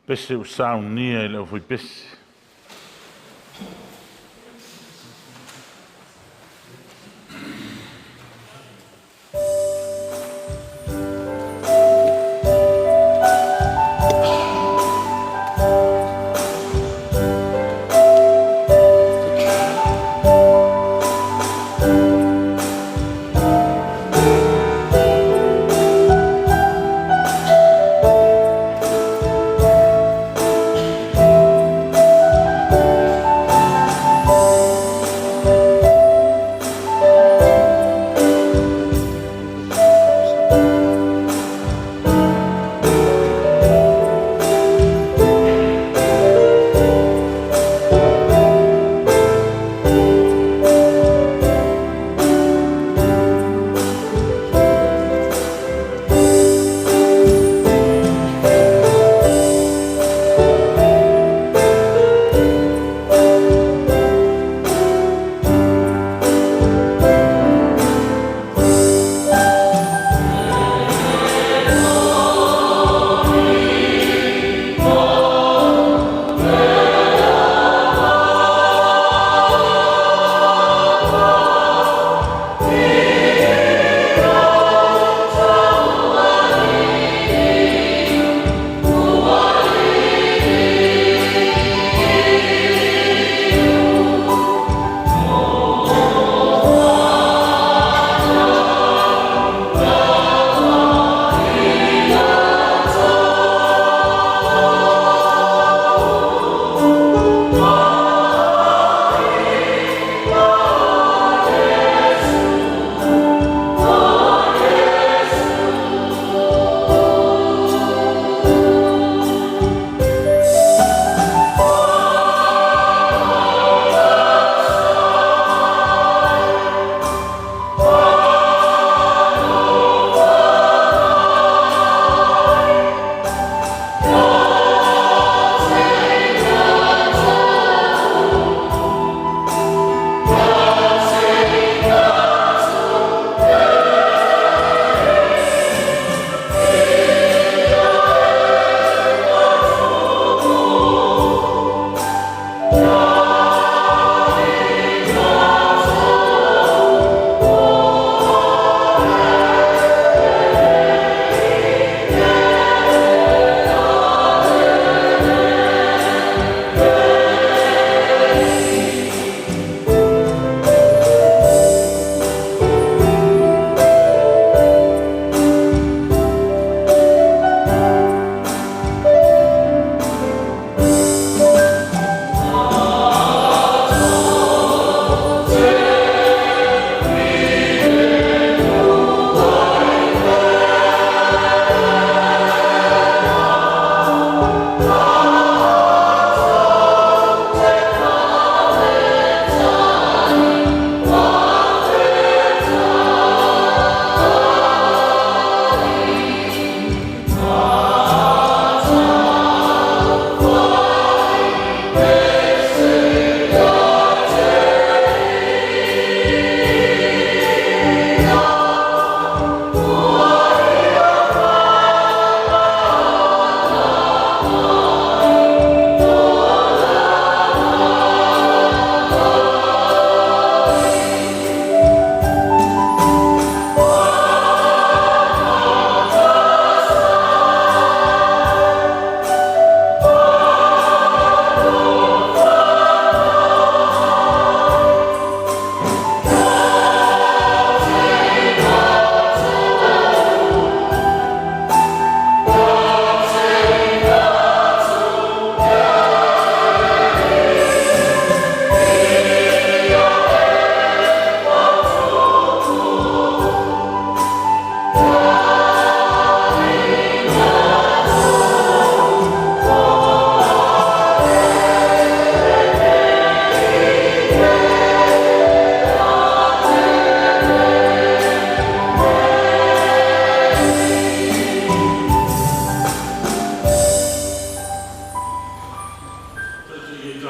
Pese ua saunia i le aufaipese.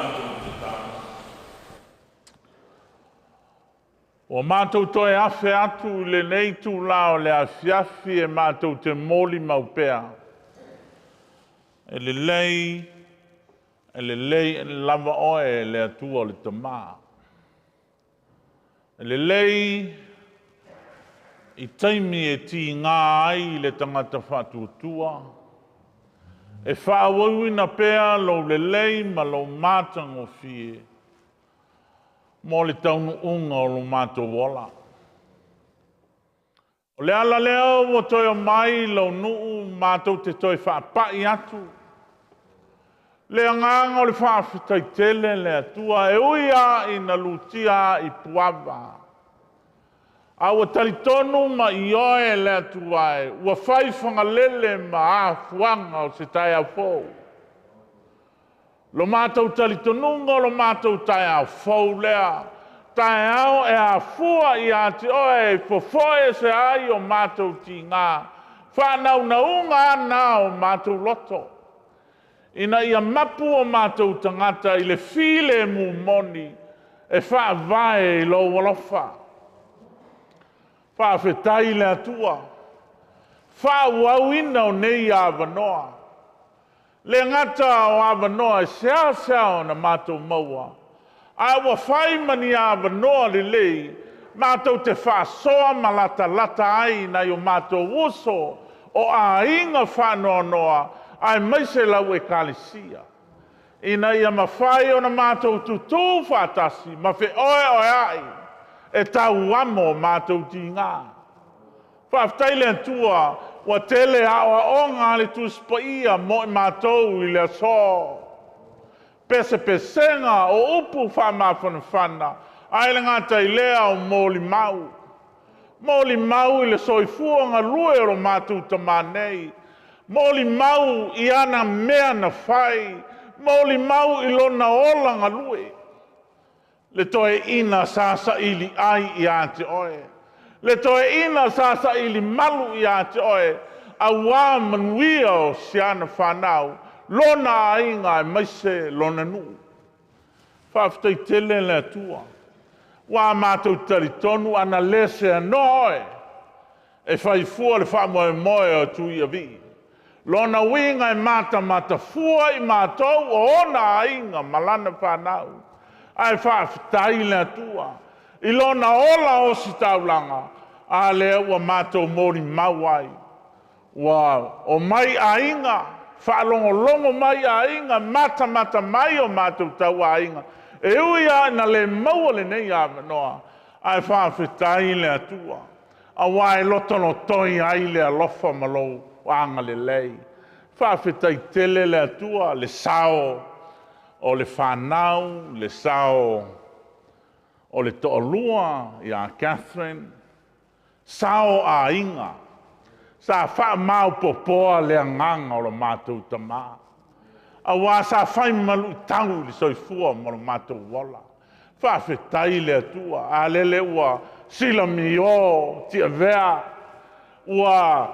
tatou tatalo. Ua matou toe afe atu i lenei itulā o le afiafi e matou te molimau pea, e lelei, e lelei lava Oe e le Atua le Tamā. E lelei i taimi e tiga ai le tagata faatuatua, e faaauauina pea lou lelei ma lou matagofie mo le taunuuga o lo matou ola. O le ala lea ua toe omai lou nuu matou te toe faapai atu le agaga o le faafetai tele le Atua e ui lava ina lutia i puava, a ua talitonu ma ioe le Atua e ua fai fagalele ma afuaga o se taeao fou. Lo matou talitonuga o lo matou taeao fou lea, taeao e afua ia te oe e fofoe ese ai o matou tiga, faanaunauga lava na o matou loto, ina ia mapu o matou tagata i le filemu moni e faavae i lou alofa. Faafetai i le Atua, faaauauina o nei avanoa. Le gata o avanoa e seasea ona matou maua, ae ua fai ma ni avanoa lelei matou te faasoa ma latalata ai nai o matou uso o aiga faanoanoa aemaise lau Ekalesia, ina ia mafai ona matou tutu faatasi ma feoeoeai e tauamo o matou tiga. Faafetai i le Atua ua tele aoaoga a le Tusi Paia mo i matou i le aso. Pesepesega o upu faamafanafana, ae le gata i lea o molimau. Molimau i le soifua galue o lo matou tama nei. Molimau i ana mea na fai. Molimau i lona ola galue. Le toeaina sa saili ai ia te oe. Le toeaina sa saili malu ia te oe, aua manuia o si ana fanau, lona aiga aemaise lona nuu. Faafetai tele le Atua. Ua matou talitonu ana le seanoa oe e fai fua le faamoemoe o Tuiavii. Lona uiga e matamata fua i matou o ona aiga ma lana fanau. Ae faafetai le Atua i lona ola ositaulaga, a lea ua matou molimau ai. Ua omai aiga, faalogologo mai aiga, matamata mai o matou tauaiga. E ui lava ina le maua lenei avanoa, ae faafetai le Atua, aua e lotolotoi ai le alofa ma lou agalelei. Faafetai tele le Atua, le sao o le fanau, le sao o le toalua ia Catherine, sao o aiga, sa faamaopoopoa le agaga o lo matou tama, aua sa fai ma luitau i le soifua ma lo matou ola. Faafetai le Atua, a lele ua silamio Tiavea, ua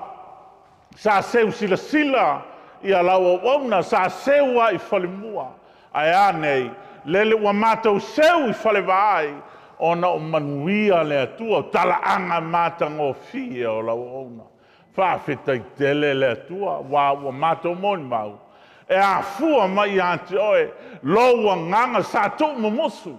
sa seu silasila ia lau auauna, sa seu lava i falemua. Ae a nei, lele ua matou seu i falevaai, ona o manuia le Atua, o talaaga matagofie o lau auauna. Faafetai tele le Atua, aua ua matou molimau, e afua mai ia te oe lou agaga sa tuumumusu,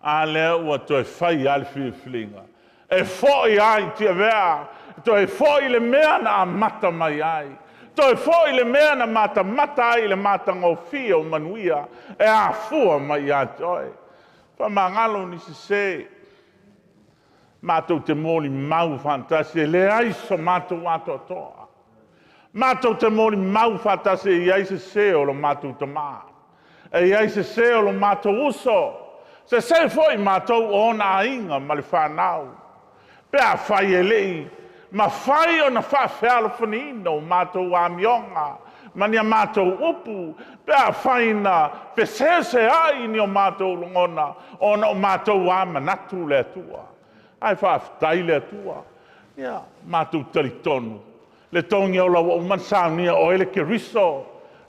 a lea ua toe fai lava le filifiliga. E foi lava i Tiavea, toe foi le mea na amata mai ai, toe foi le mea na matamata ai i le matagofie o manuia e afua mai ia te oe. Faamagalo ni sese, matou te molimau faatasi, e leai so matou atoatoa. Matou te molimau faatasi e i ai sese o lo matou tama, e i ai sese o lo matou uso, sese foi matou o ona aiga ma le fanau, pe afai e le i mafai ona faafealofaniina o matou amioga ma ni a matou upu, pe afai na feseseai ni o matou lagona, ona o matou lava manatu le Atua. Ae faafetai le Atua. Ia, matou talitonu, le togia o lau auma na saunia o oe le Keriso,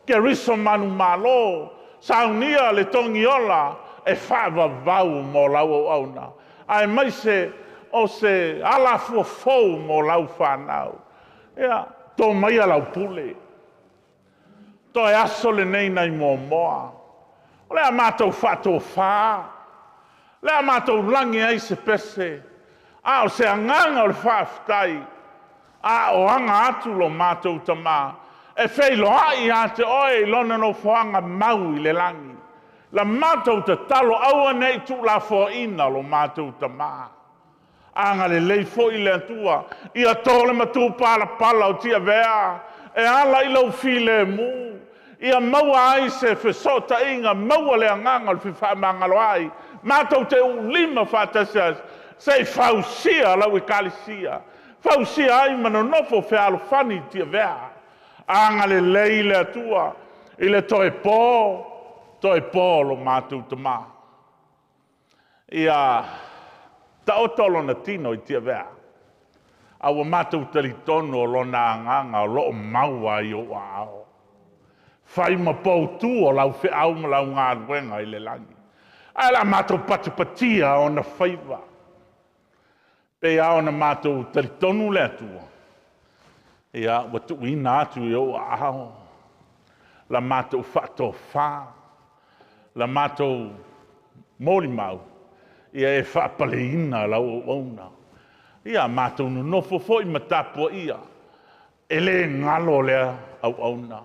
Keriso manumalo, Saunia le togiola e faavavau mo lau auauna, aemaise o se alafua fou mo lau fanau. Ia, to maia lau pule. Toe aso lenei nai Moamoa. O le a matou faatofa, o le a matou lagi ai se pese, a o se agaga o le faafetai, a o aga atu lo matou tama e feiloai ia te oe i lona nofoaga mau i le lagi. La matou tatalo, aua ne i tuulafoaiina lo matou tama. Agalelei foi le Atua ia to le matupalapala o Tiavea e ala i lou filemu, ia maua ai se fesootaiga, maua le agaga o le fefaamagaloai, matou te uulima faatasi ai se i fausia lau Ekalesia, fausia ai ma nonofo fealofani i Tiavea. Agalelei le Atua i le toe po, toe po lo matou tama. Ia taoto lona tino i Tiavea, a ua matou talitonu o lona agaga o lo o mau lava i ou aao. Fai ma poutu o lau feau ma lau galuega i le lagi. Ae o le a matou patipatia ona faiva. E pei lava ona matou talitonu le Atua, ia, ua tuuina atu i ou aao la matou faatofa, la matou molimau, ia e faapaleina lau auauna. Ia matou nonofo foi ma tapuaia, e le galo lea auauna.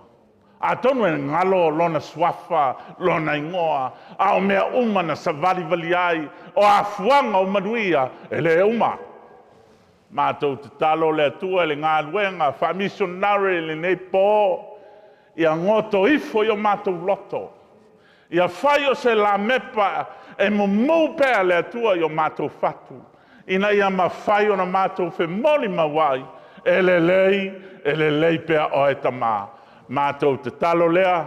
Atonu e galo lona suafa, lona igoa, a o mea uma na savalivali ai, o afuaga o manuia, e le uma. Matou tatalo le Atua i le galuega faamisionare i lenei po, ia goto ifo i o matou loto, ia fai o se lamepa e mumu pea le Atua i o matou fatu, ina ia mafai ona matou femolimau ai, e lelei, e lelei pea oe Tama. Matou tatalo lea,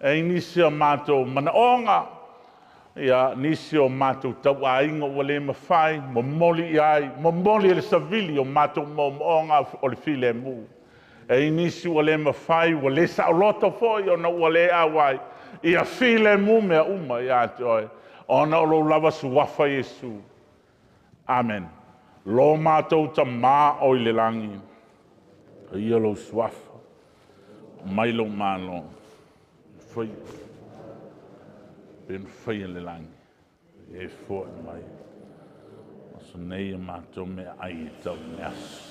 e i ai nisi o matou manaoga, ia, nisi o matou tauaiga ua le mafai, momoli i ai, momoli e le savili o matou moomooga o le filemu. E i ai nisi ua le mafai, ua le saoloto foi ona ua le auai, ia filemu mea uma ia te oe, ona o lou lava suafa Iesu. Amene. Lo matou Tama o i le lagi, paia lou suafa, mai lou Malo, faia pei ona faia i le lagi, e foai mai aso nei a matou meaai e tau i le aso.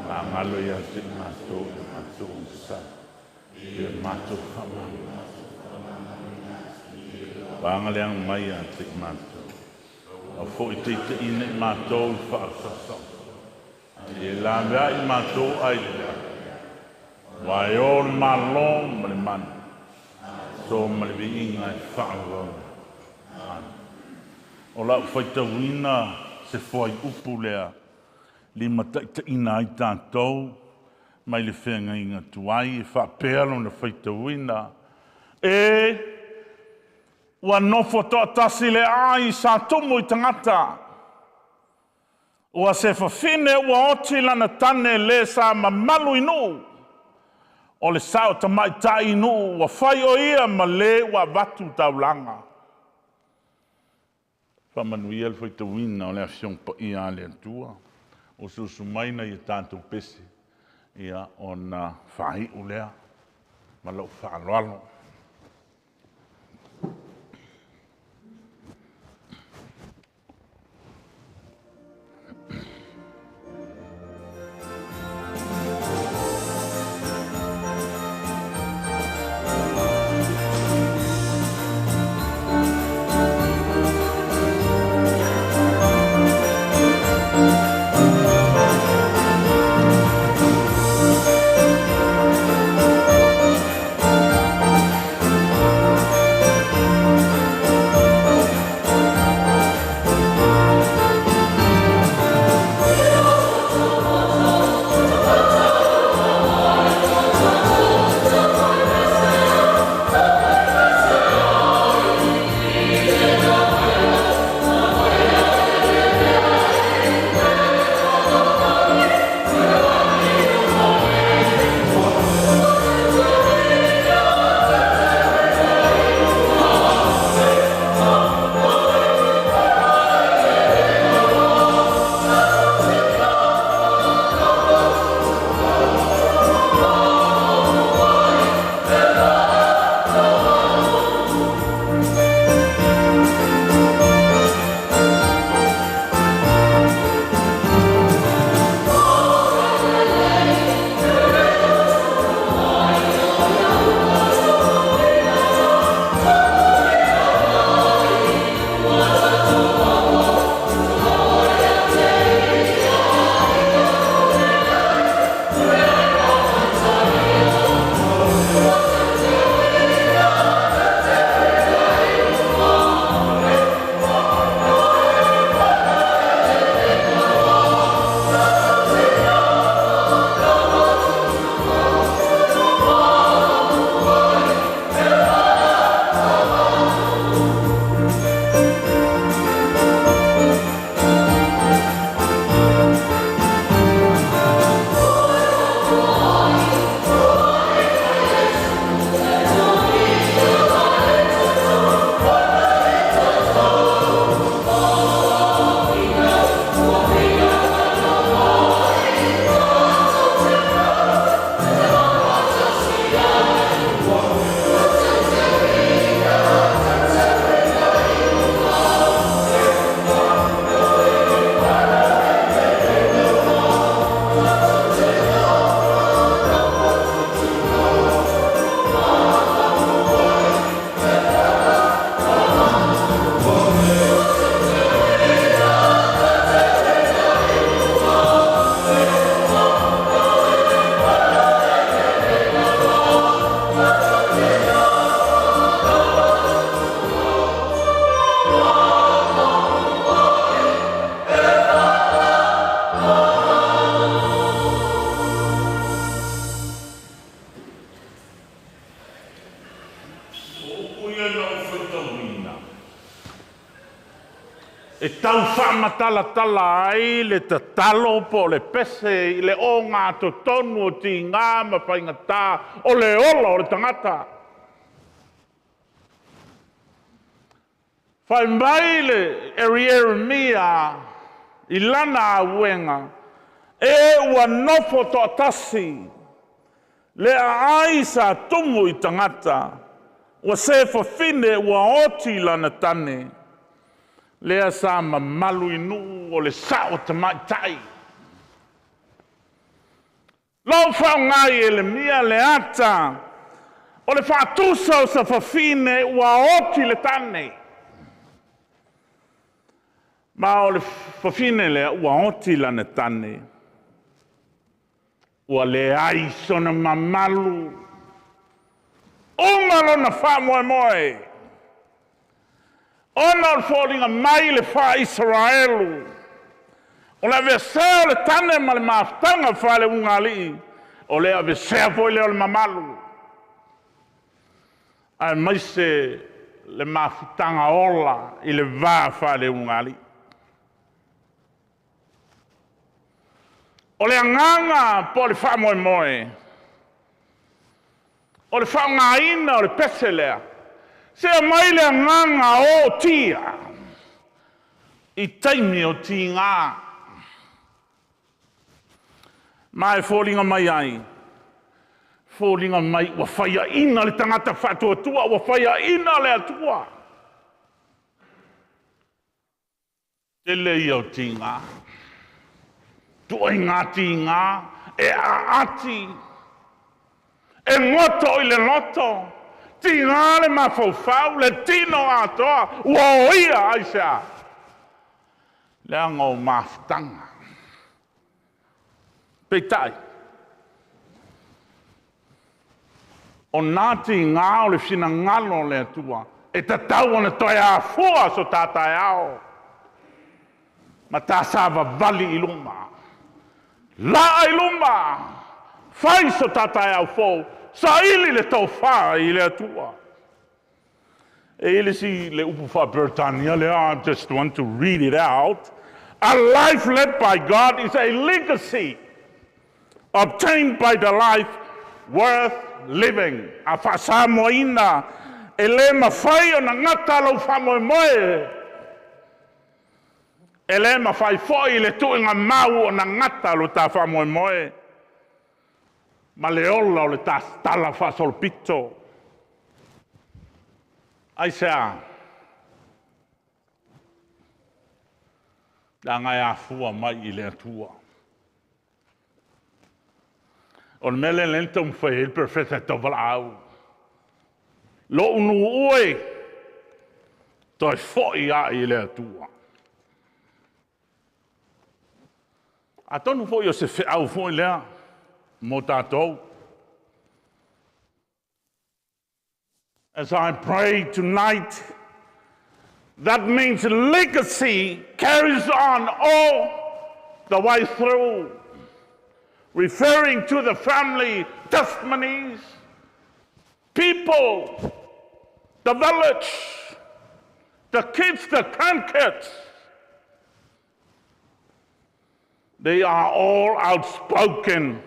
Faamagalo ia te i matou i matou agasala, pei ona matou faamagalo. Vaga leaga mai ia te i matou, Au foi taitaiina i matou i faaosaosa, e laveai matou ai le leaga. Aua e o le Malo ma le mana, so ma le viiga e faavavau. Amen. O lau faitauina se fuaiupu lea limataitaiina ai tatou mai le feagaiga tuai e faapea lona faitauina, E! Ua nofo toatasi le aai sa tumu i tagata. Ua se fafine ua oti lana tane le sa mamalu i nuu. O le sao tamaitai i nuu ua fai o ia ma le ua avatu taulaga. Faamanuia le faitauina o le Afioga Paia a le Atua. Usuusu mai nai a tatou pese, ia ona faaiu lea ma lou faaaloalo. O upu ia na ou faitauina, e tau faamatalatala ai le tatalo po o le pese i le ogatotonu o tigā ma faigatā o le ola o le tagata. Fai mai le Ieremia i lana auega, e ua nofo toatasi le aai sa tumu i tagata, ua sefafine ua oti lana tane, lea sa mamalu i nuu o le sao tamaitai. Lou faaaoga e Ieremia le ata o le faatusa o se fafine ua oti le tane. Ma o le fafine lea ua oti lana tane, ua leai sona mamalu, uma lona faamoemoe, ona o le foliga mai le faa-Isaraelu, o le aveesea o le tane ma le mafutaga faale-ulugalii, o le aveesea foi lea o le mamalu, aemaise le mafutaga ola i le va faale-ulugalii. O le agaga po o le faamoemoe, o le faaaogaina o le pese lea, se aumai le agaga ootia i taimi o tiga. Ma e foliga mai ai, foliga mai ua faiaina le tagata faatuatua, ua faiaina le Atua. Tele ia o tiga, ituaiga tiga e aati, e goto i le loto, tiga le mafaufau, le tino atoa ua oia. Aisea? Leaga o mafutaga. Peitai, o na tiga o le finagalo o le Atua, e tatau ona toe afua so ta taeao ma ta savavali i luma. Laa i luma, fai so ta taeao fou, saili le tofa i le Atua. E i ai le isi le upu faa-Peretania lea, I just want to read it out. A life led by God is a legacy obtained by the life worth living. A faa-Samoaina, e le mafai ona gata lou faamoemoe, e le mafai foi le tuuiga mau ona gata lo ta faamoemoe ma le ola o le tala faasolopito. Aisea? Leaga e afua mai i le Atua. O le mea lea na taumafai ai le Perofeta e tauvalaau. Lou nuu e, toe foi lava i le Atua. Atonu foi o se feau foi lea mo tatou. As I pray tonight, that means legacy carries on all the way through, referring to the family testimonies, people, the village, the kids, the grandkids. They are all outspoken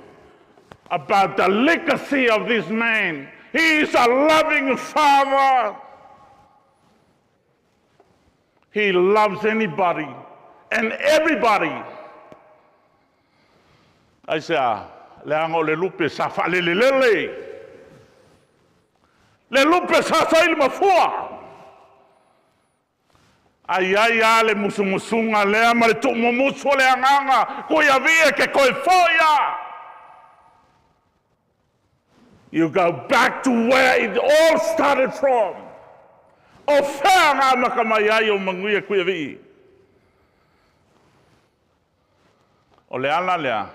about the legacy of this man. He is a loving father. He loves anybody and everybody. Aisea? Leaga o le lupe sa faalelelele. Le lupe sa saili mafua. Ai ai lava le musumusuga lea ma le tuumumusu o le agaga, kuiavie ke koe foia. You go back to where it all started from. O fea ngā maka mai ai o manuia kuiavii. O le ala lea,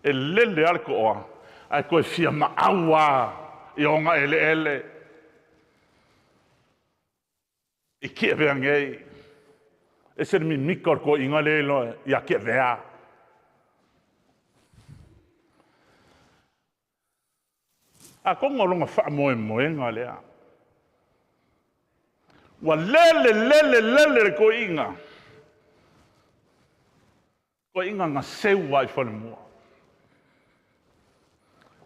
e lele ale ko oa, ai koe fia maaua i onga ele ele. I kia vea ngei. E se mimika o ko inga le loa ia kia vea. A konga longa wha moe moenga lea. Ua lele lele lele le toeaina. Toeaina na seu lava i falemua.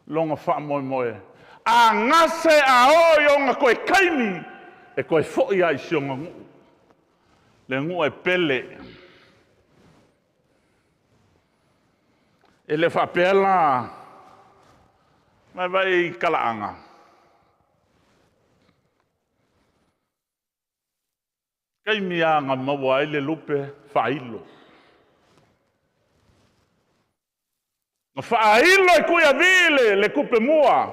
Lona faamoemoe, a gase a oo i ona toe taimi, e toe foi lava i si ona nuu, le nuu e pele. E le faapea la, vaai i talaaga. Taimi lava na maua ai le lupe, faailo. Na faailo e Tuiavii le, le tupe mua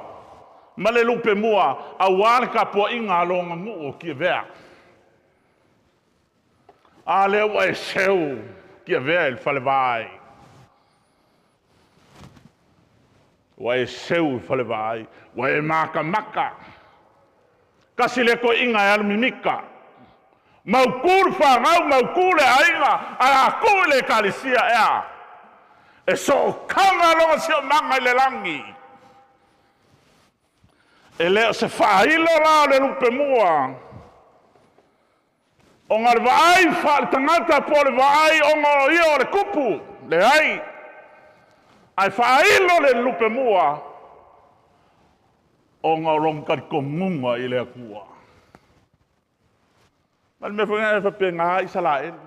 ma le lupe mua aua le tapuaiga a lona nuu o Tiavea. A lea ua e seu Tiavea i le falevaai. Ua e seu i falevaai, ua e matamata. Tasi lea toeaina e alu mimita. Mautu le fanau, mautu le aiga, ae a tuu i le ekalesia, e a? E sootaga lona siosiomaga i le lagi. E le o se faailo la o le lupe mua, ona o le vaai faale-tagata po o le vaai ona o ia o le tupu. Leai, ae faailo le lupe mua ona o lona talitonuga i le Atua. Ma le mea foi lena e faapena lava Isaraelu.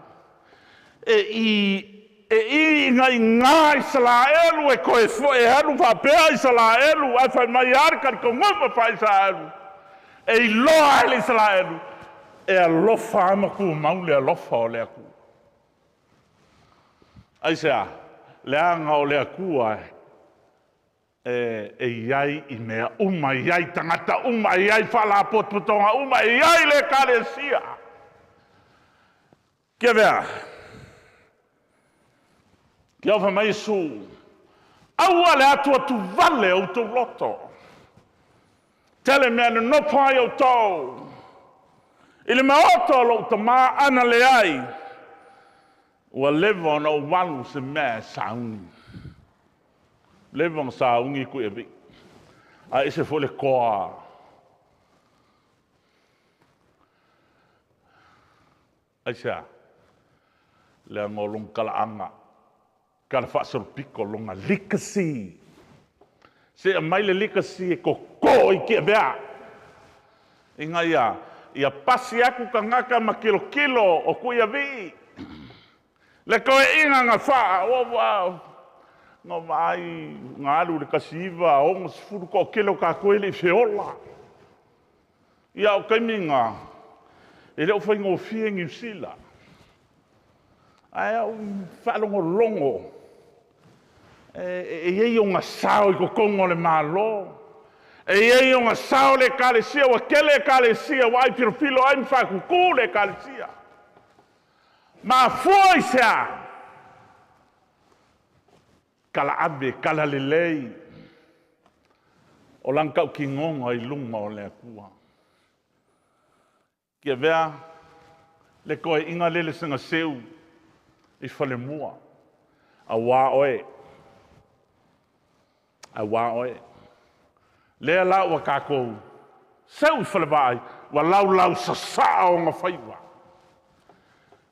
E i e inaina Isaraelu e toe foi e alu faapea Isaraelu, ae fai mai lava le talitonuga faa-Isaraelu, e iloa ai le Isaraelu, e alofa lava ma tumau le alofa o le Atua. Aisea? Leaga o le Atua e i ai i mea uma, e i ai i tagata uma, e i ai i faalapotopotoga uma, e i ai i le Ekalesia. Tiavea, kia fai mai Iesu, aua le atuatuvale o outou loto. Tele mea nonofo ai outou i le maota o lou tama, ana leai, ua leva ona ou alu se mea e sauni. Leva ona sauni Tuiavii, ae ese foi le toa. Aisea? Leaga o lona talaaga, talafaasolopito lona legacy. Se aumai le legacy e toto i Tiavea, ina ia ia pasi atu tagata ma tilotilo o Tuiavii. Le toeaina na faa, ua na vaai na alu i le 1960, toatele o tatou e le i feola. Ia o taimi na, e le o faigofie Niu Sila. Ae ou faalogologo, e i ai ona sao i totonu o le Malo, e i ai ona sao i le ekalesia, ua tele ekalesia ua aifilofilo ai ma faatutu le ekalesia. Mafua i se a? Talaave, talalelei o lana tautinoga i luma o le Atua. Tiavea le toeaina lele sega seu i falemua, aua oe, aua oe. Lea la ua tatou seu i falevaai, ua laulau sasaa ona faiva.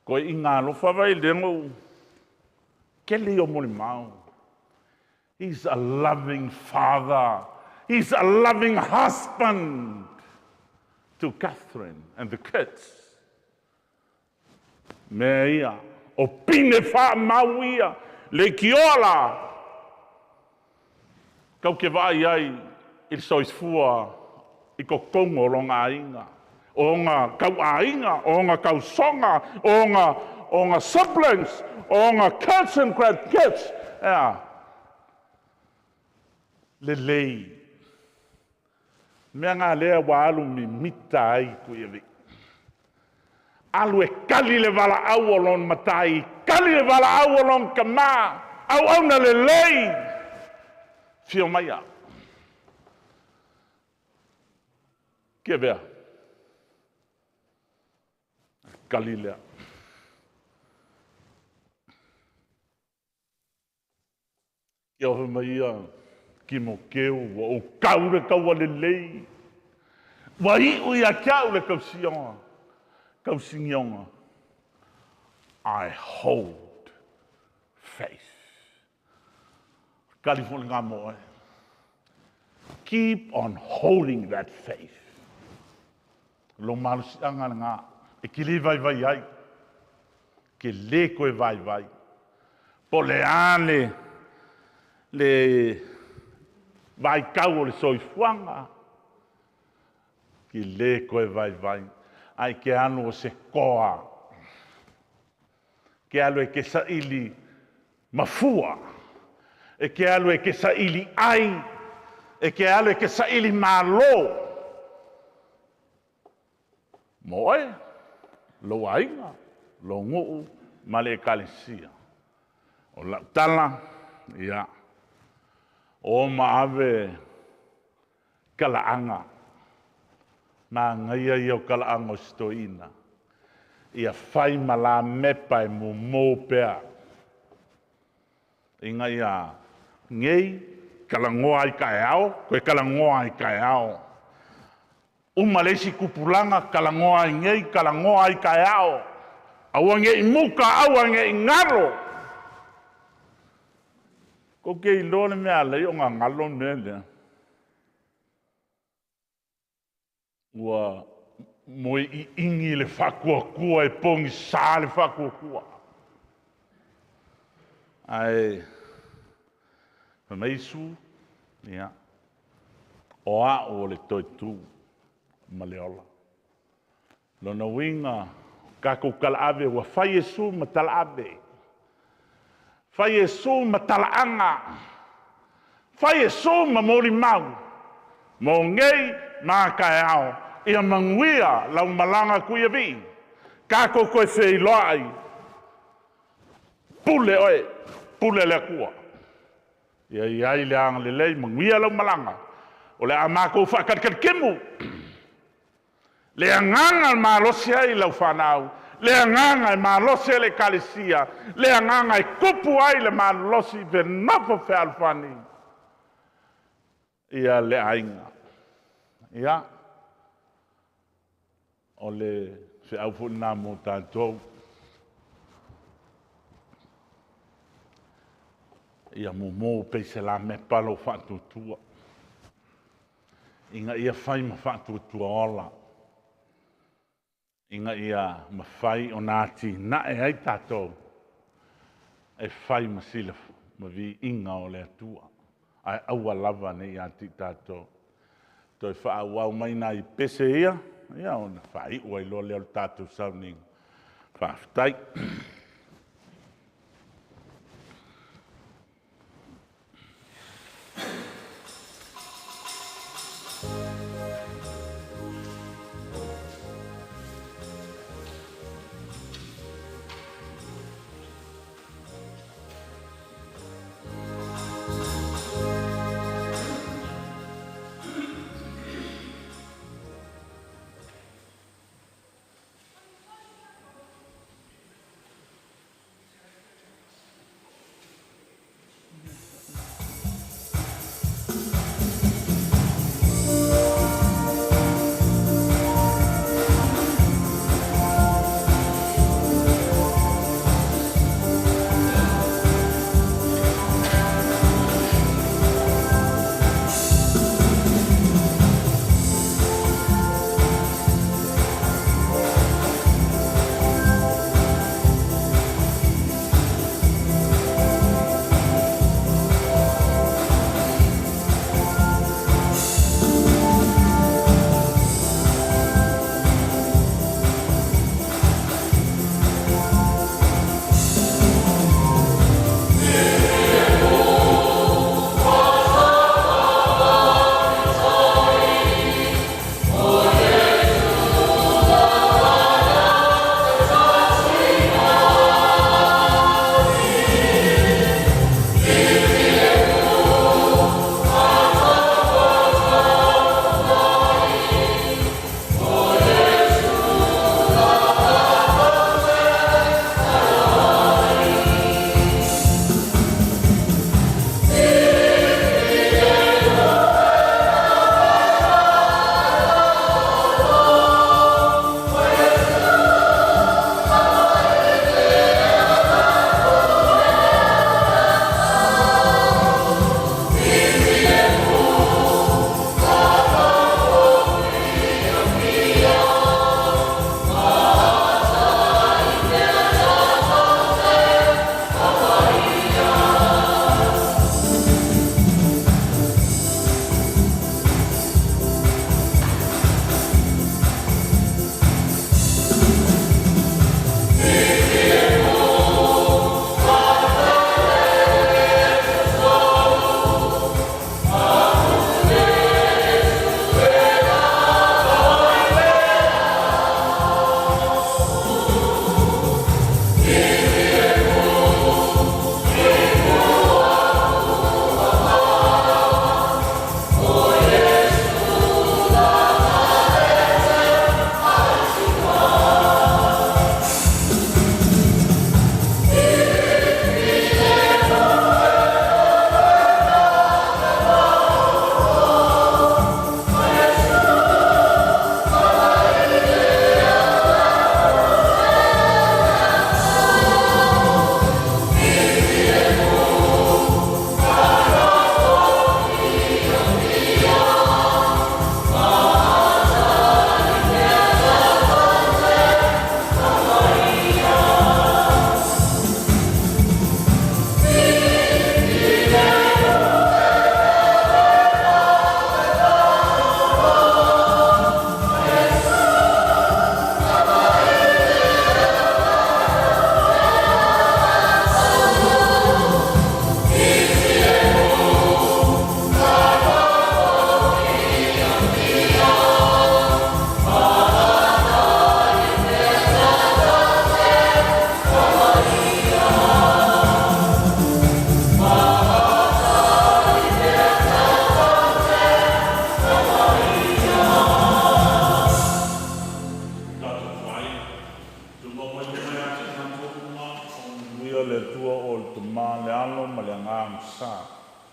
Toeaina alofa vai lea na ou tele ia o molimau. He's a loving father. He's a loving husband to Catherine and the kids. Mea ia, o pine faamau ia, le itioa la, kau ke vaai ai i le soifua i totonu o lona aiga, o ona tauaiga, o ona tausoga, o ona siblings, o ona kids and grandkids. E a? Lelei. Mea nga lea ua alu mimita ai Tuiavii. Alu e kali le valaau o lona matai, kali le valaau o lona tama, auauna lelei, fio maia. Tiavea. Kali lea. Kia ofe mai ia Timoteo, ua ou tau le taua lelei. Ua iu ia te au le tausioga. Kausigioga, I hold faith. Kali foi lena mo oe. Keep on holding that faith. Lou malosiaga lena e te lē vaivai ai, ke lē toe vaivai. Po o le a le, le vaitau o le soifuaga, ke lē toe vaivai, ae e te alu o se toa. Ke alu e te saili mafua, e te alu e te saili ai, e te alu e te saili malo. Mo oe, lou aiga, lou nuu ma le ekalesia. O lau tala, ia, o ma ave talaaga, manaia ia o talaaga o si toeaina, ia fai ma lamepa e mumu pea, ina ia nei talanoa ai taeao, toe talanoa ai taeao. Uma le isi tupulaga, talanoa ai nei, talanoa ai taeao. Aua ne i muta, aua ne i galo. Tou te iloa le mea e ala ai ona galo le mea lea? Ua moe iini le faatuatua e pogisa le faatuatua. Ae fai mai Iesu, ia, o au o le toe tu ma le ola. Lona uiga, tatou talaave ua fai Iesu ma talaave, fai Iesu ma talaaga, fai Iesu ma molimau mo nei ma a taeao. Ia manuia lau malaga Tuiavii, tatou toe feiloai, pule oe, pule le Atua. Ia i ai le agalelei, manuia lau malaga. O le a matou faatalitali le agaga e malosi ai lau fanau, le agaga e malosi ai le ekalesia, le agaga e tupu ai le malosi fenofo fealofani ia le aiga. Ia, o le feau foi lena mo tatou. Ia mumu pei se lamepa lou faatuatua, ina ia fai ma faatuatua ola, ina ia mafai ona atinae ai tatou e fai ma sila ma viiga o le Atua. Ae aua lava ne i ia te i tatou. Toe faaauau mai nai pese ia, ia ona faaiu ai loa lea o le tatou sauniga. Faafetai.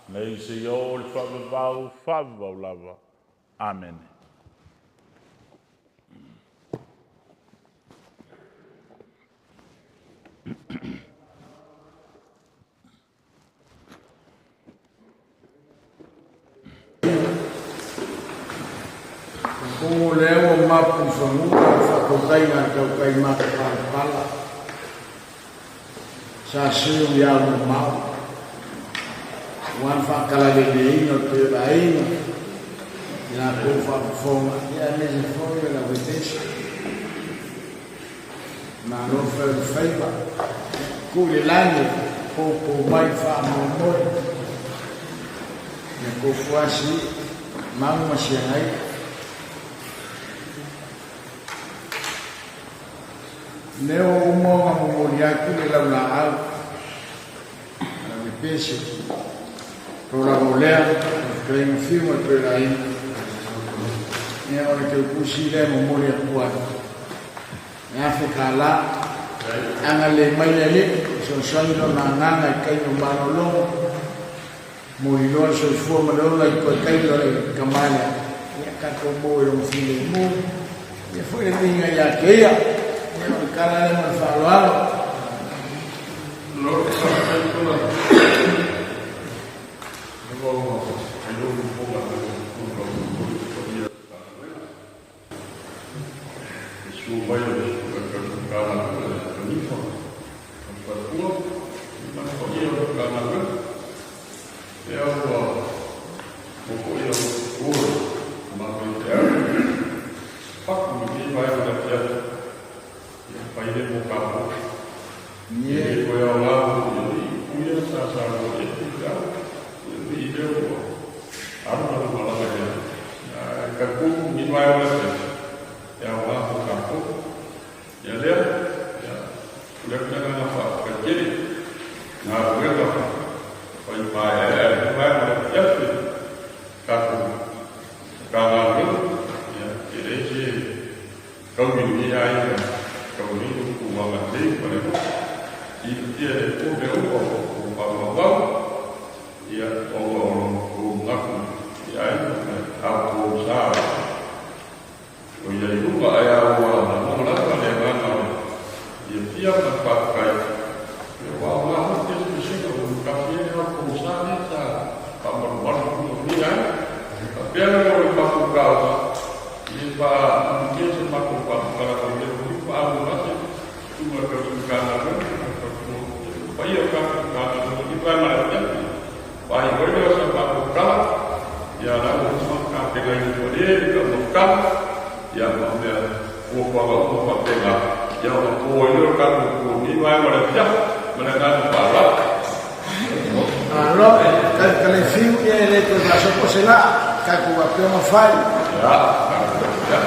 Nei seia oo i le faavavau, faavavau lava. Amene. O lea ua mapu i fanua le faatautaiga a le tautai matapalapala sa seu i ao mamao aua le faatalaleleina o le toevaaiga i latou faafofoga aemaise foi o le auvaipese. Malo fai o le faiva, tuu i le lagi, poupou mai le faamoemoe, ia tou fuasi mau ma siagai. Lea ua uma ona momoli atu le laulaau a le pese, pau lava o lea, o le fetalaiga fiu ma le toelaina, ia o le teutusi lea e momoli atu ai. E $1,000. Agalelei mai le Alii, fesoasoani Lona Agaga i taimi o malologa, moliloa le soifua ma le ola i toe taimi o le tama lea, ia tatou maua i lona filemu, ia foi le viiga ia te Ia. Ia o le tala lea ma le faaaloalo. E sua mai o le Matagaluega le Kanifa, o le Faletua, ma le paia o le Matagaluega. Lea ua ua foi au ua matou i te au. Paku i lenei vaega o le afiafi. Ia fai le mo kākou. E le toe aoga foi i alii uia sa saunoa i ai faifeau. Ia pei lea ua alu ma le malaga i le Ae talitonu lenei vaega o le afiafi, e aoga mo tatou. Ia lea, ia, o lea le agaga faafetai tele i galuega fai maeaea i lenei vaega o le afiafi, tatou Matagaluega, ia, e leai se taui i lenei aiga, tau nei o tulaga lelei ma le loto. Silafia e le Atua mea uma o lo o faamaumau, ia, ona o lo outou manatu i aiga ma le taupou sa o i ai i luga, ae a ua lagona lava le agaga o le fiafia ma le faafetai, ia ua aoga foi le pesepesega ua tasi ai le taupou sa lea sa faamalumalu i luga o lenei aiga. Faapea lea o le matou taofi, e le faaulugia se matou faamatalaga i lea foi faaaluga se susuga i le Matagaluega ma le paia o tatou Matagaluega i vaega o le afiafi. Faaiu ai lea o sa matou tala, ia la ua uma tapenaina malie le taumafataga, ia ma mea fuafuaga uma faapena, ia ona po ai lea o le tatou po i lenei vaega o le afiafi ma le agaga faaaloalo. Malo, Talefiu, ia e le toe faasopo se laa, tatou faapea ona fai. Ia, ia.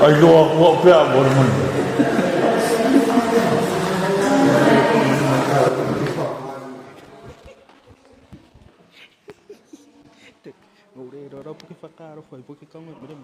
Ai loa aku au pea mo le manu. Ngore rau puke whakaaro whai puke kaunga mere